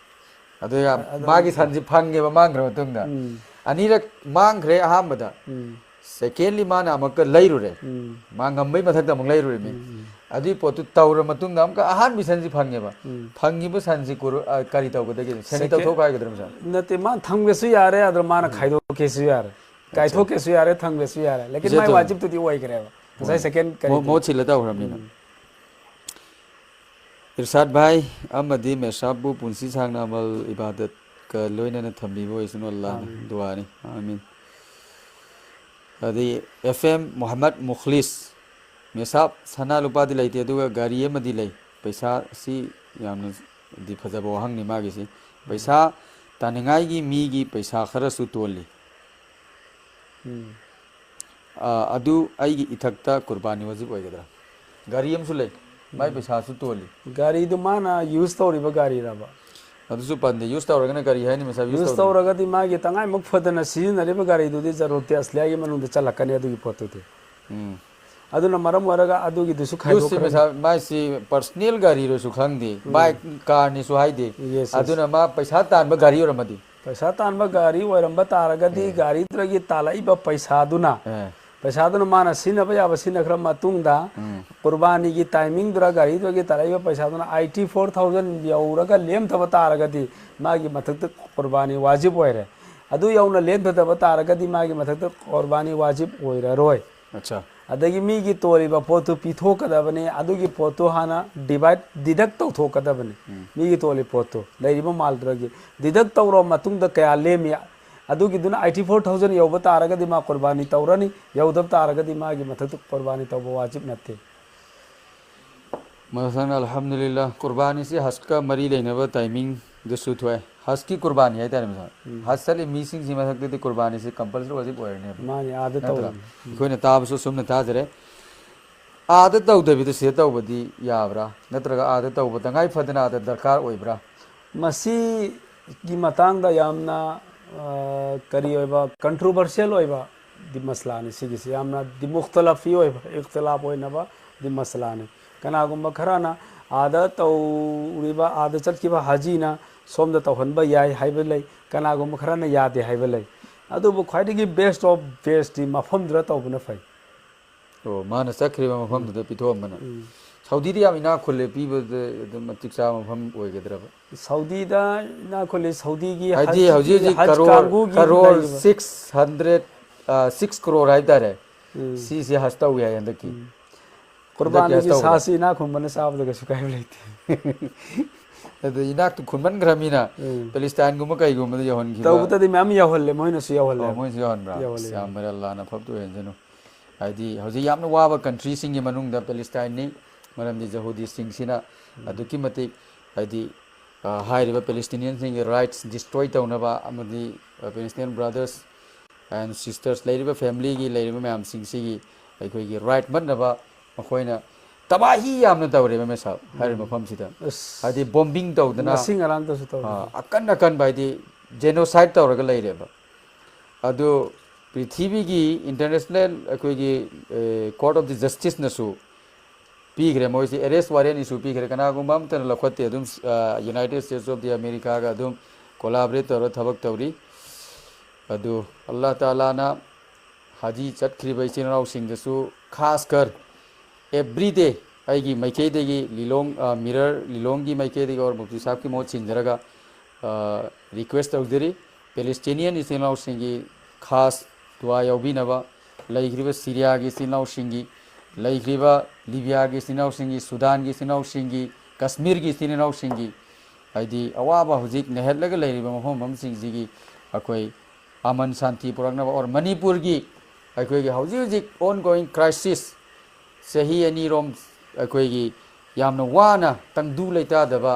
ꯑꯗꯨꯒ ꯃꯥꯒꯤ ꯁꯟꯁꯤ ꯐꯪꯉꯦꯕ ꯃꯥꯡꯈ꯭ꯔ ꯃꯇꯨꯡꯗ꯫ ꯎꯝ꯫ ꯑꯅꯤꯔꯛ ꯃꯥꯡꯈ꯭ꯔꯦ ꯑꯍꯥꯟꯕꯗ꯫ ꯎꯝ ꯁꯦꯀꯦꯟꯂꯤ ꯃꯥꯅ ꯑꯃꯨꯛꯀ ꯂꯩꯔꯨꯔꯦ꯫ ꯎꯝ ꯃꯥ ꯉꯝꯕꯩ ꯃꯊꯛꯇ ꯑꯃꯨꯛ ꯂꯩꯔꯨꯔꯤꯃꯤ꯫ ꯎꯝ ꯑꯗꯨꯒꯤ ꯄꯣꯠꯇꯨ ꯇꯧꯔ ꯃꯇꯨꯡꯗ ꯑꯃꯨꯛꯀ ꯑꯍꯥꯟꯕ ꯁꯟꯁꯤ ꯐꯪꯉꯦꯕ꯫ ꯎꯝ ꯐꯪꯉꯤꯕ ꯁꯟꯁꯤ ꯀꯨꯔꯨ-, ꯑ, ꯀꯔꯤ ꯇꯧꯒꯗꯒꯦ? ꯁꯦꯟꯗꯤ ꯁꯦꯀꯦꯟ- ꯇꯧꯊꯣꯛꯈ꯭ꯔꯣ ꯍꯥꯏꯒꯗ꯭ꯔꯥ ꯃꯁꯥ? ꯅꯠꯇꯦ, ꯃꯥ ꯊꯝꯒꯦꯁꯨ ꯌꯥꯔꯦ, ꯑꯗꯣ ꯃꯥꯅ ꯈꯥꯏꯗꯣꯛꯀꯦꯁꯨ ꯌꯥꯔꯦ, ꯀꯥꯏꯊꯣꯛꯀꯦꯁꯨ ꯌꯥꯔꯦ, ꯊꯝꯒꯦꯁꯨ ꯌꯥꯔꯦ, ꯂꯦꯀꯤꯟ ꯃꯥꯏ ꯏꯆꯦꯗꯣ- ꯋꯥꯖꯤꯕꯇꯨꯗꯤ ꯑꯣꯏꯈ꯭ꯔꯦꯕ ꯉꯁꯥꯏ ꯍꯣꯏ꯫ ꯁꯦꯀꯦꯟ ꯃꯍꯨꯠ- ꯀꯔꯤꯗꯨ꯫ ꯃꯍꯨꯠ ꯁꯤꯜꯂ ꯇꯧꯈ꯭ꯔꯕꯅꯤꯅ꯫ ꯎꯝ꯫ ꯏꯔꯁꯥꯗ ꯚꯥꯏ ꯑꯃꯗꯤ ꯃꯦꯁꯥꯞꯄꯨ ꯄꯨꯟꯁꯤ ꯁꯥꯡꯅ ꯑꯃꯜ ꯏꯕꯥꯗꯠꯀ ꯂꯣꯏꯅꯅ ꯊꯝꯕꯤꯕ ꯑꯣꯏꯁꯅꯨ ꯑꯜꯂꯥꯍꯅ꯫ ꯑꯥꯃꯤꯟ꯫ ꯗꯨꯋꯥꯅꯤ꯫ ꯑꯥꯃꯤꯟ꯫ ꯑꯗꯩ ꯑꯦꯐ ꯑꯦꯝ ꯃꯨꯍꯝꯃꯗ ꯃꯨꯈꯂꯤꯁ, ꯃꯦꯁꯥꯞ ꯁꯅꯥ ꯂꯨꯄꯥꯗꯤ ꯂꯩꯇꯦ, ꯑꯗꯨꯒ ꯒꯥꯔꯤ ꯑꯃꯗꯤ ꯂꯩ꯫ ꯄꯩꯁꯥꯁꯤ ꯌꯥꯝꯅꯗꯤ ꯐꯖꯕ ꯋꯥꯍꯪꯅꯤ ꯃꯥꯒꯤꯁꯤ꯫ ꯄꯩꯁꯥ ꯇꯥꯅꯤꯡꯉꯥꯏꯒꯤ ꯃꯤꯒꯤ ꯄꯩꯁꯥ ꯈꯔꯁꯨ ꯇꯣꯜꯂꯤ꯫ ꯎꯝ꯫ ꯑ, ꯑꯗꯨ ꯑꯩꯒꯤ ꯏꯊꯛꯇ ꯀꯨꯔꯕꯥꯅꯤ ꯋꯥꯖꯤꯕ ꯑꯣꯏꯒꯗ꯭ꯔꯥ? ꯒꯥꯔꯤ ꯑꯃꯁꯨ ꯂꯩ, ꯃꯥꯏ ꯄꯩꯁꯥꯁꯨ ꯇꯣꯜꯂꯤ꯫ ꯒꯥꯔꯤꯗꯨ ꯃꯥꯅ ꯌꯨꯁ ꯇꯧꯔꯤꯕ ꯒꯥꯔꯤꯔꯕ? ꯑꯗꯨꯁꯨ ꯄꯟꯗꯦ꯫ ꯌꯨꯁ ꯇꯧꯔꯒꯅ ꯀꯔꯤ ꯍꯥꯏꯅꯤ? ꯃꯦꯁꯥꯞ ꯌꯨꯁ ꯌꯨꯁ ꯇꯧꯔꯒꯅ? ꯇꯧꯔꯒꯗꯤ ꯃꯥꯒꯤ ꯇꯉꯥꯏꯃꯛ ꯐꯗꯅ ꯁꯤꯖꯤꯟꯅꯔꯤꯕ ꯒꯥꯔꯤꯗꯨꯗꯤ ꯖꯔꯨꯔꯇꯦ ꯑꯁꯂꯤꯌꯥꯒꯤ ꯃꯅꯨꯡꯗ ꯆꯜꯂꯛꯀꯅꯤ ꯑꯗꯨꯒꯤ ꯄꯣꯠꯇꯨꯗꯤ꯫ ꯎꯝ꯫ ꯑꯗꯨꯅ ꯃꯔꯝ ꯑꯣꯏꯔꯒ ꯑꯗꯨꯒꯤꯗꯨꯁꯨ ꯌꯨꯁꯁꯤ ꯈꯥꯏꯗꯣꯛꯈ꯭ꯔꯅꯤ꯫ ꯃꯦꯁꯥꯞ ꯃꯥꯏꯁꯤ ꯄꯔꯁꯅꯦꯜ ꯒꯥꯔꯤꯔꯁꯨ ꯈꯪꯗꯦ, ꯎꯝ꯫ ꯕꯥꯏꯛ, ꯀꯥꯔꯅꯤꯁꯨ ꯍꯥꯏꯗꯦ꯫ Yes, yes. ꯑꯗꯨꯅ ꯃꯥ ꯄꯩꯁꯥ ꯇꯥꯟꯕ ꯒꯥꯔꯤ ꯑꯣꯏꯔꯝꯃꯗꯤ? ꯄꯩꯁꯥ ꯇꯥꯟꯕ ꯒꯥꯔꯤ ꯑꯣꯏꯔꯝꯕ ꯇꯥꯔꯒꯗꯤ ꯑꯦ꯫ ꯒꯥꯔꯤꯗꯨꯗꯒꯤ ꯇꯥꯜꯂꯛꯏꯕ ꯄꯩꯁꯥꯗꯨꯅ ꯑꯦ꯫ ꯄꯩꯁꯥꯗꯨꯅ ꯃꯥꯅ ꯁꯤꯖꯤꯟꯅꯕ ꯌꯥꯕ ꯁꯤꯖꯤꯟꯅꯈ꯭ꯔ ꯃꯇꯨꯡꯗ ꯎꯝ꯫ ꯀꯨꯔꯕꯥꯅꯤꯒꯤ ꯇꯥꯏꯃꯤꯡꯗꯨꯗ ꯒꯥꯔꯤꯗꯨꯗꯒꯤ ꯇꯥꯔꯛꯏꯕ ꯄꯩꯁꯥꯗꯨꯅ ꯑꯥꯏꯇꯤ ꯐꯣꯔ ꯊꯥꯎꯖꯟ ꯌꯧꯔꯒ ꯂꯦꯝꯊꯕ ꯇꯥꯔꯒꯗꯤ ꯃꯥꯒꯤ ꯃꯊꯛꯇ ꯀꯨꯔꯕꯥꯅꯤ ꯋꯥꯖꯤꯕ ꯑꯣꯏꯔꯦ꯫ ꯑꯗꯨ ꯌꯧꯅ ꯂꯦꯝꯊꯗꯕ ꯇꯥꯔꯒꯗꯤ ꯃꯥꯒꯤ ꯃꯊꯛꯇ ꯀꯨꯔꯕꯥꯅꯤ ꯋꯥꯖꯤꯕ ꯑꯣꯏꯔꯔꯣꯏ꯫ ꯑꯠꯆꯥ꯫ ꯑꯗꯒꯤ ꯃꯤꯒꯤ ꯇꯣꯜꯂꯤꯕ ꯄꯣꯠꯇꯨ ꯄꯤꯊꯣꯛꯀꯗꯕꯅꯤ, ꯑꯗꯨꯒꯤ ꯄꯣꯠꯇꯨ ꯍꯥꯟꯅ ꯗꯤꯚꯥꯏꯠ, ꯗꯤꯗꯛ ꯇꯧꯊꯣꯛꯀꯗꯕꯅꯤ꯫ ꯎꯝ꯫ ꯃꯤꯒꯤ ꯇꯣꯜꯂꯤ ꯄꯣꯠꯇꯨ ꯂꯩꯔꯤꯕ ꯃꯥꯜꯗꯨꯗꯒꯤ ꯗꯤꯗꯛ ꯇꯧꯔꯕ ꯃꯇꯨꯡꯗ ꯀꯌꯥ ꯂꯦꯝꯃꯤ, ꯑꯗꯨꯒꯤꯗꯨꯅ ꯑꯥꯏꯇꯤ ꯐꯣꯔ ꯊꯥꯎꯖꯟ ꯌꯧꯕ ꯇꯥꯔꯒꯗꯤ ꯃꯥ ꯀꯨꯔꯕꯥꯅꯤ ꯇꯧꯔꯅꯤ, ꯌꯧꯗꯕ ꯇꯥꯔꯒꯗꯤ ꯃꯥꯒꯤ ꯃꯊꯛꯇ ꯀꯨꯔꯕꯥꯅꯤ ꯇꯧꯕ ꯋꯥꯖꯤꯕ ꯅꯠꯇꯦ꯫ ꯃꯊꯪ ꯑꯜꯍꯝꯗꯨꯂꯤꯜꯂꯥ, ꯀꯨꯔꯕꯥꯅꯤꯁꯤ ꯍꯖꯀ ꯃꯔꯤ ꯂꯩꯅꯕ ꯇꯥꯏꯃꯤꯡꯗꯁꯨ ꯊꯣꯛꯑꯦ꯫ ꯍꯖꯀꯤ ꯀꯨꯔꯕꯥꯅꯤ ꯍꯥꯏꯇꯥꯔꯦ ꯃꯁꯥ꯫ ꯎꯝ꯫ ꯍꯖ ꯆꯠꯂꯤ ꯃꯤꯁꯤꯡꯁꯤ ꯃꯊꯛꯇꯗꯤ ꯀꯨꯔꯕꯥꯅꯤꯁꯤ ꯀꯝꯄꯜꯁꯔꯤ ꯋꯥꯖꯤꯕ ꯑꯣꯏꯔꯅꯦꯕ꯫ ꯃꯥꯅꯤ, ꯑꯥꯗ ꯅꯠꯇ꯭ꯔꯥ? ꯇꯧꯔꯤꯅꯤ꯫ ꯎꯝ꯫ ꯑꯩꯈꯣꯏꯅ ꯇꯥꯕꯁꯨ ꯑꯁꯨꯝꯅ ꯇꯥꯖꯔꯦ꯫ ꯑꯥꯗ ꯇꯧꯗꯕꯤꯗ ꯁꯤꯗ ꯇꯧꯕꯗꯤ ꯌꯥꯕ꯭ꯔꯥ? ꯅꯠꯇ꯭ꯔꯒ ꯑꯥꯗ ꯇꯧꯕ ꯇꯉꯥꯏ ꯐꯗꯅ ꯑꯥꯗ ꯗꯔꯀꯥꯔ ꯑꯣꯏꯕ꯭ꯔꯥ? ꯃꯁꯤꯒꯤ ꯃꯇꯥꯡꯗ ꯌꯥꯝꯅ, ꯑ, ꯀꯔꯤ ꯑꯣꯏꯕ, ꯀꯟꯇ꯭ꯔꯣꯚꯔꯁꯤꯌꯦꯜ ꯑꯣꯏꯕ ꯗꯤ ꯃꯁꯂꯥꯅꯤ ꯁꯤꯒꯤꯁꯤ꯫ ꯌꯥꯝꯅ ꯗꯤ ꯃꯨꯈꯇꯂꯐꯤ ꯑꯣꯏꯕ, ꯏꯈꯇꯤꯂꯥꯐ ꯑꯣꯏꯅꯕ ꯗꯤ ꯃꯁꯂꯥꯅꯤ꯫ ꯀꯅꯥꯒꯨꯝꯕ ꯈꯔꯅ ꯑꯥꯗ ꯇꯧꯔꯤꯕ, ꯑꯥꯗ ꯆꯠꯈꯤꯕ ꯍꯥꯖꯤꯅ ꯁꯣꯝꯗ ꯇꯧꯍꯟꯕ ꯌꯥꯏ ꯍꯥꯏꯕ ꯂꯩ, ꯀꯅꯥꯒꯨꯝꯕ ꯈꯔꯅ ꯌꯥꯗꯦ ꯍꯥꯏꯕ ꯂꯩ꯫ ꯑꯗꯨꯕꯨ ꯈ꯭ꯋꯥꯏꯗꯒꯤ best of bestꯇꯤ ꯃꯐꯝꯗꯨꯗ ꯇꯧꯕꯅ ꯐꯩ꯫ ꯑꯣ, ꯃꯥꯅ ꯆꯠꯈ꯭ꯔꯤꯕ ꯃꯐꯝꯗꯨꯗ ꯄꯤꯊꯣꯛꯑꯝꯕꯅ꯫ ꯁꯥꯎꯗꯤꯗꯤ ꯌꯥꯝ ꯏꯅꯥꯛ ꯈꯨꯜꯂꯦ, ꯄꯤꯕꯗ ꯑꯗꯨꯝ ꯃꯇꯤꯛ ꯆꯥꯕ ꯃꯐꯝ ꯑꯣꯏꯒꯗ꯭ꯔꯕ? ꯁꯥꯎꯗꯤꯗ ꯏꯅꯥꯛ ꯈꯨꯜꯂꯤ꯫ ꯁꯥꯎꯗꯤꯒꯤ ꯍꯥꯏꯗꯤ ꯍꯧꯖꯤꯛ ꯍꯖꯀꯤ, ꯍꯧꯖꯤꯛ ꯍꯖ ꯀꯔꯣꯔ ꯀꯥꯡꯕꯨꯒꯤ ꯀꯔꯣꯔ ꯂꯩꯔꯤꯕ꯫ ꯁꯤꯛꯁ ꯍꯟꯗ꯭ꯔꯦꯠ, ꯁꯤꯛꯁ ꯀ꯭ꯔꯣꯔ ꯍꯥꯏꯇꯥꯔꯦ, ꯎꯝ꯫ ꯁꯤꯁꯦ ꯍꯖ ꯇꯧꯏ ꯍꯥꯏ ꯍꯟꯗꯛꯀꯤ꯫ ꯀꯨꯔꯕꯥꯅꯤꯒꯤ ꯍꯟꯗꯛꯀꯤ ꯍꯖ ꯇꯧꯕꯗ꯫ ꯁꯥꯁꯤ ꯏꯅꯥꯛ ꯈꯨꯟꯕꯅ ꯆꯥꯕꯗ ꯀꯩꯁꯨ ꯀꯥꯏꯕ ꯂꯩꯇꯦ꯫ ꯑꯗꯨ ꯏꯅꯥꯛꯇꯨ ꯈꯨꯟꯃꯟꯈ꯭ꯔꯃꯤꯅ ꯎꯝ꯫ ꯄꯦꯂꯤꯁꯇꯥꯏꯟꯒꯨꯝꯕ ꯀꯩꯒꯨꯝꯕꯗ ꯌꯧꯍꯟꯈꯤꯕ꯫ ꯇꯧꯕꯗꯗꯤ ꯃꯌꯥꯝ ꯌꯧꯍꯜꯂꯦ, ꯃꯣꯏꯅꯁꯨ ꯌꯧꯍꯜꯂꯦ꯫ ꯑꯣ, ꯃꯣꯏꯁꯨ ꯌꯧꯍꯟꯕ꯭ꯔꯥ? ꯌꯧꯍꯜꯂꯦ, ꯑꯁ, ꯌꯥꯝ ꯌꯧꯍꯜꯂꯦ꯫ ꯐꯔꯦ, ꯑꯜꯂꯥꯅ ꯐꯕꯇ ꯑꯣꯏꯍꯟꯁꯅꯨ꯫ ꯍꯥꯏꯗꯤ ꯍꯧꯖꯤꯛ ꯌꯥꯝꯅ ꯋꯥꯕ ꯀꯟꯇ꯭ꯔꯤꯁꯤꯡꯒꯤ ꯃꯅꯨꯡꯗ ꯄꯦꯂꯤꯁꯇꯥꯏꯟꯅꯤ, ꯃꯔꯝꯗꯤ ꯖꯍꯨꯗꯤꯁꯤꯡꯁꯤꯅ ꯑꯗꯨꯛꯀꯤ ꯃꯇꯤꯛ ꯍꯥꯏꯗꯤ, ꯑ, ꯍꯥꯏꯔꯤꯕ ꯄꯦꯂꯤꯁꯇꯤꯅꯤꯌꯟꯁꯤꯡꯒꯤ ꯔꯥꯏꯠꯁ ꯗꯤꯁꯇ꯭ꯔꯣꯏ ꯇꯧꯅꯕ ꯑꯃꯗꯤ ꯄꯦꯂꯤꯁꯇꯤꯅꯤꯌꯟ ꯕ꯭ꯔꯥꯗꯔꯁ ꯑꯦꯟ ꯁꯤꯁꯇꯔꯁ ꯂꯩꯔꯤꯕ ꯐꯦꯃꯤꯂꯤꯒꯤ ꯂꯩꯔꯤꯕ ꯃꯌꯥꯝꯁꯤꯡꯁꯤꯒꯤ ꯑꯩꯈꯣꯏꯒꯤ ꯔꯥꯏꯠ ꯃꯠꯅꯕ ꯃꯈꯣꯏꯅ ꯇꯕꯥꯍꯤ ꯌꯥꯝꯅ ꯇꯧꯔꯦꯕ ꯃꯦꯁꯥ ꯍꯥꯏꯔꯤꯕ ꯃꯐꯝꯁꯤꯗ꯫ ꯑꯁ꯫ ꯍꯥꯏꯗꯤ ꯕꯣꯝꯕꯤꯡ ꯇꯧꯗꯅ, ꯉꯁꯤ ꯉꯔꯥꯡꯗꯁꯨ ꯇꯧꯔꯦ꯫ ꯑ, ꯑꯀꯟ ꯑꯀꯟꯕ ꯍꯥꯏꯗꯤ ꯖꯦꯅꯣꯁꯥꯏꯠ ꯇꯧꯔꯒ ꯂꯩꯔꯦꯕ꯫ ꯑꯗꯨ ꯄ꯭ꯔꯤꯊꯤꯕꯤꯒꯤ ꯏꯟꯇꯔꯅꯦꯁꯅꯦꯜ ꯑꯩꯈꯣꯏꯒꯤ, ꯑꯦ, ꯀꯣꯔꯠ ꯑꯣꯐ ꯗꯤ ꯖꯁꯇꯤꯁꯅꯁꯨ ꯄꯤꯈ꯭ꯔꯦ, ꯃꯣꯏꯁꯤ ꯑꯦꯔꯦꯁ ꯋꯥꯔꯦꯟ ꯏꯁꯨ ꯄꯤꯈ꯭ꯔꯦ, ꯀꯅꯥꯒꯨꯝꯕ ꯑꯃꯠꯇꯅ ꯂꯧꯈꯠꯇꯦ꯫ ꯑꯗꯨꯝ, ꯑ, ꯌꯨꯅꯥꯏꯇꯦꯗ ꯁ꯭ꯇꯦꯠꯁ ꯑꯣꯐ ꯗꯤ ꯑꯃꯦꯔꯤꯀꯥꯒ ꯑꯗꯨꯝ ꯀꯣꯂꯥꯕꯔꯦꯠ ꯇꯧꯔꯒ ꯊꯕꯛ ꯇꯧꯔꯤ꯫ ꯑꯗꯨ ꯑꯜꯂꯥ ꯇꯥꯂꯥꯅ ꯍꯥꯖꯤ ꯆꯠꯈ꯭ꯔꯤꯕ ꯏꯆꯤꯟ ꯏꯅꯥꯎꯁꯤꯡꯗꯁꯨ, ꯈꯥꯁ ꯀꯔ ꯑꯦꯕ꯭ꯔꯤꯗꯦ ꯑꯩꯒꯤ ꯃꯥꯏꯀꯩꯗꯒꯤ ꯂꯤꯂꯣꯡ, ꯑ, ꯃꯤꯔꯔ ꯂꯤꯂꯣꯡꯒꯤ ꯃꯥꯏꯀꯩꯗꯒꯤ ꯑꯣꯔ ꯃꯨꯐꯇꯤ ꯁꯥꯍꯕꯀꯤ ꯃꯍꯨꯠ ꯁꯤꯟꯖꯔꯒ, ꯑ, ꯔꯤꯀ꯭ꯋꯦꯁ ꯇꯧꯖꯔꯤ, ꯄꯦꯂꯦꯁꯇꯤꯅꯤꯌꯟ ꯏꯆꯤꯟ ꯏꯅꯥꯎꯁꯤꯡꯒꯤ ꯈꯥꯁ ꯗꯨꯋꯥ ꯌꯥꯎꯕꯤꯅꯕ, ꯂꯩꯈ꯭ꯔꯤꯕ ꯁꯤꯔꯤꯌꯥꯒꯤ ꯏꯆꯤꯟ ꯏꯅꯥꯎꯁꯤꯡꯒꯤ, ꯂꯩꯈ꯭ꯔꯤꯕ ꯂꯤꯕꯤꯌꯥꯒꯤ ꯏꯆꯤꯟ ꯏꯅꯥꯎꯁꯤꯡꯒꯤ, ꯁꯨꯗꯥꯟꯒꯤ ꯏꯆꯤꯟ ꯏꯅꯥꯎꯁꯤꯡꯒꯤ, ꯀꯁꯃꯤꯔꯒꯤ ꯏꯆꯤꯟ ꯏꯅꯥꯎꯁꯤꯡꯒꯤ, ꯍꯥꯏꯗꯤ ꯑꯋꯥꯕ ꯍꯧꯖꯤꯛ ꯅꯩꯍꯠꯂꯒ ꯂꯩꯔꯤꯕ ꯃꯐꯝ ꯃꯐꯝꯁꯤꯡꯁꯤꯒꯤ ꯑꯩꯈꯣꯏ ꯑꯃꯟ ꯁꯥꯟꯇꯤ ꯄꯨꯔꯛꯅꯕ, ꯑꯣꯔ ꯃꯅꯤꯄꯨꯔꯒꯤ ꯑꯩꯈꯣꯏꯒꯤ ꯍꯧꯖꯤꯛ ꯍꯧꯖꯤꯛ ongoing crisis, ꯆꯍꯤ ꯑꯅꯤꯔꯣꯝ ꯑꯩꯈꯣꯏꯒꯤ ꯌꯥꯝꯅ ꯋꯥꯅ ꯇꯪꯗꯨ ꯂꯩꯇꯥꯗꯕ,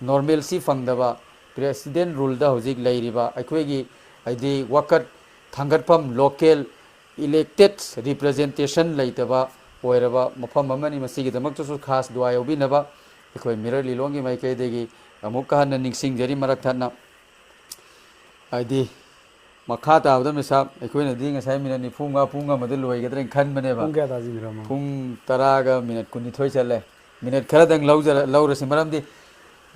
ꯅꯣꯔꯃꯦꯜꯁꯤ ꯐꯪꯗꯕ, ꯄ꯭ꯔꯦꯁꯤꯗꯦꯟ ꯔꯨꯜꯗ ꯍꯧꯖꯤꯛ ꯂꯩꯔꯤꯕ ꯑꯩꯈꯣꯏꯒꯤ ꯍꯥꯏꯗꯤ ꯋꯥꯀꯠ ꯊꯥꯡꯒꯠꯐꯝ, ꯂꯣꯀꯦꯜ ꯏꯂꯦꯛꯇꯦꯠ ꯔꯤꯄ꯭ꯔꯖꯦꯟꯇꯦꯁꯟ ꯂꯩꯇꯕ ꯑꯣꯏꯔꯕ ꯃꯐꯝ ꯑꯃꯅꯤ꯫ ꯃꯁꯤꯒꯤꯗꯃꯛꯇꯁꯨ ꯈꯥꯁ ꯗꯨꯋꯥ ꯌꯧꯕꯤꯅꯕ ꯑꯩꯈꯣꯏ ꯃꯤꯔꯔ ꯂꯤꯂꯣꯡꯒꯤ ꯃꯥꯏꯀꯩꯗꯒꯤ ꯑꯃꯨꯛꯀ ꯍꯟꯅ ꯅꯤꯡꯁꯤꯡꯖꯔꯤ꯫ ꯃꯔꯛ ꯊꯠꯅ ꯍꯥꯏꯗꯤ ꯃꯈꯥ ꯇꯥꯕꯗ ꯃꯦꯁꯥꯞ ꯑꯩꯈꯣꯏꯅꯗꯤ ꯉꯁꯥꯏ ꯃꯤꯅꯠ ꯅꯤꯐꯨ ꯃꯉꯥ, ꯄꯨꯡ ꯑꯃꯗ ꯂꯣꯏꯒꯗ꯭ꯔꯅ ꯈꯟꯕꯅꯦꯕ꯫ ꯄꯨꯡ ꯀꯌꯥ ꯇꯥꯁꯤꯟꯈ꯭ꯔꯃꯣ? ꯄꯨꯡ ꯇꯔꯥꯒ ꯃꯤꯅꯠ ꯀꯨꯟꯅꯤꯊꯣꯏ ꯆꯠꯂꯦ꯫ ꯃꯤꯅꯠ ꯈꯔꯗꯪ ꯂꯧꯖꯔ-, ꯂꯧꯔꯁꯤ, ꯃꯔꯝꯗꯤ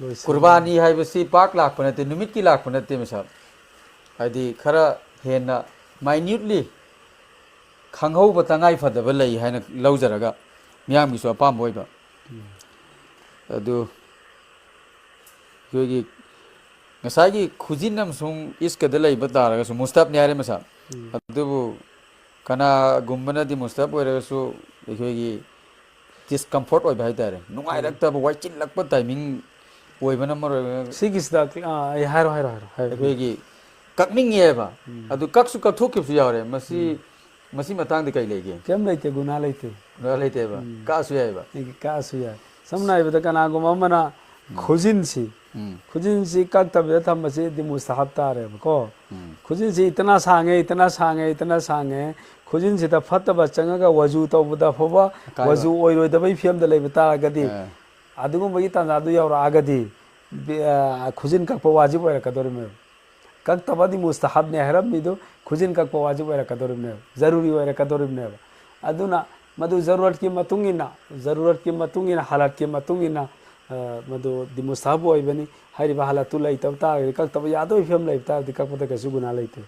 ꯂꯣꯏꯁꯤꯜꯂꯦ꯫ ꯀꯨꯔꯕꯥꯅꯤ ꯍꯥꯏꯕꯁꯤ ꯄꯥꯛ ꯂꯥꯛꯄ ꯅꯠꯇꯦ, ꯅꯨꯃꯤꯠꯀꯤ ꯂꯥꯛꯄ ꯅꯠꯇꯦ ꯃꯦꯁꯥꯞ꯫ ꯍꯥꯏꯗꯤ ꯈꯔ ꯍꯦꯟꯅ minutely ꯈꯪꯍꯧꯕ ꯇꯉꯥꯏ ꯐꯗꯕ ꯂꯩ ꯍꯥꯏꯅ ꯂꯧꯖꯔꯒ ꯃꯤꯌꯥꯝꯒꯤꯁꯨ ꯑꯄꯥꯝꯕ ꯑꯣꯏꯕ꯫ ꯑꯗꯨ ꯑꯩꯈꯣꯏꯒꯤ ꯉꯁꯥꯏꯒꯤ ꯈꯨꯖꯤꯟ ꯑꯃꯁꯨꯡ ꯏꯁꯀꯗ ꯂꯩꯕ ꯇꯥꯔꯒꯁꯨ, ꯃꯨꯁꯇꯞꯅꯤ ꯍꯥꯏꯔꯦ ꯃꯁꯥ꯫ ꯎꯝ꯫ ꯑꯗꯨꯕꯨ ꯀꯅꯥꯒꯨꯝꯕꯅꯗꯤ ꯃꯨꯁꯇꯞ ꯑꯣꯏꯔꯒꯁꯨ ꯑꯩꯈꯣꯏꯒꯤ discomfort ꯑꯣꯏꯕ ꯍꯥꯏꯇꯥꯔꯦ, ꯅꯨꯡꯉꯥꯏꯔꯛꯇꯕ, ꯋꯥꯏꯆꯤꯜꯂꯛꯄ timing ꯑꯣꯏꯕꯅ ꯃꯔꯝ ꯑꯣꯏꯔꯒ ꯁꯤꯒꯤꯁꯤꯗ, ꯑꯥ, ꯑꯩ ꯍꯥꯏꯔꯣ, ꯍꯥꯏꯔꯣ, ꯍꯥꯏꯔꯣ, ꯍꯥꯏꯔꯣ꯫ ꯑꯩꯈꯣꯏꯒꯤ ꯀꯛꯅꯤꯡꯉꯦꯕ꯫ ꯎꯝ꯫ ꯑꯗꯨ ꯀꯛꯁꯨ ꯀꯛꯊꯣꯛꯈꯤꯕꯁꯨ ꯌꯥꯎꯔꯦ꯫ ꯃꯁꯤ, ꯎꯝ꯫ ꯃꯁꯤ ꯃꯇꯥꯡꯗ ꯀꯩ ꯂꯩꯒꯦ? ꯀꯩꯝ ꯂꯩꯇꯦ, ꯒꯨꯅꯥ ꯂꯩꯇꯦ꯫ ꯒꯨꯅꯥ ꯂꯩꯇꯦꯕ꯫ ꯎꯝ꯫ ꯀꯛꯑꯁꯨ ꯌꯥꯏꯕ꯫ ꯑꯩꯒꯤ ꯀꯛꯑꯁꯨ ꯌꯥꯏ꯫ ꯁꯝꯅ ꯍꯥꯏꯔꯕꯗ, ꯀꯅꯥꯒꯨꯝꯕ ꯑꯃꯅ ꯎꯝ꯫ ꯈꯨꯖꯤꯟꯁꯤ, ꯎꯝ꯫ ꯈꯨꯖꯤꯟꯁꯤ ꯀꯛꯇꯕꯤꯗ ꯊꯝꯕꯁꯤꯗꯤ ꯃꯨꯁꯇꯍꯥꯕ ꯇꯥꯔꯦꯕꯀꯣ꯫ ꯎꯝ꯫ ꯈꯨꯖꯤꯟꯁꯤ ꯏꯇꯅꯥ ꯁꯥꯡꯉꯦ, ꯏꯇꯅꯥ ꯁꯥꯡꯉꯦ, ꯏꯇꯅꯥ ꯁꯥꯡꯉꯦ, ꯈꯨꯖꯤꯟꯁꯤꯗ ꯐꯠꯇꯕ ꯆꯪꯉꯒ ꯋꯖꯨ ꯇꯧꯕꯗ ꯐꯥꯎꯕ ꯑꯀꯥꯏꯕ꯫ ꯋꯖꯨ ꯑꯣꯏꯔꯣꯏꯗꯕꯒꯤ ꯐꯤꯕꯝꯗ ꯂꯩꯕ ꯇꯥꯔꯒꯗꯤ, ꯑ꯫ ꯑꯗꯨꯒꯨꯝꯕꯒꯤ ꯇꯥꯟꯖꯥꯗꯨ ꯌꯧꯔꯛꯑꯒꯗꯤ, ꯕꯤ-, ꯑ, ꯈꯨꯖꯤꯟ ꯀꯛꯄ ꯋꯥꯖꯤꯕ ꯑꯣꯏꯔꯛꯀꯗꯧꯔꯤꯕꯅꯦꯕ꯫ ꯀꯛꯇꯕꯗꯤ ꯃꯨꯁꯇꯍꯥꯕꯅꯦ ꯍꯥꯏꯔꯝꯃꯤꯗꯨ, ꯈꯨꯖꯤꯟ ꯀꯛꯄ ꯋꯥꯖꯤꯕ ꯑꯣꯏꯔꯛꯀꯗꯧꯔꯤꯕꯅꯦꯕ, ꯖꯔꯨꯔꯤ ꯑꯣꯏꯔꯛꯀꯗꯧꯔꯤꯕꯅꯦꯕ꯫ ꯑꯗꯨꯅ ꯃꯗꯨ ꯖꯔꯨꯔꯠꯀꯤ ꯃꯇꯨꯡ ꯏꯟꯅ, ꯖꯔꯨꯔꯠꯀꯤ ꯃꯇꯨꯡ ꯏꯟꯅ, ꯍꯥꯂꯠꯀꯤ ꯃꯇꯨꯡ ꯏꯟꯅ, ꯑ, ꯃꯗꯨꯗꯤ ꯃꯨꯁꯇꯍꯥꯕ ꯑꯣꯏꯕꯅꯤ꯫ ꯍꯥꯏꯔꯤꯕ ꯍꯥꯂꯠꯇꯨ ꯂꯩꯇꯕ ꯇꯥꯔꯒꯗꯤ, ꯀꯛꯇꯕ ꯌꯥꯗꯕꯒꯤ ꯐꯤꯕꯝ ꯂꯩꯕ ꯇꯥꯔꯒꯗꯤ, ꯀꯛꯄꯗ ꯀꯩꯁꯨ ꯒꯨꯅꯥ ꯂꯩꯇꯦ꯫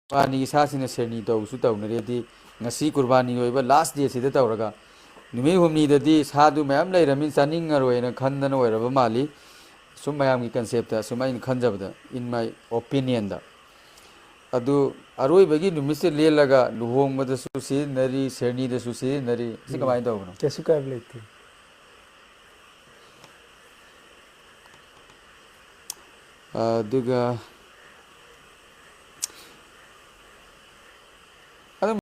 ꯀꯨꯔꯕꯥꯅꯤꯒꯤ ꯁꯥꯁꯤꯡꯅ ꯁꯦꯔꯅꯤ ꯇꯧꯕꯁꯨ ꯇꯧꯅꯔꯦꯗꯤ, ꯉꯁꯤ ꯀꯨꯔꯕꯥꯅꯤꯒꯤ ꯑꯣꯏꯕ last day ꯁꯤꯗ ꯇꯧꯔꯒ, ꯅꯨꯃꯤꯠ ꯍꯨꯝꯅꯤꯗꯗꯤ ꯁꯥꯗꯨ ꯃꯌꯥꯝ ꯂꯩꯔꯕꯅꯤꯅ ꯆꯥꯅꯤꯡꯉꯔꯣꯏꯅ ꯈꯟꯗꯅ ꯑꯣꯏꯔꯕ ꯃꯥꯜꯂꯤ꯫ ꯁꯨꯝ ꯃꯌꯥꯝꯒꯤ concept ꯇ, ꯁꯨꯝ ꯑꯩꯅ ꯈꯟꯖꯕꯗ, in my opinion ꯗ꯫ ꯑꯗꯨ ꯑꯔꯣꯏꯕꯒꯤ ꯅꯨꯃꯤꯠꯁꯦ ꯂꯦꯜꯂꯒ ꯂꯨꯍꯣꯡꯕꯗꯁꯨ ꯁꯤꯖꯤꯟꯅꯔꯤ, ꯁꯦꯔꯅꯤꯗꯁꯨ ꯁꯤꯖꯤꯟꯅꯔꯤ꯫ ꯁꯤ ꯎꯝ꯫ ꯀꯃꯥꯏꯅ ꯇꯧꯕꯅꯣ? ꯀꯩꯁꯨ ꯀꯥꯏꯕ ꯂꯩꯇꯦ꯫ ꯑꯗꯨꯒ ꯑꯗꯨꯝ